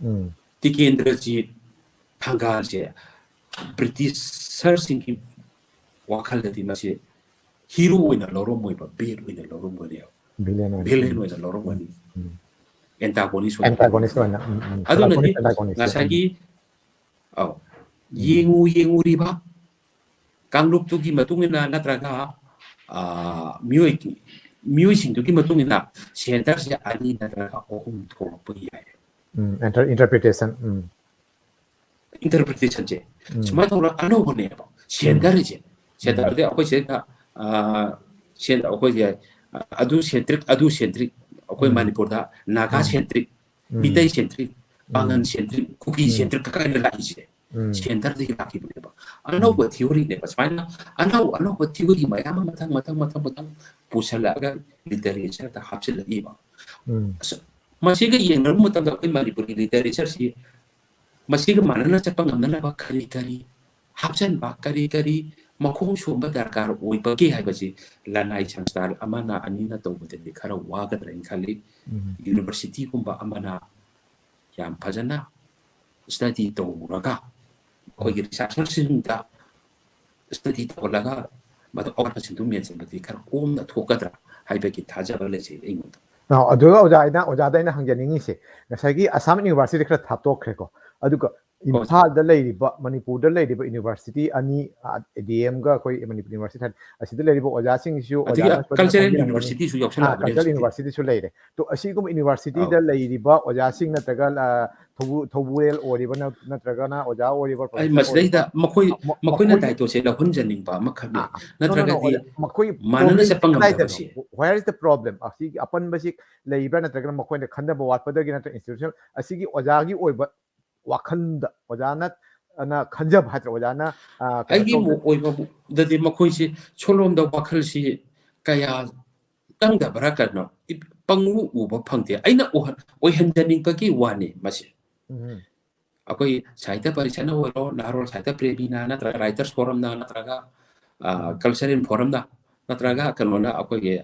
ꯎꯝ ꯇꯤꯀꯦꯟꯗ꯭ꯔꯖꯤꯠ ꯊꯪꯒꯥꯜꯁꯦ ꯕ꯭ꯔꯤꯇꯤꯁꯔꯁꯤꯡꯒꯤ ꯋꯥꯈꯜꯗꯗꯤ ꯃꯁꯤ ꯍꯤꯔꯣ ꯑꯣꯏꯅ ꯂꯧꯔꯝꯃꯣꯏꯕ, ꯚꯤꯂꯦꯟ ꯑꯣꯏꯅ ꯂꯧꯔꯝꯒꯅꯦꯕ꯫ ꯚꯤꯂꯦꯟ ꯑꯣꯏꯅ ꯚꯤꯂꯦꯟ ꯑꯣꯏꯅ ꯂꯧꯔꯝꯒꯅꯤ꯫ ꯎꯝ ꯑꯦꯟꯇꯥꯒꯣꯅꯤꯁ ꯑꯣꯏꯅ ꯑꯦꯟꯇꯥꯒꯣꯅꯤꯁ ꯂꯧꯔꯝꯒꯅꯤ꯫ ꯑꯣꯏꯅ ꯎꯝ, ꯎꯝ. ꯑꯗꯨꯅꯗꯤ Protagonist, antagonist. ꯉꯁꯥꯏꯒꯤ ꯑꯧ ꯌꯦꯡꯉꯨ ꯌꯦꯡꯉꯨꯔꯤꯕ ꯀꯥꯡꯂꯨꯞꯇꯨꯒꯤ ꯃꯇꯨꯡ ꯏꯟꯅ ꯅꯠꯇ꯭ꯔꯒ ꯑ, ꯃꯤꯑꯣꯏ ꯃꯤꯑꯣꯏꯁꯤꯡꯗꯨꯒꯤ ꯃꯇꯨꯡ ꯏꯟꯅ ꯁꯦꯟꯇꯔꯁꯦ ꯑꯅꯤ ꯅꯠꯇ꯭ꯔꯒ ꯑꯍꯨꯝ ꯊꯣꯛꯂꯛꯄ ꯌꯥꯏ꯫ ꯎꯝ, inter- interpretation. ꯎꯝ. ꯏꯟꯇꯔꯄ꯭ꯔꯤꯇꯦꯁꯟꯁꯦ ꯎꯝ. ꯁꯨꯃꯥꯏꯅ ꯇꯧꯔꯒ ꯑꯅꯧꯕꯅꯦꯕ ꯁꯦꯟꯇꯔꯁꯦ꯫ ꯁꯦꯟꯇꯔꯗꯤ ꯑꯩꯈꯣꯏ ꯁꯤꯗ ꯑ, ꯁꯦꯟ- ꯑꯩꯈꯣꯏꯁꯦ ꯑ, ꯑꯗꯨ ꯁꯦꯟꯇ꯭ꯔꯤꯛ ꯑꯗꯨ ꯁꯦꯟꯇ꯭ꯔꯤꯛ ꯑꯩꯈꯣꯏ ꯎꯝ. ꯃꯅꯤꯄꯨꯔꯗ ꯅꯥꯒꯥ ꯎꯝ. ꯁꯦꯟꯇ꯭ꯔꯤꯛ, ꯎꯝ. ꯃꯤꯇꯩ ꯁꯦꯟꯇ꯭ꯔꯤꯛ, ꯎꯝ. ꯄꯥꯉꯟ ꯁꯦꯟꯇ꯭ꯔꯤꯛ, ꯀꯨꯀꯤ ꯎꯝ. ꯁꯦꯟꯇ꯭ꯔꯤꯛ ꯀꯥꯏꯅ ꯂꯥꯛꯏꯁꯦ ꯎꯝ. ꯁꯦꯟꯇꯔꯗꯒꯤ ꯂꯥꯛꯈꯤꯕꯅꯦꯕ꯫ ꯑꯅꯧꯕ ꯊꯤꯑꯣꯔꯤꯅꯦꯕ꯫ ꯁꯨꯃꯥꯏꯅ ꯑꯅꯧ ꯑꯅꯧꯕ ꯊꯤꯑꯣꯔꯤ ꯃꯌꯥꯝ ꯑꯃ ꯃꯊꯪ ꯃꯊꯪ ꯃꯊꯪ ꯃꯊꯪ ꯄꯨꯁꯜꯂꯛꯑꯒ ꯂꯤꯇꯔꯦꯆꯔꯗ ꯍꯥꯞꯆꯤꯜꯂꯛꯏꯕ꯫ ꯎꯝ. ꯑꯁ, ꯃꯁꯤꯒ ꯌꯦꯡꯅꯔꯨꯕ ꯃꯇꯝꯗ ꯑꯩꯈꯣꯏ ꯃꯅꯤꯄꯨꯔꯒꯤ ꯂꯤꯇꯔꯦꯆꯔꯁꯤ ꯃꯁꯤꯒ ꯃꯥꯟꯅꯅ ꯆꯠꯄ ꯉꯝꯅꯅꯕ ꯀꯔꯤ ꯀꯔꯤ ꯍꯥꯞꯆꯤꯟꯕ, ꯀꯔꯤ ꯀꯔꯤ ꯃꯈꯣꯡ ꯁꯣꯝꯕ ꯗꯔꯀꯥꯔ ꯑꯣꯏꯕꯒꯦ ꯍꯥꯏꯕꯁꯤ ꯂꯅꯥꯏ ꯁꯪꯁꯊꯥꯟ ꯑꯃꯅ ꯑꯅꯤꯅ ꯇꯧꯕꯗꯗꯤ ꯈꯔ ꯋꯥꯒꯗ꯭ꯔꯥ ꯍꯥꯏꯅ ꯈꯜꯂꯤ꯫ ꯎꯝ. ꯌꯨꯅꯤꯚꯔꯁꯤꯇꯤꯒꯨꯝꯕ ꯑꯃꯅ ꯌꯥꯝ ꯐꯖꯅ ꯁ꯭ꯇꯗꯤ ꯇꯧꯔꯒ ꯑꯩꯈꯣꯏꯒꯤ ꯔꯤꯁꯥꯔꯆꯔꯁꯤꯡꯗ ꯁ꯭ꯇꯗꯤ ꯇꯧꯍꯜꯂꯒ ꯃꯗꯨ ꯑꯋꯥꯠꯄꯁꯤꯡꯗꯨ ꯃꯦꯟꯁꯤꯟꯕꯗꯤ ꯈꯔ ꯀꯣꯝꯅ ꯊꯣꯛꯀꯗ꯭ꯔꯥ ꯍꯥꯏꯕꯒꯤ ꯊꯥꯖꯕ ꯂꯩꯖꯩ ꯑꯩꯉꯣꯟꯗ꯫ ꯑ, ꯑꯗꯨꯒ ꯑꯣꯖꯥ ꯑꯩꯅ ꯑꯣꯖꯥꯗ ꯑꯩꯅ ꯍꯪꯖꯅꯤꯡꯉꯤꯁꯦ, ꯉꯁꯥꯏꯒꯤ ꯑꯁꯥꯝ ꯌꯨꯅꯤꯚꯔꯁꯤꯇꯤ ꯈꯔ ꯊꯥꯞꯇꯣꯛꯈ꯭ꯔꯦꯀꯣ, ꯑꯗꯨꯒ ꯍꯣꯏ꯫ ꯏꯝꯐꯥꯜꯗ ꯂꯩꯔꯤꯕ, ꯃꯅꯤꯄꯨꯔꯗ ꯂꯩꯔꯤꯕ ꯌꯨꯅꯤꯚꯔꯁꯤꯇꯤ ꯑꯅꯤ, ꯗꯤ ꯑꯦꯝꯒ ꯑꯩꯈꯣꯏ ꯃꯅꯤꯄꯨꯔ ꯌꯨꯅꯤꯚꯔꯁꯤꯇꯤ ꯍꯥꯏ, ꯑꯁꯤꯗ ꯂꯩꯔꯤꯕ ꯑꯣꯖꯥꯁꯤꯡꯁꯤꯁꯨ ꯑꯗꯒꯤ ꯑꯣꯖꯥꯅ ꯁꯣꯏꯗꯅ ꯀꯜꯆꯔꯦꯜ ꯈꯪꯕꯤꯔꯝꯒꯅꯤ꯫ ꯌꯨꯅꯤꯚꯔꯁꯤꯇꯤꯁꯨ ꯌꯥꯎꯁꯜꯂꯛꯑꯕꯅꯦ ꯀꯜꯆꯔꯦꯜ ꯍꯧꯖꯤꯛꯇꯤ꯫ ꯌꯨꯅꯤꯚꯔꯁꯤꯇꯤꯁꯨ ꯂꯩꯔꯦ꯫ ꯇꯣ, ꯑꯁꯤꯒꯨꯝꯕ ꯌꯨꯅꯤꯚꯔꯁꯤꯇꯤꯗ ꯑꯧ꯫ ꯂꯩꯔꯤꯕ ꯑꯣꯖꯥꯁꯤꯡ ꯅꯠꯇ꯭ꯔꯒ, ꯑ, ꯊꯧꯕꯨ-, ꯊꯧꯕꯨꯔꯦꯜ ꯑꯣꯏꯔꯤꯕ ꯅꯠ-, ꯅꯠꯇ꯭ꯔꯒꯅ ꯑꯣꯖꯥ ꯑꯣꯏꯔꯤꯕ, ꯑꯩ ꯄ꯭ꯔꯣꯐꯦꯁꯔ ꯃꯁꯤꯗꯩꯗ ꯑꯣꯏꯔꯤꯕ, ꯃꯈꯣꯏ, ꯃ-, ꯃꯈꯣꯏꯅ ꯃꯈꯣꯏ ꯗꯥꯏꯇꯣꯁꯦ ꯂꯧꯍꯟꯖꯅꯤꯡꯕ ꯑꯃꯈꯛꯅꯦ꯫ ꯑꯥ, ꯑꯥ. No, no, no, ꯅꯠꯇ꯭ꯔꯒꯗꯤ ꯑꯣꯖꯥ, ꯃꯈꯣꯏ ꯃꯥꯟꯅꯅ problem ꯆꯠꯄ ꯁꯤ ꯀꯗꯥꯏꯗꯅꯣ? ꯉꯝꯗꯕꯁꯦ꯫ Where is the problem? ꯑꯁꯤꯒꯤ ꯑꯄꯟꯕꯁꯤ ꯂꯩꯕ꯭ꯔꯥ ꯅꯠꯇ꯭ꯔꯒꯅ ꯃꯈꯣꯏꯅ ꯈꯟꯊꯕ ꯋꯥꯠꯄꯗꯒꯤ ꯅꯠꯇ꯭ꯔꯒ institution ꯑꯁꯤꯒꯤ ꯑꯣꯖꯥꯒꯤ ꯑꯣꯏꯕ ꯋꯥꯈꯜꯗ ꯑꯣꯖꯥꯅ, ꯑꯅ ꯈꯟꯖꯕ ꯍꯥꯏꯇꯥꯔꯦ, ꯑꯣꯖꯥꯅ, ꯑ, ꯀꯩꯅꯣ ꯑꯩꯒꯤ ꯇꯧꯕ? ꯃꯣ-, ꯑꯣꯏꯕꯗꯗꯤ ꯃꯈꯣꯏꯁꯤ ꯁꯣꯂꯣꯝꯗ ꯋꯥꯈꯜꯁꯤ ꯀꯌꯥ ꯆꯪꯗꯕ꯭ꯔꯥ ꯀꯩꯅꯣ ꯏ-, ꯄꯪꯎ ꯎꯕ ꯐꯪꯗꯦ꯫ ꯑꯩꯅ ꯎꯍ-, ꯑꯣꯏꯍꯟꯖꯅꯤꯡꯕꯒꯤ ꯋꯥꯅꯤ ꯃꯁꯤ꯫ ꯎꯝ. ꯑꯩꯈꯣꯏ ꯁꯥꯍꯤꯇ꯭ꯌ ꯄꯔꯤꯁꯠꯅ ꯑꯣꯏꯔꯣ, ꯅꯍꯥꯔꯣꯜ ꯁꯥꯍꯤꯇ꯭ꯌ ꯄ꯭ꯔꯦꯃꯤꯅ ꯅꯠꯇ꯭ꯔꯒ Writers Forumꯅ ꯅꯠꯇ꯭ꯔꯒ ꯀꯜꯆꯔꯦꯜ ꯐꯣꯔꯝꯅ ꯅꯠꯇ꯭ꯔꯒ ꯀꯩꯅꯣꯅ ꯑꯩꯈꯣꯏꯒꯤ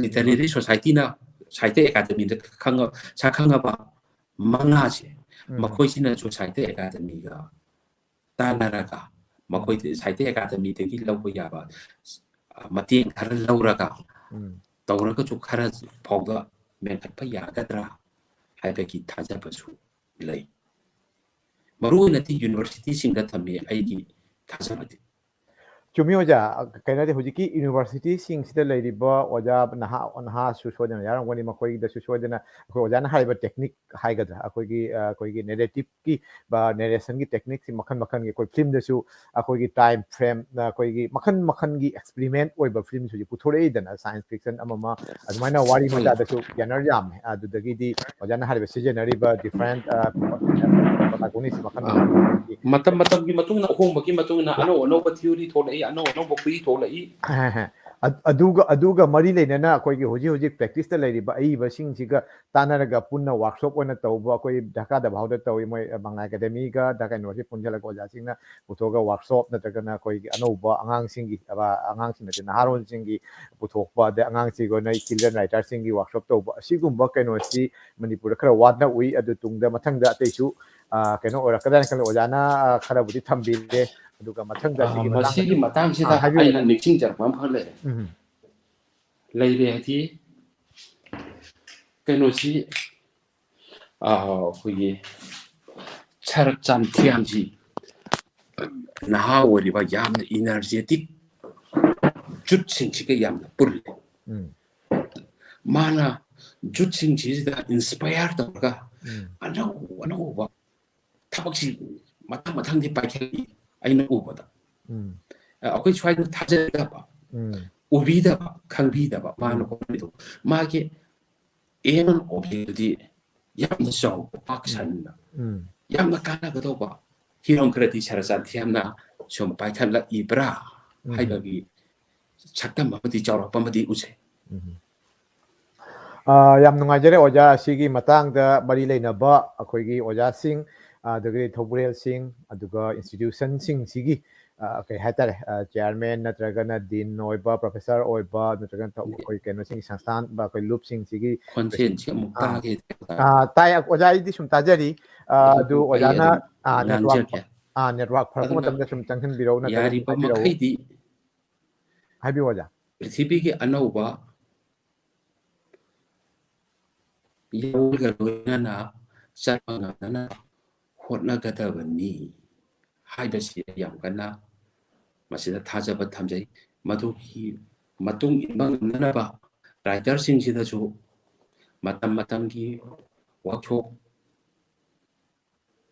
ꯂꯤꯇꯔꯦꯔꯤ ꯁꯣꯁꯥꯏꯇꯤꯅ ꯁꯥꯍꯤꯇ꯭ꯌ ꯑꯦꯀꯥꯗꯃꯤꯗ ꯈꯪꯉ- ꯁꯛꯈꯪꯉꯕ ꯃꯉꯥꯁꯦ, ꯎꯝ꯫ ꯃꯈꯣꯏꯁꯤꯅꯁꯨ ꯁꯥꯍꯤꯇ꯭ꯌ ꯑꯦꯀꯥꯗꯃꯤꯒ ꯇꯥꯟꯅꯔꯒ, ꯃꯈꯣꯏ ꯁꯥꯍꯤꯇ꯭ꯌ ꯑꯦꯀꯥꯗꯃꯤꯗꯒꯤ ꯂꯧꯕ ꯌꯥꯕ ꯃꯇꯦꯡ ꯈꯔ ꯂꯧꯔꯒ ꯎꯝ꯫ ꯇꯧꯔꯒꯁꯨ ꯈꯔ ꯐꯥꯎꯕ ꯃꯦꯟꯈꯠꯄ ꯌꯥꯒꯗ꯭ꯔꯥ ꯍꯥꯏꯕꯒꯤ ꯊꯥꯖꯕꯁꯨ ꯂꯩ꯫ ꯃꯔꯨ ꯑꯣꯏꯅꯗꯤ ꯌꯨꯅꯤꯚꯔꯁꯤꯇꯤꯁꯤꯡꯗ ꯊꯝꯃꯤ ꯑꯩꯒꯤ ꯊꯥꯖꯕꯗꯤ꯫ ꯆꯨꯝꯃꯤ ꯑꯣꯖꯥ꯫ ꯀꯩꯅꯣꯗꯤ ꯍꯧꯖꯤꯛꯀꯤ ꯌꯨꯅꯤꯚꯔꯁꯤꯇꯤꯁꯤꯡꯁꯤꯗ ꯂꯩꯔꯤꯕ ꯑꯣꯖꯥ ꯅꯍꯥ, ꯅꯍꯥꯁꯨ ꯁꯣꯏꯗꯅ ꯌꯥꯎꯔꯝꯒꯅꯤ, ꯃꯈꯣꯏꯗꯁꯨ ꯁꯣꯏꯗꯅ ꯑꯩꯈꯣꯏ ꯑꯣꯖꯥꯅ ꯍꯥꯏꯔꯤꯕ technique ꯍꯥꯏꯒꯗ꯭ꯔꯥ, ꯑꯩꯈꯣꯏꯒꯤ, ꯑ, ꯑꯩꯈꯣꯏꯒꯤ narrativeꯀꯤ ꯕ narrationꯒꯤ techniqueꯁꯤ ꯃꯈꯜ ꯃꯈꯜꯒꯤ ꯑꯩꯈꯣꯏ filmꯗꯁꯨ ꯑꯩꯈꯣꯏꯒꯤ time frame, ꯑ, ꯑꯩꯈꯣꯏꯒꯤ ꯃꯈꯜ ꯃꯈꯜꯒꯤ experiment ꯑꯣꯏꯕ filmꯁꯨ ꯍꯧꯖꯤꯛ ꯄꯨꯊꯣꯔꯛꯏꯗꯅ, science fiction ꯑꯃ ꯑꯃ, ꯑꯗꯨꯃꯥꯏꯅ ꯋꯥꯔꯤ ꯍꯣꯏ꯫ ꯃꯆꯥꯗꯁꯨ genre ꯌꯥꯝꯃꯦ꯫ ꯑꯗꯨꯗꯒꯤꯗꯤ ꯑꯣꯖꯥꯅ ꯍꯥꯏꯔꯤꯕ ꯁꯤꯖꯤꯟꯅꯔꯤꯕ different, ꯑ, protagonist ꯃꯈꯜ ꯑ, ꯃꯈꯜꯒꯤ ꯃꯇꯝ ꯃꯇꯝꯒꯤ ꯃꯇꯨꯡ ꯏꯟꯅ, ꯑꯍꯣꯡꯕꯒꯤ ꯃꯇꯨꯡ ꯏꯟꯅ ꯑꯅꯧ ꯑꯅꯧꯕ theory ꯊꯣꯛꯂꯛꯏ, ꯑꯅꯧ ꯑꯅꯧꯕ ꯈꯨꯏ ꯊꯣꯛꯂꯛꯏ꯫ ꯑꯗ-, ꯑꯗꯨꯒ, ꯑꯗꯨꯒ ꯃꯔꯤ ꯂꯩꯅꯅ ꯑꯩꯈꯣꯏꯒꯤ ꯍꯧꯖꯤꯛ ꯍꯧꯖꯤꯛ practiceꯇ ꯂꯩꯔꯤꯕ ꯑꯏꯕꯁꯤꯡꯁꯤꯒ ꯇꯥꯟꯅꯔꯒ ꯄꯨꯟꯅ workshop ꯑꯣꯏꯅ ꯇꯧꯕ, ꯑꯩꯈꯣꯏ ꯙꯀꯥꯗ ꯚꯥꯎꯗ ꯇꯧꯏ, ꯃꯣꯏ ꯃꯉꯥ ꯑꯦꯀꯥꯗꯃꯤꯒ ꯙꯀꯥ ꯌꯨꯅꯤꯚꯔꯁꯤꯇꯤ ꯄꯨꯟꯁꯤꯜꯂꯒ ꯑꯣꯖꯥꯁꯤꯡꯅ ꯄꯨꯊꯣꯛꯑꯒ workshop ꯅꯠꯇ꯭ꯔꯒꯅ ꯑꯩꯈꯣꯏꯒꯤ ꯑꯅꯧꯕ ꯑꯉꯥꯡꯁꯤꯡꯒꯤ, ꯑ, ꯑꯉꯥꯡꯁꯤꯡ ꯅꯠꯇꯦ, ꯅꯍꯥꯔꯣꯜꯁꯤꯡꯒꯤ ꯄꯨꯊꯣꯛꯄ, ꯑꯗꯩ ꯑꯉꯥꯡꯁꯤꯡꯒꯤ ꯑꯣꯏꯅ children writerꯁꯤꯡꯒꯤ workshop ꯇꯧꯕ, ꯑꯁꯤꯒꯨꯝꯕ ꯀꯩꯅꯣꯁꯤ ꯃꯅꯤꯄꯨꯔꯗ ꯈꯔ ꯋꯥꯠꯅ ꯎꯏ꯫ ꯑꯗꯨ ꯇꯨꯡꯗ ꯃꯊꯪꯗ ꯑꯇꯩꯁꯨ, ꯑ, ꯀꯩꯅꯣ ꯑꯣꯏꯔꯛꯀꯗ꯭ꯔꯥꯅ ꯈꯜꯂꯦ꯫ ꯑꯣꯖꯥꯅ, ꯑ, ꯈꯔꯕꯨꯗꯤ ꯊꯝꯕꯤꯔꯦ, ꯑꯗꯨꯒ ꯃꯊꯪꯗ ꯑ, ꯁꯤꯒꯤ ꯃꯇꯥꯡꯗ, ꯃꯁꯤꯒꯤ ꯃꯇꯥꯡꯁꯤꯗ ꯑ, ꯍꯥꯏꯕꯤꯌꯨ, ꯑꯩꯅ ꯑꯣꯖꯥ꯫ ꯅꯤꯡꯁꯤꯡꯖꯔꯛꯄ ꯑꯃꯈꯛ ꯂꯩꯔꯦ꯫ ꯎꯝ꯫ ꯂꯩꯔꯦ ꯍꯥꯏꯗꯤ, ꯀꯩꯅꯣꯁꯤ, ꯑ, ꯑꯩꯈꯣꯏꯒꯤ ꯁꯔꯠꯆꯥꯟ ꯊꯤꯌꯥꯝꯁꯤ ꯅꯍꯥ ꯑꯣꯏꯔꯤꯕ, ꯌꯥꯝꯅ energetic youthꯁꯤꯡꯁꯤꯒ ꯌꯥꯝꯅ ꯄꯨꯜꯂꯤ꯫ ꯎꯝ꯫ ꯃꯥꯅ youthꯁꯤꯡꯁꯤꯗ inspire ꯇꯧꯔꯒ ꯎꯝ꯫ ꯑꯅꯧ ꯑꯅꯧꯕ ꯊꯕꯛꯁꯤ ꯃꯊꯪ ꯃꯊꯪꯗꯤ ꯄꯥꯏꯈꯠꯂꯤ ꯑꯩꯅ ꯎꯕꯗ꯫ ꯎꯝ꯫ ꯑ, ꯑꯩꯈꯣꯏ ꯁ꯭ꯋꯥꯏꯗ ꯊꯥꯖꯗꯕ, ꯎꯝ꯫ ꯎꯕꯤꯗꯕ, ꯈꯪꯕꯤꯗꯕ ꯃꯥꯅ ꯎꯝ꯫ ꯍꯣꯠꯅꯔꯤꯗꯣ꯫ ꯃꯥꯒꯤ aim and objectiveꯗꯨꯗꯤ ꯌꯥꯝꯅ ꯆꯥꯎꯕ, ꯄꯥꯛ ꯁꯟꯅ, ꯎꯝ꯫ ꯌꯥꯝꯅ ꯀꯥꯟꯅꯒꯗꯧꯕ ꯍꯤꯔꯝ ꯈꯔꯗꯤ ꯁꯔꯠꯆꯥꯟ ꯊꯤꯌꯥꯝꯅ ꯁꯨꯝ ꯄꯥꯏꯈꯠꯂꯛꯏꯕ꯭ꯔꯥ ꯎꯝ꯫ ꯍꯥꯏꯕꯒꯤ ꯁꯛꯇꯝ ꯑꯃꯗꯤ ꯆꯥꯎꯔꯛꯄ ꯑꯃꯗꯤ ꯎꯖꯩ꯫ ꯎꯝ꯫ ꯑ, ꯌꯥꯝ ꯅꯨꯡꯉꯥꯏꯖꯔꯦ ꯑꯣꯖꯥ, ꯑꯁꯤꯒꯤ ꯃꯇꯥꯡꯗ ꯃꯔꯤ ꯂꯩꯅꯕ ꯑꯩꯈꯣꯏꯒꯤ ꯑꯣꯖꯥꯁꯤꯡ, ꯑ, ꯑꯗꯒꯤꯗꯤ ꯊꯧꯕꯨꯔꯦꯜꯁꯤꯡ, ꯑꯗꯨꯒ institutionꯁꯤꯡꯁꯤꯒꯤ, ꯑ, ꯀꯩ ꯍꯥꯏꯇꯥꯔꯦ, ꯑ, chairman ꯅꯠꯇ꯭ꯔꯒꯅ dean ꯑꯣꯏꯕ, professor ꯑꯣꯏꯕ, ꯅꯠꯇ꯭ꯔꯒꯅ ꯊꯧ-, ꯑꯩꯈꯣꯏ ꯀꯩꯅꯣꯁꯤꯡ, ꯁꯪꯁꯊꯥꯟ, ꯑꯩꯈꯣꯏ ꯂꯨꯞꯁꯤꯡꯁꯤꯒꯤ ꯈꯣꯟꯖꯦꯜꯁꯤ ꯑꯃꯨꯛ ꯑꯥ꯫ ꯇꯥꯈꯤꯗ꯭ꯔꯦ꯫ ꯑꯥ, ꯇꯥꯏ ꯑꯣꯖꯥ, ꯑꯩꯗꯤ ꯁꯨꯝ ꯇꯥꯖꯔꯤ꯫ ꯑ, ꯑꯗꯨ ꯑꯗꯨ ꯑꯩ ꯑꯣꯖꯥꯅ, ꯑꯗꯨꯝ ꯑ, network, ꯉꯥꯡꯖꯒꯦ꯫ ꯑ, network ꯐꯔꯛꯄ ꯑꯗꯨꯅ ꯃꯇꯝꯗ ꯁꯨꯝ ꯆꯪꯁꯤꯟꯕꯤꯔꯛꯎ ꯅꯠꯇ꯭ꯔꯒ ꯌꯥꯔꯤꯕ ꯍꯥꯏꯕꯤꯔꯛꯎ꯫ ꯃꯈꯩꯗꯤ ꯍꯥꯏꯕꯤꯌꯨ ꯑꯣꯖꯥ꯫ ꯄ꯭ꯔꯤꯊꯤꯕꯤꯒꯤ ꯑꯅꯧꯕ ꯌꯥꯑꯣꯟꯒ ꯂꯣꯏꯅꯅ ꯆꯠꯄ ꯉꯝꯅꯅ ꯍꯣꯠꯅꯒꯗꯕꯅꯤ ꯍꯥꯏꯕꯁꯤ ꯑꯩ ꯌꯥꯝ ꯀꯟꯅ ꯃꯁꯤꯗ ꯊꯥꯖꯕ ꯊꯝꯖꯩ꯫ ꯃꯗꯨꯒꯤ ꯃꯇꯨꯡ ꯏꯟꯕ ꯉꯝꯅꯅꯕ writerꯁꯤꯡꯁꯤꯗꯁꯨ ꯃꯇꯝ ꯃꯇꯝꯒꯤ workshop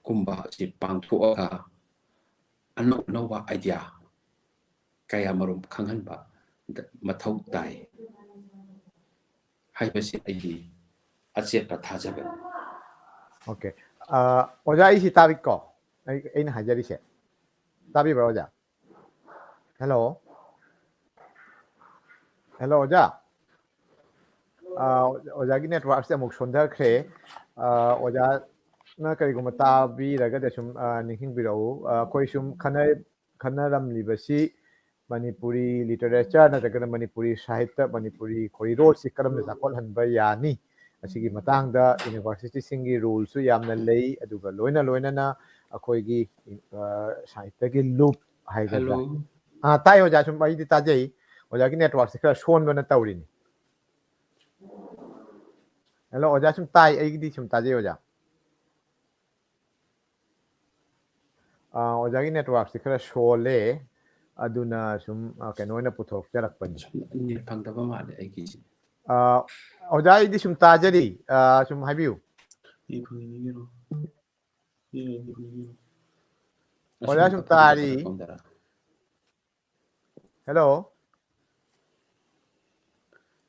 ꯀꯨꯝꯕ ꯑꯁꯤ ꯄꯥꯡꯊꯣꯛꯑꯒ ꯑꯅꯧ ꯑꯅꯧꯕ idea ꯀꯌꯥ ꯃꯔꯨꯝ ꯈꯪꯍꯟꯕ ꯗ-, ꯃꯊꯧ ꯇꯥꯏ ꯍꯥꯏꯕꯁꯤ ꯑꯩꯒꯤ ꯑꯆꯦꯠꯄ ꯊꯥꯖꯕꯅꯤ꯫ Okay. ꯑ, ꯑꯣꯖꯥ, ꯑꯩꯁꯤ ꯇꯥꯔꯤꯀꯣ? ꯑꯩ, ꯑꯩꯅ ꯍꯥꯏꯖꯔꯤꯁꯦ꯫ ꯇꯥꯕꯤꯕ꯭ꯔꯥ, ꯑꯣꯖꯥ? Hello? Hello, ꯑꯣꯖꯥ? ꯑ, ꯑꯣꯖꯥꯒꯤ networkꯁꯦ ꯑꯃꯨꯛ ꯁꯣꯟꯊꯈ꯭ꯔꯦ꯫ ꯑ, ꯑꯣꯖꯥꯅ ꯀꯔꯤꯒꯨꯝꯕ ꯇꯥꯕꯤꯔꯒꯗꯤ ꯁꯨꯝ, ꯑ, ꯅꯤꯡꯁꯤꯡꯕꯤꯔꯛꯎ꯫ ꯑ, ꯑꯩꯈꯣꯏ ꯁꯨꯝ ꯈꯟꯅ-, ꯈꯟꯅꯔꯝꯂꯤꯕꯁꯤ ꯃꯅꯤꯄꯨꯔꯤ literature ꯅꯠꯇ꯭ꯔꯒꯅ ꯃꯅꯤꯄꯨꯔꯤ ꯁꯥꯍꯤꯇ꯭ꯌ, ꯃꯅꯤꯄꯨꯔꯤ ꯈꯣꯔꯤꯔꯣꯜꯁꯤ ꯀꯔꯝꯅ ꯆꯥꯎꯈꯠꯍꯟꯕ ꯌꯥꯅꯤ? ꯑꯁꯤꯒꯤ ꯃꯇꯥꯡꯗ universityꯁꯤꯡꯒꯤ roleꯁꯨ ꯌꯥꯝꯅ ꯂꯩ, ꯑꯗꯨꯒ ꯂꯣꯏꯅ ꯂꯣꯏꯅꯅ ꯑꯩꯈꯣꯏꯒꯤ, ꯑ, ꯁꯥꯍꯤꯇ꯭ꯌꯒꯤ ꯂꯨꯞ ꯍꯥꯏꯒꯗ꯭ꯔꯥ? Hello. ꯑ, ꯇꯥꯏ ꯑꯣꯖꯥ, ꯁꯨꯝ ꯑꯩꯗꯤ ꯇꯥꯖꯩ꯫ ꯑꯣꯖꯥꯒꯤ networkꯁꯦ ꯈꯔ ꯁꯣꯟꯕꯅ ꯇꯧꯔꯤꯅꯤ꯫ Hello, ꯑꯣꯖꯥ, ꯁꯨꯝ ꯇꯥꯏ, ꯑꯩꯒꯤꯗꯤ ꯁꯨꯝ ꯇꯥꯖꯩ ꯑꯣꯖꯥ꯫ ꯑ, ꯑꯣꯖꯥꯒꯤ networkꯁꯦ ꯈꯔ ꯁꯣꯜꯂꯦ, ꯑꯗꯨꯅ ꯁꯨꯝ, ꯑ, ꯀꯩꯅꯣ ꯑꯣꯏꯅ ꯄꯨꯊꯣꯛꯆꯔꯛꯄꯅꯤ꯫ ꯁꯨꯝ net ꯐꯪꯗꯕ ꯃꯥꯜꯂꯦ ꯑꯩꯒꯤꯁꯦ꯫ ꯑ, ꯑꯣꯖꯥ, ꯑꯩꯗꯤ ꯁꯨꯝ ꯇꯥꯖꯔꯤ, ꯑ, ꯁꯨꯝ ꯍꯥꯏꯕꯤꯌꯨ꯫ ꯑꯩ ꯐꯪꯅꯤꯡꯉꯤꯔꯣ? ꯑꯩ ꯐꯪꯅꯤꯡꯉꯤꯔꯣ? ꯑꯣꯖꯥ, ꯁꯨꯝ ꯇꯥꯔꯤ꯫ Hello?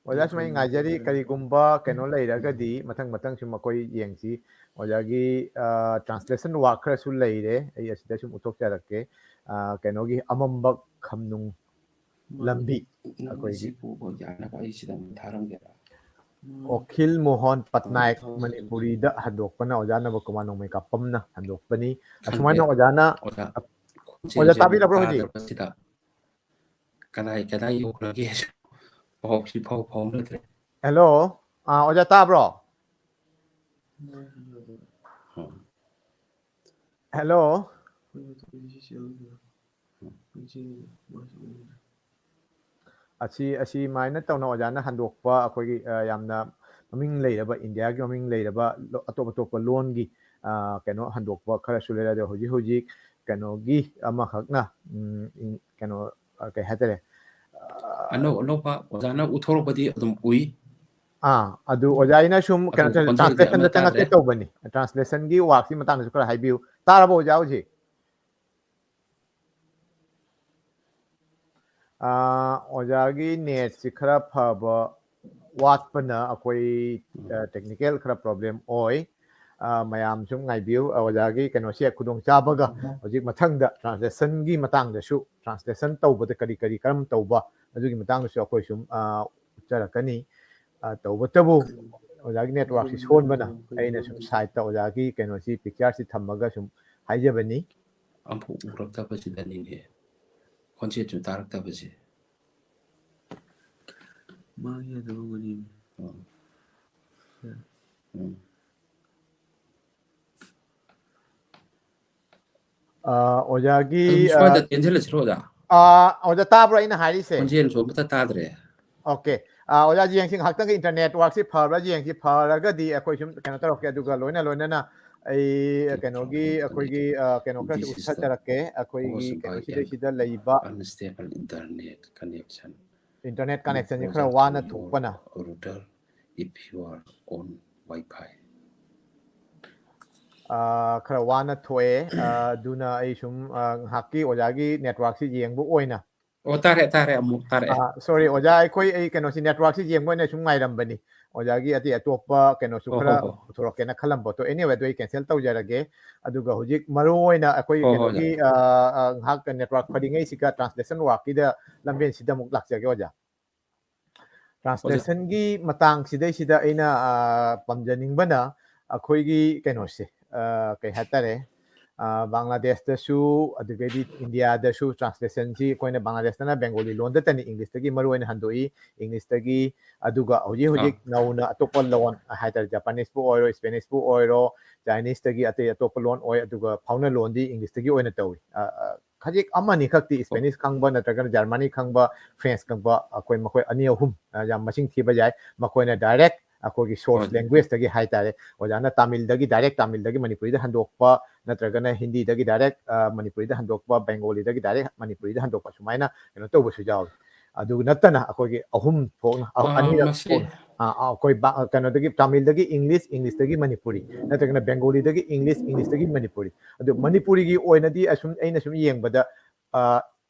ꯑꯣꯖꯥ, ꯁꯨꯝ ꯑꯩ ꯉꯥꯏꯖꯔꯤ, ꯀꯔꯤꯒꯨꯝꯕ ꯀꯩꯅꯣ ꯂꯩꯔꯒꯗꯤ ꯃꯊꯪ ꯃꯊꯪ ꯁꯨꯝ ꯑꯩꯈꯣꯏ ꯌꯦꯡꯁꯤ꯫ ꯑꯣꯖꯥꯒꯤ, ꯑ, translation work ꯈꯔꯁꯨ ꯂꯩꯔꯦ, ꯑꯩ ꯑꯁꯤꯗ ꯁꯨꯝ ꯎꯠꯊꯣꯛꯆꯔꯛꯀꯦ꯫ ꯑ, ꯀꯩꯅꯣꯒꯤ ꯑꯃꯝꯕ ꯈꯝꯅꯨꯡ ꯂꯝꯕꯤ, ꯑꯩꯈꯣꯏꯒꯤ ꯁꯤꯕꯨ ꯌꯥꯅꯕ ꯑꯩ ꯁꯤꯗ ꯑꯃꯨꯛ ꯊꯥꯔꯝꯒꯦꯔꯥ? ꯑꯣꯈꯤꯜ ꯃꯣꯍꯟ ꯄꯠꯅꯥꯌꯛ ꯃꯅꯤꯄꯨꯔꯤꯗ ꯍꯟꯗꯣꯛꯄꯅ ꯑꯣꯖꯥ ꯅꯕꯀꯨꯃꯥꯔ ꯅꯣꯡꯃꯩꯀꯥꯄꯝꯅ ꯍꯟꯗꯣꯛꯄꯅꯤ꯫ ꯑꯁꯨꯃꯥꯏꯅ ꯑꯣꯖꯥꯅ, ꯑꯣꯖꯥ, ꯑꯣꯖꯥ ꯇꯥꯕꯤꯔꯕ꯭ꯔꯣ ꯍꯧꯖꯤꯛ? ꯇꯥꯗ꯭ꯔꯕ ꯁꯤꯗ? ꯀꯗꯥꯏ ꯀꯗꯥꯏ ꯌꯧꯈ꯭ꯔꯒꯦ? ꯄꯥꯎꯁꯤ ꯐꯥꯎ ꯐꯥꯎꯅꯗ꯭ꯔꯦ꯫ ꯍꯦꯜꯂꯣ, ꯑꯥ, ꯑꯣꯖꯥ ꯇꯥꯕ꯭ꯔꯣ? ꯎꯝ꯫ ꯍꯦꯜꯂꯣ꯫ ꯑꯁꯤ, ꯑꯁꯤꯃꯥꯏꯅ ꯇꯧꯅ ꯑꯣꯖꯥꯅ ꯍꯟꯗꯣꯛꯄ ꯑꯩꯈꯣꯏꯒꯤ, ꯑ, ꯌꯥꯝꯅ ꯃꯃꯤꯡ ꯂꯩꯔꯕ, ꯏꯟꯗꯤꯌꯥꯒꯤ ꯃꯃꯤꯡ ꯂꯩꯔꯕ ꯂꯣ-, ꯑꯇꯣꯞ ꯑꯇꯣꯞꯄ ꯂꯣꯟꯒꯤ, ꯑ, ꯀꯩꯅꯣ ꯍꯟꯗꯣꯛꯄ ꯈꯔꯁꯨ ꯂꯩꯔꯦ꯫ ꯑꯗꯣ ꯍꯧꯖꯤꯛ ꯍꯧꯖꯤꯛ ꯀꯩꯅꯣꯒꯤ ꯑꯃꯈꯛꯅ, ꯎꯝ, ꯏꯪ-, ꯀꯩꯅꯣ, ꯑ, ꯀꯩ ꯍꯥꯏꯇꯥꯔꯦ? ꯑ, ꯑꯅꯧ ꯑꯅꯧꯕ ꯑꯣꯖꯥꯅ ꯎꯠꯊꯣꯔꯛꯄꯗꯤ ꯑꯗꯨꯝ ꯎꯏ꯫ ꯑꯥ, ꯑꯗꯨ ꯑꯣꯖꯥ, ꯑꯩꯅ ꯁꯨꯝ ꯀꯩꯅꯣ ꯑꯗꯨ ꯈꯣꯟꯖꯦꯜꯗꯤ ꯇ꯭ꯔꯥꯟꯁꯂꯦꯁꯟꯗ ꯑꯃꯠꯇ ꯇꯥꯗ꯭ꯔꯦ꯫ ꯆꯪꯉꯛꯀꯦ ꯇꯧꯕꯅꯤ꯫ ꯇ꯭ꯔꯥꯟꯁꯂꯦꯁꯟꯒꯤ ꯋꯥꯔꯛꯁꯤ ꯃꯇꯥꯡꯗꯁꯨ ꯈꯔ ꯍꯥꯏꯕꯤꯌꯨ꯫ ꯇꯥꯔꯕꯣ ꯑꯣꯖꯥ ꯍꯧꯖꯤꯛ? ꯑꯥ, ꯑꯣꯖꯥꯒꯤ ꯅꯦꯠꯁꯤ ꯈꯔ ꯐꯕ ꯋꯥꯠꯄꯅ ꯑꯩꯈꯣꯏ, ꯑ, ꯇꯦꯛꯅꯤꯀꯦꯜ ꯈꯔ ꯄ꯭ꯔꯣꯕ꯭ꯂꯦꯝ ꯑꯣꯏ꯫ ꯑ, ꯃꯌꯥꯝ ꯁꯨꯝ ꯉꯥꯏꯕꯤꯌꯨ꯫ ꯑ, ꯑꯣꯖꯥꯒꯤ ꯀꯩꯅꯣꯁꯦ ꯈꯨꯗꯣꯡꯆꯥꯕꯒ ꯍꯧꯖꯤꯛ ꯃꯊꯪꯗ ꯇ꯭ꯔꯥꯟꯁꯂꯦꯁꯟꯒꯤ ꯃꯇꯥꯡꯗꯁꯨ, ꯇ꯭ꯔꯥꯟꯁꯂꯦꯁꯟ ꯇꯧꯕꯗ ꯀꯔꯤ ꯀꯔꯤ ꯀꯔꯝ ꯇꯧꯕ, ꯑꯗꯨꯒꯤ ꯃꯇꯥꯡꯗꯁꯨ ꯑꯩꯈꯣꯏ ꯁꯨꯝ, ꯑ, ꯎꯠꯆꯔꯛꯀꯅꯤ꯫ ꯑ, ꯇꯧꯕꯇꯕꯨ ꯑꯣꯖꯥꯒꯤ ꯅꯦꯠꯋꯥꯔꯛꯁꯤ ꯁꯣꯟꯕꯅ ꯑꯩꯅ ꯁꯨꯝ ꯁꯥꯏꯠꯇ ꯑꯣꯖꯥꯒꯤ ꯀꯩꯅꯣꯁꯤ, ꯄꯤꯛꯆꯔꯁꯤ ꯊꯝꯃꯒ ꯁꯨꯝ ꯍꯥꯏꯖꯕꯅꯤ꯫ ꯑꯃꯐꯥꯎ ꯎꯔꯛꯇꯕꯁꯤꯗꯅꯤꯅꯦ, ꯈꯣꯟꯖꯦꯜꯁꯨ ꯇꯥꯔꯛꯇꯕꯁꯦ꯫ ꯃꯥꯒꯤ ꯑꯗꯨꯒꯅꯤ꯫ ꯎꯝ꯫ ꯎꯝ꯫ ꯑ, ꯑꯣꯖꯥꯒꯤ, ꯑꯗꯨꯝ ꯑ, ꯁ꯭ꯋꯥꯏꯗ ꯇꯦꯟꯁꯤꯜꯂꯁꯤꯔꯣ, ꯑꯣꯖꯥ? ꯑ, ꯑꯣꯖꯥ, ꯇꯥꯕ꯭ꯔꯣ ꯑꯩꯅ ꯍꯥꯏꯔꯤꯁꯦ? ꯈꯣꯟꯖꯦꯜꯁꯨ ꯑꯃꯠꯇ ꯇꯥꯗ꯭ꯔꯦ꯫ ꯑꯣꯀꯦ꯫ ꯑ, ꯑꯣꯖꯥ, ꯌꯦꯡꯁꯤ ꯉꯥꯏꯍꯥꯛꯇꯪꯒꯤ ꯏꯟꯇꯔꯅꯦꯠ ꯋꯥꯔꯛꯁꯤ ꯐꯕ꯭ꯔꯥ ꯌꯦꯡꯁꯤ, ꯐꯔꯒꯗꯤ ꯑꯩꯈꯣꯏ ꯁꯨꯝ ꯀꯩꯅꯣ ꯇꯧꯔꯛꯀꯦ, ꯑꯗꯨꯒ ꯂꯣꯏꯅ ꯂꯣꯏꯅꯅ ꯑꯩ ꯀꯩꯅꯣꯒꯤ, ꯑꯩꯈꯣꯏꯒꯤ, ꯑ, ꯀꯩꯅꯣ ꯈꯔꯁꯨ ꯎꯠꯊꯖꯔꯛꯀꯦ꯫ ꯑꯩꯈꯣꯏꯒꯤ ꯀꯩꯅꯣꯁꯤꯗꯩꯁꯤꯗ ꯂꯩꯕ unstable internet connection. ꯏꯟꯇꯔꯅꯦꯠ ꯀꯅꯦꯛꯁꯟꯁꯤ ꯈꯔ ꯋꯥꯅ ꯊꯣꯛꯄꯅ꯫ Router if you are on Wi-Fi. ꯑ, ꯈꯔ ꯋꯥꯅ ꯊꯣꯛꯑꯦ꯫ ꯑ, ꯑꯗꯨꯅ ꯑꯩ ꯁꯨꯝ, ꯑ, ꯉꯥꯏꯍꯥꯛꯀꯤ ꯑꯣꯖꯥꯒꯤ ꯅꯦꯠꯋꯥꯔꯛꯁꯤ ꯌꯦꯡꯕ ꯑꯣꯏꯅ꯫ ꯑꯣ, ꯇꯥꯔꯦ, ꯇꯥꯔꯦ, ꯑꯃꯨꯛ ꯇꯥꯔꯛꯑꯦ꯫ ꯑ, sorry, ꯑꯣꯖꯥ, ꯑꯩꯈꯣꯏ, ꯑꯩ ꯀꯩꯅꯣꯁꯤ, ꯅꯦꯠꯋꯥꯔꯛꯁꯤ ꯌꯦꯡꯕ ꯑꯣꯏꯅ ꯁꯨꯝ ꯉꯥꯏꯔꯝꯕꯅꯤ꯫ ꯑꯣꯖꯥꯒꯤ ꯑꯇꯩ ꯑꯇꯣꯞꯄ ꯀꯩꯅꯣꯁꯨ ꯍꯣ, ꯈꯔ ꯍꯣ, ꯍꯣ꯫ ꯄꯨꯊꯣꯔꯛꯀꯦꯅ ꯈꯜꯂꯝꯕ꯫ ꯑꯗꯣ, anyway, ꯑꯗꯨ ꯑꯩ cancel ꯇꯧꯖꯔꯒꯦ꯫ ꯑꯗꯨꯒ ꯍꯧꯖꯤꯛ ꯃꯔꯨ ꯑꯣꯏꯅ ꯑꯩꯈꯣꯏ ꯍꯣ, ꯍꯣ, ꯀꯩꯅꯣꯒꯤ, ꯑ, ꯑ, ꯉꯥꯏꯍꯥꯛ ꯅꯦꯠꯋꯥꯔꯛ ꯐꯔꯤꯉꯩꯁꯤꯒ translation workꯀꯤꯗ ꯂꯝꯕꯦꯟꯁꯤꯗ ꯑꯃꯨꯛ ꯂꯥꯛꯆꯒꯦ, ꯑꯣꯖꯥ꯫ ꯇ꯭ꯔꯥꯟꯁꯂꯦꯁꯟꯒꯤ ꯃꯇꯥꯡꯁꯤꯗꯩꯁꯤꯗ ꯑꯩꯅ ꯑ, ꯄꯟꯖꯅꯤꯡꯕꯅ ꯑꯩꯈꯣꯏꯒꯤ ꯀꯩꯅꯣꯁꯦ ꯑ, ꯀꯩ ꯍꯥꯏꯇꯥꯔꯦ, ꯑ, ꯕꯪꯒ꯭ꯂꯥꯗꯦꯁꯇꯁꯨ, ꯑꯗꯨꯗꯒꯤꯗꯤ ꯏꯟꯗꯤꯌꯥꯗꯁꯨ ꯇ꯭ꯔꯥꯟꯁꯂꯦꯁꯟꯁꯤ ꯑꯩꯈꯣꯏꯅ ꯕꯪꯒ꯭ꯂꯥꯗꯦꯁꯇꯅ ꯕꯦꯡꯒꯣꯂꯤ ꯂꯣꯟꯗꯇꯅꯤ, ꯏꯪꯂꯤꯁꯇꯒꯤ ꯃꯔꯨꯑꯣꯏꯅ ꯍꯟꯗꯣꯛꯏ꯫ ꯏꯪꯂꯤꯁꯇꯒꯤ, ꯑꯗꯨꯒ ꯍꯧꯖꯤꯛ ꯍꯧꯖꯤꯛ ꯅꯧꯅ ꯑꯇꯣꯞꯄ ꯂꯣꯟ ꯍꯥꯏꯇꯥꯔꯦ, ꯖꯄꯥꯅꯤꯁꯄꯨ ꯑꯣꯏꯔꯣ, ꯏꯁꯄꯦꯅꯤꯁꯄꯨ ꯑꯣꯏꯔꯣ, ꯆꯥꯏꯅꯤꯁꯇꯒꯤ ꯑꯇꯩ ꯑꯇꯣꯞꯄ ꯂꯣꯟ ꯑꯣꯏ, ꯑꯗꯨꯒ ꯐꯥꯎꯅ ꯂꯣꯟꯗꯤ ꯏꯪꯂꯤꯁꯇꯒꯤ ꯑꯣꯏꯅ ꯇꯧꯏ꯫ ꯑ, ꯑ, ꯈꯖꯤꯛ ꯑꯃꯅꯤ ꯈꯛꯇꯤ ꯏꯁꯄꯦꯅꯤꯁ ꯈꯪꯕ ꯅꯠꯇ꯭ꯔꯒꯅ ꯖꯔꯃꯅꯤ ꯈꯪꯕ, ꯐ꯭ꯔꯦꯟꯁ ꯈꯪꯕ, ꯑꯩꯈꯣꯏ ꯃꯈꯣꯏ ꯑꯅꯤ ꯑꯍꯨꯝ, ꯑ, ꯌꯥꯝ ꯃꯁꯤꯡ ꯊꯤꯕ ꯌꯥꯏ, ꯃꯈꯣꯏꯅ ꯗꯥꯏꯔꯦꯛ ꯑꯩꯈꯣꯏꯒꯤ ꯁꯣꯔꯁ ꯂꯦꯡꯒ꯭ꯋꯦꯖꯇꯒꯤ ꯍꯥꯏꯇꯥꯔꯦ, ꯑꯣꯖꯥꯅ ꯇꯥꯃꯤꯜꯗꯒꯤ ꯗꯥꯏꯔꯦꯛ ꯇꯥꯃꯤꯜꯗꯒꯤ ꯃꯅꯤꯄꯨꯔꯤꯗ ꯍꯟꯗꯣꯛꯄ, ꯅꯠꯇ꯭ꯔꯒꯅ ꯍꯤꯟꯗꯤꯗꯒꯤ ꯗꯥꯏꯔꯦꯛ, ꯑ, ꯃꯅꯤꯄꯨꯔꯤꯗ ꯍꯟꯗꯣꯛꯄ, ꯕꯦꯡꯒꯣꯂꯤꯗꯒꯤ ꯗꯥꯏꯔꯦꯛ ꯃꯅꯤꯄꯨꯔꯤꯗ ꯍꯟꯗꯣꯛꯄ, ꯁꯨꯃꯥꯏꯅ ꯀꯩꯅꯣ ꯇꯧꯕꯁꯨ ꯌꯥꯎꯏ꯫ ꯑꯗꯨ ꯅꯠꯇꯅ ꯑꯩꯈꯣꯏꯒꯤ ꯑꯍꯨꯝ ꯊꯣꯛꯅ, ꯑ, ꯑ, ꯑꯅꯤꯔꯛ ꯃꯁꯤ ꯊꯣꯛꯅ, ꯑ, ꯑ, ꯑꯩꯈꯣꯏ ꯕ-, ꯀꯩꯅꯣꯗꯒꯤ, ꯇꯥꯃꯤꯜꯗꯒꯤ ꯏꯪꯂꯤꯁ, ꯏꯪꯂꯤꯁꯇꯒꯤ ꯃꯅꯤꯄꯨꯔꯤ, ꯅꯠꯇ꯭ꯔꯒꯅ ꯕꯦꯡꯒꯣꯂꯤꯗꯒꯤ ꯏꯪꯂꯤꯁ, ꯏꯪꯂꯤꯁꯇꯒꯤ ꯃꯅꯤꯄꯨꯔꯤ꯫ ꯑꯗꯨ ꯃꯅꯤꯄꯨꯔꯤꯒꯤ ꯑꯣꯏꯅꯗꯤ ꯑꯁꯨꯝ, ꯑꯩꯅ ꯁꯨꯝ ꯌꯦꯡꯕꯗ, ꯑ,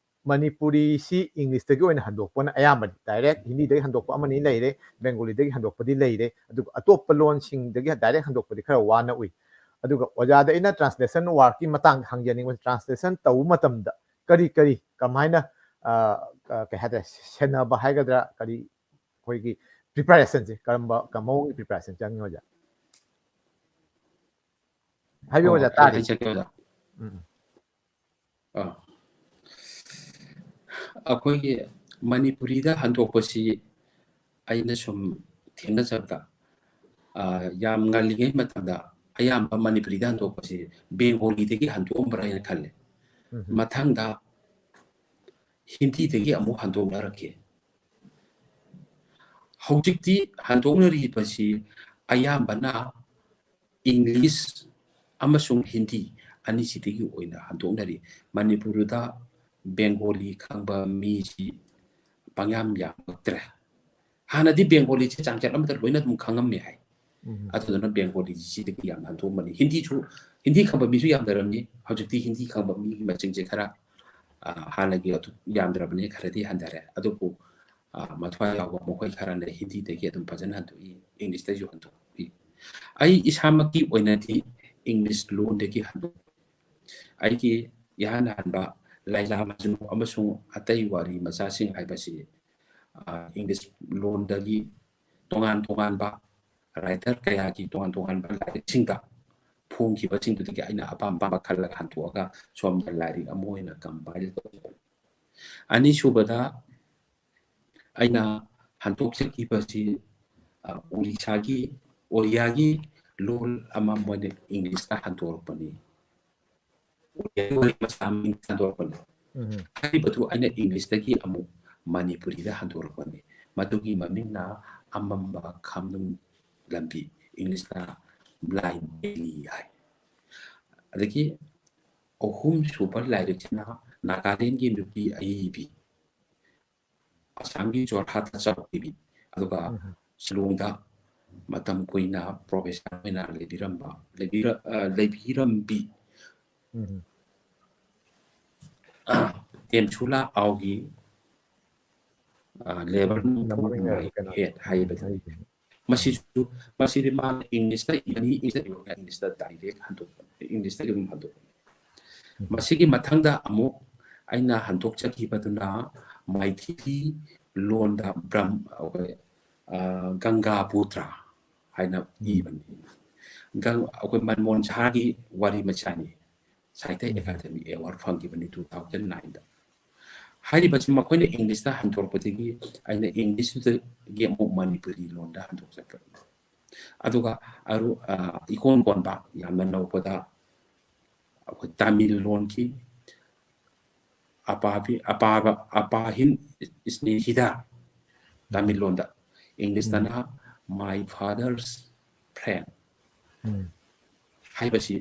ꯃꯅꯤꯄꯨꯔꯤꯁꯤ ꯏꯪꯂꯤꯁꯇꯒꯤ ꯑꯣꯏꯅ ꯍꯟꯗꯣꯛꯄꯅ ꯑꯌꯥꯝꯕꯅꯤ꯫ ꯗꯥꯏꯔꯦꯛ ꯍꯤꯟꯗꯤꯗꯒꯤ ꯍꯟꯗꯣꯛꯄ ꯑꯃꯅꯤ ꯂꯩꯔꯦ, ꯕꯦꯡꯒꯣꯂꯤꯗꯒꯤ ꯍꯟꯗꯣꯛꯄꯗꯤ ꯂꯩꯔꯦ, ꯑꯗꯨꯒ ꯑꯇꯣꯞꯄ ꯂꯣꯟꯁꯤꯡꯗꯒꯤ ꯗꯥꯏꯔꯦꯛ ꯍꯟꯗꯣꯛꯄꯗꯤ ꯈꯔ ꯋꯥꯅ ꯎꯏ꯫ ꯑꯗꯨꯒ ꯑꯣꯖꯥꯗ ꯑꯩꯅ ꯇ꯭ꯔꯥꯟꯁꯂꯦꯁꯟ ꯋꯥꯔꯛꯀꯤ ꯃꯇꯥꯡꯗ ꯍꯪꯖꯅꯤꯡꯕꯁꯦ, ꯇ꯭ꯔꯥꯟꯁꯂꯦꯁꯟ ꯇꯧꯕ ꯃꯇꯝꯗ ꯀꯔꯤ ꯀꯔꯤ ꯀꯃꯥꯏꯅ, ꯑ, ꯑ, ꯀꯩ ꯍꯥꯏꯇꯥꯔꯦ, ꯁꯦꯟꯅꯕ ꯍꯥꯏꯒꯗ꯭ꯔꯥ, ꯀꯔꯤ, ꯑꯩꯈꯣꯏꯒꯤ ꯄ꯭ꯔꯤꯄꯦꯔꯦꯁꯟꯁꯦ ꯀꯔꯝꯕ, ꯀꯔꯝꯕ ꯃꯑꯣꯡꯒꯤ ꯄ꯭ꯔꯤꯄꯦꯔꯦꯁꯟ ꯆꯪꯉꯤ, ꯑꯣꯖꯥ? ꯍꯥꯏꯕꯤꯌꯨ, ꯑꯣ, ꯑꯣꯖꯥ, ꯑꯩ ꯇꯥꯔꯤ꯫ ꯍꯥꯏꯖꯒꯦ, ꯑꯣꯖꯥ꯫ ꯎꯝ, ꯎꯝ꯫ ꯑꯥ꯫ ꯑꯩꯈꯣꯏꯒꯤ ꯃꯅꯤꯄꯨꯔꯤꯗ ꯍꯟꯗꯣꯛꯄꯁꯤ ꯑꯩꯅ ꯁꯨꯝ ꯊꯦꯡꯅꯖꯕꯗ, ꯑꯥ, ꯌꯥꯝ ꯉꯜꯂꯤꯉꯩ ꯃꯇꯝꯗ ꯑꯌꯥꯝꯕ ꯃꯅꯤꯄꯨꯔꯤꯗ ꯍꯟꯗꯣꯛꯄꯁꯤ ꯕꯦꯡꯒꯣꯂꯤꯗꯒꯤ ꯍꯟꯗꯣꯛꯑꯝꯕ꯭ꯔꯥ ꯍꯥꯏꯅ ꯈꯜꯂꯦ꯫ ꯎꯝ, ꯎꯝ꯫ ꯃꯊꯪꯗ ꯍꯤꯟꯗꯤꯗꯒꯤ ꯑꯃꯨꯛ ꯍꯟꯗꯣꯛꯅꯔꯛꯈꯤ꯫ ꯍꯧꯖꯤꯛꯇꯤ ꯍꯟꯗꯣꯛꯅꯔꯤꯕꯁꯤ ꯑꯌꯥꯝꯕꯅ ꯏꯪꯂꯤꯁ ꯑꯃꯁꯨꯡ ꯍꯤꯟꯗꯤ ꯑꯅꯤꯁꯤꯗꯒꯤ ꯑꯣꯏꯅ ꯍꯟꯗꯣꯛꯅꯔꯤ꯫ ꯃꯅꯤꯄꯨꯔꯗ ꯕꯦꯡꯒꯣꯂꯤ ꯈꯪꯕ ꯃꯤꯁꯤ ꯄꯪꯌꯥꯝ ꯌꯥꯝꯃꯛꯇ꯭ꯔꯦ꯫ ꯍꯥꯟꯅꯗꯤ ꯕꯦꯡꯒꯣꯂꯤꯁꯦ ꯆꯥꯡꯆꯠ ꯑꯃꯗ ꯂꯣꯏꯅ ꯑꯗꯨꯝ ꯈꯪꯉꯝꯃꯦ ꯍꯥꯏ꯫ ꯎꯝ꯫ ꯑꯗꯨꯗꯨꯅ ꯕꯦꯡꯒꯣꯂꯤꯁꯤꯗꯒꯤ ꯌꯥꯝꯅ ꯍꯟꯗꯣꯛꯑꯝꯕꯅꯤ꯫ ꯍꯤꯟꯗꯤꯁꯨ, ꯍꯤꯟꯗꯤ ꯈꯪꯕ ꯃꯤꯁꯨ ꯌꯥꯝꯅꯔꯝꯃꯤ꯫ ꯍꯧꯖꯤꯛꯇꯤ ꯍꯤꯟꯗꯤ ꯈꯪꯕ ꯃꯤꯒꯤ ꯃꯁꯤꯡꯁꯦ ꯈꯔ, ꯑ, ꯍꯥꯟꯅꯒꯤ ꯑꯗꯨ ꯌꯥꯝꯗ꯭ꯔꯕꯅꯤ, ꯈꯔꯗꯤ ꯍꯟꯊꯔꯦ꯫ ꯑꯗꯨꯕꯨ, ꯑ, ꯃꯊ꯭ꯋꯥꯏ ꯌꯥꯎꯕ ꯃꯈꯣꯏ ꯈꯔꯅ ꯍꯤꯟꯗꯤꯗꯒꯤ ꯑꯗꯨꯝ ꯐꯖꯅ ꯍꯟꯗꯣꯛꯏ, ꯏꯪꯂꯤꯁꯇꯁꯨ ꯍꯟꯗꯣꯛꯏ꯫ ꯑꯩ ꯏꯁꯥꯃꯛꯀꯤ ꯑꯣꯏꯅꯗꯤ ꯏꯪꯂꯤꯁ ꯂꯣꯟꯗꯒꯤ ꯍꯟꯗꯣꯛꯏ꯫ ꯑꯩꯒꯤ ꯏꯍꯥꯟ ꯍꯥꯟꯕ ꯂꯥꯏꯂꯥ ꯃꯖꯅꯨ ꯑꯃꯁꯨꯡ ꯑꯇꯩ ꯋꯥꯔꯤ ꯃꯆꯥꯁꯤꯡ ꯍꯥꯏꯕꯁꯤ, ꯑ, ꯏꯪꯂꯤꯁ ꯂꯣꯟꯗꯒꯤ ꯇꯣꯉꯥꯟ ꯇꯣꯉꯥꯟꯕ writer ꯀꯌꯥꯒꯤ ꯇꯣꯉꯥꯟ ꯇꯣꯉꯥꯟꯕ ꯂꯥꯏꯔꯤꯛꯁꯤꯡꯗ ꯐꯣꯡꯈꯤꯕꯁꯤꯡꯗꯨꯗꯒꯤ ꯑꯩꯅ ꯑꯄꯥꯝ ꯑꯄꯥꯝꯕ ꯈꯜꯂꯒ ꯍꯟꯗꯣꯛꯑꯒ ꯁꯣꯝꯗ ꯂꯥꯏꯔꯤꯛ ꯑꯃ ꯑꯣꯏꯅ compile ꯇꯧꯖꯕꯅꯤ꯫ ꯑꯅꯤꯁꯨꯕꯗ ꯑꯩꯅ ꯍꯟꯗꯣꯛꯆꯈꯤꯕꯁꯤ, ꯑ, ꯎꯔꯤꯁꯥꯒꯤ, ꯑꯣꯔꯤꯌꯥꯒꯤ ꯂꯣꯜ ꯑꯃ ꯃꯣꯏꯅ ꯏꯪꯂꯤꯁꯇ ꯍꯟꯗꯣꯔꯛꯄꯅꯤ꯫ ꯑꯣꯔꯤꯌꯥꯒꯤ ꯋꯥꯔꯤ ꯃꯆꯥ ꯑꯃ ꯏꯪꯂꯤꯁꯇ ꯍꯟꯗꯣꯔꯛꯄꯅꯤ꯫ ꯎꯝ꯫ ꯍꯥꯏꯔꯤꯕꯗꯨ ꯑꯩꯅ ꯏꯪꯂꯤꯁꯇꯒꯤ ꯑꯃꯨꯛ ꯃꯅꯤꯄꯨꯔꯤꯗ ꯍꯟꯗꯣꯔꯛꯄꯅꯤ꯫ ꯃꯗꯨꯒꯤ ꯃꯃꯤꯡꯅ ꯑꯃꯝꯕ ꯈꯥꯝꯅꯨꯡ ꯂꯝꯕꯤ, ꯏꯪꯂꯤꯁꯇ Blind Valley ꯍꯥꯏ꯫ ꯑꯗꯒꯤ ꯑꯍꯨꯝꯁꯨꯕ ꯂꯥꯏꯔꯤꯛꯁꯤꯅ ꯅꯥꯒꯥꯂꯦꯟꯒꯤ ꯅꯨꯄꯤ ꯑꯏꯕꯤ, ꯑꯁꯥꯝꯒꯤ ꯖꯣꯔꯍꯥꯠꯇ ꯆꯥꯎꯈꯤꯕꯤ, ꯑꯗꯨꯒ ꯎꯝ꯫ ꯁꯤꯂꯣꯡꯗ ꯃꯇꯝ ꯀꯨꯏꯅ professor ꯑꯣꯏꯅ ꯂꯩꯕꯤꯔꯝꯕ, ꯂꯩꯕꯤꯔ-, ꯑ, ꯂꯩꯕꯤꯔꯝꯕꯤ ꯎꯝ꯫ ꯇꯦꯝꯁꯨꯂꯥ ꯑꯥꯎꯒꯤ, ꯑ, Labour ꯅꯝꯕꯔ ꯅꯝꯕꯔ ꯀꯩꯅꯣ, head ꯍꯥꯏꯕꯗꯨꯅꯤ꯫ ꯍꯥꯏꯕꯗꯨꯅꯤ꯫ ꯃꯁꯤꯁꯨ, ꯃꯁꯤꯗꯤ ꯃꯥꯅ ꯏꯪꯂꯤꯁꯇ ꯏꯕꯅꯤ, ꯏꯪꯂꯤꯁꯇ ꯏꯕꯅꯤ, ꯏꯪꯂꯤꯁꯇ direct ꯍꯟꯗꯣꯛꯄꯅꯤ, ꯏꯪꯂꯤꯁꯇꯒꯤ ꯑꯗꯨꯝ ꯍꯟꯗꯣꯛꯄꯅꯤ꯫ ꯎꯝ꯫ ꯃꯁꯤꯒꯤ ꯃꯊꯪꯗ ꯑꯃꯨꯛ ꯑꯩꯅ ꯍꯟꯗꯣꯛꯆꯈꯤꯕꯗꯨꯅ ꯃꯥꯏꯊꯤꯂꯤ ꯂꯣꯟꯗ ꯕ꯭ꯔꯝ-, ꯑꯩꯈꯣꯏ, ꯑ, ꯒꯪꯒꯥ ꯄꯨꯇ꯭ꯔ ꯍꯥꯏꯅ ꯎꯝ꯫ ꯏꯕꯅꯤ꯫ ꯒꯪ-, ꯑꯩꯈꯣꯏ ꯃꯟꯃꯣꯍꯟ ꯁꯍꯥꯒꯤ ꯋꯥꯔꯤ ꯃꯆꯥꯅꯤ꯫ ꯁꯥꯍꯤꯇ꯭ꯌ ꯎꯝ꯫ ꯑꯦꯀꯥꯗꯃꯤ award ꯐꯪꯈꯤꯕꯅꯤ two thousand nineꯗ꯫ ꯍꯥꯏꯔꯤꯕꯁꯤ ꯃꯈꯣꯏꯅ ꯏꯪꯂꯤꯁꯇ ꯍꯟꯗꯣꯔꯛꯄꯗꯒꯤ ꯑꯩꯅ ꯏꯪꯂꯤꯁꯇꯨꯗꯒꯤ ꯑꯃꯨꯛ ꯃꯅꯤꯄꯨꯔꯤ ꯂꯣꯟꯗ ꯍꯟꯗꯣꯛꯆꯈ꯭ꯔꯕꯅꯤ꯫ ꯑꯗꯨꯒ ꯑꯔꯨ-, ꯑ, ꯏꯀꯣꯟ ꯀꯣꯟꯕ ꯌꯥꯝꯅ ꯅꯧꯕꯗ ꯑꯩꯈꯣꯏ ꯇꯥꯃꯤꯜ ꯂꯣꯟꯒꯤ ꯑꯄꯥꯕꯤ, ꯑꯄꯥꯕ, ꯑꯄꯥꯍꯤꯟ ꯁ꯭ꯅꯦꯍꯤꯗ, ꯇꯥꯃꯤꯜ ꯂꯣꯟꯗ, ꯏꯪꯂꯤꯁꯇꯅ ꯎꯝ꯫ My Father's Friend ꯎꯝ꯫ ꯍꯥꯏꯕꯁꯤ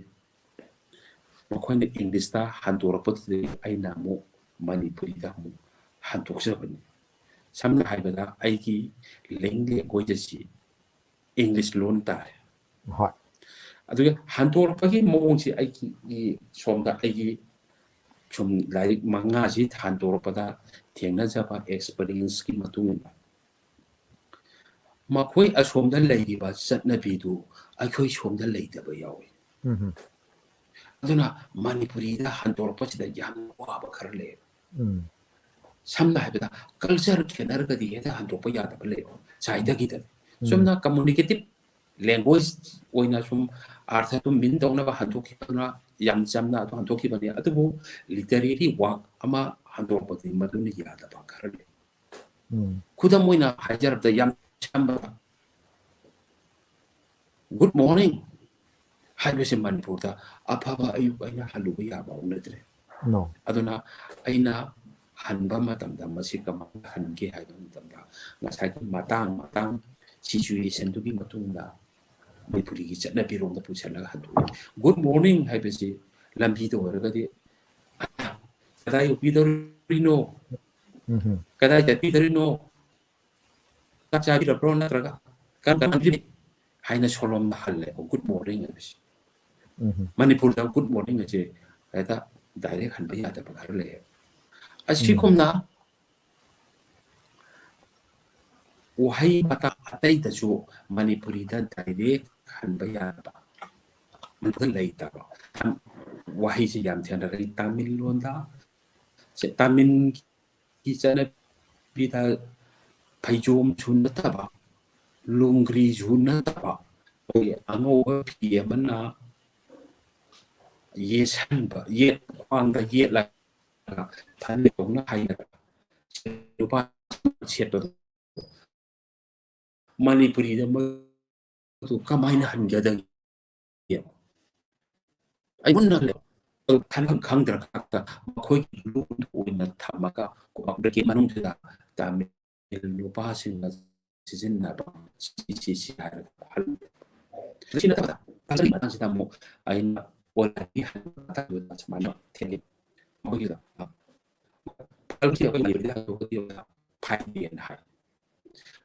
ꯃꯈꯣꯏꯅ ꯏꯪꯂꯤꯁꯇ ꯍꯟꯗꯣꯔꯛꯄꯗꯨꯗꯒꯤ ꯑꯩꯅ ꯑꯃꯨꯛ ꯃꯅꯤꯄꯨꯔꯤꯗ ꯑꯃꯨꯛ ꯍꯟꯗꯣꯛꯆꯕꯅꯤ꯫ ꯁꯝꯅ ꯍꯥꯏꯔꯕꯗ ꯑꯩꯒꯤ ꯂꯦꯡ language ꯑꯁꯤ ꯏꯪꯂꯤꯁ ꯂꯣꯟ ꯇꯥꯔꯦ꯫ ꯍꯣꯏ꯫ ꯑꯗꯨꯒ ꯍꯟꯗꯣꯔꯛꯄꯒꯤ ꯃꯑꯣꯡꯁꯤ ꯑꯩꯒꯤ ꯁꯣꯝꯗ ꯑꯩꯒꯤ ꯁꯨꯝ ꯂꯥꯏꯔꯤꯛ ꯃꯉꯥꯁꯤ ꯍꯟꯗꯣꯔꯛꯄꯗ ꯊꯦꯡꯅꯖꯕ experienceꯀꯤ ꯃꯇꯨꯡ ꯏꯟꯅ ꯃꯈꯣꯏ ꯑꯁꯣꯝꯗ ꯂꯩꯔꯤꯕ ꯆꯠꯅꯕꯤꯗꯨ ꯑꯩꯈꯣꯏ ꯁꯣꯝꯗ ꯂꯩꯇꯕ ꯌꯥꯎꯏ꯫ ꯎꯝ꯫ ꯑꯗꯨꯅ ꯃꯅꯤꯄꯨꯔꯤꯗ ꯍꯟꯗꯣꯔꯛꯄꯁꯤꯗ ꯌꯥꯝꯅ ꯋꯥꯕ ꯈꯔ ꯂꯩ꯫ ꯎꯝ꯫ ꯁꯝꯅ ꯍꯥꯏꯕꯗ culture ꯈꯦꯠꯅꯔꯒꯗꯤ ꯍꯦꯛꯇ ꯍꯟꯗꯣꯛꯄ ꯌꯥꯗꯕ ꯂꯩꯕ ꯆꯥꯏꯗꯒꯤꯗꯅꯤ꯫ ꯎꯝ꯫ ꯆꯨꯝꯅ communicative language ꯑꯣꯏꯅ ꯁꯨꯝ ꯑꯥꯔꯊ ꯑꯗꯨꯝ mean ꯇꯧꯅꯕ ꯍꯟꯗꯣꯛꯈꯤꯕꯅ ꯌꯥꯝ ꯆꯝꯅ ꯑꯗꯨꯝ ꯍꯟꯗꯣꯛꯈꯤꯕꯅꯤ, ꯑꯗꯨꯕꯨ literary work ꯑꯃ ꯍꯟꯗꯣꯛꯄꯗꯤ ꯃꯗꯨꯅ ꯌꯥꯗꯕ ꯈꯔ ꯂꯩ꯫ ꯎꯝ꯫ ꯈꯨꯗꯝ ꯑꯣꯏꯅ ꯍꯥꯏꯖꯔꯕꯗ ꯌꯥꯝ ꯆꯝꯕ "Good morning" ꯍꯥꯏꯕꯁꯦ ꯃꯅꯤꯄꯨꯔꯗ "ꯑꯐꯕ ꯑꯌꯨꯛ" ꯑꯩꯅ ꯍꯜꯂꯨꯕ ꯌꯥꯕ ꯍꯧꯅꯗ꯭ꯔꯦ꯫ No꯫ ꯑꯗꯨꯅ ꯑꯩꯅ ꯍꯟꯕ ꯃꯇꯝꯗ ꯃꯁꯤ ꯀꯃꯥꯏꯅ ꯍꯟꯒꯦ ꯍꯥꯏꯕ ꯃꯇꯝꯗ ꯉꯁꯥꯏꯒꯤ ꯃꯇꯥꯡ ꯃꯇꯥꯡ situationꯗꯨꯒꯤ ꯃꯇꯨꯡ ꯏꯟꯅ ꯃꯅꯤꯄꯨꯔꯤꯒꯤ ꯆꯠꯅꯕꯤꯔꯣꯝꯗ ꯄꯨꯁꯜꯂꯒ ꯍꯟꯗꯣꯛꯏ꯫ "Good morning" ꯍꯥꯏꯕꯁꯤ ꯂꯝꯕꯤꯗ ꯑꯣꯏꯔꯒꯗꯤ "ꯀꯗꯥꯏ ꯌꯧꯕꯤꯗꯧꯔꯤꯅꯣ? ꯎꯝ꯫ ꯀꯗꯥꯏ ꯆꯠꯄꯤꯗꯧꯔꯤꯅꯣ? ꯆꯥꯛ ꯆꯥꯕꯤꯔꯕ꯭ꯔꯣ? ꯅꯠꯇ꯭ꯔꯒ ꯀꯔꯝ ꯀꯔꯝ ꯂꯩ?" ꯍꯥꯏꯅ ꯁꯣꯂꯣꯝꯅ ꯍꯜꯂꯦꯕ "Good morning" ꯍꯥꯏꯕꯁꯤ꯫ ꯎꯝ꯫ ꯃꯅꯤꯄꯨꯔꯗ "Good morning" ꯑꯁꯦ ꯍꯦꯛꯇ direct ꯍꯟꯕ ꯌꯥꯗꯕ ꯈꯔ ꯂꯩꯌꯦꯕ꯫ ꯎꯝ꯫ ꯑꯁꯤꯒꯨꯝꯅ ꯋꯥꯍꯩ ꯃꯇꯥ ꯑꯇꯩꯗꯁꯨ ꯃꯅꯤꯄꯨꯔꯤꯗ direct ꯍꯟꯕ ꯌꯥꯗꯕ, ꯃꯅꯤꯄꯨꯔꯗ ꯂꯩꯇꯕ ꯋꯥꯍꯩꯁꯤ ꯌꯥꯝ ꯊꯦꯡꯅꯔꯛꯏ꯫ ꯇꯥꯃꯤꯜ ꯂꯣꯟꯗ, ꯁꯦ, ꯇꯥꯃꯤꯜꯒꯤ ꯆꯠꯅꯕꯤꯗ ꯐꯩꯖꯣꯝꯁꯨ ꯅꯠꯇꯕ, ꯂꯣꯡꯒ꯭ꯔꯤꯁꯨ ꯅꯠꯇꯕ, ꯑꯩꯈꯣꯏꯒꯤ ꯑꯉꯧꯕ ꯐꯤ ꯑꯃꯅ ꯌꯦꯠꯁꯟꯕ, ꯌꯦꯠ, ꯈ꯭ꯋꯥꯡꯗ ꯌꯦꯠꯂꯒ ꯐꯅꯦꯛ ꯇꯧꯅ ꯍꯥꯏꯅꯕ ꯅꯨꯄꯥ ꯁꯦꯠꯄꯗꯣ꯫ ꯃꯅꯤꯄꯨꯔꯤꯗ ꯃꯗꯨ ꯀꯃꯥꯏꯅ ꯍꯟꯒꯗꯒꯦ? ꯑꯩꯉꯣꯟꯗ ꯈꯟꯐꯝ ꯈꯪꯗ꯭ꯔꯀꯥꯟꯗ ꯃꯈꯣꯏꯒꯤ ꯂꯣꯟꯗ ꯑꯣꯏꯅ ꯊꯝꯃꯒ bracket ꯃꯅꯨꯡꯁꯤꯗ ꯇꯥꯃꯤꯜ ꯅꯨꯄꯥꯁꯤꯡꯅ ꯁꯤꯖꯤꯟꯅꯕ ꯁꯤ, ꯁꯤ, ꯁꯤ ꯍꯥꯏꯔꯒ ꯍꯜꯂꯤ꯫ ꯁꯤ ꯅꯠꯇꯕꯗ culture ꯒꯤ ꯃꯇꯥꯡꯁꯤꯗ ꯑꯃꯨꯛ ꯑꯩꯅ online ꯒꯤ ꯍꯟꯕ ꯃꯇꯥꯡꯗꯨꯗ ꯁꯨꯃꯥꯏꯅ ꯊꯦꯡꯅꯩ꯫ ꯃꯈꯣꯏꯒꯤꯗ, ꯑ, culture ꯑꯩꯈꯣꯏ ꯃꯅꯤꯄꯨꯔꯗ ꯍꯟꯗꯣꯛꯑꯒꯗꯤ ꯐꯥꯏꯔꯦꯟ ꯍꯥꯏ꯫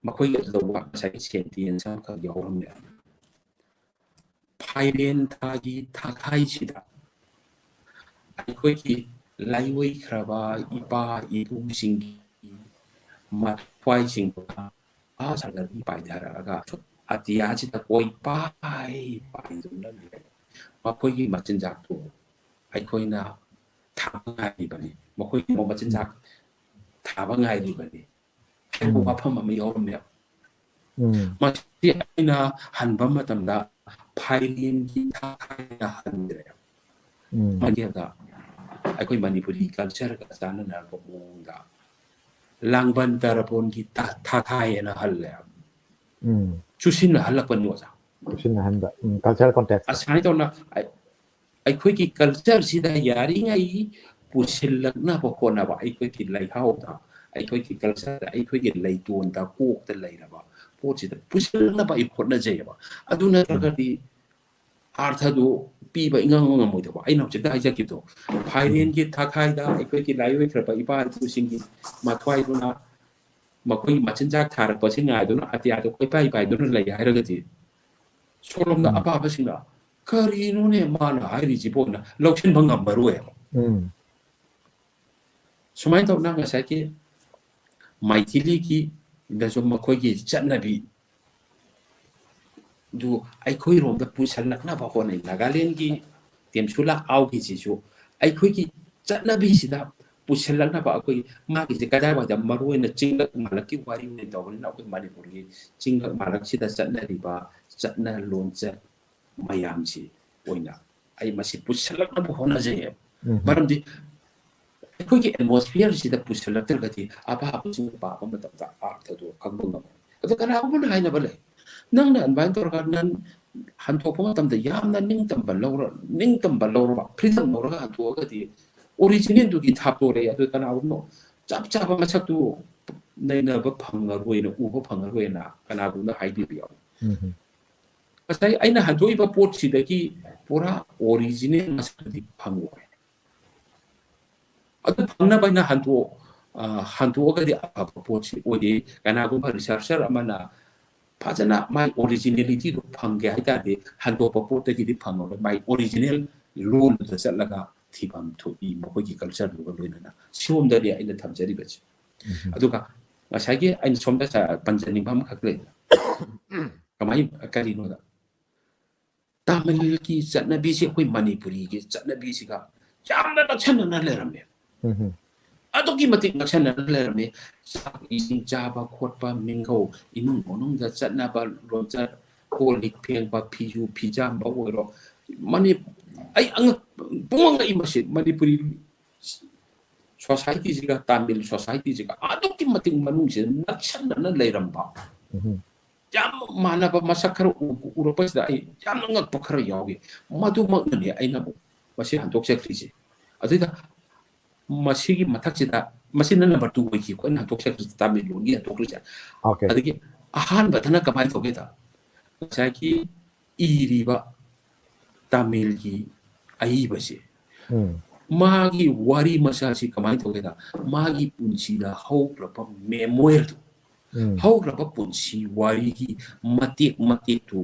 ꯃꯈꯣꯏꯒꯤ ꯑꯗꯨꯗ ꯋꯥ ꯉꯁꯥꯏꯒꯤ sentence ꯑꯃꯈꯛ ꯌꯥꯎꯔꯝꯃꯦ꯫ ꯐꯥꯏꯔꯦꯟ ꯊꯥꯒꯤ ꯊꯥꯈꯥꯏꯁꯤꯗ ꯑꯩꯈꯣꯏꯒꯤ ꯂꯥꯏꯑꯣꯏꯈ꯭ꯔꯕ ꯏꯄꯥ ꯏꯄꯨꯁꯤꯡꯒꯤ ꯃꯊ꯭ꯋꯥꯏꯁꯤꯡꯗꯨꯅ ꯑꯥ ꯁꯥꯒꯔꯒꯤ ꯄꯥꯏꯊꯔꯛꯑꯒ ꯑꯇꯤꯌꯥꯁꯤꯗ ꯀꯣꯏꯄꯥꯏ ꯄꯥꯏꯗꯨꯅ ꯂꯩ꯫ ꯃꯈꯣꯏꯒꯤ ꯃꯆꯤꯟꯖꯥꯛꯇꯨ ꯑꯩꯈꯣꯏꯅ ꯊꯥꯛꯄ ꯉꯥꯏꯔꯤꯕꯅꯤ꯫ ꯃꯈꯣꯏꯒꯤ ꯃꯆꯤꯟꯖꯥꯛ ꯊꯥꯕ ꯉꯥꯏꯔꯤꯕꯅꯤ ꯍꯥꯏꯕ ꯎꯝ꯫ ꯋꯥꯐꯝ ꯑꯃ ꯌꯥꯎꯔꯝꯃꯦꯕ꯫ ꯎꯝ꯫ ꯃꯁꯤ ꯑꯩꯅ ꯍꯟꯕ ꯃꯇꯝꯗ ꯐꯥꯏꯔꯦꯟꯒꯤ ꯊꯥꯈꯥꯏꯅ ꯍꯟꯈ꯭ꯔꯦ꯫ ꯎꯝ꯫ ꯃꯅꯤꯄꯨꯔꯗ ꯑꯩꯈꯣꯏ ꯃꯅꯤꯄꯨꯔꯤ cultureꯒ ꯆꯥꯟꯅꯅꯔꯕ ꯃꯑꯣꯡꯗ ꯂꯥꯡꯕꯟ ꯇꯔꯥꯄꯣꯟꯒꯤ ꯊꯥ-, ꯊꯥꯈꯥꯏ ꯍꯥꯏꯅ ꯍꯜꯂꯦ꯫ ꯎꯝ꯫ ꯆꯨꯁꯤꯟꯅꯍꯜꯂꯛꯄꯅꯤ ꯑꯣꯖꯥ꯫ ꯆꯨꯁꯤꯟꯅꯍꯟꯕ꯫ ꯎꯝ, cultural context꯫ ꯑꯁꯨꯃꯥꯏꯅ ꯇꯧꯅ ꯑꯩ-, ꯑꯩꯈꯣꯏꯒꯤ cultureꯁꯤꯗ ꯌꯥꯔꯤꯉꯩ ꯄꯨꯁꯤꯜꯂꯛꯅꯕ ꯍꯣꯠꯅꯕ, ꯑꯩꯈꯣꯏꯒꯤ ꯂꯩꯍꯥꯎꯗ, ꯑꯩꯈꯣꯏꯒꯤ cultureꯗ, ꯑꯩꯈꯣꯏꯒꯤ ꯂꯩꯇꯣꯟꯗ, ꯀꯣꯛꯇ ꯂꯩꯔꯕ ꯄꯣꯠꯁꯤꯗ ꯄꯨꯁꯤꯜꯂꯛꯅꯕ ꯑꯩ ꯍꯣꯠꯅꯖꯩꯑꯕ꯫ ꯑꯗꯨ ꯅꯠꯇ꯭ꯔꯒꯗꯤ ꯎꯝ꯫ ꯑꯥꯔꯊꯗꯨ ꯄꯤꯕ ꯏꯉꯝ ꯉꯝꯃꯣꯏꯗꯕ꯫ ꯑꯩꯅ ꯍꯧꯖꯤꯛꯇ ꯍꯥꯏꯖꯈꯤꯕꯗꯣ, ꯎꯝ꯫ ꯐꯥꯏꯔꯦꯟꯒꯤ ꯊꯥꯈꯥꯏꯗ ꯑꯩꯈꯣꯏꯒꯤ ꯂꯥꯏꯑꯣꯏꯈ꯭ꯔꯕ ꯏꯄꯥ ꯏꯄꯨꯁꯤꯡꯒꯤ ꯃꯊ꯭ꯋꯥꯏꯗꯨꯅ ꯃꯈꯣꯏꯒꯤ ꯃꯆꯤꯟꯖꯥꯛ ꯊꯥꯔꯛꯄꯁꯤ ꯉꯥꯏꯗꯨꯅ ꯑꯇꯤꯌꯥꯗ ꯀꯣꯏꯄꯥꯏ ꯄꯥꯏꯗꯨꯅ ꯂꯩ ꯍꯥꯏꯔꯒꯗꯤ, ꯁꯣꯝꯂꯣꯝꯗ ꯎꯝ꯫ ꯑꯄꯥꯕꯁꯤꯡꯅ "ꯀꯔꯤꯅꯣꯅꯦ ꯃꯥꯅ ꯍꯥꯏꯔꯤꯁꯤꯕꯣꯅ" ꯂꯧꯁꯤꯟꯕ ꯉꯝꯃꯔꯣꯏꯕ꯫ ꯎꯝ꯫ ꯁꯨꯃꯥꯏꯅ ꯇꯧꯗꯅ ꯉꯁꯥꯏꯒꯤ ꯃꯥꯏꯊꯤꯂꯤꯒꯤꯗꯁꯨ ꯃꯈꯣꯏꯒꯤ ꯆꯠꯅꯕꯤ ꯑꯗꯨ ꯑꯩꯈꯣꯏꯔꯣꯝꯗ ꯄꯨꯁꯜꯂꯛꯅꯕ ꯍꯣꯠꯅꯩ꯫ ꯅꯥꯒꯥꯂꯦꯟꯒꯤ ꯇꯦꯝꯁꯨꯂꯥ ꯑꯥꯎꯒꯤꯁꯤꯁꯨ ꯑꯩꯈꯣꯏꯒꯤ ꯆꯠꯅꯕꯤꯁꯤꯗ ꯄꯨꯁꯤꯜꯂꯛꯅꯕ, ꯑꯩꯈꯣꯏ ꯃꯥꯒꯤꯁꯦ ꯀꯗꯥꯏꯋꯥꯏꯗ, ꯃꯔꯨ ꯑꯣꯏꯅ ꯆꯤꯡꯂꯛ ꯃꯥꯂꯛꯀꯤ ꯋꯥꯔꯤ ꯑꯣꯏꯅ ꯇꯧꯕꯅꯤꯅ, ꯑꯩꯈꯣꯏ ꯃꯅꯤꯄꯨꯔꯒꯤ ꯆꯤꯡꯂꯛ ꯃꯥꯂꯛꯁꯤꯗ ꯆꯠꯅꯔꯤꯕ ꯆꯠꯅ ꯂꯣꯟꯆꯠ ꯃꯌꯥꯝꯁꯤ ꯑꯣꯏꯅ ꯑꯩ ꯃꯁꯤ ꯄꯨꯁꯤꯜꯂꯛꯅꯕ ꯍꯣꯠꯅꯖꯩꯌꯦꯕ꯫ ꯎꯝ꯫ ꯃꯔꯝꯗꯤ ꯑꯩꯈꯣꯏꯒꯤ atmosphereꯁꯤꯗ ꯄꯨꯁꯤꯜꯂꯛꯇ꯭ꯔꯒꯗꯤ ꯑꯄꯥꯕꯁꯤꯡꯅ ꯄꯥꯕ ꯃꯇꯝꯗ ꯑꯥꯔꯊꯗꯣ ꯈꯪꯕ ꯉꯝꯃꯣꯏ꯫ ꯑꯗꯣ ꯀꯅꯥꯒꯨꯝꯕꯅ ꯍꯥꯏꯅꯕ ꯂꯩ, "ꯅꯪꯅ ꯑꯗꯨꯃꯥꯏꯅ ꯇꯧꯔꯒ ꯅꯪ ꯍꯟꯗꯣꯛꯄ ꯃꯇꯝꯗ ꯌꯥꯝꯅ ꯅꯤꯡꯇꯝꯕ ꯂꯧꯔ-, ꯅꯤꯡꯇꯝꯕ ꯂꯧꯔꯕ, freedom ꯂꯧꯔꯒ ꯍꯟꯗꯣꯛꯑꯒꯗꯤ originalꯗꯨꯒꯤ ꯊꯥꯞꯇꯣꯔꯛꯑꯦ꯫ ꯑꯗꯨ ꯀꯅꯥꯒꯨꯝꯕꯅ ꯆꯞ ꯆꯥꯕ ꯃꯁꯛꯇꯨ ꯅꯩꯅꯕ ꯐꯪꯉꯔꯣꯏꯅ, ꯎꯕ ꯐꯪꯉꯔꯣꯏꯅ" ꯀꯅꯥꯒꯨꯝꯕꯅ ꯍꯥꯏꯕꯤꯕ ꯌꯥꯎꯏ꯫ ꯎꯝ꯫ ꯉꯁꯥꯏ ꯑꯩꯅ ꯍꯟꯗꯣꯛꯏꯕ ꯄꯣꯠꯁꯤꯗꯒꯤ ꯄꯨꯔꯥ original ꯃꯁꯛꯇꯨꯗꯤ ꯐꯪꯉꯣꯏ꯫ ꯑꯗꯨ ꯐꯪꯅꯕ ꯑꯩꯅ ꯍꯟꯗꯣꯛ-, ꯑ, ꯍꯟꯗꯣꯛꯑꯒꯗꯤ ꯑꯐꯕ ꯄꯣꯠꯁꯤ ꯑꯣꯏꯗꯦ꯫ ꯀꯅꯥꯒꯨꯝꯕ researcher ꯑꯃꯅ ꯐꯖꯅ ꯃꯥꯏ originalityꯗꯨ ꯐꯪꯒꯦ ꯍꯥꯏ ꯇꯥꯔꯗꯤ ꯍꯟꯗꯣꯛꯄ ꯄꯣꯠꯇꯒꯤꯗꯤ ꯐꯪꯉꯔꯣꯏ꯫ ꯃꯥꯏ original ꯂꯣꯟꯗꯨꯗ ꯆꯠꯂꯒ ꯊꯤꯐꯝ ꯊꯣꯛꯏ, ꯃꯈꯣꯏꯒꯤ cultureꯗꯨꯒ ꯂꯣꯏꯅꯅ꯫ ꯁꯤꯔꯣꯝꯗꯅꯤ ꯑꯩꯅ ꯊꯝꯖꯔꯤꯕꯁꯤ꯫ ꯎꯝ꯫ ꯑꯗꯨꯒ ꯉꯁꯥꯏꯒꯤ ꯑꯩꯅ ꯁꯣꯝꯗ ꯁ-, ꯄꯟꯖꯅꯤꯡꯕ ꯑꯃꯈꯛ ꯂꯩ꯫ ꯀꯃꯥꯏ-, ꯀꯔꯤꯅꯣꯗ, ꯇꯥꯃꯤꯜꯒꯤ ꯆꯠꯅꯕꯤꯁꯤ ꯑꯩꯈꯣꯏ ꯃꯅꯤꯄꯨꯔꯤꯒꯤ ꯆꯠꯅꯕꯤꯁꯤꯒ ꯌꯥꯝꯅ ꯅꯛꯁꯟꯅꯅ ꯂꯩꯔꯝꯃꯦ꯫ ꯎꯝ꯫ ꯑꯗꯨꯛꯀꯤ ꯃꯇꯤꯛ ꯅꯛꯁꯟꯅꯅ ꯂꯩꯔꯝꯃꯤ꯫ ꯆꯥꯛ ꯏꯁꯤꯡ ꯆꯥꯕ ꯈꯣꯠꯄ, ꯃꯤꯡꯒꯧ, ꯏꯃꯨꯡ ꯃꯅꯨꯡꯗ ꯆꯠꯅꯕ ꯂꯣꯟꯆꯠ, ꯀꯣꯜ ꯂꯤꯛ ꯐꯦꯡꯕ, ꯐꯤꯁꯨ ꯐꯤꯖꯥꯝꯕ ꯑꯣꯏꯔꯣ, ꯃꯅꯤ-, ꯑꯩ ꯑꯉꯛ-, ꯄꯨꯡꯉꯛ ꯉꯛꯏ꯫ ꯃꯁꯤ ꯃꯅꯤꯄꯨꯔꯤ ꯁꯣꯁꯥꯏꯇꯤꯁꯤꯒ, ꯇꯥꯃꯤꯜ ꯁꯣꯁꯥꯏꯇꯤꯁꯤꯒ ꯑꯗꯨꯛꯀꯤ ꯃꯇꯤꯛ ꯃꯅꯨꯡꯁꯤꯗ ꯅꯛꯁꯟꯅꯅ ꯂꯩꯔꯝꯕ꯫ ꯎꯝ꯫ ꯌꯥꯝ ꯃꯥꯟꯅꯕ ꯃꯁꯛ ꯈꯔ ꯎ-, ꯎꯔꯛꯄꯁꯤꯗ ꯑꯩ ꯌꯥꯝꯅ ꯉꯛꯄ ꯈꯔ ꯌꯥꯎꯏ꯫ ꯃꯗꯨꯃꯛꯅꯅꯦ ꯑꯩꯅ ꯃꯁꯤ ꯍꯟꯗꯣꯛꯆꯈ꯭ꯔꯤꯁꯦ꯫ ꯑꯗꯨꯗ ꯃꯁꯤꯒꯤ ꯃꯊꯛꯁꯤꯗ, ꯃꯁꯤꯅ ꯅꯝꯕꯔ ꯇꯨ ꯑꯣꯏꯈꯤꯀꯣ, ꯑꯩꯅ ꯍꯟꯗꯣꯛꯆꯈ꯭ꯔꯤꯁꯦ ꯇꯥꯃꯤꯜ ꯂꯣꯟꯒꯤ ꯍꯟꯗꯣꯛꯈ꯭ꯔꯤꯁꯦ꯫ ꯑꯣꯀꯦ꯫ ꯑꯗꯒꯤ ꯑꯍꯥꯟꯕꯗꯅ ꯀꯃꯥꯏꯅ ꯇꯧꯒꯦꯗ, ꯉꯁꯥꯏꯒꯤ ꯏꯔꯤꯕ ꯇꯥꯃꯤꯜꯒꯤ ꯑꯏꯕꯁꯦ, ꯎꯝ꯫ ꯃꯥꯒꯤ ꯋꯥꯔꯤ ꯃꯆꯥꯁꯤ ꯀꯃꯥꯏꯅ ꯇꯧꯒꯦꯗ, ꯃꯥꯒꯤ ꯄꯨꯟꯁꯤꯗ ꯍꯧꯈ꯭ꯔꯕ ꯃꯦꯃꯣꯏꯔꯗꯨ, ꯎꯝ꯫ ꯍꯧꯈ꯭ꯔꯕ ꯄꯨꯟꯁꯤ ꯋꯥꯔꯤꯒꯤ ꯃꯇꯦꯛ ꯃꯇꯦꯛꯇꯨ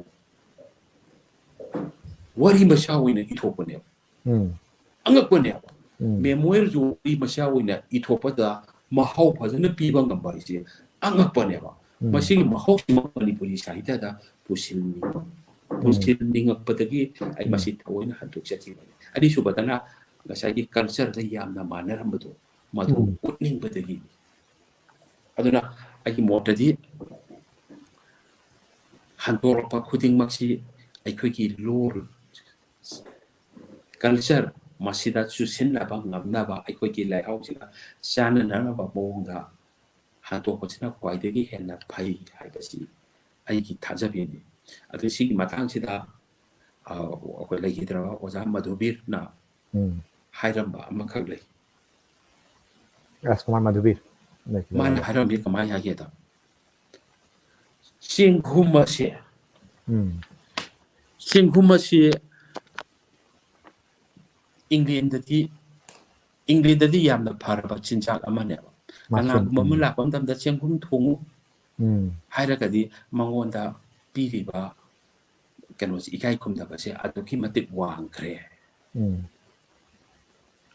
ꯋꯥꯔꯤ ꯃꯆꯥ ꯑꯣꯏꯅ ꯏꯊꯣꯛꯄꯅꯦꯕ꯫ ꯎꯝ꯫ ꯑꯉꯛꯄꯅꯦꯕ꯫ ꯎꯝ꯫ ꯃꯦꯃꯣꯏꯔꯁꯨ ꯋꯥꯔꯤ ꯃꯆꯥ ꯑꯣꯏꯅ ꯏꯊꯣꯛꯄꯗ ꯃꯍꯥꯎ ꯐꯖꯅ ꯄꯤꯕ ꯉꯝꯕ ꯍꯥꯏꯁꯦ ꯑꯉꯛꯄꯅꯦꯕ꯫ ꯎꯝ꯫ ꯃꯁꯤꯒꯤ ꯃꯍꯥꯎꯁꯤꯃꯛ ꯃꯅꯤꯄꯨꯔꯤ ꯁꯥꯍꯤꯇ꯭ꯌꯗ ꯄꯨꯁꯤꯟꯅꯤꯡꯕ, ꯎꯝ꯫ ꯄꯨꯁꯤꯟꯅꯤꯡꯉꯛꯄꯗꯒꯤ ꯑꯩ, ꯎꯝ꯫ ꯃꯁꯤ ꯊꯑꯣꯏꯅ ꯍꯟꯗꯣꯛꯆꯈꯤꯕꯅꯤ꯫ ꯑꯅꯤꯁꯨꯕꯗꯅ ꯉꯁꯥꯏꯒꯤ ꯀꯜꯆꯔꯗ ꯌꯥꯝꯅ ꯃꯥꯟꯅꯔꯝꯕꯗꯣ, ꯃꯗꯨ, ꯎꯝ꯫ ꯎꯠꯅꯤꯡꯕꯗꯒꯤ꯫ ꯑꯗꯨꯅ ꯑꯩꯒꯤ ꯃꯣꯠꯇꯗꯤ ꯍꯟꯗꯣꯔꯛꯄ ꯈꯨꯗꯤꯡꯃꯛꯁꯤ ꯑꯩꯈꯣꯏꯒꯤ ꯂꯣꯜ, ꯀꯜꯆꯔ ꯃꯁꯤꯗ ꯆꯨꯁꯤꯟꯅꯕ ꯉꯝꯅꯕ ꯑꯩꯈꯣꯏꯒꯤ ꯂꯩꯍꯥꯎꯁꯤꯒ ꯆꯥꯟꯅꯅꯅꯕ ꯃꯑꯣꯡꯗ ꯍꯟꯗꯣꯛꯄꯁꯤꯅ ꯈ꯭ꯋꯥꯏꯗꯒꯤ ꯍꯦꯟꯅ ꯐꯩ ꯍꯥꯏꯕꯁꯤ ꯑꯩꯒꯤ ꯊꯥꯖꯕꯤꯅꯤ꯫ ꯑꯗꯨ ꯁꯤꯒꯤ ꯃꯇꯥꯡꯁꯤꯗ, ꯑ, ꯑꯩꯈꯣꯏ ꯂꯩꯈꯤꯗ꯭ꯔꯕ ꯑꯣꯖꯥ ꯃꯙꯨꯕꯤꯔꯅ, ꯎꯝ꯫ ꯍꯥꯏꯔꯝꯕ ꯑꯃꯈꯛ ꯂꯩ꯫ ꯔꯥꯖꯀꯨꯃꯥꯔ ꯃꯙꯨꯕꯤꯔ꯫ ꯃꯥꯅ ꯍꯥꯏꯔꯝꯃꯤ ꯀꯃꯥꯏꯅ ꯍꯥꯏꯒꯦꯗ, ꯆꯦꯡꯒꯨꯝ ꯑꯁꯦ, ꯎꯝ꯫ ꯆꯦꯡꯒꯨꯝ ꯑꯁꯤ ꯏꯪꯂꯦꯟꯗꯗꯤ, ꯏꯪꯂꯦꯟꯗꯗꯤ ꯌꯥꯝꯅ ꯐꯔꯕ ꯆꯤꯟꯖꯥꯛ ꯑꯃꯅꯦꯕ꯫ ꯃꯥꯁꯨ, ꯀꯅꯥꯒꯨꯝꯕ ꯑꯃ, ꯎꯝ꯫ ꯂꯥꯛꯄ ꯃꯇꯝꯗ ꯆꯦꯡꯒꯨꯝ ꯊꯣꯡꯉꯨ, ꯎꯝ꯫ ꯍꯥꯏꯔꯒꯗꯤ ꯃꯉꯣꯟꯗ ꯄꯤꯔꯤꯕ ꯀꯩꯅꯣꯁꯦ, ꯏꯀꯥꯏ ꯈꯨꯝꯅꯕꯁꯦ ꯑꯗꯨꯛꯀꯤ ꯃꯇꯤꯛ ꯋꯥꯡꯈ꯭ꯔꯦ꯫ ꯎꯝ꯫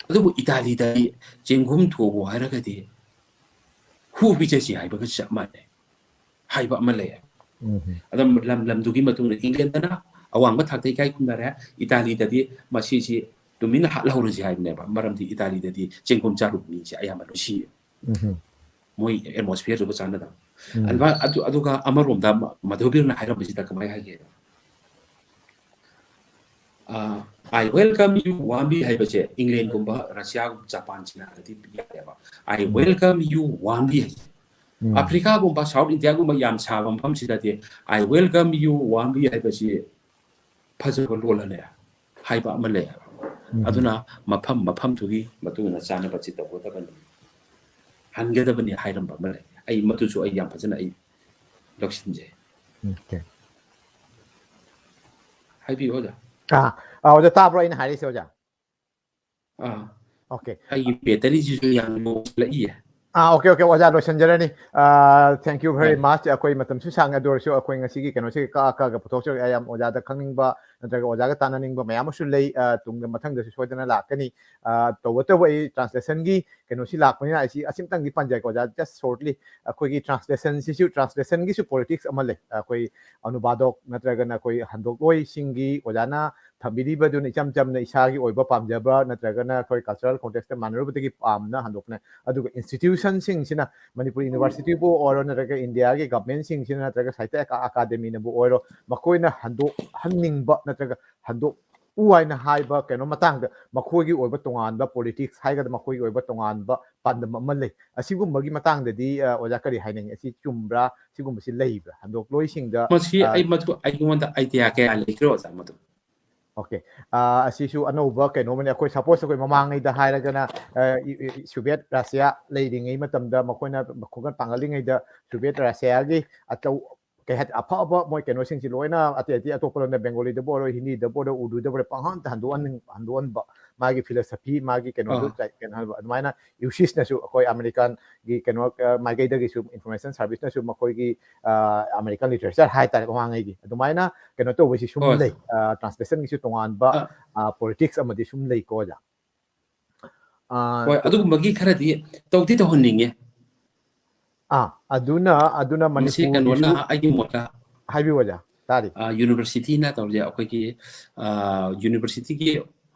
ꯑꯗꯨꯕꯨ ꯏꯇꯥꯂꯤꯗꯗꯤ ꯆꯦꯡꯒꯨꯝ ꯊꯣꯡꯉꯨ ꯍꯥꯏꯔꯒꯗꯤ ꯍꯨ ꯄꯤꯖꯁꯤ ꯍꯥꯏꯕꯒ ꯆꯞ ꯃꯥꯟꯅꯩ ꯍꯥꯏꯕ ꯑꯃ ꯂꯩ꯫ ꯎꯝ꯫ ꯑꯗꯨꯝ ꯂꯝ ꯂꯝꯗꯨꯒꯤ ꯃꯇꯨꯡ ꯏꯟꯅ, ꯏꯪꯂꯦꯟꯗꯅ ꯑꯋꯥꯡꯕ ꯊꯥꯛꯇ ꯏꯀꯥꯏ ꯈꯨꯝꯅꯔꯦ, ꯏꯇꯥꯂꯤꯗꯗꯤ ꯃꯁꯤꯁꯤ ꯇꯨꯃꯤꯟꯅ ꯍꯥꯠꯍꯧꯔꯁꯤ ꯍꯥꯏꯕꯅꯦꯕ꯫ ꯃꯔꯝꯗꯤ ꯏꯇꯥꯂꯤꯗꯗꯤ ꯆꯦꯡꯒꯨꯝ ꯆꯥꯔꯨꯕ ꯃꯤꯁꯦ ꯑꯌꯥꯝꯕ ꯂꯣꯏ ꯁꯤꯌꯦ꯫ ꯎꯝ꯫ ꯃꯣꯏ ꯑꯦꯠꯃꯣꯁꯐꯤꯌꯔꯗꯨꯒ ꯆꯥꯟꯅꯗꯕ꯫ ꯎꯝ꯫ ꯑꯗꯨꯃꯥꯏꯅ ꯑꯗꯨ ꯑꯗꯨꯒ ꯑꯃꯔꯣꯝꯗ ꯃ- ꯃꯙꯨꯕꯤꯔꯅ ꯍꯥꯏꯔꯝꯕꯁꯤꯗ ꯀꯃꯥꯏꯅ ꯍꯥꯏꯒꯦ? ꯑꯥ, "I welcome you warmly" ꯍꯥꯏꯕꯁꯦ ꯏꯪꯂꯦꯟꯒꯨꯝꯕ, ꯔꯁꯤꯌꯥꯒꯨꯝꯕ, ꯖꯄꯥꯟ, ꯆꯤꯅꯥꯗꯗꯤ ꯌꯥꯏꯑꯕ꯫ "I um. welcome you warmly" ꯍꯥꯏꯁꯦ꯫ ꯎꯝ꯫ ꯑꯐ꯭ꯔꯤꯀꯥꯒꯨꯝꯕ, ꯁꯥꯎꯠ ꯏꯟꯗꯤꯌꯥꯒꯨꯝꯕ ꯌꯥꯝ ꯁꯥꯕ ꯃꯐꯝꯁꯤꯗꯗꯤ "I welcome you warmly" ꯍꯥꯏꯕꯁꯤ ꯐꯖꯕ ꯂꯣꯜ ꯑꯃꯅꯦ ꯍꯥꯏꯕ ꯑꯃ ꯂꯩ ꯍꯥꯏꯕ꯫ ꯎꯝ꯫ ꯑꯗꯨꯅ ꯃꯐꯝ ꯃꯐꯝꯗꯨꯒꯤ ꯃꯇꯨꯡ ꯏꯟꯅ ꯆꯥꯅꯕꯁꯤ ꯇꯧꯒꯗꯕꯅꯤ, ꯍꯟꯒꯗꯕꯅꯤ ꯍꯥꯏꯔꯝꯕ ꯑꯃ ꯂꯩ꯫ ꯑꯩ ꯃꯗꯨꯁꯨ ꯑꯩ ꯌꯥꯝ ꯐꯖꯅ ꯑꯩ ꯂꯧꯁꯤꯟꯖꯩ꯫ Okay꯫ ꯍꯥꯏꯕꯤꯌꯨ, ꯑꯣꯖꯥ꯫ ꯑꯥ, ꯑꯥ, ꯑꯣꯖꯥ, ꯇꯥꯕ꯭ꯔꯣ ꯑꯩꯅ ꯍꯥꯏꯔꯤꯁꯦ, ꯑꯣꯖꯥ? ꯑꯥ꯫ Okay꯫ ꯑꯩꯒꯤ ꯕꯦꯇꯔꯤꯁꯤꯁꯨ ꯌꯥꯝ ꯂꯣ ꯆꯠꯂꯛꯏꯌꯦ꯫ ꯑꯥ, okay, okay, ꯑꯣꯖꯥ, ꯂꯣꯏꯁꯤꯟꯖꯔꯅꯤ꯫ ꯑꯥ, thank you very ꯍꯣꯏ꯫ much꯫ ꯑꯩꯈꯣꯏ ꯃꯇꯝꯁꯨ ꯁꯥꯡꯉꯦ, ꯑꯗꯨ ꯑꯣꯏꯔꯁꯨ ꯑꯩꯈꯣꯏ ꯉꯁꯤꯒꯤ ꯀꯩꯅꯣꯁꯦ ꯀꯛꯑ ꯀꯛꯑꯒ ꯄꯨꯊꯣꯛꯆꯔꯒꯦ꯫ ꯑꯩ ꯌꯥꯝ ꯑꯣꯖꯥꯗ ꯈꯪꯅꯤꯡꯕ ꯅꯠꯇ꯭ꯔꯒ ꯑꯣꯖꯥꯒ ꯇꯥꯟꯅꯅꯤꯡꯕ ꯃꯌꯥꯝ ꯑꯃꯁꯨ ꯂꯩ꯫ ꯑꯥ, ꯇꯨꯡꯗ ꯃꯊꯪꯗꯁꯨ ꯁꯣꯏꯗꯅ ꯂꯥꯛꯀꯅꯤ꯫ ꯑꯥ, ꯇꯧꯕꯇꯕꯨ ꯑꯩ translationꯒꯤ ꯀꯩꯅꯣꯁꯤ ꯂꯥꯛꯄꯅꯤꯅ ꯑꯩꯁꯤ ꯑꯁꯤꯝꯇꯪꯗꯤ ꯄꯟꯖꯒꯦ, ꯑꯣꯖꯥ, just shortly꯫ ꯑꯩꯈꯣꯏꯒꯤ translationꯁꯤꯁꯨ, translationꯒꯤꯁꯨ politics ꯑꯃ ꯂꯩ꯫ ꯑꯩꯈꯣꯏ ꯑꯅꯨꯕꯥꯗꯣꯛ ꯅꯠꯇ꯭ꯔꯒꯅ ꯑꯩꯈꯣꯏ ꯍꯟꯗꯣꯛꯂꯣꯏꯁꯤꯡꯒꯤ ꯑꯣꯖꯥꯅ ꯊꯝꯕꯤꯔꯤꯕꯗꯨꯅ ꯏꯆꯝ ꯆꯝꯅ ꯏꯁꯥꯒꯤ ꯑꯣꯏꯕ ꯄꯥꯝꯖꯕ ꯅꯠꯇ꯭ꯔꯒꯅ ꯑꯩꯈꯣꯏ cultural contextꯇ ꯃꯥꯟꯅꯔꯨꯕꯗꯒꯤ ꯄꯥꯝꯅ ꯍꯟꯗꯣꯛꯄꯅꯦ꯫ ꯑꯗꯨꯒ institutionꯁꯤꯡꯁꯤꯅ, ꯃꯅꯤꯄꯨꯔ universityꯕꯨ ꯑꯣꯏꯔꯣ ꯅꯠꯇ꯭ꯔꯒ ꯏꯟꯗꯤꯌꯥꯒꯤ governmentꯁꯤꯡꯁꯤꯅ ꯅꯠꯇ꯭ꯔꯒ ꯁꯥꯍꯤꯇ꯭ꯌ ꯑꯦꯀꯥ-, ꯑꯀꯥꯗꯃꯤꯅꯕꯨ ꯑꯣꯏꯔꯣ, ꯃꯈꯣꯏꯅ ꯍꯟꯗꯣꯛꯍꯟꯅꯤꯡꯕ ꯅꯠꯇ꯭ꯔꯒ ꯍꯟꯗꯣꯛꯎ ꯍꯥꯏꯅ ꯍꯥꯏꯕ ꯀꯩꯅꯣ ꯃꯇꯥꯡꯗ ꯃꯈꯣꯏꯒꯤ ꯑꯣꯏꯕ ꯇꯣꯉꯥꯟꯕ politics ꯍꯥꯏꯒꯗ꯭ꯔꯥ, ꯃꯈꯣꯏꯒꯤ ꯑꯣꯏꯕ ꯇꯣꯉꯥꯟꯕ ꯄꯥꯟꯗꯝ ꯑꯃ ꯂꯩ꯫ ꯑꯁꯤꯒꯨꯝꯕꯒꯤ ꯃꯇꯥꯡꯗꯗꯤ, ꯑ, ꯑꯣꯖꯥ ꯀꯔꯤ ꯍꯥꯏꯅꯤꯡꯉꯤ? ꯑꯁꯤ ꯆꯨꯝꯕ꯭ꯔꯥ? ꯁꯤꯒꯨꯝꯕꯁꯤ ꯂꯩꯕ꯭ꯔꯥ? ꯍꯟꯗꯣꯛꯂꯣꯏꯁꯤꯡꯗ, ꯃꯁꯤ ꯑ, ꯑꯩ ꯃꯗꯨ ꯑꯩꯉꯣꯟꯗ idea ꯀꯌꯥ ꯂꯩꯇ꯭ꯔꯦ, ꯑꯣꯖꯥ, ꯃꯗꯨ꯫ Okay꯫ ꯑ, ꯑꯁꯤꯁꯨ ꯑꯅꯧꯕ ꯀꯩꯅꯣꯃꯅꯤ꯫ ꯑꯩꯈꯣꯏ suppose ꯑꯩꯈꯣꯏ ꯃꯃꯥꯡꯉꯩꯗ ꯍꯥꯏꯔꯒꯅ, ꯑ, ꯏ-, ꯏ-, Soviet Russia ꯂꯩꯔꯤꯉꯩ ꯃꯇꯝꯗ ꯃꯈꯣꯏꯅ ꯈꯣꯡꯒꯠ ꯄꯥꯡꯒꯠꯂꯤꯉꯩꯗ Soviet Russiaꯒꯤ ꯑꯆꯧ-, ꯀꯩ ꯍꯥꯏ-, ꯑꯐꯕ ꯃꯣꯏ ꯀꯩꯅꯣꯁꯤꯡꯁꯤ ꯂꯣꯏꯅ ꯑꯇꯩ ꯑꯇꯩ ꯑꯇꯣꯞꯄ ꯂꯣꯟꯗ, Bengaliꯗꯕꯨ ꯑꯣꯏꯔꯣ, Hindiꯗꯕꯨ ꯑꯣꯏꯔꯣ, Urduꯗꯕꯨ ꯑꯣꯏꯔꯣ, ꯄꯪꯍꯟꯗ ꯍꯟꯗꯣꯛꯍꯟꯅꯤꯡ-, ꯍꯟꯗꯣꯛꯍꯟꯕ, ꯃꯥꯒꯤ philosophy, ꯃꯥꯒꯤ ꯀꯩꯅꯣꯗꯨ ꯑꯥ꯫ ꯆꯥꯏ-, ꯀꯩꯅꯣ ꯍꯥꯏꯕ, ꯑꯗꯨꯃꯥꯏꯅ USISꯅꯁꯨ ꯑꯩꯈꯣꯏ Americanꯒꯤ ꯀꯩꯅꯣ, ꯑ, ꯃꯥꯏꯀꯩꯗꯒꯤꯁꯨ, Information Serviceꯅꯁꯨ ꯃꯈꯣꯏꯒꯤ, ꯑ, American literature ꯍꯥꯏꯇꯥꯔꯦ, ꯃꯃꯥꯡꯉꯩꯒꯤ ꯑꯗꯨꯃꯥꯏꯅ ꯀꯩꯅꯣ ꯇꯧꯕꯁꯤ ꯁꯨꯝ ꯍꯣꯏ꯫ ꯂꯩ꯫ ꯑ, translationꯒꯤꯁꯨ ꯇꯣꯉꯥꯟꯕ, ꯑ꯫ ꯑ, politics ꯑꯃꯗꯤ ꯁꯨꯝ ꯂꯩꯀꯣ, ꯑꯣꯖꯥ꯫ ꯑ, ꯍꯣꯏ, ꯑꯗꯨꯒꯨꯝꯕꯒꯤ ꯈꯔꯗꯤ ꯇꯧꯗꯤ ꯇꯧꯍꯟꯅꯤꯡꯉꯦ꯫ ꯑꯥ, ꯑꯗꯨꯅ, ꯑꯗꯨꯅ ꯃꯁꯤ ꯀꯩꯅꯣꯅ ꯃꯅꯤꯄꯨꯔꯒꯤꯁꯨ ꯑꯩꯒꯤ ꯃꯣꯠꯇ, ꯍꯥꯏꯕꯤꯌꯨ, ꯑꯣꯖꯥ, ꯇꯥꯔꯤ꯫ ꯑ, universityꯅ ꯇꯧꯔꯤꯁꯦ, ꯑꯩꯈꯣꯏꯒꯤ, ꯑ, universityꯒꯤ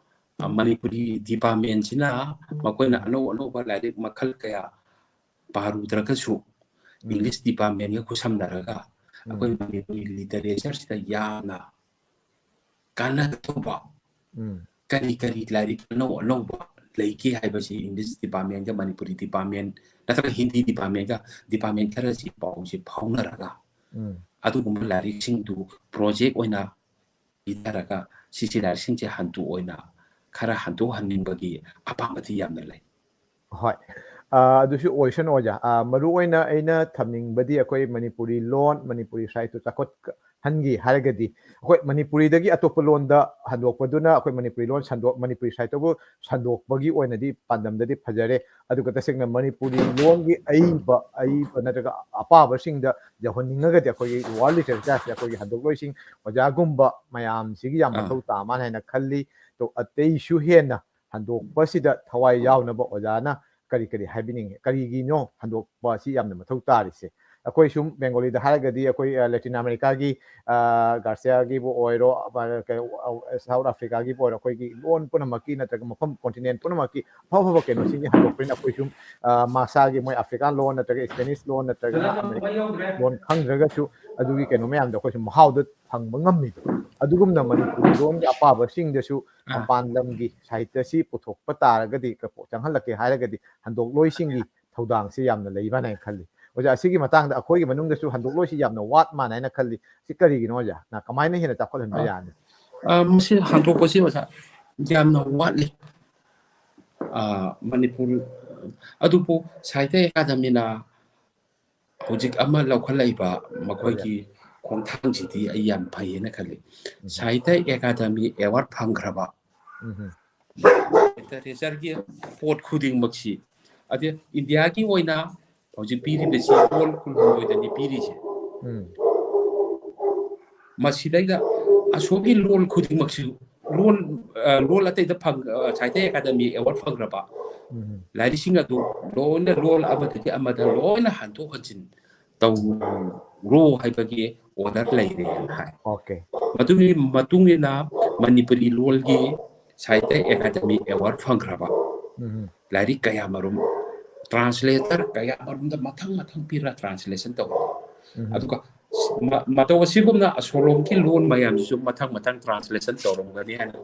ꯃꯅꯤꯄꯨꯔꯤ ꯗꯤꯄꯥꯔꯠꯃꯦꯟꯁꯤꯅ ꯃꯈꯣꯏꯅ ꯑꯅꯧ ꯑꯅꯧꯕ ꯂꯥꯏꯔꯤꯛ ꯃꯈꯜ ꯀꯌꯥ ꯄꯥꯔꯨꯗ꯭ꯔꯒꯁꯨ, ꯏꯪꯂꯤꯁ ꯗꯤꯄꯥꯔꯠꯃꯦꯟꯒ ꯈꯨꯠꯁꯝꯅꯔꯒ ꯑꯩꯈꯣꯏ ꯃꯅꯤꯄꯨꯔꯤ ꯂꯤꯇꯔꯦꯆꯔꯁꯤꯗ ꯌꯥꯝꯅ ꯀꯥꯟꯅꯒꯗꯧꯕ ꯀꯔꯤ ꯀꯔꯤ ꯂꯥꯏꯔꯤꯛ ꯑꯅꯧ ꯑꯅꯧꯕ ꯂꯩꯒꯦ ꯍꯥꯏꯕꯁꯤ ꯏꯪꯂꯤꯁ ꯗꯤꯄꯥꯔꯠꯃꯦꯟꯒ ꯃꯅꯤꯄꯨꯔꯤ ꯗꯤꯄꯥꯔꯠꯃꯦꯟ ꯅꯠꯇ꯭ꯔꯒ ꯍꯤꯟꯗꯤ ꯗꯤꯄꯥꯔꯠꯃꯦꯟꯒ ꯗꯤꯄꯥꯔꯠꯃꯦꯟ ꯈꯔꯁꯤ ꯄꯥꯎꯁꯦ ꯐꯥꯎꯅꯔꯒ ꯑꯗꯨꯒꯨꯝꯕ ꯂꯥꯏꯔꯤꯛꯁꯤꯡꯗꯨ ꯄ꯭ꯔꯣꯖꯦꯛ ꯑꯣꯏꯅ ꯄꯤꯊꯔꯒ ꯁꯤꯁꯤ ꯂꯥꯏꯔꯤꯛꯁꯤꯡꯁꯦ ꯍꯟꯗꯣꯛ ꯑꯣꯏꯅ ꯈꯔ ꯍꯟꯗꯣꯛꯍꯟꯅꯤꯡꯕꯒꯤ ꯑꯄꯥꯝꯕꯗꯤ ꯌꯥꯝꯅ ꯂꯩ꯫ ꯍꯣꯏ꯫ ꯑ, ꯑꯗꯨꯁꯨ ꯑꯣꯏꯁꯅꯨ ꯑꯣꯖꯥ꯫ ꯑ, ꯃꯔꯨ ꯑꯣꯏꯅ ꯑꯩꯅ ꯊꯝꯅꯤꯡꯕꯗꯤ ꯑꯩꯈꯣꯏ ꯃꯅꯤꯄꯨꯔꯤ ꯂꯣꯟ, ꯃꯅꯤꯄꯨꯔꯤ ꯁꯥꯍꯤꯇ꯭ꯌ ꯆꯥꯎꯈꯠꯍꯟꯒꯦ ꯍꯥꯏꯔꯒꯗꯤ ꯑꯩꯈꯣꯏ ꯃꯅꯤꯄꯨꯔꯤꯗꯒꯤ ꯑꯇꯣꯞꯄ ꯂꯣꯟꯗ ꯍꯟꯗꯣꯛꯄꯗꯨꯅ ꯑꯩꯈꯣꯏ ꯃꯅꯤꯄꯨꯔꯤ ꯂꯣꯟ ꯁꯟꯗꯣꯛ-, ꯃꯅꯤꯄꯨꯔꯤ ꯁꯥꯍꯤꯇ꯭ꯌꯕꯨ ꯁꯟꯗꯣꯛꯄꯒꯤ ꯑꯣꯏꯅꯗꯤ ꯄꯥꯟꯗꯝꯗꯗꯤ ꯐꯖꯔꯦ꯫ ꯑꯗꯨꯒ ꯇꯁꯦꯡꯅ ꯃꯅꯤꯄꯨꯔꯤ ꯂꯣꯟꯒꯤ ꯑꯏꯕ, ꯑꯏꯕ ꯅꯠꯇ꯭ꯔꯒ ꯑꯄꯥꯕꯁꯤꯡꯗ ꯌꯧꯍꯟꯅꯤꯡꯉꯒꯗꯤ ꯑꯩꯈꯣꯏꯒꯤ ꯋꯥꯔꯜ ꯂꯤꯇꯔꯦꯆꯔꯁꯦ ꯑꯩꯈꯣꯏꯒꯤ ꯍꯟꯗꯣꯛꯂꯣꯏꯁꯤꯡ ꯑꯣꯖꯥꯒꯨꯝꯕ ꯃꯌꯥꯝꯁꯤꯒꯤ ꯌꯥꯝ ꯑꯥ꯫ ꯃꯊꯧ ꯇꯥ ꯃꯥꯜꯂꯦ ꯍꯥꯏꯅ ꯈꯜꯂꯤ꯫ ꯑꯗꯣ ꯑꯇꯩꯁꯨ ꯍꯦꯟꯅ ꯍꯟꯗꯣꯛꯄꯁꯤꯗ ꯊꯋꯥꯏ ꯌꯥꯎꯅꯕ ꯑꯣꯖꯥꯅ ꯀꯔꯤ ꯀꯔꯤ ꯍꯥꯏꯕꯤꯅꯤꯡꯉꯤ? ꯀꯔꯤꯒꯤꯅꯣ ꯍꯟꯗꯣꯛꯄ ꯑꯁꯤ ꯌꯥꯝꯅ ꯃꯊꯧ ꯇꯥꯔꯤꯁꯦ? ꯑꯩꯈꯣꯏ ꯁꯨꯝ ꯕꯦꯡꯒꯣꯂꯤꯗ ꯍꯥꯏꯔꯒꯗꯤ ꯑꯩꯈꯣꯏ, ꯑ, ꯂꯦꯇꯤꯟ ꯑꯃꯦꯔꯤꯀꯥꯒꯤ, ꯑ, ꯒꯥꯔꯁꯤꯌꯥꯒꯤꯕꯨ ꯑꯣꯏꯔꯣ, ꯑ, ꯀꯩꯅꯣ, ꯑ, ꯁꯥꯎꯠ ꯑꯐ꯭ꯔꯤꯀꯥꯒꯤꯕꯨ ꯑꯣꯏꯔꯣ, ꯑꯩꯈꯣꯏꯒꯤ ꯂꯣꯟ ꯄꯨꯝꯅꯃꯛꯀꯤ ꯅꯠꯇ꯭ꯔꯒ ꯃꯐꯝ ꯀꯣꯟꯇꯤꯅꯦꯟ ꯄꯨꯝꯅꯃꯛꯀꯤ ꯑꯐ ꯑꯐꯕ ꯀꯩꯅꯣꯁꯤꯡꯁꯦ ꯍꯟꯗꯣꯛꯄꯅꯤꯅ ꯑꯩꯈꯣꯏ ꯁꯨꯝ, ꯑ, ꯃꯥꯁꯥꯒꯤ ꯃꯣꯏ ꯑꯐ꯭ꯔꯤꯀꯥꯟ ꯂꯣꯟ ꯅꯠꯇ꯭ꯔꯒ ꯏꯁꯄꯦꯅꯤꯁ ꯂꯣꯟ ꯅꯠꯇ꯭ꯔꯒꯅ ꯑꯃꯦꯔꯤꯀꯥꯟ ꯂꯣꯟ ꯈꯪꯗ꯭ꯔꯒꯁꯨ ꯑꯗꯨꯒꯤ ꯀꯩꯅꯣ ꯃꯌꯥꯝꯗꯣ ꯑꯩꯈꯣꯏ ꯁꯨꯝ ꯃꯍꯥꯎꯗꯣ ꯐꯪꯕ ꯉꯝꯃꯤꯗꯣ꯫ ꯑꯗꯨꯒꯨꯝꯅ ꯃꯅꯤꯄꯨꯔꯤ ꯂꯣꯟꯒꯤ ꯑꯄꯥꯕꯁꯤꯡꯗꯁꯨ ꯑꯥ꯫ ꯃꯄꯥꯟ ꯂꯝꯒꯤ ꯁꯥꯍꯤꯇ꯭ꯌꯁꯤ ꯄꯨꯊꯣꯛꯄ ꯇꯥꯔꯒꯗꯤ, ꯆꯪꯍꯜꯂꯛꯀꯦ ꯍꯥꯏꯔꯒꯗꯤ ꯍꯟꯗꯣꯛꯂꯣꯏꯁꯤꯡꯒꯤ ꯊꯧꯗꯥꯡꯁꯤ ꯌꯥꯝꯅ ꯂꯩꯕꯅ ꯍꯥꯏꯅ ꯈꯜꯂꯤ꯫ ꯑꯣꯖꯥ, ꯑꯁꯤꯒꯤ ꯃꯇꯥꯡꯗ ꯑꯩꯈꯣꯏꯒꯤ ꯃꯅꯨꯡꯗꯁꯨ ꯍꯟꯗꯣꯛꯂꯣꯏꯁꯤ ꯌꯥꯝꯅ ꯋꯥꯠ ꯃꯥꯟꯅ ꯍꯥꯏꯅ ꯈꯜꯂꯤ꯫ ꯁꯤ ꯀꯔꯤꯒꯤꯅꯣ ꯑꯣꯖꯥ? ꯅ ꯀꯃꯥꯏꯅ ꯍꯦꯟꯅ ꯆꯥꯎꯈꯠꯍꯟꯕ ꯑꯥ꯫ ꯌꯥꯅꯤ? ꯑ, ꯃꯁꯤ ꯍꯟꯗꯣꯛꯄꯁꯤ ꯑꯣꯖꯥ ꯌꯥꯝꯅ ꯋꯥꯠꯂꯤ꯫ ꯑ, ꯃꯅꯤꯄꯨꯔ, ꯑꯗꯨꯕꯨ ꯁꯥꯍꯤꯇ꯭ꯌ ꯑꯦꯀꯥꯗꯃꯤꯅ ꯍꯧꯖꯤꯛ ꯑꯃ ꯂꯧꯈꯠꯂꯛꯏꯕ ꯃꯈꯣꯏꯒꯤ ꯈꯣꯡꯊꯥꯡꯁꯤꯗꯤ ꯑꯩ ꯌꯥꯝ ꯐꯩꯌꯦꯅ ꯈꯜꯂꯤ꯫ ꯎꯝ꯫ ꯁꯥꯍꯤꯇ꯭ꯌ ꯑꯦꯀꯥꯗꯃꯤ ꯑꯦꯋꯥꯔꯗ ꯐꯪꯈ꯭ꯔꯕ ꯎꯝ꯫ ꯂꯤꯇꯔꯦꯆꯔꯒꯤ ꯄꯣꯠ ꯈꯨꯗꯤꯡꯃꯛꯁꯤ, ꯑꯗꯩ ꯏꯟꯗꯤꯌꯥꯒꯤ ꯑꯣꯏꯅ ꯍꯧꯖꯤꯛ ꯄꯤꯔꯤꯕꯁꯤ ꯂꯣꯟ ꯀꯨꯟꯍꯨꯝꯗꯣꯏꯗꯅꯤ ꯄꯤꯔꯤꯁꯦ꯫ ꯎꯝ꯫ ꯃꯁꯤꯗꯩꯗ ꯑꯁꯣꯝꯒꯤ ꯂꯣꯟ ꯈꯨꯗꯤꯡꯃꯛꯁꯨ ꯂꯣꯟ, ꯑ, ꯂꯣꯟ ꯑꯇꯩꯗ ꯐꯪ-, ꯑ, ꯁꯥꯍꯤꯇ꯭ꯌ ꯑꯦꯀꯥꯗꯃꯤ ꯑꯦꯋꯥꯔꯗ ꯐꯪꯈ꯭ꯔꯕ ꯎꯝ꯫ ꯂꯥꯏꯔꯤꯛꯁꯤꯡ ꯑꯗꯨ ꯂꯣꯏꯅ ꯂꯣꯟ ꯑꯃꯗꯒꯤ ꯑꯃꯗ ꯂꯣꯏꯅ ꯍꯟꯗꯣꯛ ꯍꯟꯖꯤꯟ ꯇꯧꯔꯣ ꯍꯥꯏꯕꯒꯤ ꯑꯣꯔꯗꯔ ꯂꯩꯔꯦꯅ ꯍꯥꯏ꯫ ꯑꯣꯀꯦ꯫ ꯃꯗꯨꯒꯤ ꯃꯇꯨꯡ ꯏꯟꯅ ꯃꯅꯤꯄꯨꯔꯤ ꯂꯣꯟꯒꯤ ꯁꯥꯍꯤꯇ꯭ꯌ ꯑꯦꯀꯥꯗꯃꯤ ꯑꯦꯋꯥꯔꯗ ꯐꯪꯈ꯭ꯔꯕ ꯎꯝ, ꯂꯥꯏꯔꯤꯛ ꯀꯌꯥ ꯃꯔꯨꯝ, ꯇ꯭ꯔꯥꯟꯁꯂꯦꯇꯔ ꯀꯌꯥ ꯃꯔꯨꯝꯗ ꯃꯊꯪ ꯃꯊꯪ ꯄꯤꯔ ꯇ꯭ꯔꯥꯟꯁꯂꯦꯁꯟ ꯇꯧꯕ꯫ ꯎꯝ, ꯑꯗꯨꯒ ꯃ- ꯃꯇꯧ ꯑꯁꯤꯒꯨꯝꯅ ꯑꯁꯣꯂꯣꯝꯒꯤ ꯂꯣꯟ ꯃꯌꯥꯝꯁꯤꯁꯨ ꯃꯊꯪ ꯃꯊꯪ ꯇ꯭ꯔꯥꯟꯁꯂꯦꯁꯟ ꯇꯧꯔꯝꯒꯅꯤ ꯍꯥꯏꯅ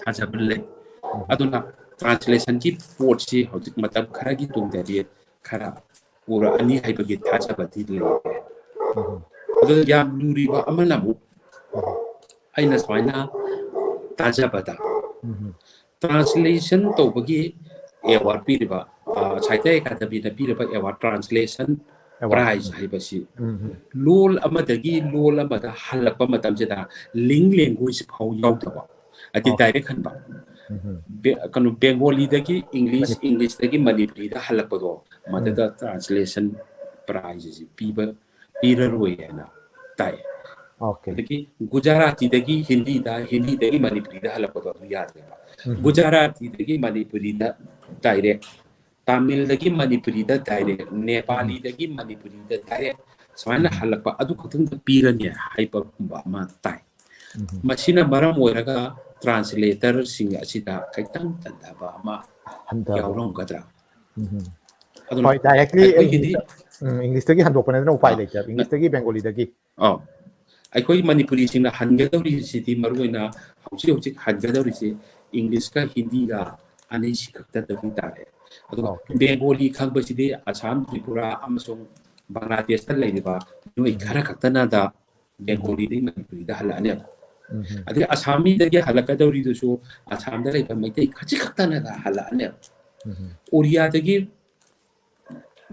ꯊꯥꯖꯕ ꯂꯩ꯫ ꯎꯝ, ꯑꯗꯨꯅ ꯇ꯭ꯔꯥꯟꯁꯂꯦꯁꯟꯒꯤ ꯄꯣꯠꯁꯤ ꯍꯧꯖꯤꯛ ꯃꯇꯝ ꯈꯔꯒꯤ ꯇꯨꯡꯗꯗꯤ ꯈꯔ ꯎꯔꯛꯑꯅꯤ ꯍꯥꯏꯕꯒꯤ ꯊꯥꯖꯕꯗꯤ ꯂꯩꯔꯦ꯫ ꯎꯝ, ꯑꯗꯨ ꯌꯥꯝ ꯂꯨꯔꯤꯕ ꯑꯃꯅ ꯑꯃꯨꯛ ꯎꯝ, ꯑꯩꯅ ꯁꯨꯃꯥꯏꯅ ꯇꯥꯖꯕꯗ ꯎꯝ, ꯇ꯭ꯔꯥꯟꯁꯂꯦꯁꯟ ꯇꯧꯕꯒꯤ ꯑꯦꯋꯥꯔꯗ ꯄꯤꯔꯤꯕ, ꯑ, ꯁꯥꯍꯤꯇ꯭ꯌ ꯑꯦꯀꯥꯗꯃꯤꯅ ꯄꯤꯔꯤꯕ ꯑꯦꯋꯥꯔꯗ, ꯇ꯭ꯔꯥꯟꯁꯂꯦꯁꯟ ꯑꯦꯋꯥꯔꯗ꯫ ꯄ꯭ꯔꯥꯏꯖ ꯍꯥꯏꯕꯁꯤ ꯎꯝ, ꯎꯝ, ꯂꯣꯜ ꯑꯃꯗꯒꯤ ꯂꯣꯜ ꯑꯃꯗ ꯍꯜꯂꯛꯄ ꯃꯇꯝꯁꯤꯗ ꯂꯤꯡ ꯂꯦꯡꯒ꯭ꯋꯦꯖ ꯐꯥꯎ ꯌꯥꯎꯗꯕ, ꯍꯥꯏꯗꯤ ꯑꯣ꯫ ꯗꯥꯏꯔꯦꯛ ꯍꯟꯕ, ꯎꯝ, ꯎꯝ, ꯕꯦ- ꯀꯩꯅꯣ, ꯕꯦꯡꯒꯣꯂꯤꯗꯒꯤ ꯏꯪꯂꯤꯁ, ꯃꯅꯤꯄꯨꯔꯤ꯫ ꯏꯪꯂꯤꯁꯇꯒꯤ ꯃꯅꯤꯄꯨꯔꯤꯗ ꯍꯜꯂꯛꯄꯗꯣ ꯃꯗꯨꯗ ꯇ꯭ꯔꯥꯟꯁꯂꯦꯁꯟ ꯄ꯭ꯔꯥꯏꯖ ꯑꯁꯤ ꯄꯤꯕ, ꯄꯤꯔꯔꯣꯏ ꯍꯥꯏꯅ ꯇꯥꯏ꯫ ꯑꯣꯀꯦ꯫ ꯑꯗꯒꯤ ꯒꯨꯖꯔꯥꯇꯤꯗꯒꯤ ꯍꯤꯟꯗꯤꯗ, ꯍꯤꯟꯗꯤꯗꯒꯤ ꯃꯅꯤꯄꯨꯔꯤꯗ ꯍꯜꯂꯛꯄꯗꯣ ꯑꯗꯨ ꯌꯥꯗ꯭ꯔꯦꯕ꯫ ꯎꯝ, ꯎꯝ, ꯒꯨꯖꯔꯥꯇꯤꯗꯒꯤ ꯃꯅꯤꯄꯨꯔꯤꯗ ꯗꯥꯏꯔꯦꯛ, ꯇꯥꯃꯤꯜꯗꯒꯤ ꯃꯅꯤꯄꯨꯔꯤꯗ ꯗꯥꯏꯔꯦꯛ, ꯅꯦꯄꯥꯂꯤꯗꯒꯤ ꯃꯅꯤꯄꯨꯔꯤꯗ ꯗꯥꯏꯔꯦꯛ, ꯁꯨꯃꯥꯏꯅ ꯎꯝ꯫ ꯍꯜꯂꯛꯄ ꯑꯗꯨ ꯈꯛꯇꯪꯗ ꯄꯤꯔꯅꯤ ꯍꯥꯏꯕꯒꯨꯝꯕ ꯑꯃ ꯇꯥꯏ꯫ ꯎꯝ, ꯎꯝ꯫ ꯃꯁꯤꯅ ꯃꯔꯝ ꯑꯣꯏꯔꯒ ꯇ꯭ꯔꯥꯟꯁꯂꯦꯇꯔꯁꯤꯡ ꯑꯁꯤꯗ ꯈꯤꯇꯪ ꯇꯟꯊꯕ ꯑꯃ ꯍꯟꯊꯕ꯫ ꯌꯥꯎꯔꯝꯒꯗ꯭ꯔꯥ? ꯎꯝ, ꯎꯝ꯫ ꯑꯗꯨꯅ ꯍꯣꯏ, ꯗꯥꯏꯔꯦꯛꯂꯤ ꯑꯩꯈꯣꯏꯒꯤꯗꯤ ꯎꯝ, ꯏꯪꯂꯤꯁꯇꯒꯤ ꯍꯟꯗꯣꯛꯄ ꯅꯠꯇꯅ ꯎꯄꯥꯏ ꯑꯥ, ꯂꯩꯇꯦꯕ, ꯏꯪꯂꯤꯁꯇꯒꯤ ꯕꯦꯡꯒꯣꯂꯤꯗꯒꯤ꯫ ꯑꯥ, ꯑꯩꯈꯣꯏ ꯃꯅꯤꯄꯨꯔꯤꯁꯤꯡꯅ ꯍꯟꯒꯗꯧꯔꯤꯁꯤꯗꯤ, ꯃꯔꯨꯑꯣꯏꯅ ꯍꯧꯖꯤꯛ ꯍꯧꯖꯤꯛ ꯍꯟꯒꯗꯧꯔꯤꯁꯤ ꯏꯪꯂꯤꯁꯀ ꯍꯤꯟꯗꯤꯒ ꯑꯅꯤꯁꯤ ꯈꯛꯇꯗꯒꯤ ꯇꯥꯔꯦ꯫ ꯑꯗꯨꯒ ꯑꯣꯀꯦ꯫ ꯕꯦꯡꯒꯣꯂꯤ ꯈꯪꯕꯁꯤꯗꯤ ꯑꯁꯥꯝ, ꯇ꯭ꯔꯤꯄꯨꯔꯥ ꯑꯃꯁꯨꯡ ꯕꯪꯒ꯭ꯂꯥꯗꯦꯁꯇ ꯂꯩꯔꯤꯕ ꯃꯤꯑꯣꯏ ꯎꯝ꯫ ꯈꯔ ꯈꯛꯇꯅꯗ ꯕꯦꯡꯒꯣꯂꯤꯗꯒꯤ ꯃꯅꯤꯄꯨꯔꯤꯗ ꯍꯜꯂꯛꯑꯅꯦꯕ꯫ ꯎꯝ, ꯎꯝ꯫ ꯑꯗꯩ ꯑꯁꯥꯃꯤꯗꯒꯤ ꯍꯜꯂꯛꯀꯗꯧꯔꯤꯗꯨꯁꯨ ꯑꯁꯥꯝꯗ ꯂꯩꯕ ꯃꯩꯇꯩ ꯈꯖꯤꯛ ꯈꯛꯇꯅꯗ ꯍꯜꯂꯛꯑꯅꯦꯕ꯫ ꯎꯝ, ꯎꯝ꯫ ꯑꯣꯔꯤꯌꯥꯗꯒꯤ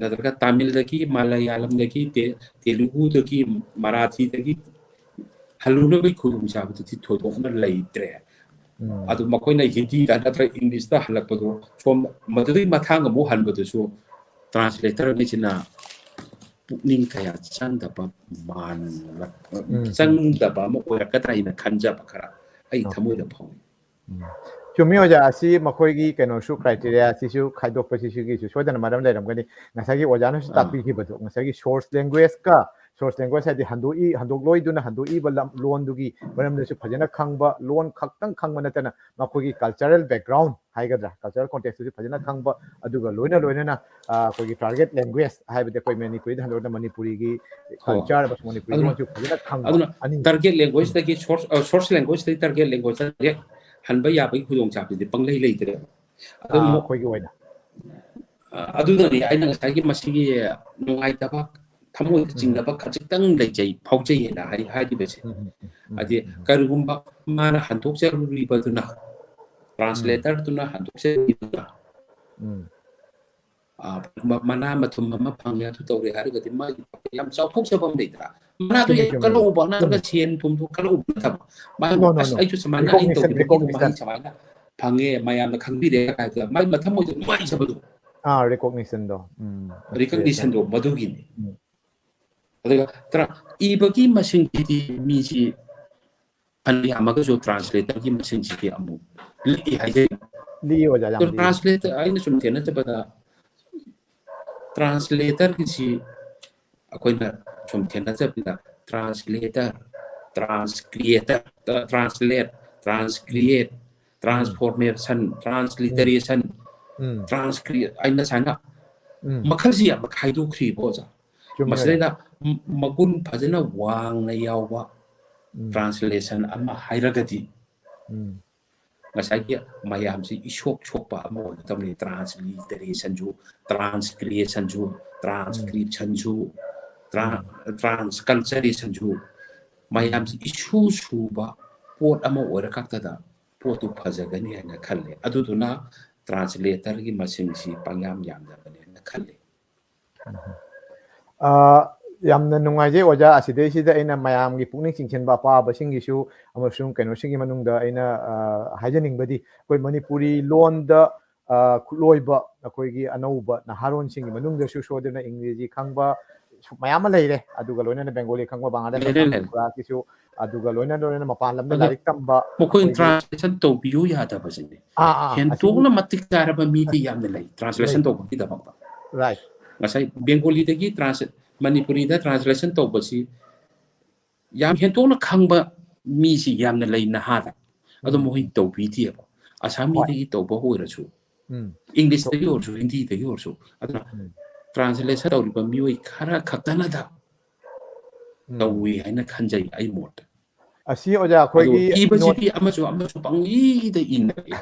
ꯅꯠꯇ꯭ꯔꯒ ꯇꯥꯃꯤꯜꯗꯒꯤ, ꯃꯂꯌꯥꯂꯝꯗꯒꯤ, ꯇꯦ-, ꯇꯦꯂꯨꯒꯨꯗꯒꯤ, ꯃꯔꯥꯊꯤꯗꯒꯤ ꯍꯜꯂꯨꯅꯕꯒꯤ ꯈꯨꯗꯣꯡꯆꯥꯕꯗꯨꯗꯤ ꯊꯣꯏꯗꯣꯛꯅ ꯂꯩꯇ꯭ꯔꯦ꯫ ꯎꯝ꯫ ꯑꯗꯨ ꯃꯈꯣꯏꯅ ꯍꯤꯟꯗꯤꯗ ꯅꯠꯇ꯭ꯔꯒ ꯏꯪꯂꯤꯁꯇ ꯍꯜꯂꯛꯄꯗꯣ, ꯁꯣꯝ ꯃꯗꯨꯗꯒꯤ ꯃꯊꯥꯡ ꯑꯃꯨꯛ ꯍꯟꯕꯗꯨꯁꯨ ꯇ꯭ꯔꯥꯟꯁꯂꯦꯇꯔ ꯑꯅꯤꯁꯤꯅ ꯄꯨꯛꯅꯤꯡ ꯀꯌꯥ ꯆꯪꯗꯕ ꯃꯥꯟꯂꯛ-, ꯎꯝ, ꯎꯝ꯫ ꯆꯪꯗꯕ ꯑꯃ ꯑꯣꯏꯔꯛꯀꯗ꯭ꯔꯥ ꯍꯥꯏꯅ ꯈꯟꯖꯕ ꯈꯔ ꯑꯩ ꯑꯣꯀꯦ꯫ ꯊꯃꯣꯏꯗ ꯐꯥꯎꯏ꯫ ꯎꯝ꯫ ꯆꯨꯝꯃꯤ ꯑꯣꯖꯥ, ꯑꯁꯤ ꯃꯈꯣꯏꯒꯤ ꯀꯩꯅꯣꯁꯨ, ꯀ꯭ꯔꯥꯏꯇꯦꯔꯤꯌꯥꯁꯤꯁꯨ ꯈꯥꯏꯗꯣꯛꯄꯁꯤꯁꯨꯒꯤꯁꯨ ꯁꯣꯏꯗꯅ ꯃꯔꯝ ꯂꯩꯔꯝꯒꯅꯤ꯫ ꯉꯁꯥꯏꯒꯤ ꯑꯣꯖꯥꯅꯁꯨ ꯑꯥ꯫ ꯇꯥꯛꯄꯤꯈꯤꯕꯗꯣ, ꯉꯁꯥꯏꯒꯤ ꯁꯣꯔꯁ ꯂꯦꯡꯒ꯭ꯋꯦꯖꯀ source language ꯍꯥꯏꯗꯤ ꯍꯟꯗꯣꯛꯏ, ꯍꯟꯗꯣꯛꯂꯣꯏꯗꯨꯅ ꯍꯟꯗꯣꯛꯏꯕ ꯂꯝ, ꯂꯣꯟꯗꯨꯒꯤ ꯃꯔꯝꯗꯁꯨ ꯐꯖꯅ ꯈꯪꯕ, ꯂꯣꯟ ꯈꯛꯇꯪ ꯈꯪꯕ ꯅꯠꯇꯅ ꯃꯈꯣꯏꯒꯤ cultural background ꯍꯥꯏꯒꯗ꯭ꯔꯥ, cultural context ꯇꯨꯁꯨ ꯐꯖꯅ ꯈꯪꯕ, ꯑꯗꯨꯒ ꯂꯣꯏꯅ ꯂꯣꯏꯅꯅ, ꯑ, ꯑꯩꯈꯣꯏꯒꯤ target language ꯍꯥꯏꯕꯗꯤ ꯑꯩꯈꯣꯏ ꯃꯅꯤꯄꯨꯔꯤꯗ ꯍꯟꯗꯣꯛꯇ ꯃꯅꯤꯄꯨꯔꯤꯒꯤ ꯍꯣꯏ, ꯍꯣꯏ꯫ culture ꯑꯃꯁꯨꯡ ꯃꯅꯤꯄꯨꯔꯤ ꯑꯗꯨꯅ, ꯂꯣꯟꯁꯨ ꯐꯖꯅ ꯈꯪꯕ ꯑꯗꯨꯅ ꯑꯅꯤ꯫ target language ꯇꯒꯤ source, ꯑ, source language ꯇꯒꯤ target language ꯇ direct ꯍꯟꯕ ꯌꯥꯕꯒꯤ ꯈꯨꯗꯣꯡꯆꯥꯕꯗꯤ ꯄꯪꯂꯩ ꯂꯩꯇ꯭ꯔꯦꯕ꯫ ꯑ, ꯑꯗꯨꯝ ꯑꯩꯈꯣꯏꯒꯤ ꯑꯣꯏꯅ ꯑ, ꯑꯗꯨꯅꯅꯤ ꯑꯩꯅ ꯉꯁꯥꯏꯒꯤ ꯃꯁꯤꯒꯤ ꯅꯨꯡꯉꯥꯏꯇꯕ, ꯊꯃꯣꯏꯗ ꯎꯝ꯫ ꯆꯤꯡꯅꯕ ꯈꯖꯤꯛꯇꯪ ꯂꯩꯖꯩ, ꯐꯥꯎꯖꯩ ꯍꯥꯏꯅ ꯍꯥꯏ-, ꯍꯥꯏꯔꯤꯕꯁꯦ꯫ ꯎꯝ, ꯎꯝ, ꯎꯝ, ꯎꯝ, ꯍꯥꯏꯗꯤ ꯎꯝ, ꯀꯔꯤꯒꯨꯝꯕ ꯃꯥꯅ ꯍꯟꯗꯣꯛꯆꯔꯨꯔꯤꯕꯗꯨꯅ, translator ꯗꯨꯅ ꯍꯟꯗꯣꯛꯆꯔꯨꯔꯤꯕꯗꯨꯅ ꯎꯝ꯫ ꯑ, ꯃ-, ꯃꯅꯥ ꯃꯊꯨꯝ ꯑꯃ ꯐꯪꯉꯦ, ꯑꯗꯨ ꯇꯧꯔꯦ ꯍꯥꯏꯔꯒꯗꯤ ꯃꯥꯒꯤ ꯌꯥꯝ ꯆꯥꯎꯊꯣꯛꯆꯕ ꯑꯃ ꯂꯩꯇ꯭ꯔꯥ? ꯃꯅꯥꯗꯣ ꯆꯨꯝꯃꯤ, ꯌꯥꯝ ꯆꯨꯝꯃꯤ, ꯀꯜꯂꯛꯎꯕ, ꯆꯨꯝꯃꯤ꯫ ꯅꯠꯇ꯭ꯔꯒ ꯁꯦꯟ ꯊꯨꯝꯗꯣ ꯀꯜꯂꯛꯎꯕ ꯅꯠꯇꯕ꯫ ꯃꯥꯒꯤ, No, no, "ꯑꯁ, no. ꯑꯩꯁꯨ ꯁꯨꯃꯥꯏꯅ ꯑꯩ Recognition, ꯇꯧꯈꯤꯕꯒꯤ ꯃꯍꯩ recognition. ꯁꯨꯃꯥꯏꯅ ꯐꯪꯉꯦ, ꯃꯌꯥꯝꯅ ꯈꯪꯕꯤꯔꯦ" ꯍꯥꯏꯕꯗ ꯃꯥꯒꯤ ꯃꯊꯃꯣꯏꯗ ꯅꯨꯡꯉꯥꯏꯖꯕꯗꯣ꯫ ꯑꯥ, recognition ꯗꯣ꯫ ꯎꯝ, Recognition ꯗꯣ ꯃꯗꯨꯒꯤꯅꯤ꯫ ꯎꯝ꯫ ꯑꯗꯨꯒ ꯇ꯭ꯔꯥ-, ꯏꯕꯒꯤ ꯃꯁꯤꯡꯁꯤꯗꯤ ꯃꯤꯁꯤ ꯐꯅ ꯌꯥꯝꯃꯒꯁꯨ translator ꯒꯤ ꯃꯁꯤꯡꯁꯤꯗꯤ ꯑꯃꯨꯛ ꯂꯤꯛꯏ ꯍꯥꯏꯖꯩ꯫ ꯂꯤꯛꯏ ꯑꯣꯖꯥ, ꯌꯥꯝ ꯑꯗꯣ ꯂꯤꯛꯏ꯫ Translator, ꯑꯩꯅ ꯁꯨꯝ ꯊꯦꯡꯅꯖꯕꯗ, translator ꯒꯤꯁꯤ ꯑꯩꯈꯣꯏꯅ ꯁꯨꯝ ꯊꯦꯡꯅꯖꯕꯗ, translator, transcreator, translate, transcreate, transformation, transliteration, ꯎꯝ꯫ transcreate ꯍꯥꯏꯅ ꯁꯨꯃꯥꯏꯅ ꯎꯝ꯫ ꯃꯈꯜꯁꯤ ꯌꯥꯝꯅ ꯈꯥꯏꯗꯣꯛꯈ꯭ꯔꯤꯕ ꯑꯣꯖꯥ꯫ ꯆꯨꯝꯃꯤ, ꯃꯁꯤꯗꯩꯗ ꯃ-, ꯃꯒꯨꯟ ꯐꯖꯅ ꯋꯥꯡꯅ ꯌꯥꯎꯕ ꯎꯝ꯫ translation ꯑꯃ ꯍꯥꯏꯔꯒꯗꯤ, ꯎꯝ꯫ ꯉꯁꯥꯏꯒꯤ ꯃꯌꯥꯝꯁꯤ ꯏꯁꯣꯛ ꯁꯣꯛꯄ ꯑꯃ ꯑꯣꯏꯒꯗꯕꯅꯤ꯫ Transliteration ꯁꯨ, transcreation ꯁꯨ, transcription ꯁꯨ, tra-, transculturation ꯁꯨ, ꯃꯌꯥꯝꯁꯤ ꯏꯁꯨ ꯁꯨꯕ ꯄꯣꯠ ꯑꯃ ꯑꯣꯏꯔꯀꯥꯟꯗ ꯄꯣꯠꯇꯨ ꯐꯖꯒꯅꯤ ꯍꯥꯏꯅ ꯈꯜꯂꯦ꯫ ꯑꯗꯨꯗꯨꯅ translator ꯒꯤ ꯃꯁꯤꯡꯁꯤ ꯄꯪꯌꯥꯝ ꯌꯥꯝꯗꯕꯅꯦꯅ ꯈꯜꯂꯦ꯫ ꯑ, ꯌꯥꯝꯅ ꯅꯨꯡꯉꯥꯏꯖꯩ ꯑꯣꯖꯥ꯫ ꯑꯁꯤꯗꯩꯁꯤꯗ ꯑꯩꯅ ꯃꯌꯥꯝꯒꯤ ꯄꯨꯛꯅꯤꯡ ꯆꯤꯡꯁꯤꯟꯕ ꯑꯄꯥꯕꯁꯤꯡꯒꯤꯁꯨ ꯑꯃꯁꯨꯡ ꯀꯩꯅꯣꯁꯤꯡꯒꯤ ꯃꯅꯨꯡꯗ ꯑꯩꯅ, ꯑ, ꯍꯥꯏꯖꯅꯤꯡꯕꯗꯤ, ꯑꯩꯈꯣꯏ ꯃꯅꯤꯄꯨꯔꯤ ꯂꯣꯟꯗ, ꯑ, ꯈꯨꯠꯂꯣꯏꯕ ꯑꯩꯈꯣꯏꯒꯤ ꯑꯅꯧꯕ ꯅꯍꯥꯔꯣꯟꯁꯤꯡꯒꯤ ꯃꯅꯨꯡꯗꯁꯨ ꯁꯣꯏꯗꯅ ꯏꯪꯒ꯭ꯔꯦꯖꯤ ꯈꯪꯕ ꯁꯨ-, ꯃꯌꯥꯝ ꯑꯃ ꯂꯩꯔꯦ, ꯑꯗꯨꯒ ꯂꯣꯏꯅꯅ ꯕꯦꯡꯒꯣꯂꯤ ꯈꯪꯕ, ꯕꯪꯒ꯭ꯂꯥꯗꯦꯁ ꯂꯩꯔꯦ, ꯈꯪꯕ, ꯂꯩꯔꯦ꯫ ꯒꯨꯖꯔꯥꯠꯀꯤꯁꯨ, ꯑꯗꯨꯒ ꯂꯣꯏꯅ ꯂꯣꯏꯅꯅ ꯃꯄꯥꯟ ꯂꯝꯗ ꯑꯗꯣ ꯂꯥꯏꯔꯤꯛ ꯇꯝꯕ ꯃꯈꯣꯏ ꯑꯩꯈꯣꯏꯒꯤ translation ꯇꯧꯕꯤꯌꯨ ꯌꯥꯗꯕꯁꯤꯅꯦ꯫ ꯑꯥ, ꯑꯥ, ꯍꯦꯟꯇꯣꯛꯅ ꯑꯁꯤꯒꯤ ꯃꯇꯤꯛ ꯆꯥꯔꯕ ꯃꯤꯗꯤ ꯌꯥꯝꯅ ꯂꯩ translation ꯂꯩ꯫ ꯇꯧꯕꯒꯤꯗꯃꯛꯇ꯫ Right. ꯉꯁꯥꯏ ꯕꯦꯡꯒꯣꯂꯤꯗꯒꯤ translate, ꯃꯅꯤꯄꯨꯔꯤꯗ translation ꯇꯧꯕꯁꯤ ꯌꯥꯝ ꯍꯦꯟꯗꯣꯛꯅ ꯈꯪꯕ ꯃꯤꯁꯤ ꯌꯥꯝꯅ ꯂꯩ ꯅꯍꯥꯗ, ꯑꯗꯣ ꯎꯝ, ꯃꯣꯏ ꯎꯝ꯫ ꯇꯧꯕꯤꯗꯦꯕ꯫ ꯑꯁꯥꯃꯤꯗꯒꯤ ꯍꯣꯏ꯫ ꯇꯧꯕ ꯑꯣꯏꯔꯁꯨ, ꯎꯝ꯫ ꯏꯪꯂꯤꯁꯇꯒꯤ ꯑꯣꯏꯔꯁꯨ, ꯍꯤꯟꯗꯤꯗꯒꯤ ꯑꯣꯏꯔꯁꯨ, ꯑꯗꯨꯅ ꯎꯝ꯫ Translation ꯇꯧꯔꯤꯕ ꯃꯤꯑꯣꯏ ꯈꯔ ꯈꯛꯇꯅꯗ ꯎꯝ꯫ ꯇꯧꯏ ꯍꯥꯏꯅ ꯈꯟꯖꯩ ꯑꯩ ꯃꯣꯠꯇ꯫ ꯑꯁꯤ ꯑꯣꯖꯥ ꯑꯗꯨꯒ ꯑꯩꯈꯣꯏꯒꯤ ꯏꯕꯁꯤꯗꯤ ꯅꯣꯠ ꯑꯃꯁꯨ ꯑꯃꯁꯨ ꯄꯪꯏꯗ ꯏꯅꯔꯦ꯫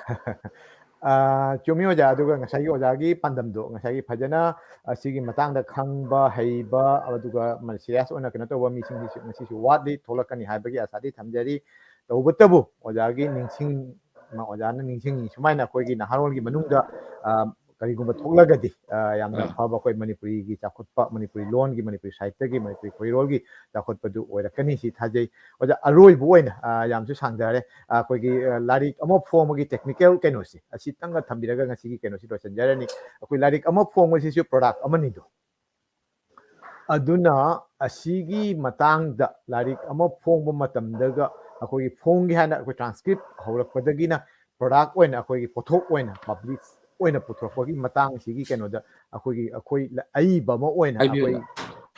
ꯑꯥ, ꯆꯨꯝꯃꯤ ꯑꯣꯖꯥ꯫ ꯑꯗꯨꯒ ꯉꯁꯥꯏꯒꯤ ꯑꯣꯖꯥꯒꯤ ꯄꯥꯟꯗꯝꯗꯣ, ꯉꯁꯥꯏꯒꯤ ꯐꯖꯅ ꯑꯁꯤꯒꯤ ꯃꯇꯥꯡꯗ ꯈꯪꯕ ꯍꯩꯕ, ꯑꯗꯨꯒ ꯃ-, serious ꯑꯣꯏꯅ ꯀꯩꯅꯣ ꯇꯧꯕ ꯃꯤꯁꯤꯡꯁꯤꯁꯨ ꯉꯁꯤꯁꯨ ꯋꯥꯠꯂꯤ, ꯊꯣꯛꯂꯛꯀꯅꯤ ꯍꯥꯏꯕꯒꯤ ꯑꯥꯁꯥꯗꯤ ꯊꯝꯖꯔꯤ꯫ ꯇꯧꯕꯇꯕꯨ ꯑꯣꯖꯥꯒꯤ ꯅꯤꯡꯁꯤꯡ-, ꯑꯣꯖꯥꯅ ꯅꯤꯡꯁꯤꯡꯉꯤ ꯁꯨꯃꯥꯏꯅ ꯑꯩꯈꯣꯏꯒꯤ ꯅꯍꯥꯔꯣꯜꯒꯤ ꯃꯅꯨꯡꯗ, ꯑꯥ, ꯀꯔꯤꯒꯨꯝꯕ ꯊꯣꯛꯂꯒꯗꯤ, ꯑꯥ, ꯌꯥꯝꯅ ꯑꯥ꯫ ꯐꯕ ꯑꯩꯈꯣꯏ ꯃꯅꯤꯄꯨꯔꯤꯒꯤ ꯆꯥꯎꯈꯠꯄ, ꯃꯅꯤꯄꯨꯔꯤ ꯂꯣꯟꯒꯤ, ꯃꯅꯤꯄꯨꯔꯤ ꯁꯥꯍꯤꯇ꯭ꯌꯒꯤ, ꯃꯅꯤꯄꯨꯔꯤ ꯈꯣꯏꯔꯣꯜꯒꯤ ꯆꯥꯎꯈꯠꯄꯗꯨ ꯑꯣꯏꯔꯛꯀꯅꯤ ꯁꯤ ꯊꯥꯖꯩ꯫ ꯑꯣꯖꯥ, ꯑꯔꯣꯏꯕ ꯑꯣꯏꯅ, ꯑꯥ, ꯌꯥꯝꯁꯨ ꯁꯥꯡꯊꯔꯦ꯫ ꯑꯥ, ꯑꯩꯈꯣꯏꯒꯤ, ꯑꯥ, ꯂꯥꯏꯔꯤꯛ ꯑꯃ ꯐꯣꯡꯕꯒꯤ technical ꯀꯩꯅꯣꯁꯦ, ꯑꯁꯤꯇꯪꯒ ꯊꯝꯕꯤꯔꯒ ꯉꯁꯤꯒꯤ ꯀꯩꯅꯣꯁꯤ ꯂꯣꯏꯁꯤꯟꯖꯔꯅꯤ꯫ ꯑꯩꯈꯣꯏ ꯂꯥꯏꯔꯤꯛ ꯑꯃ ꯐꯣꯡꯕꯁꯤꯁꯨ product ꯑꯃꯅꯤꯗꯣ꯫ ꯑꯗꯨꯅ ꯑꯁꯤꯒꯤ ꯃꯇꯥꯡꯗ ꯂꯥꯏꯔꯤꯛ ꯑꯃ ꯐꯣꯡꯕ ꯃꯇꯝꯗꯒ ꯑꯩꯈꯣꯏꯒꯤ ꯐꯣꯡꯒꯦ ꯍꯥꯏꯅ ꯑꯩꯈꯣꯏ transcript ꯍꯧꯔꯛꯄꯗꯒꯤꯅ product ꯑꯣꯏꯅ ꯑꯩꯈꯣꯏꯒꯤ ꯄꯣꯠꯊꯣꯛ ꯑꯣꯏꯅ publish ꯑꯣꯏꯅ ꯄꯨꯊꯣꯔꯛꯄꯒꯤ ꯃꯇꯥꯡꯁꯤꯒꯤ ꯀꯩꯅꯣꯗ ꯑꯩꯈꯣꯏꯒꯤ, ꯑꯩꯈꯣꯏ ꯑꯏꯕ ꯑꯃ ꯑꯣꯏꯅ ꯍꯥꯏꯕꯤꯌꯨ, ꯑꯩꯈꯣꯏ, ꯑꯣꯖꯥ꯫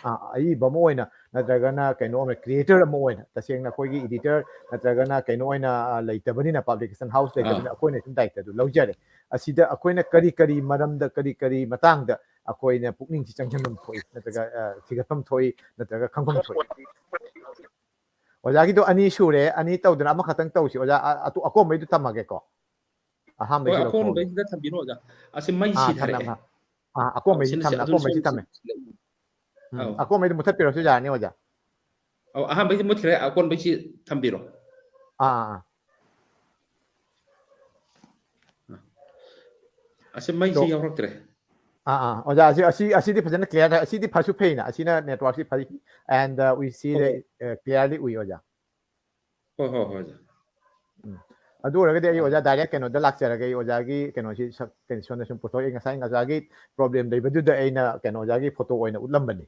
ꯑ, ꯑꯏꯕ ꯑꯃ ꯑꯣꯏꯅ ꯅꯠꯇ꯭ꯔꯒꯅ ꯀꯩꯅꯣ ꯑꯃ creator ꯑꯃ ꯑꯣꯏꯅ ꯇꯁꯦꯡꯅ ꯑꯩꯈꯣꯏꯒꯤ editor ꯅꯠꯇ꯭ꯔꯒꯅ ꯀꯩꯅꯣ ꯑꯣꯏꯅ, ꯑ, ꯂꯩꯇꯕꯅꯤꯅ, publication house ꯑꯥ꯫ ꯂꯩꯇꯕꯅꯤꯅ ꯑꯩꯈꯣꯏꯅ ꯁꯨꯝ ꯗꯥꯏꯇꯗꯨ ꯂꯧꯖꯔꯦ꯫ ꯑꯁꯤꯗ ꯑꯩꯈꯣꯏꯅ ꯀꯔꯤ ꯀꯔꯤ ꯃꯔꯝꯗ ꯀꯔꯤ ꯀꯔꯤ ꯃꯇꯥꯡꯗ ꯑꯩꯈꯣꯏꯅ ꯄꯨꯛꯅꯤꯡꯁꯤ ꯆꯪꯁꯤꯟꯐꯝ ꯊꯣꯛꯏ ꯅꯠꯇ꯭ꯔꯒ, ꯑ, ꯊꯤꯒꯠꯐꯝ ꯊꯣꯛꯏ ꯅꯠꯇ꯭ꯔꯒ ꯈꯪꯐꯝ ꯊꯣꯛꯏ? ꯑꯣꯖꯥꯒꯤꯗꯣ ꯑꯅꯤ ꯁꯨꯔꯦ, ꯑꯅꯤ ꯇꯧꯗꯅ ꯑꯃꯈꯛꯇꯪ ꯇꯧꯁꯤ꯫ ꯑꯣꯖꯥ, ꯑ-, ꯑꯇꯣ-, ꯑꯀꯣꯟꯕꯩꯗꯨ ꯊꯝꯃꯒꯦꯀꯣ꯫ ꯑꯍꯥꯟꯕꯩ ꯍꯣꯏ, ꯁꯤꯗ ꯐꯣꯟꯁꯦ꯫ ꯑꯀꯣꯟꯕꯩꯁꯤꯗ ꯊꯝꯕꯤꯔꯣ, ꯑꯣꯖꯥ꯫ ꯑꯁꯤ ꯃꯩ ꯑꯥ, ꯁꯤꯊꯔꯛꯑꯦ꯫ ꯊꯝꯃꯦ, ꯑꯥ, ꯑꯥ, ꯑꯧ, ꯑꯀꯣꯟꯕꯩꯁꯤ ꯁꯤꯅ ꯁꯤ ꯊꯝꯃꯦ, ꯑꯗꯨꯝ ꯑꯀꯣꯟꯕꯩꯁꯤ ꯁꯣꯝ ꯊꯝꯃꯦ꯫ ꯁꯤ-, ꯎꯝ, ꯑꯧ꯫ ꯑꯀꯣꯟꯕꯩꯗꯤ ꯃꯨꯊꯠꯄꯤꯔꯁꯨ ꯌꯥꯔꯅꯤ, ꯑꯣꯖꯥ꯫ ꯑꯧ, ꯑꯍꯥꯟꯕꯩꯁꯤ ꯃꯨꯠꯈ꯭ꯔꯦ, ꯑꯀꯣꯟꯕꯩꯁꯤ ꯊꯝꯕꯤꯔꯣ꯫ ꯑꯥ, ꯑꯥ, ꯑꯥ꯫ ꯑꯁꯤ ꯃꯩꯁꯤ ꯑꯗꯣ ꯌꯥꯎꯔꯛꯇ꯭ꯔꯦ꯫ ꯑꯥ, ꯑꯥ, ꯑꯣꯖꯥ, ꯑꯁꯤ, ꯑꯁꯤ, ꯑꯁꯤꯗꯤ ꯐꯖꯅ clear ꯇꯥꯏ꯫ ꯑꯁꯤꯗꯤ ꯐꯁꯨ ꯐꯩꯅ, ꯑꯁꯤꯅ networkꯁꯤ ꯐꯩ꯫ And, uh, we see ꯍꯣꯏ, the, ꯍꯣꯏ꯫ Uh, clearly ꯎꯏ, ꯑꯣꯖꯥ꯫ ꯍꯣꯏ, ꯍꯣꯏ, ꯍꯣꯏ, ꯑꯣꯖꯥ꯫ ꯎꯝ꯫ ꯑꯗꯨ ꯑꯣꯏꯔꯒꯗꯤ ꯑꯩ, ꯑꯥ꯫ ꯑꯣꯖꯥ, direct ꯀꯩꯅꯣꯗ ꯂꯥꯛꯆꯔꯒꯦ꯫ ꯑꯩ ꯑꯣꯖꯥꯒꯤ ꯀꯩꯅꯣꯁꯤ ꯁꯛ-, ꯀꯩꯅꯣ ꯁꯣꯝꯗ ꯁꯨꯝ ꯄꯨꯊꯣꯛꯑꯦ꯫ ꯉꯁꯥꯏ ꯑꯣꯖꯥꯒꯤ problem ꯂꯩꯕꯗꯨꯗ ꯑꯩꯅ ꯀꯩꯅꯣ ꯑꯣꯖꯥꯒꯤ photo ꯑꯣꯏꯅ ꯎꯠꯂꯝꯕꯅꯤ꯫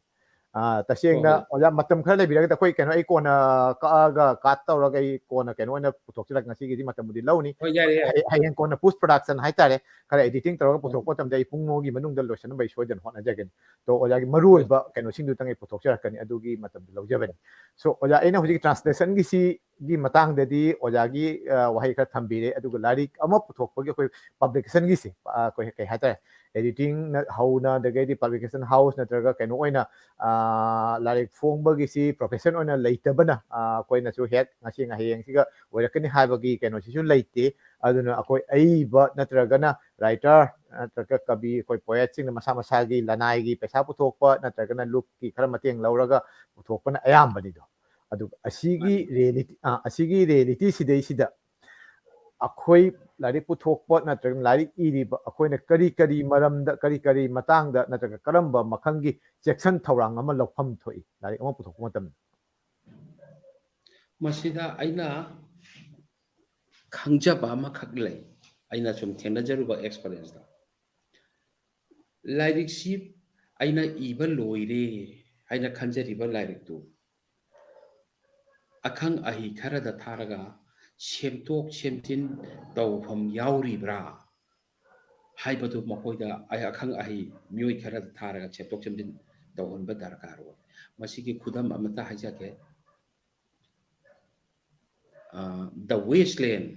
ꯑꯥ, ꯍꯣꯏ, ꯇꯁꯦꯡꯅ ꯍꯣꯏ꯫ ꯑꯣꯖꯥ, ꯃꯇꯝ ꯈꯔ ꯂꯩꯕꯤꯔꯒꯗꯤ ꯑꯩꯈꯣꯏ ꯀꯩꯅꯣ, ꯑꯩ ꯀꯣꯟꯅ ꯀꯛꯑꯒ cut ꯇꯧꯔꯒ ꯑꯩ ꯀꯣꯟꯅ ꯀꯩꯅꯣ ꯑꯣꯏꯅ ꯄꯨꯊꯣꯛꯆꯔꯛꯀꯦ꯫ ꯉꯁꯤꯒꯤꯗꯤ ꯃꯇꯝꯕꯨꯗꯤ ꯂꯧꯅꯤ꯫ ꯍꯣꯏ, ꯌꯥꯏꯌꯦ, ꯌꯥꯏꯌꯦ꯫ ꯍꯌꯦꯡ, ꯍꯌꯦꯡ ꯀꯣꯟꯅ post production ꯍꯥꯏꯇꯥꯔꯦ꯫ ꯈꯔ editing ꯇꯧꯔꯒ ꯄꯨꯊꯣꯛꯄ ꯃꯇꯝꯗ ꯑꯩ ꯄꯨꯡ ꯑꯃꯒꯤ ꯃꯅꯨꯡꯗ ꯂꯣꯏꯁꯤꯟꯅꯕ ꯑꯩ ꯁꯣꯏꯗꯅ ꯍꯣꯠꯅꯖꯒꯅꯤ꯫ ꯑꯗꯣ ꯑꯣꯖꯥꯒꯤ ꯃꯔꯨꯑꯣꯏꯕ ꯀꯩꯅꯣꯁꯤꯡꯗꯨꯇꯪ ꯑꯩ ꯄꯨꯊꯣꯛꯆꯔꯛꯀꯅꯤ, ꯑꯗꯨꯒꯤ ꯃꯇꯝꯗꯨ ꯂꯧꯖꯕꯅꯤ꯫ So ꯑꯣꯖꯥ, ꯑꯩꯅ ꯍꯧꯖꯤꯛ translation ꯒꯤꯁꯤꯒꯤ ꯃꯇꯥꯡꯗꯗꯤ ꯑꯣꯖꯥꯒꯤ ꯑ, ꯋꯥꯍꯩ ꯈꯔ ꯊꯝꯕꯤꯔꯦ, ꯑꯗꯨꯒ ꯂꯥꯏꯔꯤꯛ ꯑꯃ ꯄꯨꯊꯣꯛꯄꯒꯤ ꯑꯩꯈꯣꯏ publication ꯒꯤꯁꯦ, ꯑ, ꯑꯩꯈꯣꯏ ꯀꯩ ꯍꯥꯏꯇꯥꯔꯦ, editing ꯅ ꯍꯧꯅ, ꯑꯗꯒꯤꯗꯤ publication house ꯅꯠꯇ꯭ꯔꯒ ꯀꯩꯅꯣ ꯑꯣꯏꯅ, ꯑ, ꯂꯥꯏꯔꯤꯛ ꯐꯣꯡꯕꯒꯤꯁꯤ profession ꯑꯣꯏꯅ ꯂꯩꯇꯕꯅ, ꯑ, ꯑꯩꯈꯣꯏꯅꯁꯨ ꯍꯦꯛ ꯉꯁꯤ ꯍꯌꯦꯡꯁꯤꯒ ꯑꯣꯏꯔꯛꯀꯅꯤ ꯍꯥꯏꯕꯒꯤ ꯀꯩꯅꯣꯁꯤꯁꯨ ꯂꯩꯇꯦ꯫ ꯑꯗꯨꯅ ꯑꯩꯈꯣꯏ ꯑꯏꯕ ꯅꯠꯇ꯭ꯔꯒꯅ writer ꯅꯠꯇ꯭ꯔꯒ ꯀꯕꯤ, ꯑꯩꯈꯣꯏ poet ꯁꯤꯡꯅ ꯃꯁꯥ ꯃꯁꯥꯒꯤ ꯂꯅꯥꯏꯒꯤ ꯄꯩꯁꯥ ꯄꯨꯊꯣꯛꯄ ꯅꯠꯇ꯭ꯔꯒꯅ ꯂꯨꯞꯀꯤ ꯈꯔ ꯃꯇꯦꯡ ꯂꯧꯔꯒ ꯄꯨꯊꯣꯛꯄꯅ ꯑꯌꯥꯝꯕꯅꯤꯗꯣ꯫ ꯑꯗꯨꯒ ꯑꯁꯤꯒꯤ reality, ꯑ, ꯑꯁꯤꯒꯤ reality ꯁꯤꯗꯩꯁꯤꯗ ꯑꯩꯈꯣꯏ ꯂꯥꯏꯔꯤꯛ ꯄꯨꯊꯣꯛꯄ ꯅꯠꯇ꯭ꯔꯒ ꯂꯥꯏꯔꯤꯛ ꯏꯔꯤꯕ ꯑꯩꯈꯣꯏꯅ ꯀꯔꯤ ꯀꯔꯤ ꯃꯔꯝꯗ, ꯀꯔꯤ ꯀꯔꯤ ꯃꯇꯥꯡꯗ ꯅꯠꯇ꯭ꯔꯒ ꯀꯔꯝꯕ ꯃꯈꯜꯒꯤ ꯆꯦꯛꯁꯤꯟ ꯊꯧꯔꯥꯡ ꯑꯃ ꯂꯧꯐꯝ ꯊꯣꯛꯏ ꯂꯥꯏꯔꯤꯛ ꯑꯃ ꯄꯨꯊꯣꯛꯄ ꯃꯇꯝꯗ? ꯃꯁꯤꯗ ꯑꯩꯅ ꯈꯪꯖꯕ ꯑꯃꯈꯛ ꯂꯩ, ꯑꯩꯅ ꯁꯨꯝ ꯊꯦꯡꯅꯖꯔꯨꯕ experience ꯇ꯫ ꯂꯥꯏꯔꯤꯛꯁꯤ ꯑꯩꯅ ꯏꯕ ꯂꯣꯏꯔꯦ ꯍꯥꯏꯅ ꯈꯟꯖꯔꯤꯕ ꯂꯥꯏꯔꯤꯛꯇꯨ ꯑꯈꯪ ꯑꯍꯩ ꯈꯔꯗ ꯊꯥꯔꯒ ꯁꯦꯝꯗꯣꯛ ꯁꯦꯝꯖꯤꯟ ꯇꯧꯐꯝ ꯌꯥꯎꯔꯤꯕ꯭ꯔꯥ ꯍꯥꯏꯕꯗꯨ ꯃꯈꯣꯏꯗ ꯑꯩ ꯑꯈꯪ ꯑꯍꯩ ꯃꯤꯑꯣꯏ ꯈꯔꯗ ꯊꯥꯔꯒ ꯁꯦꯝꯗꯣꯛ ꯁꯦꯝꯖꯤꯟ ꯇꯧꯍꯟꯕ ꯗꯔꯀꯥꯔ ꯑꯣꯏ꯫ ꯃꯁꯤꯒꯤ ꯈꯨꯗꯝ ꯑꯃꯠꯇ ꯍꯥꯏꯖꯒꯦ꯫ ꯑ, The Wasteland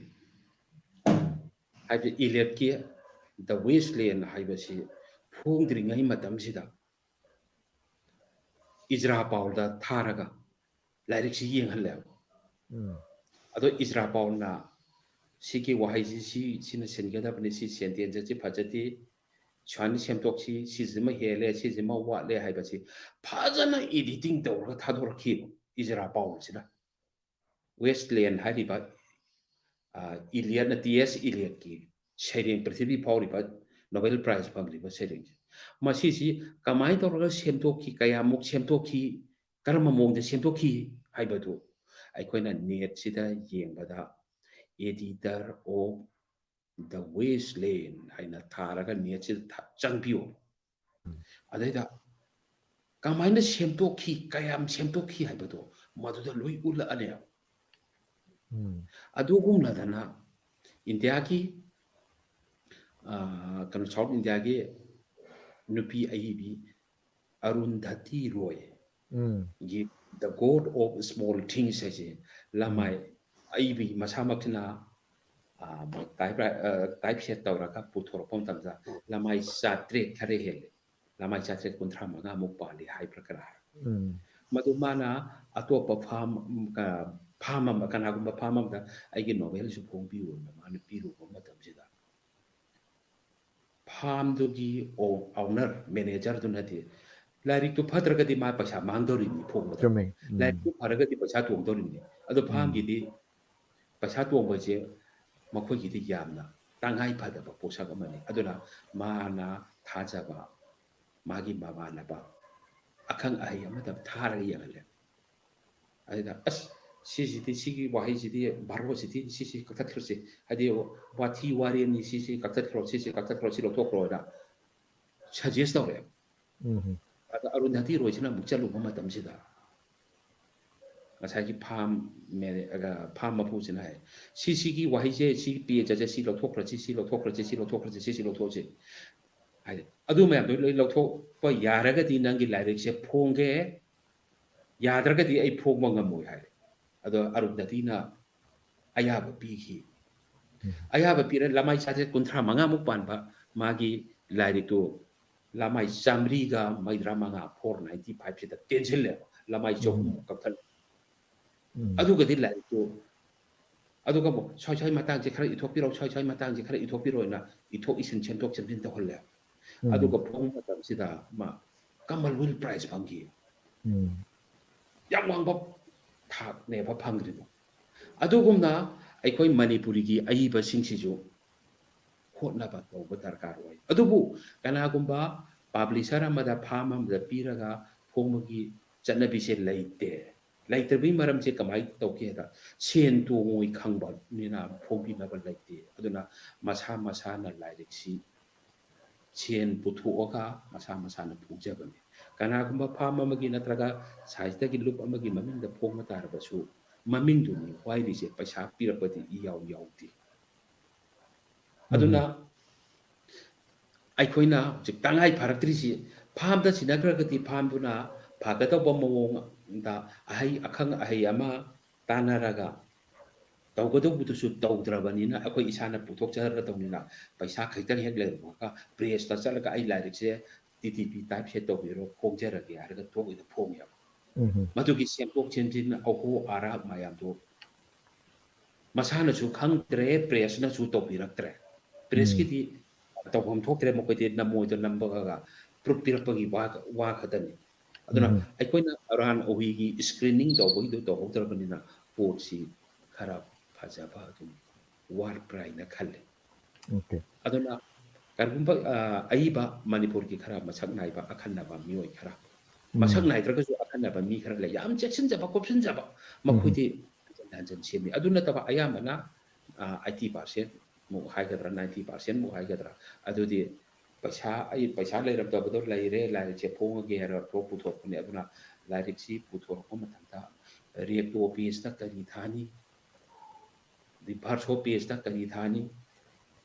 ꯍꯥꯏꯕꯗꯤ ꯏꯂꯤꯌꯠꯀꯤ The Wasteland ꯍꯥꯏꯕꯁꯤ ꯐꯣꯡꯗ꯭ꯔꯤꯉꯩ ꯃꯇꯝꯁꯤꯗ ꯏꯖꯔꯥ ꯄꯥꯎꯜꯗ ꯊꯥꯔꯒ ꯂꯥꯏꯔꯤꯛꯁꯤ ꯌꯦꯡꯍꯜꯂꯦꯕ꯫ ꯎꯝ꯫ ꯑꯗꯣ ꯏꯖꯔꯥ ꯄꯥꯎꯜꯅ ꯁꯤꯒꯤ ꯋꯥꯍꯩꯁꯤ ꯁꯤ, ꯁꯤꯅ ꯁꯤꯟꯒꯗꯕꯅꯤ, ꯁꯤ sentence ꯑꯁꯤ ꯐꯖꯗꯦ, ꯁꯨꯃꯥꯏꯅ ꯁꯦꯝꯗꯣꯛꯁꯤ, ꯁꯤꯁꯤꯃ ꯍꯦꯜꯂꯦ, ꯁꯤꯁꯤꯃ ꯋꯥꯠꯂꯦ ꯍꯥꯏꯕꯁꯤ ꯐꯖꯅ editing ꯇꯧꯔꯒ ꯊꯥꯗꯣꯔꯛꯈꯤꯕ ꯏꯖꯔꯥ ꯄꯥꯎꯜꯁꯤꯅ꯫ Wasteland ꯍꯥꯏꯔꯤꯕ, ꯑ, ꯏꯂꯤꯌꯠꯅ, ꯇꯤ ꯑꯦꯁ ꯏꯂꯤꯌꯠꯀꯤ ꯁꯩꯔꯦꯡ, ꯄ꯭ꯔꯤꯊꯤꯕꯤ ꯐꯥꯎꯔꯤꯕ Nobel Prize ꯐꯪꯂꯤꯕ ꯁꯩꯔꯦꯡꯁꯦ, ꯃꯁꯤꯁꯤ ꯀꯃꯥꯏꯅ ꯇꯧꯔꯒ ꯁꯦꯝꯗꯣꯛꯈꯤ, ꯀꯌꯥꯃꯨꯛ ꯁꯦꯝꯗꯣꯛꯈꯤ, ꯀꯔꯝꯕ ꯃꯑꯣꯡꯗ ꯁꯦꯝꯗꯣꯛꯈꯤ ꯍꯥꯏꯕꯗꯨ ꯑꯩꯈꯣꯏꯅ net ꯁꯤꯗ ꯌꯦꯡꯕꯗ Editor of The Wasteland ꯍꯥꯏꯅ ꯊꯥꯔꯒ net ꯁꯤꯗ ꯊ-, ꯆꯪꯕꯤꯌꯣ꯫ ꯎꯝ꯫ ꯑꯗꯩꯗ ꯀꯃꯥꯏꯅ ꯁꯦꯝꯗꯣꯛꯈꯤ, ꯀꯌꯥꯝ ꯁꯦꯝꯗꯣꯛꯈꯤ ꯍꯥꯏꯕꯗꯣ ꯃꯗꯨꯗ ꯂꯣꯏ ꯎꯠꯂꯛꯑꯅꯦꯕ꯫ ꯎꯝ꯫ ꯑꯗꯨꯒꯨꯝꯂꯗꯅ ꯏꯟꯗꯤꯌꯥꯒꯤ ꯑ, ꯀꯩꯅꯣ, ꯁꯥꯎꯠ ꯏꯟꯗꯤꯌꯥꯒꯤ ꯅꯨꯄꯤ ꯑꯏꯕꯤ ꯑꯔꯨꯟꯙꯇꯤ ꯔꯣꯏ ꯎꯝ ꯒꯤ The God of Small Things ꯍꯥꯏꯁꯦ, ꯂꯃꯥꯏ ꯑꯏꯕꯤ ꯃꯁꯥꯃꯛꯁꯤꯅ, ꯑ, ꯇꯥꯏꯞ ꯔꯥꯏ-, ꯑ, ꯇꯥꯏꯞ ꯁꯦꯠ ꯇꯧꯔꯒ ꯄꯨꯊꯣꯔꯛꯄ ꯃꯇꯝꯗ ꯂꯃꯥꯏ ꯆꯥꯇ꯭ꯔꯦꯠ ꯈꯔ ꯍꯦꯜꯂꯦ, ꯂꯃꯥꯏ ꯆꯥꯇ꯭ꯔꯦꯠ ꯀꯨꯟꯊ꯭ꯔꯥ ꯃꯉꯥꯃꯨꯛ ꯄꯥꯜꯂꯤ ꯍꯥꯏꯕ꯭ꯔꯥ ꯈꯔ ꯍꯥꯏ꯫ ꯎꯝ ꯃꯗꯨ ꯃꯥꯅ ꯑꯇꯣꯞꯄ ꯐꯥꯝ, ꯐꯥꯝ ꯑꯃ, ꯀꯅꯥꯒꯨꯝꯕ ꯐꯥꯝ ꯑꯃꯗ ꯑꯩꯒꯤ ꯅꯣꯚꯦꯜꯁꯨ ꯐꯣꯡꯕꯤꯌꯨꯅ ꯃꯥꯅ ꯄꯤꯔꯨꯕ ꯃꯇꯝꯁꯤꯗ, ꯐꯥꯝꯗꯨꯒꯤ ꯑꯣ-, ꯑꯣꯅꯔ, ꯃꯦꯅꯦꯖꯔꯗꯨꯅꯗꯤ ꯂꯥꯏꯔꯤꯛꯇꯨ ꯐꯠꯇ꯭ꯔꯒꯗꯤ ꯃꯥ ꯄꯩꯁꯥ ꯃꯥꯡꯗꯧꯔꯤꯅꯤ ꯐꯣꯡꯕꯗ꯫ ꯆꯨꯝꯃꯦ ꯎꯝ ꯂꯥꯏꯔꯤꯛꯇꯨ ꯐꯔꯒꯗꯤ ꯄꯩꯁꯥ ꯇꯣꯡꯗꯧꯔꯤꯅꯤ꯫ ꯑꯗꯣ ꯎꯝ ꯐꯥꯝꯒꯤꯗꯤ ꯄꯩꯁꯥ ꯇꯣꯡꯕꯁꯦ ꯃꯈꯣꯏꯒꯤꯗꯤ ꯌꯥꯝꯅ ꯇꯉꯥꯏ ꯐꯗꯕ ꯄꯣꯠꯁꯛ ꯑꯃꯅꯤ꯫ ꯑꯗꯨꯅ ꯃꯥꯅ ꯊꯥꯖꯕ, ꯃꯥꯒꯤ ꯃꯃꯥꯟꯅꯕ, ꯑꯈꯪ ꯑꯍꯩ ꯑꯃꯗ ꯊꯥꯔꯒ ꯌꯦꯡꯍꯜꯂꯦ꯫ ꯑꯗꯨꯗ, "ꯑꯁ, ꯁꯤꯁꯤꯗꯤ, ꯁꯤꯒꯤ ꯋꯥꯍꯩꯁꯤꯗꯤ, ꯚꯥꯔꯣꯁꯤꯗꯤ, ꯁꯤꯁꯤ ꯀꯛꯊꯠꯈ꯭ꯔꯁꯤ, ꯍꯥꯏꯗꯤ ꯋꯥꯊꯤ ꯋꯥꯔꯦꯝꯅꯤ, ꯁꯤꯁꯤ ꯀꯛꯊꯠꯈ꯭ꯔꯣ, ꯁꯤꯁꯤ ꯀꯛꯊꯠꯈ꯭ꯔꯣ, ꯁꯤ ꯂꯧꯊꯣꯛꯈ꯭ꯔꯣꯅ" ꯁꯖꯦꯁ ꯇꯧꯔꯛꯑꯦ꯫ ꯎꯝ ꯑꯗ ꯑꯔꯨꯟꯙꯇꯤ ꯔꯣꯏꯁꯤꯅ ꯑꯃꯨꯛ ꯆꯠꯂꯨꯕ ꯃꯇꯝꯁꯤꯗ, ꯉꯁꯥꯏꯒꯤ ꯐꯥꯝ ꯃꯦꯅꯦ-, ꯑ, ꯐꯥꯝ ꯃꯄꯨꯁꯤꯅ ꯍꯥꯏ, "ꯁꯤꯁꯤꯒꯤ ꯋꯥꯍꯩꯁꯦ, ꯁꯤ ꯄꯦꯖꯁꯦ ꯁꯤ ꯂꯧꯊꯣꯛꯈ꯭ꯔꯁꯤ, ꯁꯤ ꯂꯧꯊꯣꯛꯈ꯭ꯔꯁꯤ, ꯁꯤ ꯂꯧꯊꯣꯛꯈ꯭ꯔꯁꯤ, ꯁꯤ ꯂꯧꯊꯣꯛꯑꯁꯤ" ꯍꯥꯏꯗꯤ, "ꯑꯗꯨ ꯃꯌꯥꯝꯗꯣ ꯂꯣꯏ ꯂꯧꯊꯣꯛꯄ ꯌꯥꯔꯒꯗꯤ ꯅꯪꯒꯤ ꯂꯥꯏꯔꯤꯛꯁꯦ ꯐꯣꯡꯒꯦ, ꯌꯥꯗ꯭ꯔꯒꯗꯤ ꯑꯩ ꯐꯣꯡꯕ ꯉꯝꯃꯣꯏ" ꯍꯥꯏꯔꯦ꯫ ꯑꯗꯣ ꯑꯔꯨꯟꯙꯇꯤꯅ ꯑꯌꯥꯕ ꯄꯤꯈꯤ꯫ ꯎꯝ ꯑꯌꯥꯕ ꯄꯤꯔ ꯂꯃꯥꯏ ꯆꯥꯇ꯭ꯔꯦꯠ ꯀꯨꯟꯊ꯭ꯔꯥ ꯃꯉꯥꯃꯨꯛ ꯄꯥꯟꯕ ꯃꯥꯒꯤ ꯂꯥꯏꯔꯤꯛꯇꯨ ꯂꯃꯥꯏ ꯆꯥꯃꯔꯤꯒ ꯃꯧꯗ꯭ꯔꯥ ꯃꯉꯥ, ꯐꯣꯔ ꯅꯥꯏꯟꯇꯤ ꯐꯥꯏꯚꯁꯤꯗ ꯇꯦꯟꯁꯤꯜꯂꯦꯕ, ꯂꯃꯥꯏ ꯎꯝ ꯆꯍꯨꯝꯃꯨꯛ ꯀꯛꯊꯠꯂꯦ꯫ ꯎꯝ ꯑꯗꯨꯒꯗꯤ ꯂꯥꯏꯔꯤꯛꯇꯨ, ꯑꯗꯨꯒ ꯑꯃꯨꯛ ꯁ꯭ꯋꯥꯏ ꯁ꯭ꯋꯥꯏ ꯃꯇꯥꯡꯁꯦ ꯈꯔ ꯏꯊꯣꯛꯄꯤꯔꯛꯑꯣ, ꯁ꯭ꯋꯥꯏ ꯁ꯭ꯋꯥꯏ ꯃꯇꯥꯡꯁꯦ ꯈꯔ ꯏꯊꯣꯛꯄꯤꯔꯛꯑꯣꯅ ꯏꯊꯣꯛ ꯏꯁꯤꯟ, ꯁꯦꯝꯗꯣꯛ ꯁꯦꯝꯖꯤꯟ ꯇꯧꯍꯜꯂꯦ꯫ ꯎꯝ ꯑꯗꯨꯒ ꯐꯣꯡꯕ ꯃꯇꯝꯁꯤꯗ ꯃꯥ ꯀꯃꯟꯋꯦꯜ ꯄ꯭ꯔꯥꯏꯖ ꯐꯪꯈꯤ꯫ ꯎꯝ ꯌꯥꯝ ꯋꯥꯡꯕ ꯊꯥꯛꯅꯦꯕ ꯐꯪꯈ꯭ꯔꯤꯗꯣ꯫ ꯑꯗꯨꯒꯨꯝꯅ ꯑꯩꯈꯣꯏ ꯃꯅꯤꯄꯨꯔꯤꯒꯤ ꯑꯏꯕꯁꯤꯡꯁꯤꯁꯨ ꯍꯣꯠꯅꯕ ꯇꯧꯕ ꯗꯔꯀꯥꯔ ꯑꯣꯏ꯫ ꯑꯗꯨꯕꯨ ꯀꯅꯥꯒꯨꯝꯕ ꯄꯥꯕ꯭ꯂꯤꯁꯔ ꯑꯃꯗ, ꯐꯥꯝ ꯑꯃꯗ ꯄꯤꯔꯒ ꯐꯣꯡꯕꯒꯤ ꯆꯠꯅꯕꯤꯁꯦ ꯂꯩꯇꯦ꯫ ꯂꯩꯇꯕꯒꯤ ꯃꯔꯝꯁꯦ ꯀꯃꯥꯏꯅ ꯇꯧꯒꯦꯗ, ꯁꯦꯟ ꯇꯣꯡꯉꯣꯏ ꯈꯪꯕꯅꯤꯅ ꯐꯣꯡꯕꯤꯅꯕ ꯂꯩꯇꯦ꯫ ꯑꯗꯨꯅ ꯃꯁꯥ ꯃꯁꯥꯅ ꯂꯥꯏꯔꯤꯛꯁꯤ ꯁꯦꯟ ꯄꯨꯊꯣꯛꯑꯒ ꯃꯁꯥ ꯃꯁꯥꯅ ꯐꯣꯡꯖꯕꯅꯤ꯫ ꯀꯅꯥꯒꯨꯝꯕ ꯐꯥꯝ ꯑꯃꯒꯤ ꯅꯠꯇ꯭ꯔꯒ ꯁꯥꯏꯖꯇꯒꯤ ꯂꯨꯞ ꯑꯃꯒꯤ ꯃꯃꯤꯡꯗ ꯐꯣꯡꯕ ꯇꯥꯔꯕꯁꯨ, ꯃꯃꯤꯡꯗꯨꯅꯤ ꯋꯥꯏꯔꯤꯁꯦ, ꯄꯩꯁꯥ ꯄꯤꯔꯛꯄꯗꯤ ꯏꯌꯥꯎ ꯌꯥꯎꯗꯦ꯫ ꯑꯗꯨꯅ ꯑꯩꯈꯣꯏꯅ ꯍꯧꯖꯤꯛ ꯇꯉꯥꯏ ꯐꯔꯛꯇ꯭ꯔꯤꯁꯤ, ꯐꯥꯝꯗ ꯁꯤꯟꯅꯈ꯭ꯔꯒꯗꯤ ꯐꯥꯝꯗꯨꯅ ꯐꯒꯗꯧꯕ ꯃꯑꯣꯡꯗ ꯑꯍꯩ ꯑꯈꯪ ꯑꯍꯩ ꯑꯃ ꯇꯥꯟꯅꯔꯒ ꯇꯧꯒꯗꯧꯕꯗꯨꯁꯨ ꯇꯧꯗ꯭ꯔꯕꯅꯤꯅ ꯑꯩꯈꯣꯏ ꯏꯁꯥꯅ ꯄꯨꯊꯣꯛꯆꯔꯗꯧꯅꯤꯅ ꯄꯩꯁꯥ ꯈꯤꯇꯪ ꯍꯦꯛ ꯂꯩꯔꯨꯔꯒ ꯄ꯭ꯔꯦꯁꯇ ꯆꯠꯂꯒ "ꯑꯩ ꯂꯥꯏꯔꯤꯛꯁꯦ ꯇꯤ ꯇꯤ ꯄꯤ ꯇꯥꯏꯞꯁꯦ ꯇꯧꯕꯤꯔꯣ, ꯐꯣꯡꯖꯔꯒꯦ" ꯍꯥꯏꯔꯒ ꯊꯣꯛꯑꯣꯏꯗ ꯐꯣꯡꯉꯦꯕ꯫ ꯎꯝ꯫ ꯃꯗꯨꯒꯤ ꯁꯦꯝꯗꯣꯛ ꯁꯦꯝꯖꯤꯟ ꯑꯍꯣ ꯑꯔꯥꯛ ꯃꯌꯥꯝꯗꯣ ꯃꯁꯥꯅꯁꯨ ꯈꯪꯗ꯭ꯔꯦ, ꯄ꯭ꯔꯦꯁꯅꯁꯨ ꯇꯧꯕꯤꯔꯛꯇ꯭ꯔꯦ꯫ ꯎꯝ꯫ ꯄ꯭ꯔꯦꯁꯀꯤꯗꯤ ꯇꯧꯐꯝ ꯊꯣꯛꯇ꯭ꯔꯦ, ꯃꯈꯣꯏꯗꯤ ꯅꯝꯃꯣꯏꯗ ꯅꯝꯕꯒ ꯄ꯭ꯔꯨꯞ ꯄꯤꯔꯛꯄꯒꯤ ꯋꯥ, ꯋꯥ ꯈꯛꯇꯅꯤ꯫ ꯑꯗꯨꯅ ꯎꯝ꯫ ꯑꯩꯈꯣꯏꯅ ꯑꯔꯥꯟ ꯑꯍꯨꯏꯒꯤ ꯁ꯭ꯀ꯭ꯔꯤꯅꯤꯡ ꯇꯧꯕꯒꯤꯗꯨ ꯇꯧꯍꯧꯗ꯭ꯔꯕꯅꯤꯅ ꯄꯣꯠꯁꯤ ꯈꯔ ꯐꯖꯕ ꯑꯗꯨꯝ ꯋꯥꯠꯄ꯭ꯔꯥ ꯍꯥꯏꯅ ꯈꯜꯂꯤ꯫ ꯑꯣꯀꯦ꯫ ꯑꯗꯨꯅ ꯀꯔꯤꯒꯨꯝꯕ, ꯑ, ꯑꯏꯕ ꯃꯅꯤꯄꯨꯔꯒꯤ ꯈꯔ ꯃꯁꯛ ꯅꯥꯏꯕ ꯑꯈꯟꯅꯕ ꯃꯤꯑꯣꯏ ꯈꯔ, ꯎꯝ꯫ ꯃꯁꯛ ꯅꯥꯏꯗ꯭ꯔꯒꯁꯨ ꯑꯈꯟꯅꯕ ꯃꯤ ꯈꯔ ꯂꯩ, ꯌꯥꯝ ꯆꯦꯛꯁꯤꯟꯖꯕ ꯈꯣꯠꯆꯤꯟꯖꯕ, ꯎꯝ꯫ ꯃꯈꯣꯏꯗꯤ ꯍꯟꯖꯤꯟ ꯍꯟꯖꯤꯟ ꯁꯦꯝꯃꯤ꯫ ꯑꯗꯨ ꯅꯠꯇꯕ ꯑꯌꯥꯝꯕꯅ, ꯑ, eighty percent ꯃꯨꯛ ꯍꯥꯏꯒꯗ꯭ꯔꯥ, ninety percent ꯃꯨꯛ ꯍꯥꯏꯒꯗ꯭ꯔꯥ, ꯑꯗꯨꯗꯤ ꯄꯩꯁꯥ, "ꯑꯩ ꯄꯩꯁꯥ ꯂꯩꯔꯝꯗꯕꯗꯣ ꯂꯩꯔꯦ, ꯂꯥꯏꯔꯤꯛꯁꯦ ꯐꯣꯡꯉꯒꯦ" ꯍꯥꯏꯔꯒ ꯊꯣꯛ ꯄꯨꯊꯣꯛꯄꯅꯦ꯫ ꯑꯗꯨꯅ ꯂꯥꯏꯔꯤꯛꯁꯤ ꯄꯨꯊꯣꯔꯛꯄ ꯃꯇꯝꯗ ꯔꯦꯞꯇꯣ ꯄꯦꯖꯇ ꯀꯔꯤ ꯊꯥꯅꯤ, ꯑꯗꯩ ꯚꯥꯔꯁꯣ ꯄꯦꯖꯇ ꯀꯔꯤ ꯊꯥꯅꯤ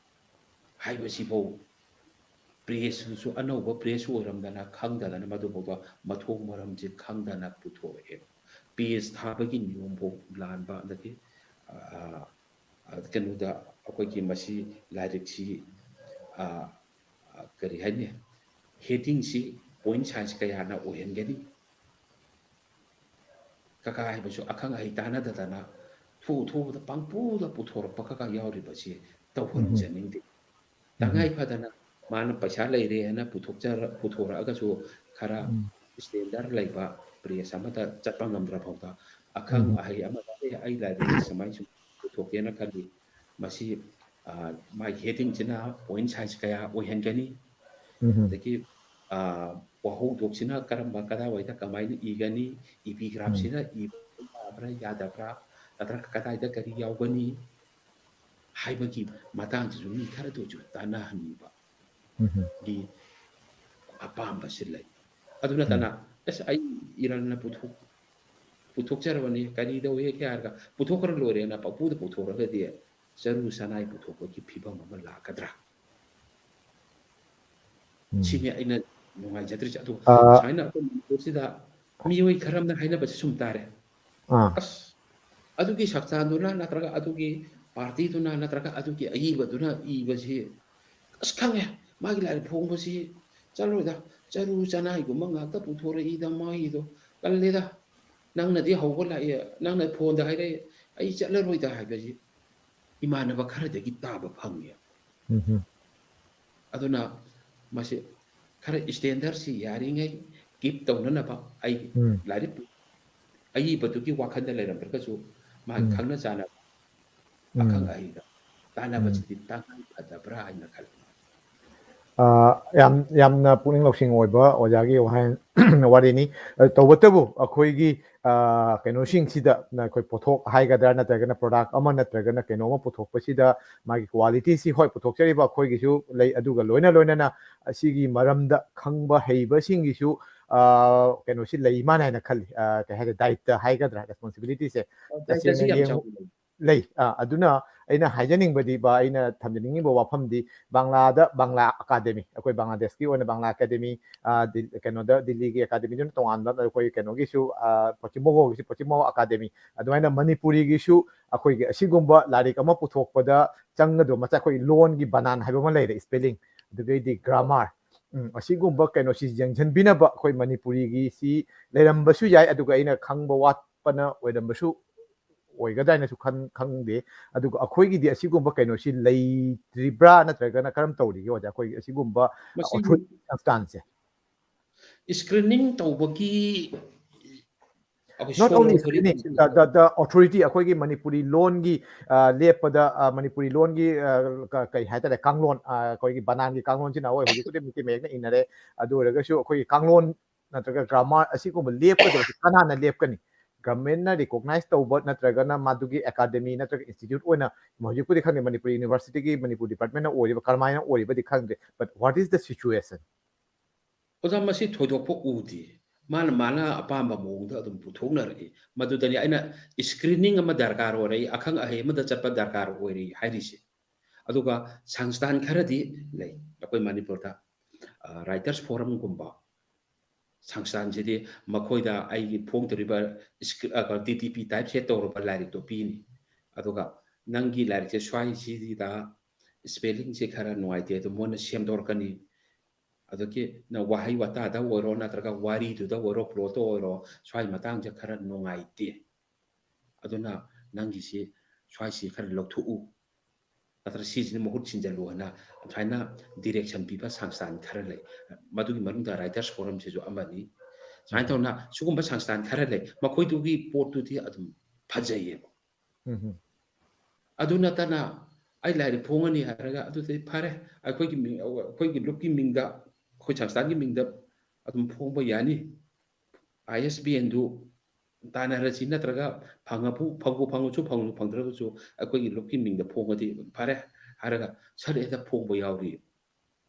ꯍꯥꯏꯕꯁꯤꯐꯥꯎ ꯄ꯭ꯔꯦꯁꯁꯨ ꯑꯅꯧꯕ ꯄ꯭ꯔꯦꯁꯁꯨ ꯑꯣꯏꯔꯝꯗꯅ ꯈꯪꯗꯗꯅ ꯃꯗꯨꯐꯥꯎꯕ ꯃꯊꯣꯡ ꯃꯔꯝꯁꯦ ꯈꯪꯗꯅ ꯄꯨꯊꯣꯔꯛꯑꯦꯕ꯫ ꯄꯦꯖ ꯊꯥꯕꯒꯤ ꯅꯤꯌꯣꯝꯐꯥꯎ ꯂꯥꯟꯕ, ꯑꯗꯒꯤ, ꯑ, ꯑ, ꯀꯩꯅꯣꯗ ꯑꯩꯈꯣꯏꯒꯤ ꯃꯁꯤ ꯂꯥꯏꯔꯤꯛꯁꯤ, ꯑ, ꯑ, ꯀꯔꯤ ꯍꯥꯏꯅꯤ, ꯍꯦꯗꯤꯡꯁꯤ ꯄꯣꯏꯟꯠ ꯁꯥꯏꯖ ꯀꯌꯥꯅ ꯑꯣꯏꯍꯟꯒꯅꯤ? ꯀꯀꯥ ꯍꯥꯏꯕꯁꯨ ꯑꯈꯪ ꯑꯍꯩ ꯇꯥꯟꯅꯗꯗꯅ ꯊꯣꯛ ꯊꯣꯛꯄꯗ ꯄꯪꯄꯨꯗ ꯄꯨꯊꯣꯔꯛꯄ ꯀꯀꯥ ꯌꯥꯎꯔꯤꯕꯁꯤ ꯇꯧꯍꯟꯖꯅꯤꯡꯗꯦ꯫ ꯎꯝ꯫ ꯇꯉꯥꯏ ꯐꯗꯅ ꯃꯥꯅ ꯄꯩꯁꯥ ꯂꯩꯔꯦ ꯍꯥꯏꯅ ꯄꯨꯊꯣꯛꯆꯔ-, ꯄꯨꯊꯣꯔꯛꯑꯒꯁꯨ ꯈꯔ ꯎꯝ꯫ ꯁ꯭ꯇꯦꯟꯗꯔ ꯂꯩꯕ ꯄ꯭ꯔꯦꯁ ꯑꯃꯗ ꯆꯠꯄ ꯉꯝꯗ꯭ꯔ ꯐꯥꯎꯗ ꯑꯈꯪ ꯎꯝ꯫ ꯑꯍꯩ ꯑꯃꯗ "ꯑꯦ, ꯑꯩ ꯂꯥꯏꯔꯤꯛ ꯁꯨꯃꯥꯏ ꯁꯨꯝ ꯄꯨꯊꯣꯛꯀꯦꯅ ꯈꯜꯂꯤ꯫ ꯃꯁꯤ, ꯑ, ꯃꯥꯒꯤ ꯍꯦꯗꯤꯡꯁꯤꯅ ꯄꯣꯏꯟꯠ ꯁꯥꯏꯖ ꯀꯌꯥ ꯑꯣꯏꯍꯟꯒꯅꯤ?" ꯎꯝ꯫ ꯑꯗꯒꯤ, ꯑ, ꯋꯥꯍꯧꯗꯣꯛꯁꯤꯅ ꯀꯔꯝꯕ, ꯀꯗꯥꯏꯋꯥꯏꯗ ꯀꯃꯥꯏꯅ ꯏꯒꯅꯤ? ꯎꯝ꯫ ꯏꯄꯤꯒ꯭ꯔꯥꯐꯁꯤꯅ ꯏꯕ ꯌꯥꯕ꯭ꯔꯥ, ꯌꯥꯗꯕ꯭ꯔꯥ? ꯅꯠꯇ꯭ꯔꯒ ꯀꯗꯥꯏꯗ ꯀꯔꯤ ꯌꯥꯎꯒꯅꯤ? ꯍꯥꯏꯕꯒꯤ ꯃꯇꯥꯡꯁꯤꯁꯨ ꯃꯤ ꯈꯔꯗ ꯑꯣꯏꯁꯨ ꯇꯥꯟꯅꯍꯟꯅꯤꯡꯕ ꯎꯝ꯫ ꯒꯤ ꯑꯄꯥꯝꯕꯁꯤ ꯂꯩ꯫ ꯑꯗꯨ ꯅꯠꯇꯅ, ꯎꯝ꯫ "ꯑꯁ, ꯑꯩ ꯏꯔꯟꯅ ꯄꯨꯊꯣꯛ-, ꯄꯨꯊꯣꯛꯆꯔꯕꯅꯤ, ꯀꯔꯤ ꯇꯧꯋꯦꯒꯦ?" ꯍꯥꯏꯔꯒ ꯄꯨꯊꯣꯛꯈ꯭ꯔ ꯂꯣꯏꯔꯦꯅ ꯄꯪꯄꯨꯗ ꯄꯨꯊꯣꯛꯈ꯭ꯔꯒꯗꯤ ꯆꯔꯨ ꯆꯅꯥꯏ ꯄꯨꯊꯣꯛꯄꯒꯤ ꯐꯤꯕꯝ ꯑꯃ ꯂꯥꯛꯀꯗ꯭ꯔꯥ? ꯁꯤꯅꯤ ꯑꯩꯅ ꯅꯨꯡꯉꯥꯏꯖꯗ꯭ꯔꯤꯁꯦ꯫ ꯑꯗꯨ ꯑ, ꯁꯨꯃꯥꯏꯅ ꯑꯩꯈꯣꯏ ꯃꯅꯤꯄꯨꯔꯁꯤꯗ ꯃꯤꯑꯣꯏ ꯈꯔ ꯑꯃꯅ ꯍꯥꯏꯅꯕꯁꯦ ꯁꯨꯝ ꯇꯥꯔꯦ, ꯑꯥ, ꯑꯁ, ꯑꯗꯨꯒꯤ ꯁꯛꯆꯥꯟꯗꯨꯅ ꯅꯠꯇ꯭ꯔꯒ ꯑꯗꯨꯒꯤ ꯄꯥꯔꯇꯤꯗꯨꯅ ꯅꯠꯇ꯭ꯔꯒ ꯑꯗꯨꯒꯤ ꯑꯏꯕꯗꯨꯅ ꯏꯕꯁꯤ, ꯑꯁ, ꯈꯪꯉꯦ, ꯃꯥꯒꯤ ꯂꯥꯏꯔꯤꯛ ꯐꯣꯡꯕꯁꯤ ꯆꯠꯂꯣꯏꯗ, ꯆꯔꯨ ꯆꯅꯥꯏꯒꯨꯝꯕ ꯉꯥꯛꯇ ꯄꯨꯊꯣꯔꯛꯏꯗ, ꯃꯥꯒꯤꯗꯣ ꯀꯜꯂꯦꯗ, ꯅꯪꯅꯗꯤ ꯍꯧꯕ ꯂꯥꯛꯑꯦ, ꯅꯪꯅ ꯐꯣꯟꯗ ꯍꯥꯏꯔꯛꯑꯦ, ꯑꯩ ꯆꯠꯂꯔꯣꯏꯗ ꯍꯥꯏꯕꯁꯤ ꯏꯃꯥꯟꯅꯕ ꯈꯔꯗꯒꯤ ꯇꯥꯕ ꯐꯪꯉꯦ꯫ ꯎꯝ, ꯎꯝ, ꯑꯗꯨꯅ ꯃꯁꯤ ꯈꯔ ꯏꯁꯇꯦꯟꯗꯔꯠꯁꯤ ꯌꯥꯔꯤꯉꯩ ꯀꯤꯞ ꯇꯧꯅꯅꯕ ꯑꯩ ꯎꯝ, ꯂꯥꯏꯔꯤꯛ ꯑꯏꯕꯗꯨꯒꯤ ꯋꯥꯈꯜꯗ ꯂꯩꯔꯝꯗ꯭ꯔꯒꯁꯨ ꯃꯥꯒꯤ ꯎꯝ, ꯈꯪꯅ ꯆꯥꯟꯅꯕ ꯎꯝ꯫ ꯑꯈꯪ ꯑꯍꯩꯗ ꯇꯥꯟꯅꯕꯁꯤꯗꯤ ꯇꯉꯥꯏ ꯐꯗꯕ꯭ꯔꯥ ꯍꯥꯏꯅ ꯈꯜꯂꯤ꯫ ꯑ, ꯌꯥꯝ, ꯌꯥꯝꯅ ꯄꯨꯛꯅꯤꯡ ꯂꯧꯁꯤꯡ ꯑꯣꯏꯕ ꯑꯣꯖꯥꯒꯤ ꯋꯥꯍꯩ, ꯋꯥꯔꯤꯅꯤ꯫ ꯑ, ꯇꯧꯕꯇꯕꯨ ꯑꯩꯈꯣꯏꯒꯤ, ꯑ, ꯀꯩꯅꯣꯁꯤꯡꯁꯤꯗ ꯅ-, ꯑꯩꯈꯣꯏ ꯄꯣꯠꯊꯣꯛ ꯍꯥꯏꯒꯗ꯭ꯔꯥ ꯅꯠꯇ꯭ꯔꯒꯅ product ꯑꯃ ꯅꯠꯇ꯭ꯔꯒꯅ ꯀꯩꯅꯣ ꯑꯃ ꯄꯨꯊꯣꯛꯄꯁꯤꯗ ꯃꯥꯒꯤ qualityꯁꯤ, ꯍꯣꯏ, ꯄꯨꯊꯣꯛꯆꯔꯤꯕ ꯑꯩꯈꯣꯏꯒꯤꯁꯨ ꯂꯩ, ꯑꯗꯨꯒ ꯂꯣꯏꯅ ꯂꯣꯏꯅꯅ ꯑꯁꯤꯒꯤ ꯃꯔꯝꯗ ꯈꯪꯕ ꯍꯩꯕꯁꯤꯡꯒꯤꯁꯨ, ꯑ, ꯀꯩꯅꯣꯁꯤ ꯂꯩ ꯃꯥꯅ ꯍꯥꯏꯅ ꯈꯜꯂꯤ꯫ ꯑ, ꯀꯩ ꯍꯥꯏꯇꯥꯔꯦ, ꯗꯥꯏꯇ ꯍꯥꯏꯒꯗ꯭ꯔꯥ, responsibilityꯁꯦ ꯗꯥꯏꯇꯁꯤ ꯇꯁꯦꯡꯅ ꯌꯥꯝ ꯌꯦꯡ-, ꯆꯥꯎꯅ ꯂꯩ꯫ ꯂꯩ꯫ ꯑ, ꯑꯗꯨꯅ ꯑꯩꯅ ꯍꯥꯏꯖꯅꯤꯡꯕꯗꯤ ꯕꯥ, ꯑꯩꯅ ꯊꯝꯖꯅꯤꯡꯉꯤꯕ ꯋꯥꯐꯝꯗꯤ ꯕꯪꯂꯥꯗ ꯕꯪꯂꯥ ꯑꯦꯀꯥꯗꯃꯤ, ꯑꯩꯈꯣꯏ ꯕꯪꯒ꯭ꯂꯥꯗꯦꯁꯀꯤ ꯑꯣꯏꯅ ꯕꯪꯂꯥ ꯑꯦꯀꯥꯗꯃꯤ, ꯑ, ꯗꯤ-, ꯀꯩꯅꯣꯗ ꯗꯤꯜꯂꯤꯒꯤ ꯑꯦꯀꯥꯗꯃꯤꯗꯨꯅ ꯇꯣꯉꯥꯟꯕ, ꯑꯩꯈꯣꯏ ꯀꯩꯅꯣꯒꯤꯁꯨ, ꯑ, ꯄꯣꯆꯤꯝꯕꯣꯒꯣꯒꯤꯁꯨ ꯄꯣꯆꯤꯝꯕꯣꯒꯣ ꯑꯦꯀꯥꯗꯃꯤ, ꯑꯗꯨꯃꯥꯏꯅ ꯃꯅꯤꯄꯨꯔꯤꯒꯤꯁꯨ ꯑꯩꯈꯣꯏꯒꯤ ꯑꯁꯤꯒꯨꯝꯕ ꯂꯥꯏꯔꯤꯛ ꯑꯃ ꯄꯨꯊꯣꯛꯄꯗ ꯆꯪꯒꯗꯕ ꯃꯆꯥꯛ, ꯑꯩꯈꯣꯏ ꯂꯣꯟꯒꯤ ꯕꯅꯥꯟ ꯍꯥꯏꯕ ꯑꯃ ꯂꯩꯔꯦ, spelling, ꯑꯗꯨꯗꯒꯤꯗꯤ grammar, ꯎꯝ, ꯑꯁꯤꯒꯨꯝꯕ ꯀꯩꯅꯣꯁꯤ ꯌꯦꯡꯁꯤꯟꯕꯤꯅꯕ ꯑꯩꯈꯣꯏ ꯃꯅꯤꯄꯨꯔꯤꯒꯤꯁꯤ ꯂꯩꯔꯝꯕꯁꯨ ꯌꯥꯏ, ꯑꯗꯨꯒ ꯑꯩꯅ ꯈꯪꯕ ꯋꯥꯠꯄꯅ ꯑꯣꯏꯔꯝꯕꯁꯨ ꯑꯣꯏꯒꯗ꯭ꯔꯥ ꯍꯥꯏꯅꯁꯨ ꯈꯟ-, ꯈꯪꯗꯦ꯫ ꯑꯗꯨꯒ ꯑꯩꯈꯣꯏꯒꯤꯗꯤ ꯑꯁꯤꯒꯨꯝꯕ ꯀꯩꯅꯣꯁꯤ ꯂꯩꯇ꯭ꯔꯤꯕ꯭ꯔꯥ ꯅꯠꯇ꯭ꯔꯒꯅ ꯀꯔꯝ ꯇꯧꯔꯤꯒꯦ ꯑꯣꯖꯥ, ꯑꯩꯈꯣꯏꯒꯤ ꯑꯁꯤꯒꯨꯝꯕ ꯃꯁꯤꯒꯤ authority ꯁꯪꯁꯊꯥꯟꯁꯦ? Screening ꯇꯧꯕꯒꯤ ꯑꯩꯈꯣꯏ Not sole only authority screening, the, the, the authority, ꯑꯩꯈꯣꯏꯒꯤ ꯃꯅꯤꯄꯨꯔꯤ ꯂꯣꯟꯒꯤ, ꯑ, ꯂꯦꯞꯄꯗ, ꯑ, ꯃꯅꯤꯄꯨꯔꯤ ꯂꯣꯟꯒꯤ, ꯑ, ꯀ-, ꯀꯩ ꯍꯥꯏꯇꯥꯔꯦ, ꯀꯥꯡꯂꯣꯟ, ꯑ, ꯑꯩꯈꯣꯏꯒꯤ ꯕꯅꯥꯟꯒꯤ ꯀꯥꯡꯂꯣꯟꯁꯤꯅ ꯍꯣꯏ ꯍꯧꯖꯤꯛꯄꯨꯗꯤ ꯃꯩꯇꯩ ꯃꯌꯦꯛꯅ ꯏꯅꯔꯦ, ꯑꯗꯨ ꯑꯣꯏꯔꯒꯁꯨ ꯑꯩꯈꯣꯏꯒꯤ ꯀꯥꯡꯂꯣꯟ ꯅꯠꯇ꯭ꯔꯒ grammar ꯑꯁꯤꯒꯨꯝꯕ ꯂꯦꯞꯀꯗꯕꯁꯤ ꯀꯅꯥꯅ ꯂꯦꯞꯀꯅꯤ? Governmentꯅ recognize ꯇꯧꯕ ꯅꯠꯇ꯭ꯔꯒꯅ ꯃꯗꯨꯒꯤ ꯑꯦꯀꯥꯗꯃꯤ ꯅꯠꯇ꯭ꯔꯒ institute ꯑꯣꯏꯅ ꯍꯧꯖꯤꯛꯄꯨꯗꯤ ꯈꯪꯗꯦ, ꯃꯅꯤꯄꯨꯔ universityꯒꯤ ꯃꯅꯤꯄꯨꯔ departmentꯅ ꯑꯣꯏꯔꯤꯕ ꯀꯔꯝꯍꯥꯏꯅ ꯑꯣꯏꯔꯤꯕꯗꯤ ꯈꯪꯗꯦ, but what is the situation? ꯑꯣꯖꯥ, ꯃꯁꯤ ꯊꯣꯏꯗꯣꯛꯄ ꯎꯗꯦ꯫ ꯃꯥꯅ, ꯃꯥꯅ ꯑꯄꯥꯝꯕ ꯃꯑꯣꯡꯗ ꯑꯗꯨꯝ ꯄꯨꯊꯣꯛꯅꯔꯛꯏ꯫ ꯃꯗꯨꯗꯅꯤ ꯑꯩꯅ screening ꯑꯃ ꯗꯔꯀꯥꯔ ꯑꯣꯏꯔꯛꯏ, ꯑꯈꯪ ꯑꯍꯩ ꯑꯃꯗ ꯆꯠꯄ ꯗꯔꯀꯥꯔ ꯑꯣꯏꯔꯛꯏ ꯍꯥꯏꯔꯤꯁꯦ꯫ ꯑꯗꯨꯒ ꯁꯪꯁꯊꯥꯟ ꯈꯔꯗꯤ ꯂꯩ ꯑꯩꯈꯣꯏ ꯃꯅꯤꯄꯨꯔꯗ, ꯔꯥꯏꯇꯔꯁ ꯐꯣꯔꯝꯒꯨꯝꯕ ꯁꯪꯁꯊꯥꯟꯁꯤꯗꯤ ꯃꯈꯣꯏꯗ ꯑꯩꯒꯤ ꯐꯣꯡꯗꯧꯔꯤꯕ ꯇꯤ ꯇꯤ ꯄꯤ ꯇꯥꯏꯞꯁꯦ ꯇꯧꯔꯕ ꯂꯥꯏꯔꯤꯛꯇꯣ ꯄꯤꯅꯤ꯫ ꯑꯗꯨꯒ ꯅꯪꯒꯤ ꯂꯥꯏꯔꯤꯛꯁꯦ ꯁ꯭ꯋꯥꯏꯁꯤꯗ ꯏꯁꯄꯦꯂꯤꯡꯁꯦ ꯈꯔ ꯅꯨꯡꯉꯥꯏꯇꯦ, ꯑꯗꯨ ꯃꯣꯏꯅ ꯁꯦꯝꯗꯣꯔꯛꯀꯅꯤ꯫ ꯑꯗꯒꯤ ꯅꯪ ꯋꯥꯍꯩ ꯋꯥꯇꯥꯗ ꯑꯣꯏꯔꯣ, ꯅꯠꯇ꯭ꯔꯒ ꯋꯥꯔꯤꯗꯨꯗ ꯑꯣꯏꯔꯣ, ꯄ꯭ꯂꯣꯠꯇ ꯑꯣꯏꯔꯣ, ꯁ꯭ꯋꯥꯏ ꯃꯇꯥꯡꯁꯦ ꯈꯔ ꯅꯨꯡꯉꯥꯏꯇꯦ, ꯑꯗꯨꯅ ꯅꯪꯒꯤꯁꯤ ꯁ꯭ꯋꯥꯏꯁꯤ ꯈꯔ ꯂꯧꯊꯣꯛꯎ, ꯅꯠꯇ꯭ꯔꯒ ꯁꯤꯁꯤꯅ ꯃꯍꯨꯠ ꯁꯤꯟꯖꯜꯂꯨ ꯍꯥꯏꯅ ꯑꯗꯨꯃꯥꯏꯅ ꯗꯤꯔꯦꯛꯁꯟ ꯄꯤꯕ ꯁꯪꯁꯊꯥꯟ ꯈꯔ ꯂꯩ꯫ ꯃꯗꯨꯒꯤ ꯃꯅꯨꯡꯗ ꯔꯥꯏꯇꯔꯁ ꯐꯣꯔꯝꯁꯤꯁꯨ ꯑꯃꯅꯤ꯫ ꯁꯨꯃꯥꯏꯅ ꯎꯝ꯫ ꯇꯧꯅ ꯁꯤꯒꯨꯝꯕ ꯁꯪꯁꯊꯥꯟ ꯈꯔ ꯂꯩ, ꯃꯈꯣꯏꯗꯨꯒꯤ ꯄꯣꯠꯇꯨꯗꯤ ꯑꯗꯨꯝ ꯐꯖꯩꯌꯦꯕ꯫ ꯎꯝ꯫ ꯑꯗꯨ ꯅꯠꯇꯅ ꯑꯩ ꯂꯥꯏꯔꯤꯛ ꯐꯣꯡꯉꯅꯤ ꯍꯥꯏꯔꯒ, ꯑꯗꯨꯗꯤ ꯐꯔꯦ, ꯑꯩꯈꯣꯏꯒꯤ ꯃꯤꯡ, ꯑꯩꯈꯣꯏꯒꯤ ꯂꯨꯞꯀꯤ ꯃꯤꯡꯗ, ꯑꯩꯈꯣꯏ ꯁꯪꯁꯊꯥꯟꯒꯤ ꯃꯤꯡꯗ ꯑꯗꯨꯝ ꯐꯣꯡꯕ ꯌꯥꯅꯤ꯫ ꯑꯥꯏ ꯑꯦꯁ ꯕꯤ ꯑꯦꯟꯗꯨ ꯇꯥꯟꯅꯔꯁꯤ, ꯅꯠꯇ꯭ꯔꯒ ꯐꯪꯉꯕꯨ, ꯐꯪꯕꯨ ꯐꯪꯉꯁꯨ, ꯐꯪꯉꯨ ꯐꯪꯗ꯭ꯔꯒꯁꯨ ꯑꯩꯈꯣꯏꯒꯤ ꯂꯨꯞꯀꯤ ꯃꯤꯡꯗ ꯐꯣꯡꯉꯗꯤ ꯐꯔꯦ ꯍꯥꯏꯔꯒ ꯁꯠ ꯍꯦꯛꯇ ꯐꯣꯡꯕ ꯌꯥꯎꯔꯤ꯫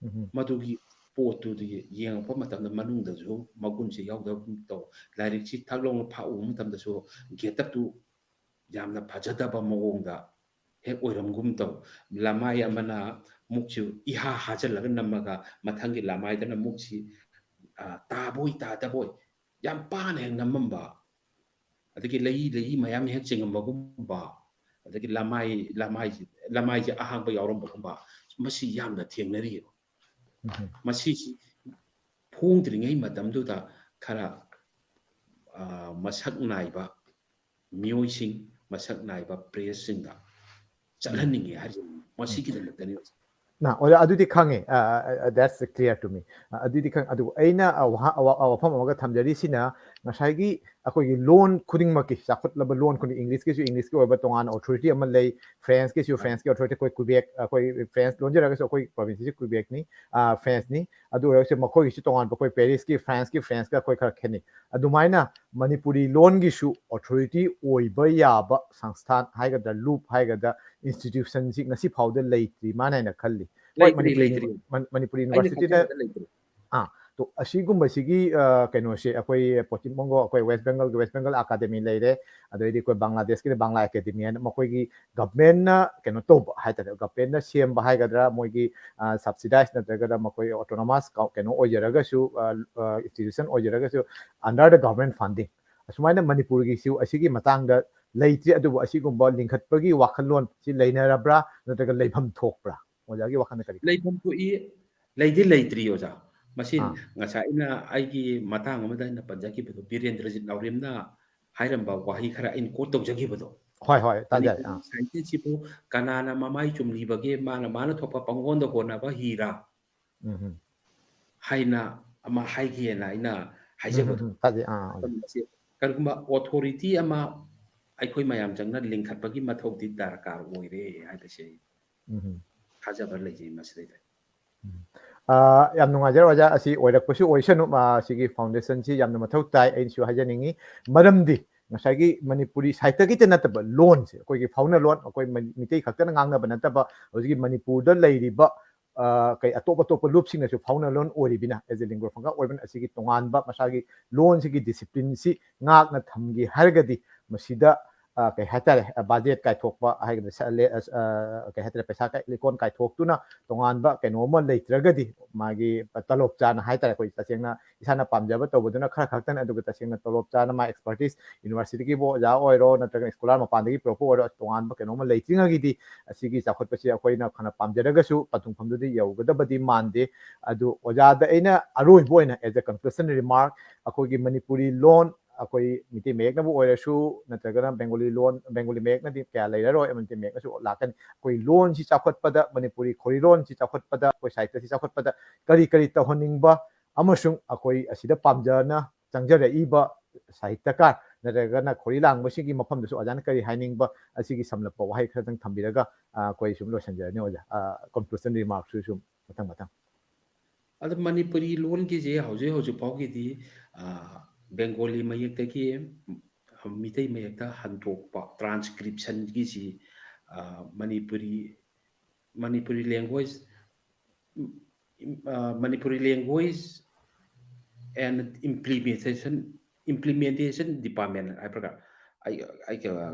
ꯎꯝ꯫ ꯃꯗꯨꯒꯤ ꯄꯣꯠꯇꯨꯗꯤ ꯌꯦꯡꯉꯛꯄ ꯃꯇꯝꯗ ꯃꯅꯨꯡꯗꯁꯨ ꯃꯒꯨꯟꯁꯦ ꯌꯥꯎꯗꯕꯒꯨꯝ ꯇꯧ꯫ ꯂꯥꯏꯔꯤꯛꯁꯤ ꯊꯛ ꯂꯥꯎꯅ ꯐꯥꯛꯎꯕ ꯃꯇꯝꯗꯁꯨ ꯒꯦꯠꯇꯞꯇꯨ ꯌꯥꯝꯅ ꯐꯖꯗꯕ ꯃꯑꯣꯡꯗ ꯍꯦꯛ ꯑꯣꯏꯔꯝꯒꯨꯝ ꯇꯧ꯫ ꯂꯃꯥꯏ ꯑꯃꯅ ꯃꯨꯛꯁꯤ ꯏꯍꯥ ꯍꯥꯖꯜꯂꯒ ꯅꯝꯃꯒ ꯃꯊꯪꯒꯤ ꯂꯃꯥꯏꯗꯅ ꯃꯨꯛꯁꯤ, ꯑ, ꯇꯥꯕꯣꯏ ꯇꯥꯗꯕꯣꯏ ꯌꯥꯝ ꯄꯥꯅ ꯍꯦꯛ ꯅꯝꯃꯝꯕ, ꯑꯗꯒꯤ ꯂꯩ, ꯂꯩ ꯃꯌꯥꯝ ꯍꯦꯛ ꯆꯤꯡꯉꯝꯕꯒꯨꯝꯕ, ꯑꯗꯒꯤ ꯂꯃꯥꯏ, ꯂꯃꯥꯏꯁꯤ, ꯂꯃꯥꯏꯁꯦ ꯑꯍꯥꯡꯕ ꯌꯥꯎꯔꯝꯕꯒꯨꯝꯕ, ꯃꯁꯤ ꯌꯥꯝꯅ ꯊꯦꯡꯅꯔꯤꯑꯕ꯫ ꯎꯝ꯫ ꯃꯁꯤꯁꯤ ꯐꯣꯡꯗ꯭ꯔꯤꯉꯩ ꯃꯇꯝꯗꯨꯗ ꯈꯔ, ꯑ, ꯃꯁꯛ ꯅꯥꯏꯕ ꯃꯤꯑꯣꯏꯁꯤꯡ, ꯃꯁꯛ ꯅꯥꯏꯕ ꯄ꯭ꯔꯦꯁꯁꯤꯡꯗ ꯆꯠꯍꯟꯅꯤꯡꯉꯤ ꯍꯥꯏꯔꯤꯕ ꯃꯁꯤꯒꯤꯗꯃꯛꯇꯅꯤ꯫ ꯅ, ꯑꯣꯖꯥ, ꯑꯗꯨꯗꯤ ꯈꯪꯉꯦ꯫ ꯑ, ꯑ, ꯑ, that's clear to me꯫ ꯑ, ꯑꯗꯨꯗꯤ ꯈꯪ-, ꯑꯗꯨꯕꯨ ꯑꯩꯅ, ꯑ, ꯋꯥꯍ-, ꯑ, ꯋꯥ-, ꯑ, ꯋꯥꯐꯝ ꯑꯃꯒ ꯊꯝꯖꯔꯤꯁꯤꯅ, ꯉꯁꯥꯏꯒꯤ ꯑꯩꯈꯣꯏꯒꯤ ꯂꯣꯟ ꯈꯨꯗꯤꯡꯃꯛꯀꯤ, ꯆꯥꯎꯈꯠꯂꯕ ꯂꯣꯟ ꯈꯨꯗꯤꯡ, Englishꯀꯤꯁꯨ Englishꯀꯤ ꯑꯣꯏꯕ ꯇꯣꯉꯥꯟꯅ authority ꯑꯃ ꯂꯩ, Frenchꯀꯤꯁꯨ Frenchꯀꯤ authority, ꯑꯩꯈꯣꯏ Quebec, ꯑꯩꯈꯣꯏ French ꯂꯣꯟꯖꯔꯒꯁꯨ ꯑꯩꯈꯣꯏ provinceꯁꯤ Quebecꯅꯤ, ꯑ, Frenchꯅꯤ꯫ ꯑꯗꯨ ꯑꯣꯏꯔꯒꯁꯨ ꯃꯈꯣꯏꯒꯤꯁꯨ ꯇꯣꯉꯥꯟꯕ, ꯑꯩꯈꯣꯏ Parisꯀꯤ Frenchꯀꯤ, Frenchꯀ ꯑꯩꯈꯣꯏ ꯈꯔ ꯈꯦꯠꯅꯩ꯫ ꯑꯗꯨꯃꯥꯏꯅ ꯃꯅꯤꯄꯨꯔꯤ ꯂꯣꯟꯒꯤꯁꯨ authority ꯑꯣꯏꯕ ꯌꯥꯕ ꯁꯪꯁꯊꯥꯟ ꯍꯥꯏꯒꯗ꯭ꯔꯥ, ꯂꯨꯞ ꯍꯥꯏꯒꯗ꯭ꯔꯥ, institutionꯁꯤ ꯉꯁꯤ ꯐꯥꯎꯗ ꯂꯩꯇ꯭ꯔꯤ ꯃꯥꯅ ꯍꯥꯏꯅ ꯈꯜꯂꯤ꯫ ꯍꯣꯏ, ꯂꯩꯇ꯭ꯔꯤ, ꯃꯅꯤꯄꯨꯔꯤ ꯂꯩꯇ꯭ꯔꯤ꯫ ꯃꯅꯤ-, ꯃꯅꯤꯄꯨꯔ ꯑꯩꯅ Universityꯅ ꯈꯟꯖꯕꯗ ꯂꯩꯇ꯭ꯔꯤ꯫ ꯑꯥ, ꯑꯁꯤꯒꯨꯝꯕꯁꯤꯒꯤ ꯀꯩꯅꯣꯁꯦ ꯑꯩꯈꯣꯏ ꯄꯣꯆꯤꯝ ꯕꯪꯒꯣ, ꯑꯩꯈꯣꯏ ꯋꯦꯁ ꯕꯦꯡꯒꯜꯒꯤ ꯋꯦꯁ ꯕꯦꯡꯒꯜ ꯑꯦꯀꯥꯗꯃꯤ ꯂꯩꯔꯦ, ꯑꯗꯩꯗꯤ ꯑꯩꯈꯣꯏ ꯕꯪꯒ꯭ꯂꯥꯗꯦꯁꯀꯤꯗꯤ ꯕꯪꯒ꯭ꯂꯥ ꯑꯦꯀꯥꯗꯃꯤ ꯍꯥꯏꯅ ꯃꯈꯣꯏꯒꯤ ꯒꯚꯔꯟꯃꯦꯟꯠꯅ ꯀꯩꯅꯣ ꯇꯧꯕ ꯍꯥꯏꯇꯥꯔꯦ, ꯒꯚꯔꯟꯃꯦꯟꯠꯅ ꯁꯦꯝꯕ ꯍꯥꯏꯒꯗ꯭ꯔꯥ, ꯃꯣꯏꯒꯤ ꯁꯕꯁꯤꯗꯥꯏꯁ ꯅꯠꯇ꯭ꯔꯒꯅ ꯃꯈꯣꯏ ꯑꯣꯇꯣꯅꯣꯃꯁ ꯀꯩꯅꯣ ꯑꯣꯏꯖꯔꯒꯁꯨ, institution ꯑꯣꯏꯖꯔꯒꯁꯨ, under the government funding, ꯑꯁꯨꯃꯥꯏꯅ ꯃꯅꯤꯄꯨꯔꯒꯤꯁꯨ ꯑꯁꯤꯒꯤ ꯃꯇꯥꯡꯗ ꯂꯩꯇ꯭ꯔꯤ꯫ ꯑꯗꯨꯕꯨ ꯑꯁꯤꯒꯨꯝꯕ ꯂꯤꯡꯈꯠꯄꯒꯤ ꯋꯥꯈꯜꯂꯣꯟ ꯁꯤ ꯂꯩꯅꯔꯕ꯭ꯔꯥ, ꯅꯠꯇ꯭ꯔꯒ ꯂꯩꯐꯝ ꯊꯣꯛꯄ꯭ꯔꯥ? ꯑꯣꯖꯥꯒꯤ ꯋꯥꯈꯜꯗ ꯀꯔꯤ ꯈꯜꯂꯤ? ꯂꯩꯐꯝ ꯊꯣꯛꯏ, ꯂꯩꯗꯤ ꯂꯩꯇ꯭ꯔꯤ ꯑꯣꯖꯥ꯫ ꯃꯁꯤ ꯑꯥ꯫ ꯉꯁꯥꯏ ꯑꯩꯅ ꯑꯩꯒꯤ ꯃꯇꯥꯡ ꯑꯃꯗ ꯑꯩꯅ ꯄꯟꯖꯈꯤꯕꯗꯣ, ꯕꯤꯔꯦꯟꯗ꯭ꯔꯖꯤꯠ ꯅꯥꯎꯔꯦꯝꯅ ꯍꯥꯏꯔꯝꯕ ꯋꯥꯍꯩ ꯈꯔ ꯑꯩꯅ ꯀꯣꯠ ꯇꯧꯖꯈꯤꯕꯗꯣ, ꯍꯣꯏ, ꯍꯣꯏ, ꯇꯥꯖꯔꯦ꯫ ꯃꯅꯤꯄꯨꯔꯒꯤ ꯑꯥ꯫ ꯁꯥꯍꯤꯇ꯭ꯌꯁꯤꯕꯨ ꯀꯅꯥꯅ ꯃꯃꯥꯏ ꯆꯨꯝꯂꯤꯕꯒꯦ, ꯃꯥꯅ ꯃꯥꯅ ꯊꯣꯛꯄ ꯄꯪꯍꯣꯟꯗ ꯍꯣꯟꯅꯕ ꯍꯤꯔꯥ ꯎꯝ, ꯎꯝ꯫ ꯍꯥꯏꯅ ꯑꯃ ꯍꯥꯏꯈꯤꯑꯅ ꯑꯩꯅ ꯎꯝ, ꯍꯥꯏꯖꯕꯗꯣ꯫ ꯎꯝ, ꯇꯥꯖꯩ꯫ ꯑꯥ, ꯑꯣꯖꯥ꯫ ꯃꯁꯤ ꯀꯔꯤꯒꯨꯝꯕ ꯑꯣꯊꯣꯔꯤꯇꯤ ꯑꯃ ꯑꯩꯈꯣꯏ ꯃꯌꯥꯝ ꯆꯪꯅ ꯂꯤꯡꯈꯠꯄꯒꯤ ꯃꯊꯧꯗꯤ ꯗꯔꯀꯥꯔ ꯑꯣꯏꯔꯦ ꯍꯥꯏꯕꯁꯦ ꯑꯩ ꯎꯝ, ꯎꯝ꯫ ꯊꯥꯖꯕ ꯂꯩꯖꯩ ꯃꯁꯤꯗꯩꯗ꯫ ꯎꯝ꯫ ꯑ, ꯌꯥꯝ ꯅꯨꯡꯉꯥꯏꯖꯔꯦ ꯑꯣꯖꯥ, ꯑꯁꯤ ꯑꯣꯏꯔꯛꯄꯁꯨ ꯑꯣꯏꯁꯅꯨ꯫ ꯑ, ꯁꯤꯒꯤ ꯐꯥꯎꯟꯗꯦꯁꯟꯁꯤ ꯌꯥꯝꯅ ꯃꯊꯧ ꯇꯥꯏ꯫ ꯑꯩꯅꯁꯨ ꯍꯥꯏꯖꯅꯤꯡꯉꯤ, ꯃꯔꯝꯗꯤ ꯉꯁꯥꯏꯒꯤ ꯃꯅꯤꯄꯨꯔꯤ ꯁꯥꯍꯤꯇ꯭ꯌꯒꯤꯇ ꯅꯠꯇꯕ ꯂꯣꯟꯁꯦ, ꯑꯩꯈꯣꯏꯒꯤ ꯐꯥꯎꯅ ꯂꯣꯟ, ꯑꯩꯈꯣꯏ ꯃ-, ꯃꯤꯇꯩ ꯈꯛꯇꯅ ꯉꯥꯡꯅꯕ ꯅꯠꯇꯕ, ꯍꯧꯖꯤꯛꯀꯤ ꯃꯅꯤꯄꯨꯔꯗ ꯂꯩꯔꯤꯕ, ꯑ, ꯀꯩ, ꯑꯇꯣꯞ ꯑꯇꯣꯞꯄ ꯂꯨꯞꯁꯤꯡꯅꯁꯨ ꯐꯥꯎꯅ ꯂꯣꯟ ꯑꯣꯏꯔꯤꯕꯅ, as a lingua franca ꯑꯣꯏꯕꯅ, ꯑꯁꯤꯒꯤ ꯇꯣꯉꯥꯟꯕ ꯃꯁꯥꯒꯤ ꯂꯣꯟꯁꯤꯒꯤ ꯗꯤꯁꯤꯄ꯭ꯂꯤꯟꯁꯤ ꯉꯥꯛꯅ ꯊꯝꯒꯦ ꯍꯥꯏꯔꯒꯗꯤ ꯃꯁꯤꯗ, ꯑ, ꯀꯩ ꯍꯥꯏꯇꯥꯔꯦ, ꯑ, ꯕꯖꯦꯠ ꯀꯥꯏꯊꯣꯛꯄ ꯍꯥꯏꯒꯗ꯭ꯔꯥ, ꯁ-, ꯂꯦ-, ꯑ, ꯑ, ꯀꯩ ꯍꯥꯏꯇꯥꯔꯦ, ꯄꯩꯁꯥ ꯀꯥꯏ-, ꯂꯤꯀꯣꯟ ꯀꯥꯏꯊꯣꯛꯇꯨꯅ ꯇꯣꯉꯥꯟꯕ ꯀꯩꯅꯣ ꯑꯃ ꯂꯩꯇ꯭ꯔꯒꯗꯤ, ꯃꯥꯒꯤ ꯇꯂꯣꯞ ꯆꯥꯅ ꯍꯥꯏꯇꯥꯔꯦ, ꯑꯩꯈꯣꯏ ꯇꯁꯦꯡꯅ ꯏꯁꯥꯅ ꯄꯥꯝꯖꯕ ꯇꯧꯕꯗꯨꯅ ꯈꯔ ꯈꯛꯇꯅꯤ, ꯑꯗꯨꯒ ꯇꯁꯦꯡꯅ ꯇꯣꯂꯣꯞ ꯆꯥꯅ ꯃꯥ ꯑꯦꯛꯁꯄꯔꯇꯤꯁ ꯌꯨꯅꯤꯚꯔꯁꯤꯇꯤꯒꯤꯕꯨ ꯑꯣꯖꯥ ꯑꯣꯏꯔꯣ, ꯅꯠꯇ꯭ꯔꯒ ꯁ꯭ꯀꯣꯂꯥꯔ ꯃꯄꯥꯟꯗꯒꯤ ꯄꯨꯔꯛꯄ ꯑꯣꯏꯔꯣ, ꯇꯣꯉꯥꯟꯕ ꯀꯩꯅꯣꯝꯃ ꯂꯩꯇ꯭ꯔꯤꯉꯩꯒꯤꯗꯤ ꯑꯁꯤꯒꯤ ꯆꯥꯎꯈꯠꯄꯁꯤ ꯑꯩꯈꯣꯏꯅ ꯐꯅ ꯄꯥꯝꯖꯔꯒꯁꯨ ꯄꯟꯊꯨꯡꯐꯝꯗꯨꯗꯤ ꯌꯧꯒꯗꯕꯗꯤ ꯃꯥꯟꯗꯦ꯫ ꯑꯗꯨ ꯑꯣꯖꯥꯗ ꯑꯩꯅ ꯑꯔꯣꯏꯕ ꯑꯣꯏꯅ, as a conclusion remark, ꯑꯩꯈꯣꯏꯒꯤ ꯃꯅꯤꯄꯨꯔꯤ ꯂꯣꯟ, ꯑꯩꯈꯣꯏ ꯃꯤꯇꯩ ꯃꯌꯦꯛꯅꯕꯨ ꯑꯣꯏꯔꯁꯨ, ꯅꯠꯇ꯭ꯔꯒꯅ ꯕꯦꯡꯒꯣꯂꯤ ꯂꯣꯟ, ꯕꯦꯡꯒꯣꯂꯤ ꯃꯌꯦꯛꯅꯗꯤ ꯀꯌꯥ ꯂꯩꯔꯔꯣꯏ, ꯃꯩꯇꯩ ꯃꯌꯦꯛꯅꯁꯨ ꯂꯥꯛꯀꯅꯤ꯫ ꯑꯩꯈꯣꯏ ꯂꯣꯟꯁꯤ ꯆꯥꯎꯈꯠꯄꯗ, ꯃꯅꯤꯄꯨꯔꯤ ꯈꯣꯔꯤꯂꯣꯟꯁꯤ ꯆꯥꯎꯈꯠꯄꯗ, ꯑꯩꯈꯣꯏ ꯁꯥꯍꯤꯇ꯭ꯌꯁꯤ ꯆꯥꯎꯈꯠꯄꯗ ꯀꯔꯤ ꯀꯔꯤ ꯇꯧꯍꯟꯅꯤꯡꯕ ꯑꯃꯁꯨꯡ ꯑꯩꯈꯣꯏ ꯑꯁꯤꯗ ꯄꯥꯝꯖꯅ ꯆꯪꯖꯔꯛꯏꯕ ꯁꯥꯍꯤꯇ꯭ꯌꯀꯥꯔ ꯅꯠꯇ꯭ꯔꯒꯅ ꯈꯣꯔꯤ ꯂꯥꯡꯕꯁꯤꯒꯤ ꯃꯐꯝꯗꯁꯨ ꯑꯣꯖꯥꯅ ꯀꯔꯤ ꯍꯥꯏꯅꯤꯡꯕ, ꯑꯁꯤꯒꯤ ꯁꯝꯂꯞꯄ ꯋꯥꯍꯩ ꯈꯔꯇꯪ ꯊꯝꯕꯤꯔꯒ, ꯑ, ꯑꯩꯈꯣꯏ ꯁꯨꯝ ꯂꯣꯏꯁꯤꯟꯖꯔꯅꯤ ꯑꯣꯖꯥ꯫ ꯑ, conclusion remarkꯁꯨ ꯁꯨꯝ ꯃꯊꯪ ꯃꯊꯪ꯫ ꯑꯗꯣ ꯃꯅꯤꯄꯨꯔꯤ ꯂꯣꯟꯒꯤꯁꯦ ꯍꯧꯖꯤꯛ ꯍꯧꯖꯤꯛ ꯐꯥꯎꯒꯤꯗꯤ, ꯑ, ꯕꯦꯡꯒꯣꯂꯤ ꯃꯌꯦꯛꯇꯒꯤ ꯃꯤꯇꯩ ꯃꯌꯦꯛꯇ ꯍꯟꯗꯣꯛꯄ transcriptionꯒꯤꯁꯤ, ꯑ, ꯃꯅꯤꯄꯨꯔꯤ, ꯃꯅꯤꯄꯨꯔꯤ language, ꯎꯝ, ꯑ, Manipuri language and implementation implementation department ꯍꯥꯏꯕ꯭ꯔꯒ ꯑꯩ ꯑꯩ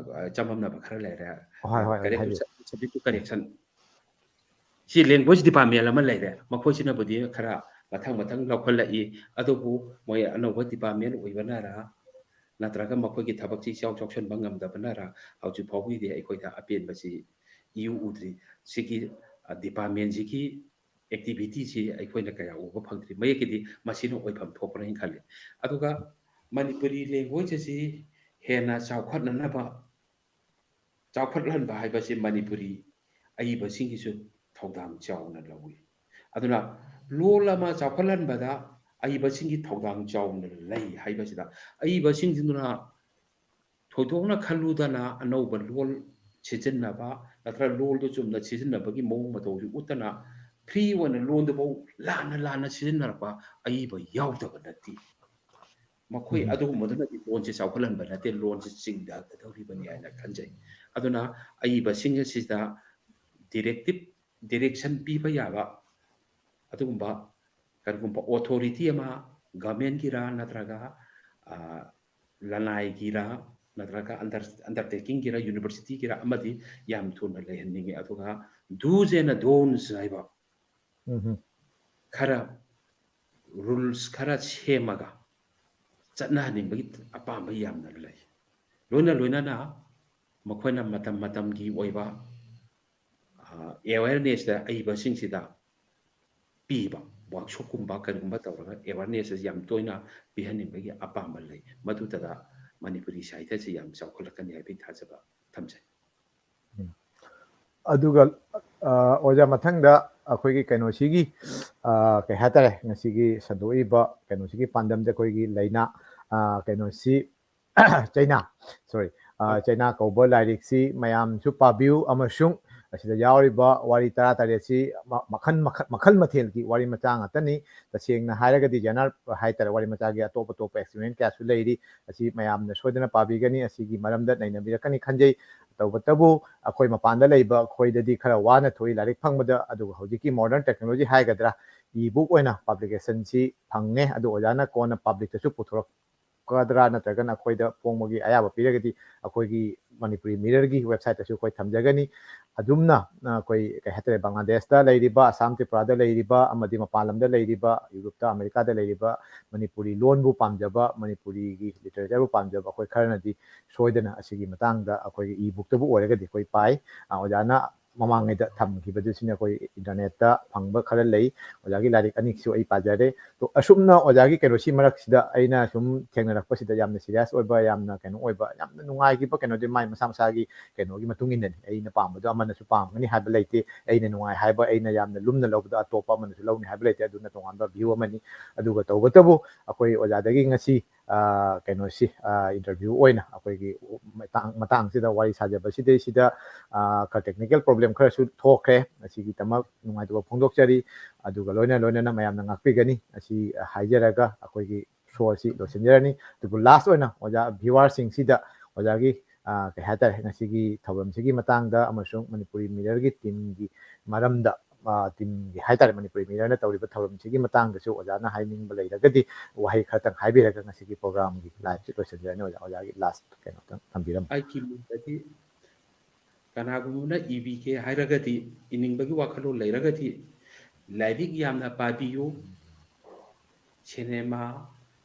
ꯆꯃꯝꯅꯕ ꯈꯔ ꯂꯩꯔꯦ꯫ ꯍꯣꯏ, ꯍꯣꯏ, ꯍꯣꯏ, Corrective ꯍꯥꯏꯕꯤꯌꯨ꯫ Sub- subject to correction ꯁꯤ language department ꯑꯃ ꯂꯩꯔꯦ꯫ ꯃꯈꯣꯏꯁꯤꯅꯕꯨꯗꯤ ꯈꯔ ꯃꯊꯪ ꯃꯊꯪ ꯂꯧꯈꯠꯂꯛꯏ꯫ ꯑꯗꯨꯕꯨ ꯃꯣꯏ ꯑꯅꯧꯕ department ꯑꯣꯏꯕꯅꯔ ꯅꯠꯇ꯭ꯔꯒ ꯃꯈꯣꯏꯒꯤ ꯊꯕꯛꯁꯤ ꯏꯆꯥꯎ ꯆꯥꯎꯁꯟꯕ ꯉꯝꯗꯕꯅꯔ ꯍꯧꯖꯤꯛ ꯐꯥꯎꯕꯒꯤꯗꯤ ꯑꯩꯈꯣꯏꯗ ꯑꯄꯦꯟꯕꯁꯤ ꯏꯎ ꯎꯗ꯭ꯔꯤ꯫ ꯁꯤꯒꯤ departmentꯁꯤꯒꯤ activityꯁꯤ ꯑꯩꯈꯣꯏꯅ ꯀꯌꯥ ꯎꯕ ꯐꯪꯗ꯭ꯔꯤ꯫ ꯃꯌꯦꯛꯀꯤꯗꯤ ꯃꯁꯤꯅ ꯑꯣꯏꯐꯝ ꯊꯣꯛꯄ꯭ꯔꯥ ꯍꯥꯏꯅ ꯈꯜꯂꯤ꯫ ꯑꯗꯨꯒ ꯃꯅꯤꯄꯨꯔꯤ language ꯑꯁꯤ ꯍꯦꯟꯅ ꯆꯥꯎꯈꯠꯅꯅꯕ ꯆꯥꯎꯈꯠꯍꯟꯕ ꯍꯥꯏꯕꯁꯤ ꯃꯅꯤꯄꯨꯔꯤ ꯑꯏꯕꯁꯤꯡꯒꯤꯁꯨ ꯊꯧꯗꯥꯡ ꯆꯥꯎꯅ ꯂꯧꯏ꯫ ꯑꯗꯨꯅ ꯂꯣꯜ ꯑꯃ ꯆꯥꯎꯈꯠꯍꯟꯕꯗ ꯑꯏꯕꯁꯤꯡꯒꯤ ꯊꯧꯗꯥꯡ ꯆꯥꯎꯅ ꯂꯩ ꯍꯥꯏꯕꯁꯤꯗ ꯑꯏꯕꯁꯤꯡꯁꯤꯅ ꯊꯣꯏꯗꯣꯛꯅ ꯈꯜꯂꯨꯗꯅ ꯑꯅꯧꯕ ꯂꯣꯜ ꯁꯤꯖꯤꯟꯅꯕ ꯅꯠꯇ꯭ꯔꯒ ꯂꯣꯜꯗꯨ ꯆꯨꯝꯅ ꯁꯤꯖꯤꯟꯅꯕꯒꯤ ꯃꯑꯣꯡ ꯃꯇꯧꯁꯤ ꯎꯠꯇꯅ free ꯑꯣꯏꯅ ꯂꯣꯟꯗꯨꯐꯥꯎ ꯂꯥꯟꯅ ꯂꯥꯟꯅ ꯁꯤꯖꯤꯟꯅꯔꯛꯄ ꯑꯏꯕ ꯌꯥꯎꯗꯕ ꯅꯠꯇꯦ꯫ ꯃꯈꯣꯏ ꯎꯝ꯫ ꯑꯗꯨꯒꯨꯝꯕꯗꯨꯅꯗꯤ ꯂꯣꯟꯁꯤ ꯆꯥꯎꯈꯠꯍꯟꯕ ꯅꯠꯇꯦ, ꯂꯣꯟꯁꯤ ꯆꯤꯡꯊꯒꯗꯧꯔꯤꯕꯅꯤ ꯍꯥꯏꯅ ꯈꯟꯖꯩ꯫ ꯑꯗꯨꯅ ꯑꯏꯕꯁꯤꯡ ꯑꯁꯤꯗ directive direction ꯄꯤꯕ ꯌꯥꯕ ꯑꯗꯨꯒꯨꯝꯕ ꯀꯔꯤꯒꯨꯝꯕ authority ꯑꯃ governmentꯀꯤꯔꯥ ꯅꯠꯇ꯭ꯔꯒ ꯂꯅꯥꯏꯒꯤꯔꯥ ꯅꯠꯇ꯭ꯔꯒ under undertakingꯒꯤꯔꯥ universityꯒꯤꯔꯥ ꯑꯃꯗꯤ ꯌꯥꯝ ꯊꯨꯅ ꯂꯩꯍꯟꯅꯤꯡꯉꯤ꯫ ꯑꯗꯨꯒ do's and don'ts ꯍꯥꯏꯕ ꯎꯝ꯫ ꯈꯔ rules ꯈꯔ ꯁꯦꯝꯃꯒ ꯆꯠꯅꯍꯟꯅꯤꯡꯕꯒꯤ ꯑꯄꯥꯝꯕ ꯌꯥꯝꯅ ꯂꯩ꯫ ꯂꯣꯏꯅ ꯂꯣꯏꯅꯅ ꯃꯈꯣꯏꯅ ꯃꯇꯝ ꯃꯇꯝꯒꯤ ꯑꯣꯏꯕ awarenessꯇ ꯑꯏꯕꯁꯤꯡꯁꯤꯗ ꯄꯤꯕ workshopꯀꯨꯝꯕ ꯀꯔꯤꯒꯨꯝꯕ ꯇꯧꯔꯒ awareness ꯑꯁꯤ ꯌꯥꯝ ꯇꯣꯏꯅ ꯄꯤꯍꯟꯅꯤꯡꯕꯒꯤ ꯑꯄꯥꯝꯕ ꯂꯩ꯫ ꯃꯗꯨꯗ ꯃꯅꯤꯄꯨꯔꯤ ꯁꯥꯍꯤꯇ꯭ꯌꯁꯤ ꯌꯥꯝ ꯆꯥꯎꯈꯠꯂꯛꯀꯅꯤ ꯍꯥꯏꯕꯒꯤ ꯊꯥꯖꯕ ꯊꯝꯖꯩ꯫ ꯑꯗꯨꯒ ꯑꯣꯖꯥ, ꯃꯊꯪꯗ ꯑꯩꯈꯣꯏꯒꯤ ꯀꯩꯅꯣꯁꯤꯒꯤ ꯀꯩ ꯍꯥꯏꯇꯥꯔꯦ, ꯉꯁꯤꯒꯤ ꯁꯟꯗꯣꯛꯏꯕ ꯀꯩꯅꯣꯁꯤꯒꯤ ꯄꯥꯟꯗꯝꯗ ꯑꯩꯈꯣꯏꯒꯤ ꯂꯩꯅꯥ, ꯀꯩꯅꯣꯁꯤ ꯆꯩꯅꯥ, sorry, ꯆꯩꯅꯥ ꯀꯧꯕ ꯂꯥꯏꯔꯤꯛꯁꯤ ꯃꯌꯥꯝꯁꯨ ꯄꯥꯕꯤꯌꯨ ꯑꯃꯁꯨꯡ ꯑꯁꯤꯗ ꯌꯥꯎꯔꯤꯕ ꯋꯥꯔꯤ ꯇꯔꯥ ꯇꯔꯦꯠꯁꯤ ꯃꯈꯜ ꯃꯈꯜ ꯃꯈꯜ ꯃꯊꯦꯜꯒꯤ ꯋꯥꯔꯤ ꯃꯆꯥ ꯉꯥꯛꯇꯅꯤ꯫ ꯇꯁꯦꯡꯅ ꯍꯥꯏꯔꯒꯗꯤ genre ꯍꯥꯏꯇꯥꯔꯦ, ꯋꯥꯔꯤ ꯃꯆꯥꯒꯤ ꯑꯇꯣꯞ ꯑꯇꯣꯞꯄ experiment ꯀꯌꯥꯁꯨ ꯂꯩꯔꯤ꯫ ꯑꯁꯤ ꯃꯌꯥꯝꯅ ꯁꯣꯏꯗꯅ ꯄꯥꯕꯤꯒꯅꯤ꯫ ꯑꯁꯤꯒꯤ ꯃꯔꯝꯗ ꯅꯩꯅꯕꯤꯔꯛꯀꯅꯤ ꯈꯟꯖꯩ꯫ ꯇꯧꯕꯇꯕꯨ ꯑꯩꯈꯣꯏ ꯃꯄꯥꯟꯗ ꯂꯩꯕ ꯑꯩꯈꯣꯏꯗꯗꯤ ꯈꯔ ꯋꯥꯅ ꯊꯣꯛꯏ ꯂꯥꯏꯔꯤꯛ ꯐꯪꯕꯗ, ꯑꯗꯨꯒ ꯍꯧꯖꯤꯛꯀꯤ modern technology ꯍꯥꯏꯒꯗ꯭ꯔꯥ, ebook ꯑꯣꯏꯅ publicationꯁꯤ ꯐꯪꯉꯦ꯫ ꯑꯗꯨ ꯑꯣꯖꯥꯅ ꯀꯣꯟꯅ publicꯇꯁꯨ ꯄꯨꯊꯣꯔꯛꯀꯗ꯭ꯔꯥ ꯅꯠꯇ꯭ꯔꯒꯅ ꯑꯩꯈꯣꯏꯗ ꯐꯣꯡꯕꯒꯤ ꯑꯌꯥꯕ ꯄꯤꯔꯒꯗꯤ ꯑꯩꯈꯣꯏꯒꯤ ꯃꯅꯤꯄꯨꯔꯤ ꯃꯤꯔꯔꯒꯤ websiteꯇꯁꯨ ꯑꯩꯈꯣꯏ ꯊꯝꯖꯒꯅꯤ꯫ ꯑꯗꯨꯝꯅ ꯑꯩꯈꯣꯏ ꯀꯩ ꯍꯥꯏꯇꯥꯔꯦ, ꯕꯪꯒ꯭ꯂꯥꯗꯦꯁꯇ ꯂꯩꯔꯤꯕ, ꯑꯁꯥꯝ ꯇ꯭ꯔꯤꯄꯨꯔꯥꯗ ꯂꯩꯔꯤꯕ ꯑꯃꯗꯤ ꯃꯄꯥꯟ ꯂꯝꯗ ꯂꯩꯔꯤꯕ, ꯌꯨꯔꯣꯞꯇ, ꯑꯃꯦꯔꯤꯀꯥꯗ ꯂꯩꯔꯤꯕ ꯃꯅꯤꯄꯨꯔꯤ ꯂꯣꯟꯕꯨ ꯄꯥꯝꯖꯕ, ꯃꯅꯤꯄꯨꯔꯤꯒꯤ literatureꯕꯨ ꯄꯥꯝꯖꯕ ꯑꯩꯈꯣꯏ ꯈꯔꯅꯗꯤ ꯁꯣꯏꯗꯅ ꯑꯁꯤꯒꯤ ꯃꯇꯥꯡꯗ ꯑꯩꯈꯣꯏꯒꯤ ebookꯇꯕꯨ ꯑꯣꯏꯔꯒꯗꯤ ꯑꯩꯈꯣꯏ ꯄꯥꯏ꯫ ꯑ, ꯑꯣꯖꯥꯅ ꯃꯃꯥꯡꯉꯩꯗ ꯊꯝꯈꯤꯕꯗꯨꯁꯤꯅ ꯑꯩꯈꯣꯏ internetꯇ ꯐꯪꯕ ꯈꯔ ꯂꯩ꯫ ꯑꯣꯖꯥꯒꯤ ꯂꯥꯏꯔꯤꯛ ꯑꯅꯤꯁꯨ ꯑꯩ ꯄꯥꯖꯔꯦ꯫ ꯑꯗꯣ ꯑꯁꯨꯝꯅ ꯑꯣꯖꯥꯒꯤ ꯀꯩꯅꯣꯁꯤ ꯃꯔꯛꯁꯤꯗ ꯑꯩꯅ ꯁꯨꯝ ꯊꯦꯡꯅꯔꯛꯄꯁꯤꯗ ꯌꯥꯝꯅ serious ꯑꯣꯏꯕ, ꯌꯥꯝꯅ ꯀꯩꯅꯣ ꯑꯣꯏꯕ, ꯌꯥꯝꯅ ꯅꯨꯡꯉꯥꯏꯈꯤꯕ ꯀꯩꯅꯣꯗꯤ ꯃꯥꯏ ꯃꯁꯥ ꯃꯁꯥꯒꯤ ꯀꯩꯅꯣꯒꯤ ꯃꯇꯨꯡ ꯏꯟꯅꯅꯤ꯫ ꯑꯩꯅ ꯄꯥꯝꯕꯗꯣ ꯑꯃꯅꯁꯨ ꯄꯥꯝꯒꯅꯤ ꯍꯥꯏꯕ ꯂꯩꯇꯦ꯫ ꯑꯩꯅ ꯅꯨꯡꯉꯥꯏ ꯍꯥꯏꯕ, ꯑꯩꯅ ꯌꯥꯝꯅ ꯂꯨꯝꯅ ꯂꯧꯕꯗꯣ ꯑꯇꯣꯞꯄ ꯑꯃꯅꯁꯨ ꯂꯧꯅꯤ ꯍꯥꯏꯕ ꯂꯩꯇꯦ꯫ ꯑꯗꯨꯅ ꯇꯣꯉꯥꯟꯕ view ꯑꯃꯅꯤ꯫ ꯑꯗꯨꯒ ꯇꯧꯕꯇꯕꯨ ꯑꯩꯈꯣꯏ ꯑꯣꯖꯥꯗꯒꯤ ꯉꯁꯤ, ꯑ, ꯀꯩꯅꯣꯁꯤ, ꯑ, interview ꯑꯣꯏꯅ ꯑꯩꯈꯣꯏꯒꯤ ꯃꯇꯥꯡ, ꯃꯇꯥꯡꯁꯤꯗ ꯋꯥꯔꯤ ꯁꯥꯖꯕꯁꯤꯗꯩꯁꯤꯗ, ꯑ, ꯈꯔ technical problem ꯈꯔꯁꯨ ꯊꯣꯛꯈ꯭ꯔꯦ꯫ ꯑꯁꯤꯒꯤꯗꯃꯛ ꯅꯨꯡꯉꯥꯏꯇꯕ ꯐꯣꯡꯗꯣꯛꯆꯔꯤ꯫ ꯑꯗꯨꯒ ꯂꯣꯏꯅ ꯂꯣꯏꯅꯅ ꯃꯌꯥꯝꯅ ꯉꯥꯛꯄꯤꯒꯅꯤ꯫ ꯑꯁꯤ ꯍꯥꯏꯖꯔꯒ ꯑꯩꯈꯣꯏꯒꯤ show ꯑꯁꯤ ꯂꯣꯏꯁꯤꯟꯖꯔꯅꯤ꯫ ꯑꯗꯨꯕꯨ last ꯑꯣꯏꯅ ꯑꯣꯖꯥ viewerꯁꯤꯡꯁꯤꯗ ꯑꯣꯖꯥꯒꯤ, ꯑ, ꯀꯩ ꯍꯥꯏꯇꯥꯔꯦ, ꯉꯁꯤꯒꯤ ꯊꯧꯔꯝꯁꯤꯒꯤ ꯃꯇꯥꯡꯗ ꯑꯃꯁꯨꯡ ꯃꯅꯤꯄꯨꯔꯤ ꯃꯤꯔꯔꯒꯤ teamꯒꯤ ꯃꯔꯝꯗ, ꯑ, teamꯒꯤ ꯍꯥꯏꯇꯥꯔꯦ, ꯃꯅꯤꯄꯨꯔꯤ ꯃꯤꯔꯔꯅ ꯇꯧꯔꯤꯕ ꯊꯧꯔꯝꯁꯤꯒꯤ ꯃꯇꯥꯡꯗꯁꯨ ꯑꯣꯖꯥꯅ ꯍꯥꯏꯅꯤꯡꯕ ꯂꯩꯔꯒꯗꯤ ꯋꯥꯍꯩ ꯈꯔꯇꯪ ꯍꯥꯏꯕꯤꯔꯒ ꯉꯁꯤꯒꯤ programꯒꯤ liveꯁꯤ ꯂꯣꯏꯁꯤꯟꯖꯔꯅꯤ꯫ ꯑꯣꯖꯥ, ꯑꯣꯖꯥꯒꯤ last ꯀꯩꯅꯣꯇꯪ ꯊꯝꯕꯤꯔꯝꯃꯨ꯫ ꯑꯩꯒꯤ ꯃꯤꯡꯗꯗꯤ ꯀꯅꯥꯒꯨꯝꯕꯅ ꯏꯕꯤꯒꯦ ꯍꯥꯏꯔꯒꯗꯤ, ꯏꯅꯤꯡꯕꯒꯤ ꯋꯥꯈꯜꯂꯣꯟ ꯂꯩꯔꯒꯗꯤ, ꯂꯥꯏꯔꯤꯛ ꯌꯥꯝꯅ ꯄꯥꯕꯤꯌꯨ, ꯁꯤꯅꯦꯃꯥ,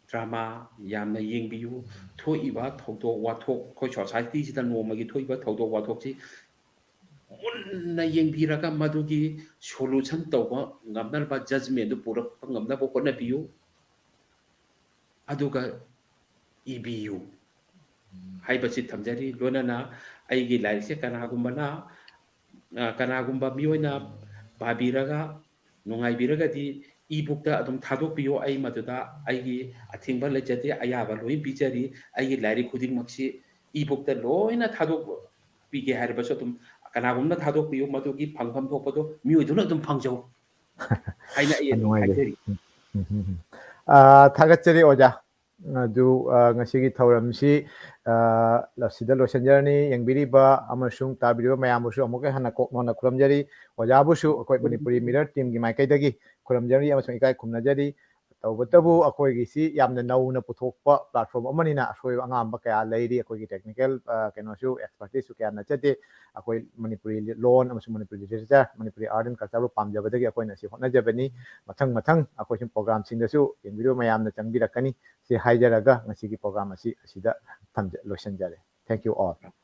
ꯗ꯭ꯔꯃꯥ ꯌꯥꯝꯅ ꯌꯦꯡꯕꯤꯌꯨ꯫ ꯊꯣꯛꯏꯕ ꯊꯧꯗꯣꯛ ꯋꯥꯊꯣꯛ, ꯑꯩꯈꯣꯏ societyꯁꯤꯗ ꯅꯣꯡꯃꯒꯤ ꯊꯣꯛꯏꯕ ꯊꯧꯗꯣꯛ ꯋꯥꯊꯣꯛꯁꯤ ꯃꯨꯟꯅ ꯌꯦꯡꯕꯤꯔꯒ ꯃꯗꯨꯒꯤ solution ꯇꯧꯕ ꯉꯝꯅꯕ, judgmentꯗꯨ ꯄꯨꯔꯛꯄ ꯉꯝꯅꯕ ꯍꯣꯠꯅꯕꯤꯌꯨ꯫ ꯑꯗꯨꯒ ꯏꯕꯤꯌꯨ ꯍꯥꯏꯕꯁꯤ ꯊꯝꯖꯔꯤ꯫ ꯂꯣꯏꯅꯅ ꯑꯩꯒꯤ ꯂꯥꯏꯔꯤꯛꯁꯦ ꯀꯅꯥꯒꯨꯝꯕꯅ, ꯑ, ꯀꯅꯥꯒꯨꯝꯕ ꯃꯤꯑꯣꯏꯅ ꯄꯥꯕꯤꯔꯒ ꯅꯨꯡꯉꯥꯏꯕꯤꯔꯒꯗꯤ ebookꯇ ꯑꯗꯨꯝ ꯊꯥꯗꯣꯛꯄꯤꯌꯨ꯫ ꯑꯩ ꯃꯗꯨꯗ ꯑꯩꯒꯤ ꯑꯊꯤꯡꯕ ꯂꯩꯖꯗꯦ, ꯑꯌꯥꯕ ꯂꯣꯏ ꯄꯤꯖꯔꯤ꯫ ꯑꯩꯒꯤ ꯂꯥꯏꯔꯤꯛ ꯈꯨꯗꯤꯡꯃꯛꯁꯤ ebookꯇ ꯂꯣꯏꯅ ꯊꯥꯗꯣꯛꯄꯤꯒꯦ ꯍꯥꯏꯔꯕꯁꯨ ꯑꯗꯨꯝ ꯀꯅꯥꯒꯨꯝꯕꯅ ꯊꯥꯗꯣꯛꯄꯤꯌꯨ, ꯃꯗꯨꯒꯤ ꯐꯪꯐꯝ ꯊꯣꯛꯄꯗꯣ ꯃꯤꯑꯣꯏꯗꯨꯅ ꯑꯗꯨꯝ ꯐꯪꯖꯧ ꯍꯥꯏꯅ ꯑꯩ ꯑꯗꯨꯝ ꯅꯨꯡꯉꯥꯏꯖꯩ꯫ ꯍꯥꯏꯖꯔꯤ꯫ ꯎꯝ, ꯎꯝ, ꯎꯝ, ꯎꯝ꯫ ꯑ, ꯊꯥꯒꯠꯆꯔꯤ ꯑꯣꯖꯥ꯫ ꯑꯗꯨ ꯑ, ꯉꯁꯤꯒꯤ ꯊꯧꯔꯝꯁꯤ ꯑ, ꯑꯁꯤꯗ ꯂꯣꯏꯁꯤꯟꯖꯔꯅꯤ꯫ ꯌꯦꯡꯕꯤꯔꯤꯕ ꯑꯃꯁꯨꯡ ꯇꯥꯕꯤꯔꯤꯕ ꯃꯌꯥꯝꯕꯨꯁꯨ ꯑꯃꯨꯛꯀ ꯍꯟꯅ ꯀꯣꯛ ꯅꯧꯅ ꯈꯨꯔꯨꯝꯖꯔꯤ꯫ ꯑꯣꯖꯥꯕꯨꯁꯨ ꯑꯩꯈꯣꯏ ꯃꯅꯤꯄꯨꯔꯤ ꯃꯤꯔꯔ ꯇꯤꯝꯒꯤ ꯃꯥꯏꯀꯩꯗꯒꯤ ꯈꯨꯔꯨꯝꯖꯔꯤ ꯑꯃꯁꯨꯡ ꯏꯀꯥꯏ ꯈꯨꯝꯅꯖꯔꯤ꯫ ꯇꯧꯕꯇꯕꯨ ꯑꯩꯈꯣꯏꯒꯤꯁꯤ ꯌꯥꯝꯅ ꯅꯧꯅ ꯄꯨꯊꯣꯛꯄ ꯄ꯭ꯂꯦꯠꯐꯣꯔꯝ ꯑꯃꯅꯤꯅ ꯑꯁꯣꯏꯕ ꯑꯉꯥꯝꯕ ꯀꯌꯥ ꯂꯩꯔꯤ꯫ ꯑꯩꯈꯣꯏꯒꯤ ꯇꯦꯛꯅꯤꯀꯦꯜ ꯀꯩꯅꯣꯁꯨ ꯑꯦꯛꯁꯄꯔꯇꯤꯁꯁꯨ ꯀꯌꯥ ꯅꯠꯆꯗꯦ꯫ ꯑꯩꯈꯣꯏ ꯃꯅꯤꯄꯨꯔꯤ ꯂꯣꯟ ꯑꯃꯁꯨꯡ Manipuri literature, Manipuri art and ꯀꯜꯆꯔꯕꯨ ꯄꯥꯝꯖꯕꯗꯒꯤ ꯑꯩꯈꯣꯏꯅ ꯁꯤ ꯍꯣꯠꯅꯖꯕꯅꯤ꯫ ꯃꯊꯪ ꯃꯊꯪ ꯑꯩꯈꯣꯏ ꯁꯨꯝ ꯄ꯭ꯔꯣꯒ꯭ꯔꯥꯝꯁꯤꯡꯗꯁꯨ ꯌꯦꯡꯕꯤꯔꯤꯕ ꯃꯌꯥꯝꯅ ꯆꯪꯕꯤꯔꯛꯀꯅꯤ꯫ ꯁꯤ ꯍꯥꯏꯖꯔꯒ ꯉꯁꯤꯒꯤ ꯄ꯭ꯔꯣꯒ꯭ꯔꯥꯝ ꯑꯁꯤ ꯑꯁꯤꯗ ꯊꯝꯖ- ꯂꯣꯏꯁꯤꯟꯖꯔꯦ꯫ Thank you all.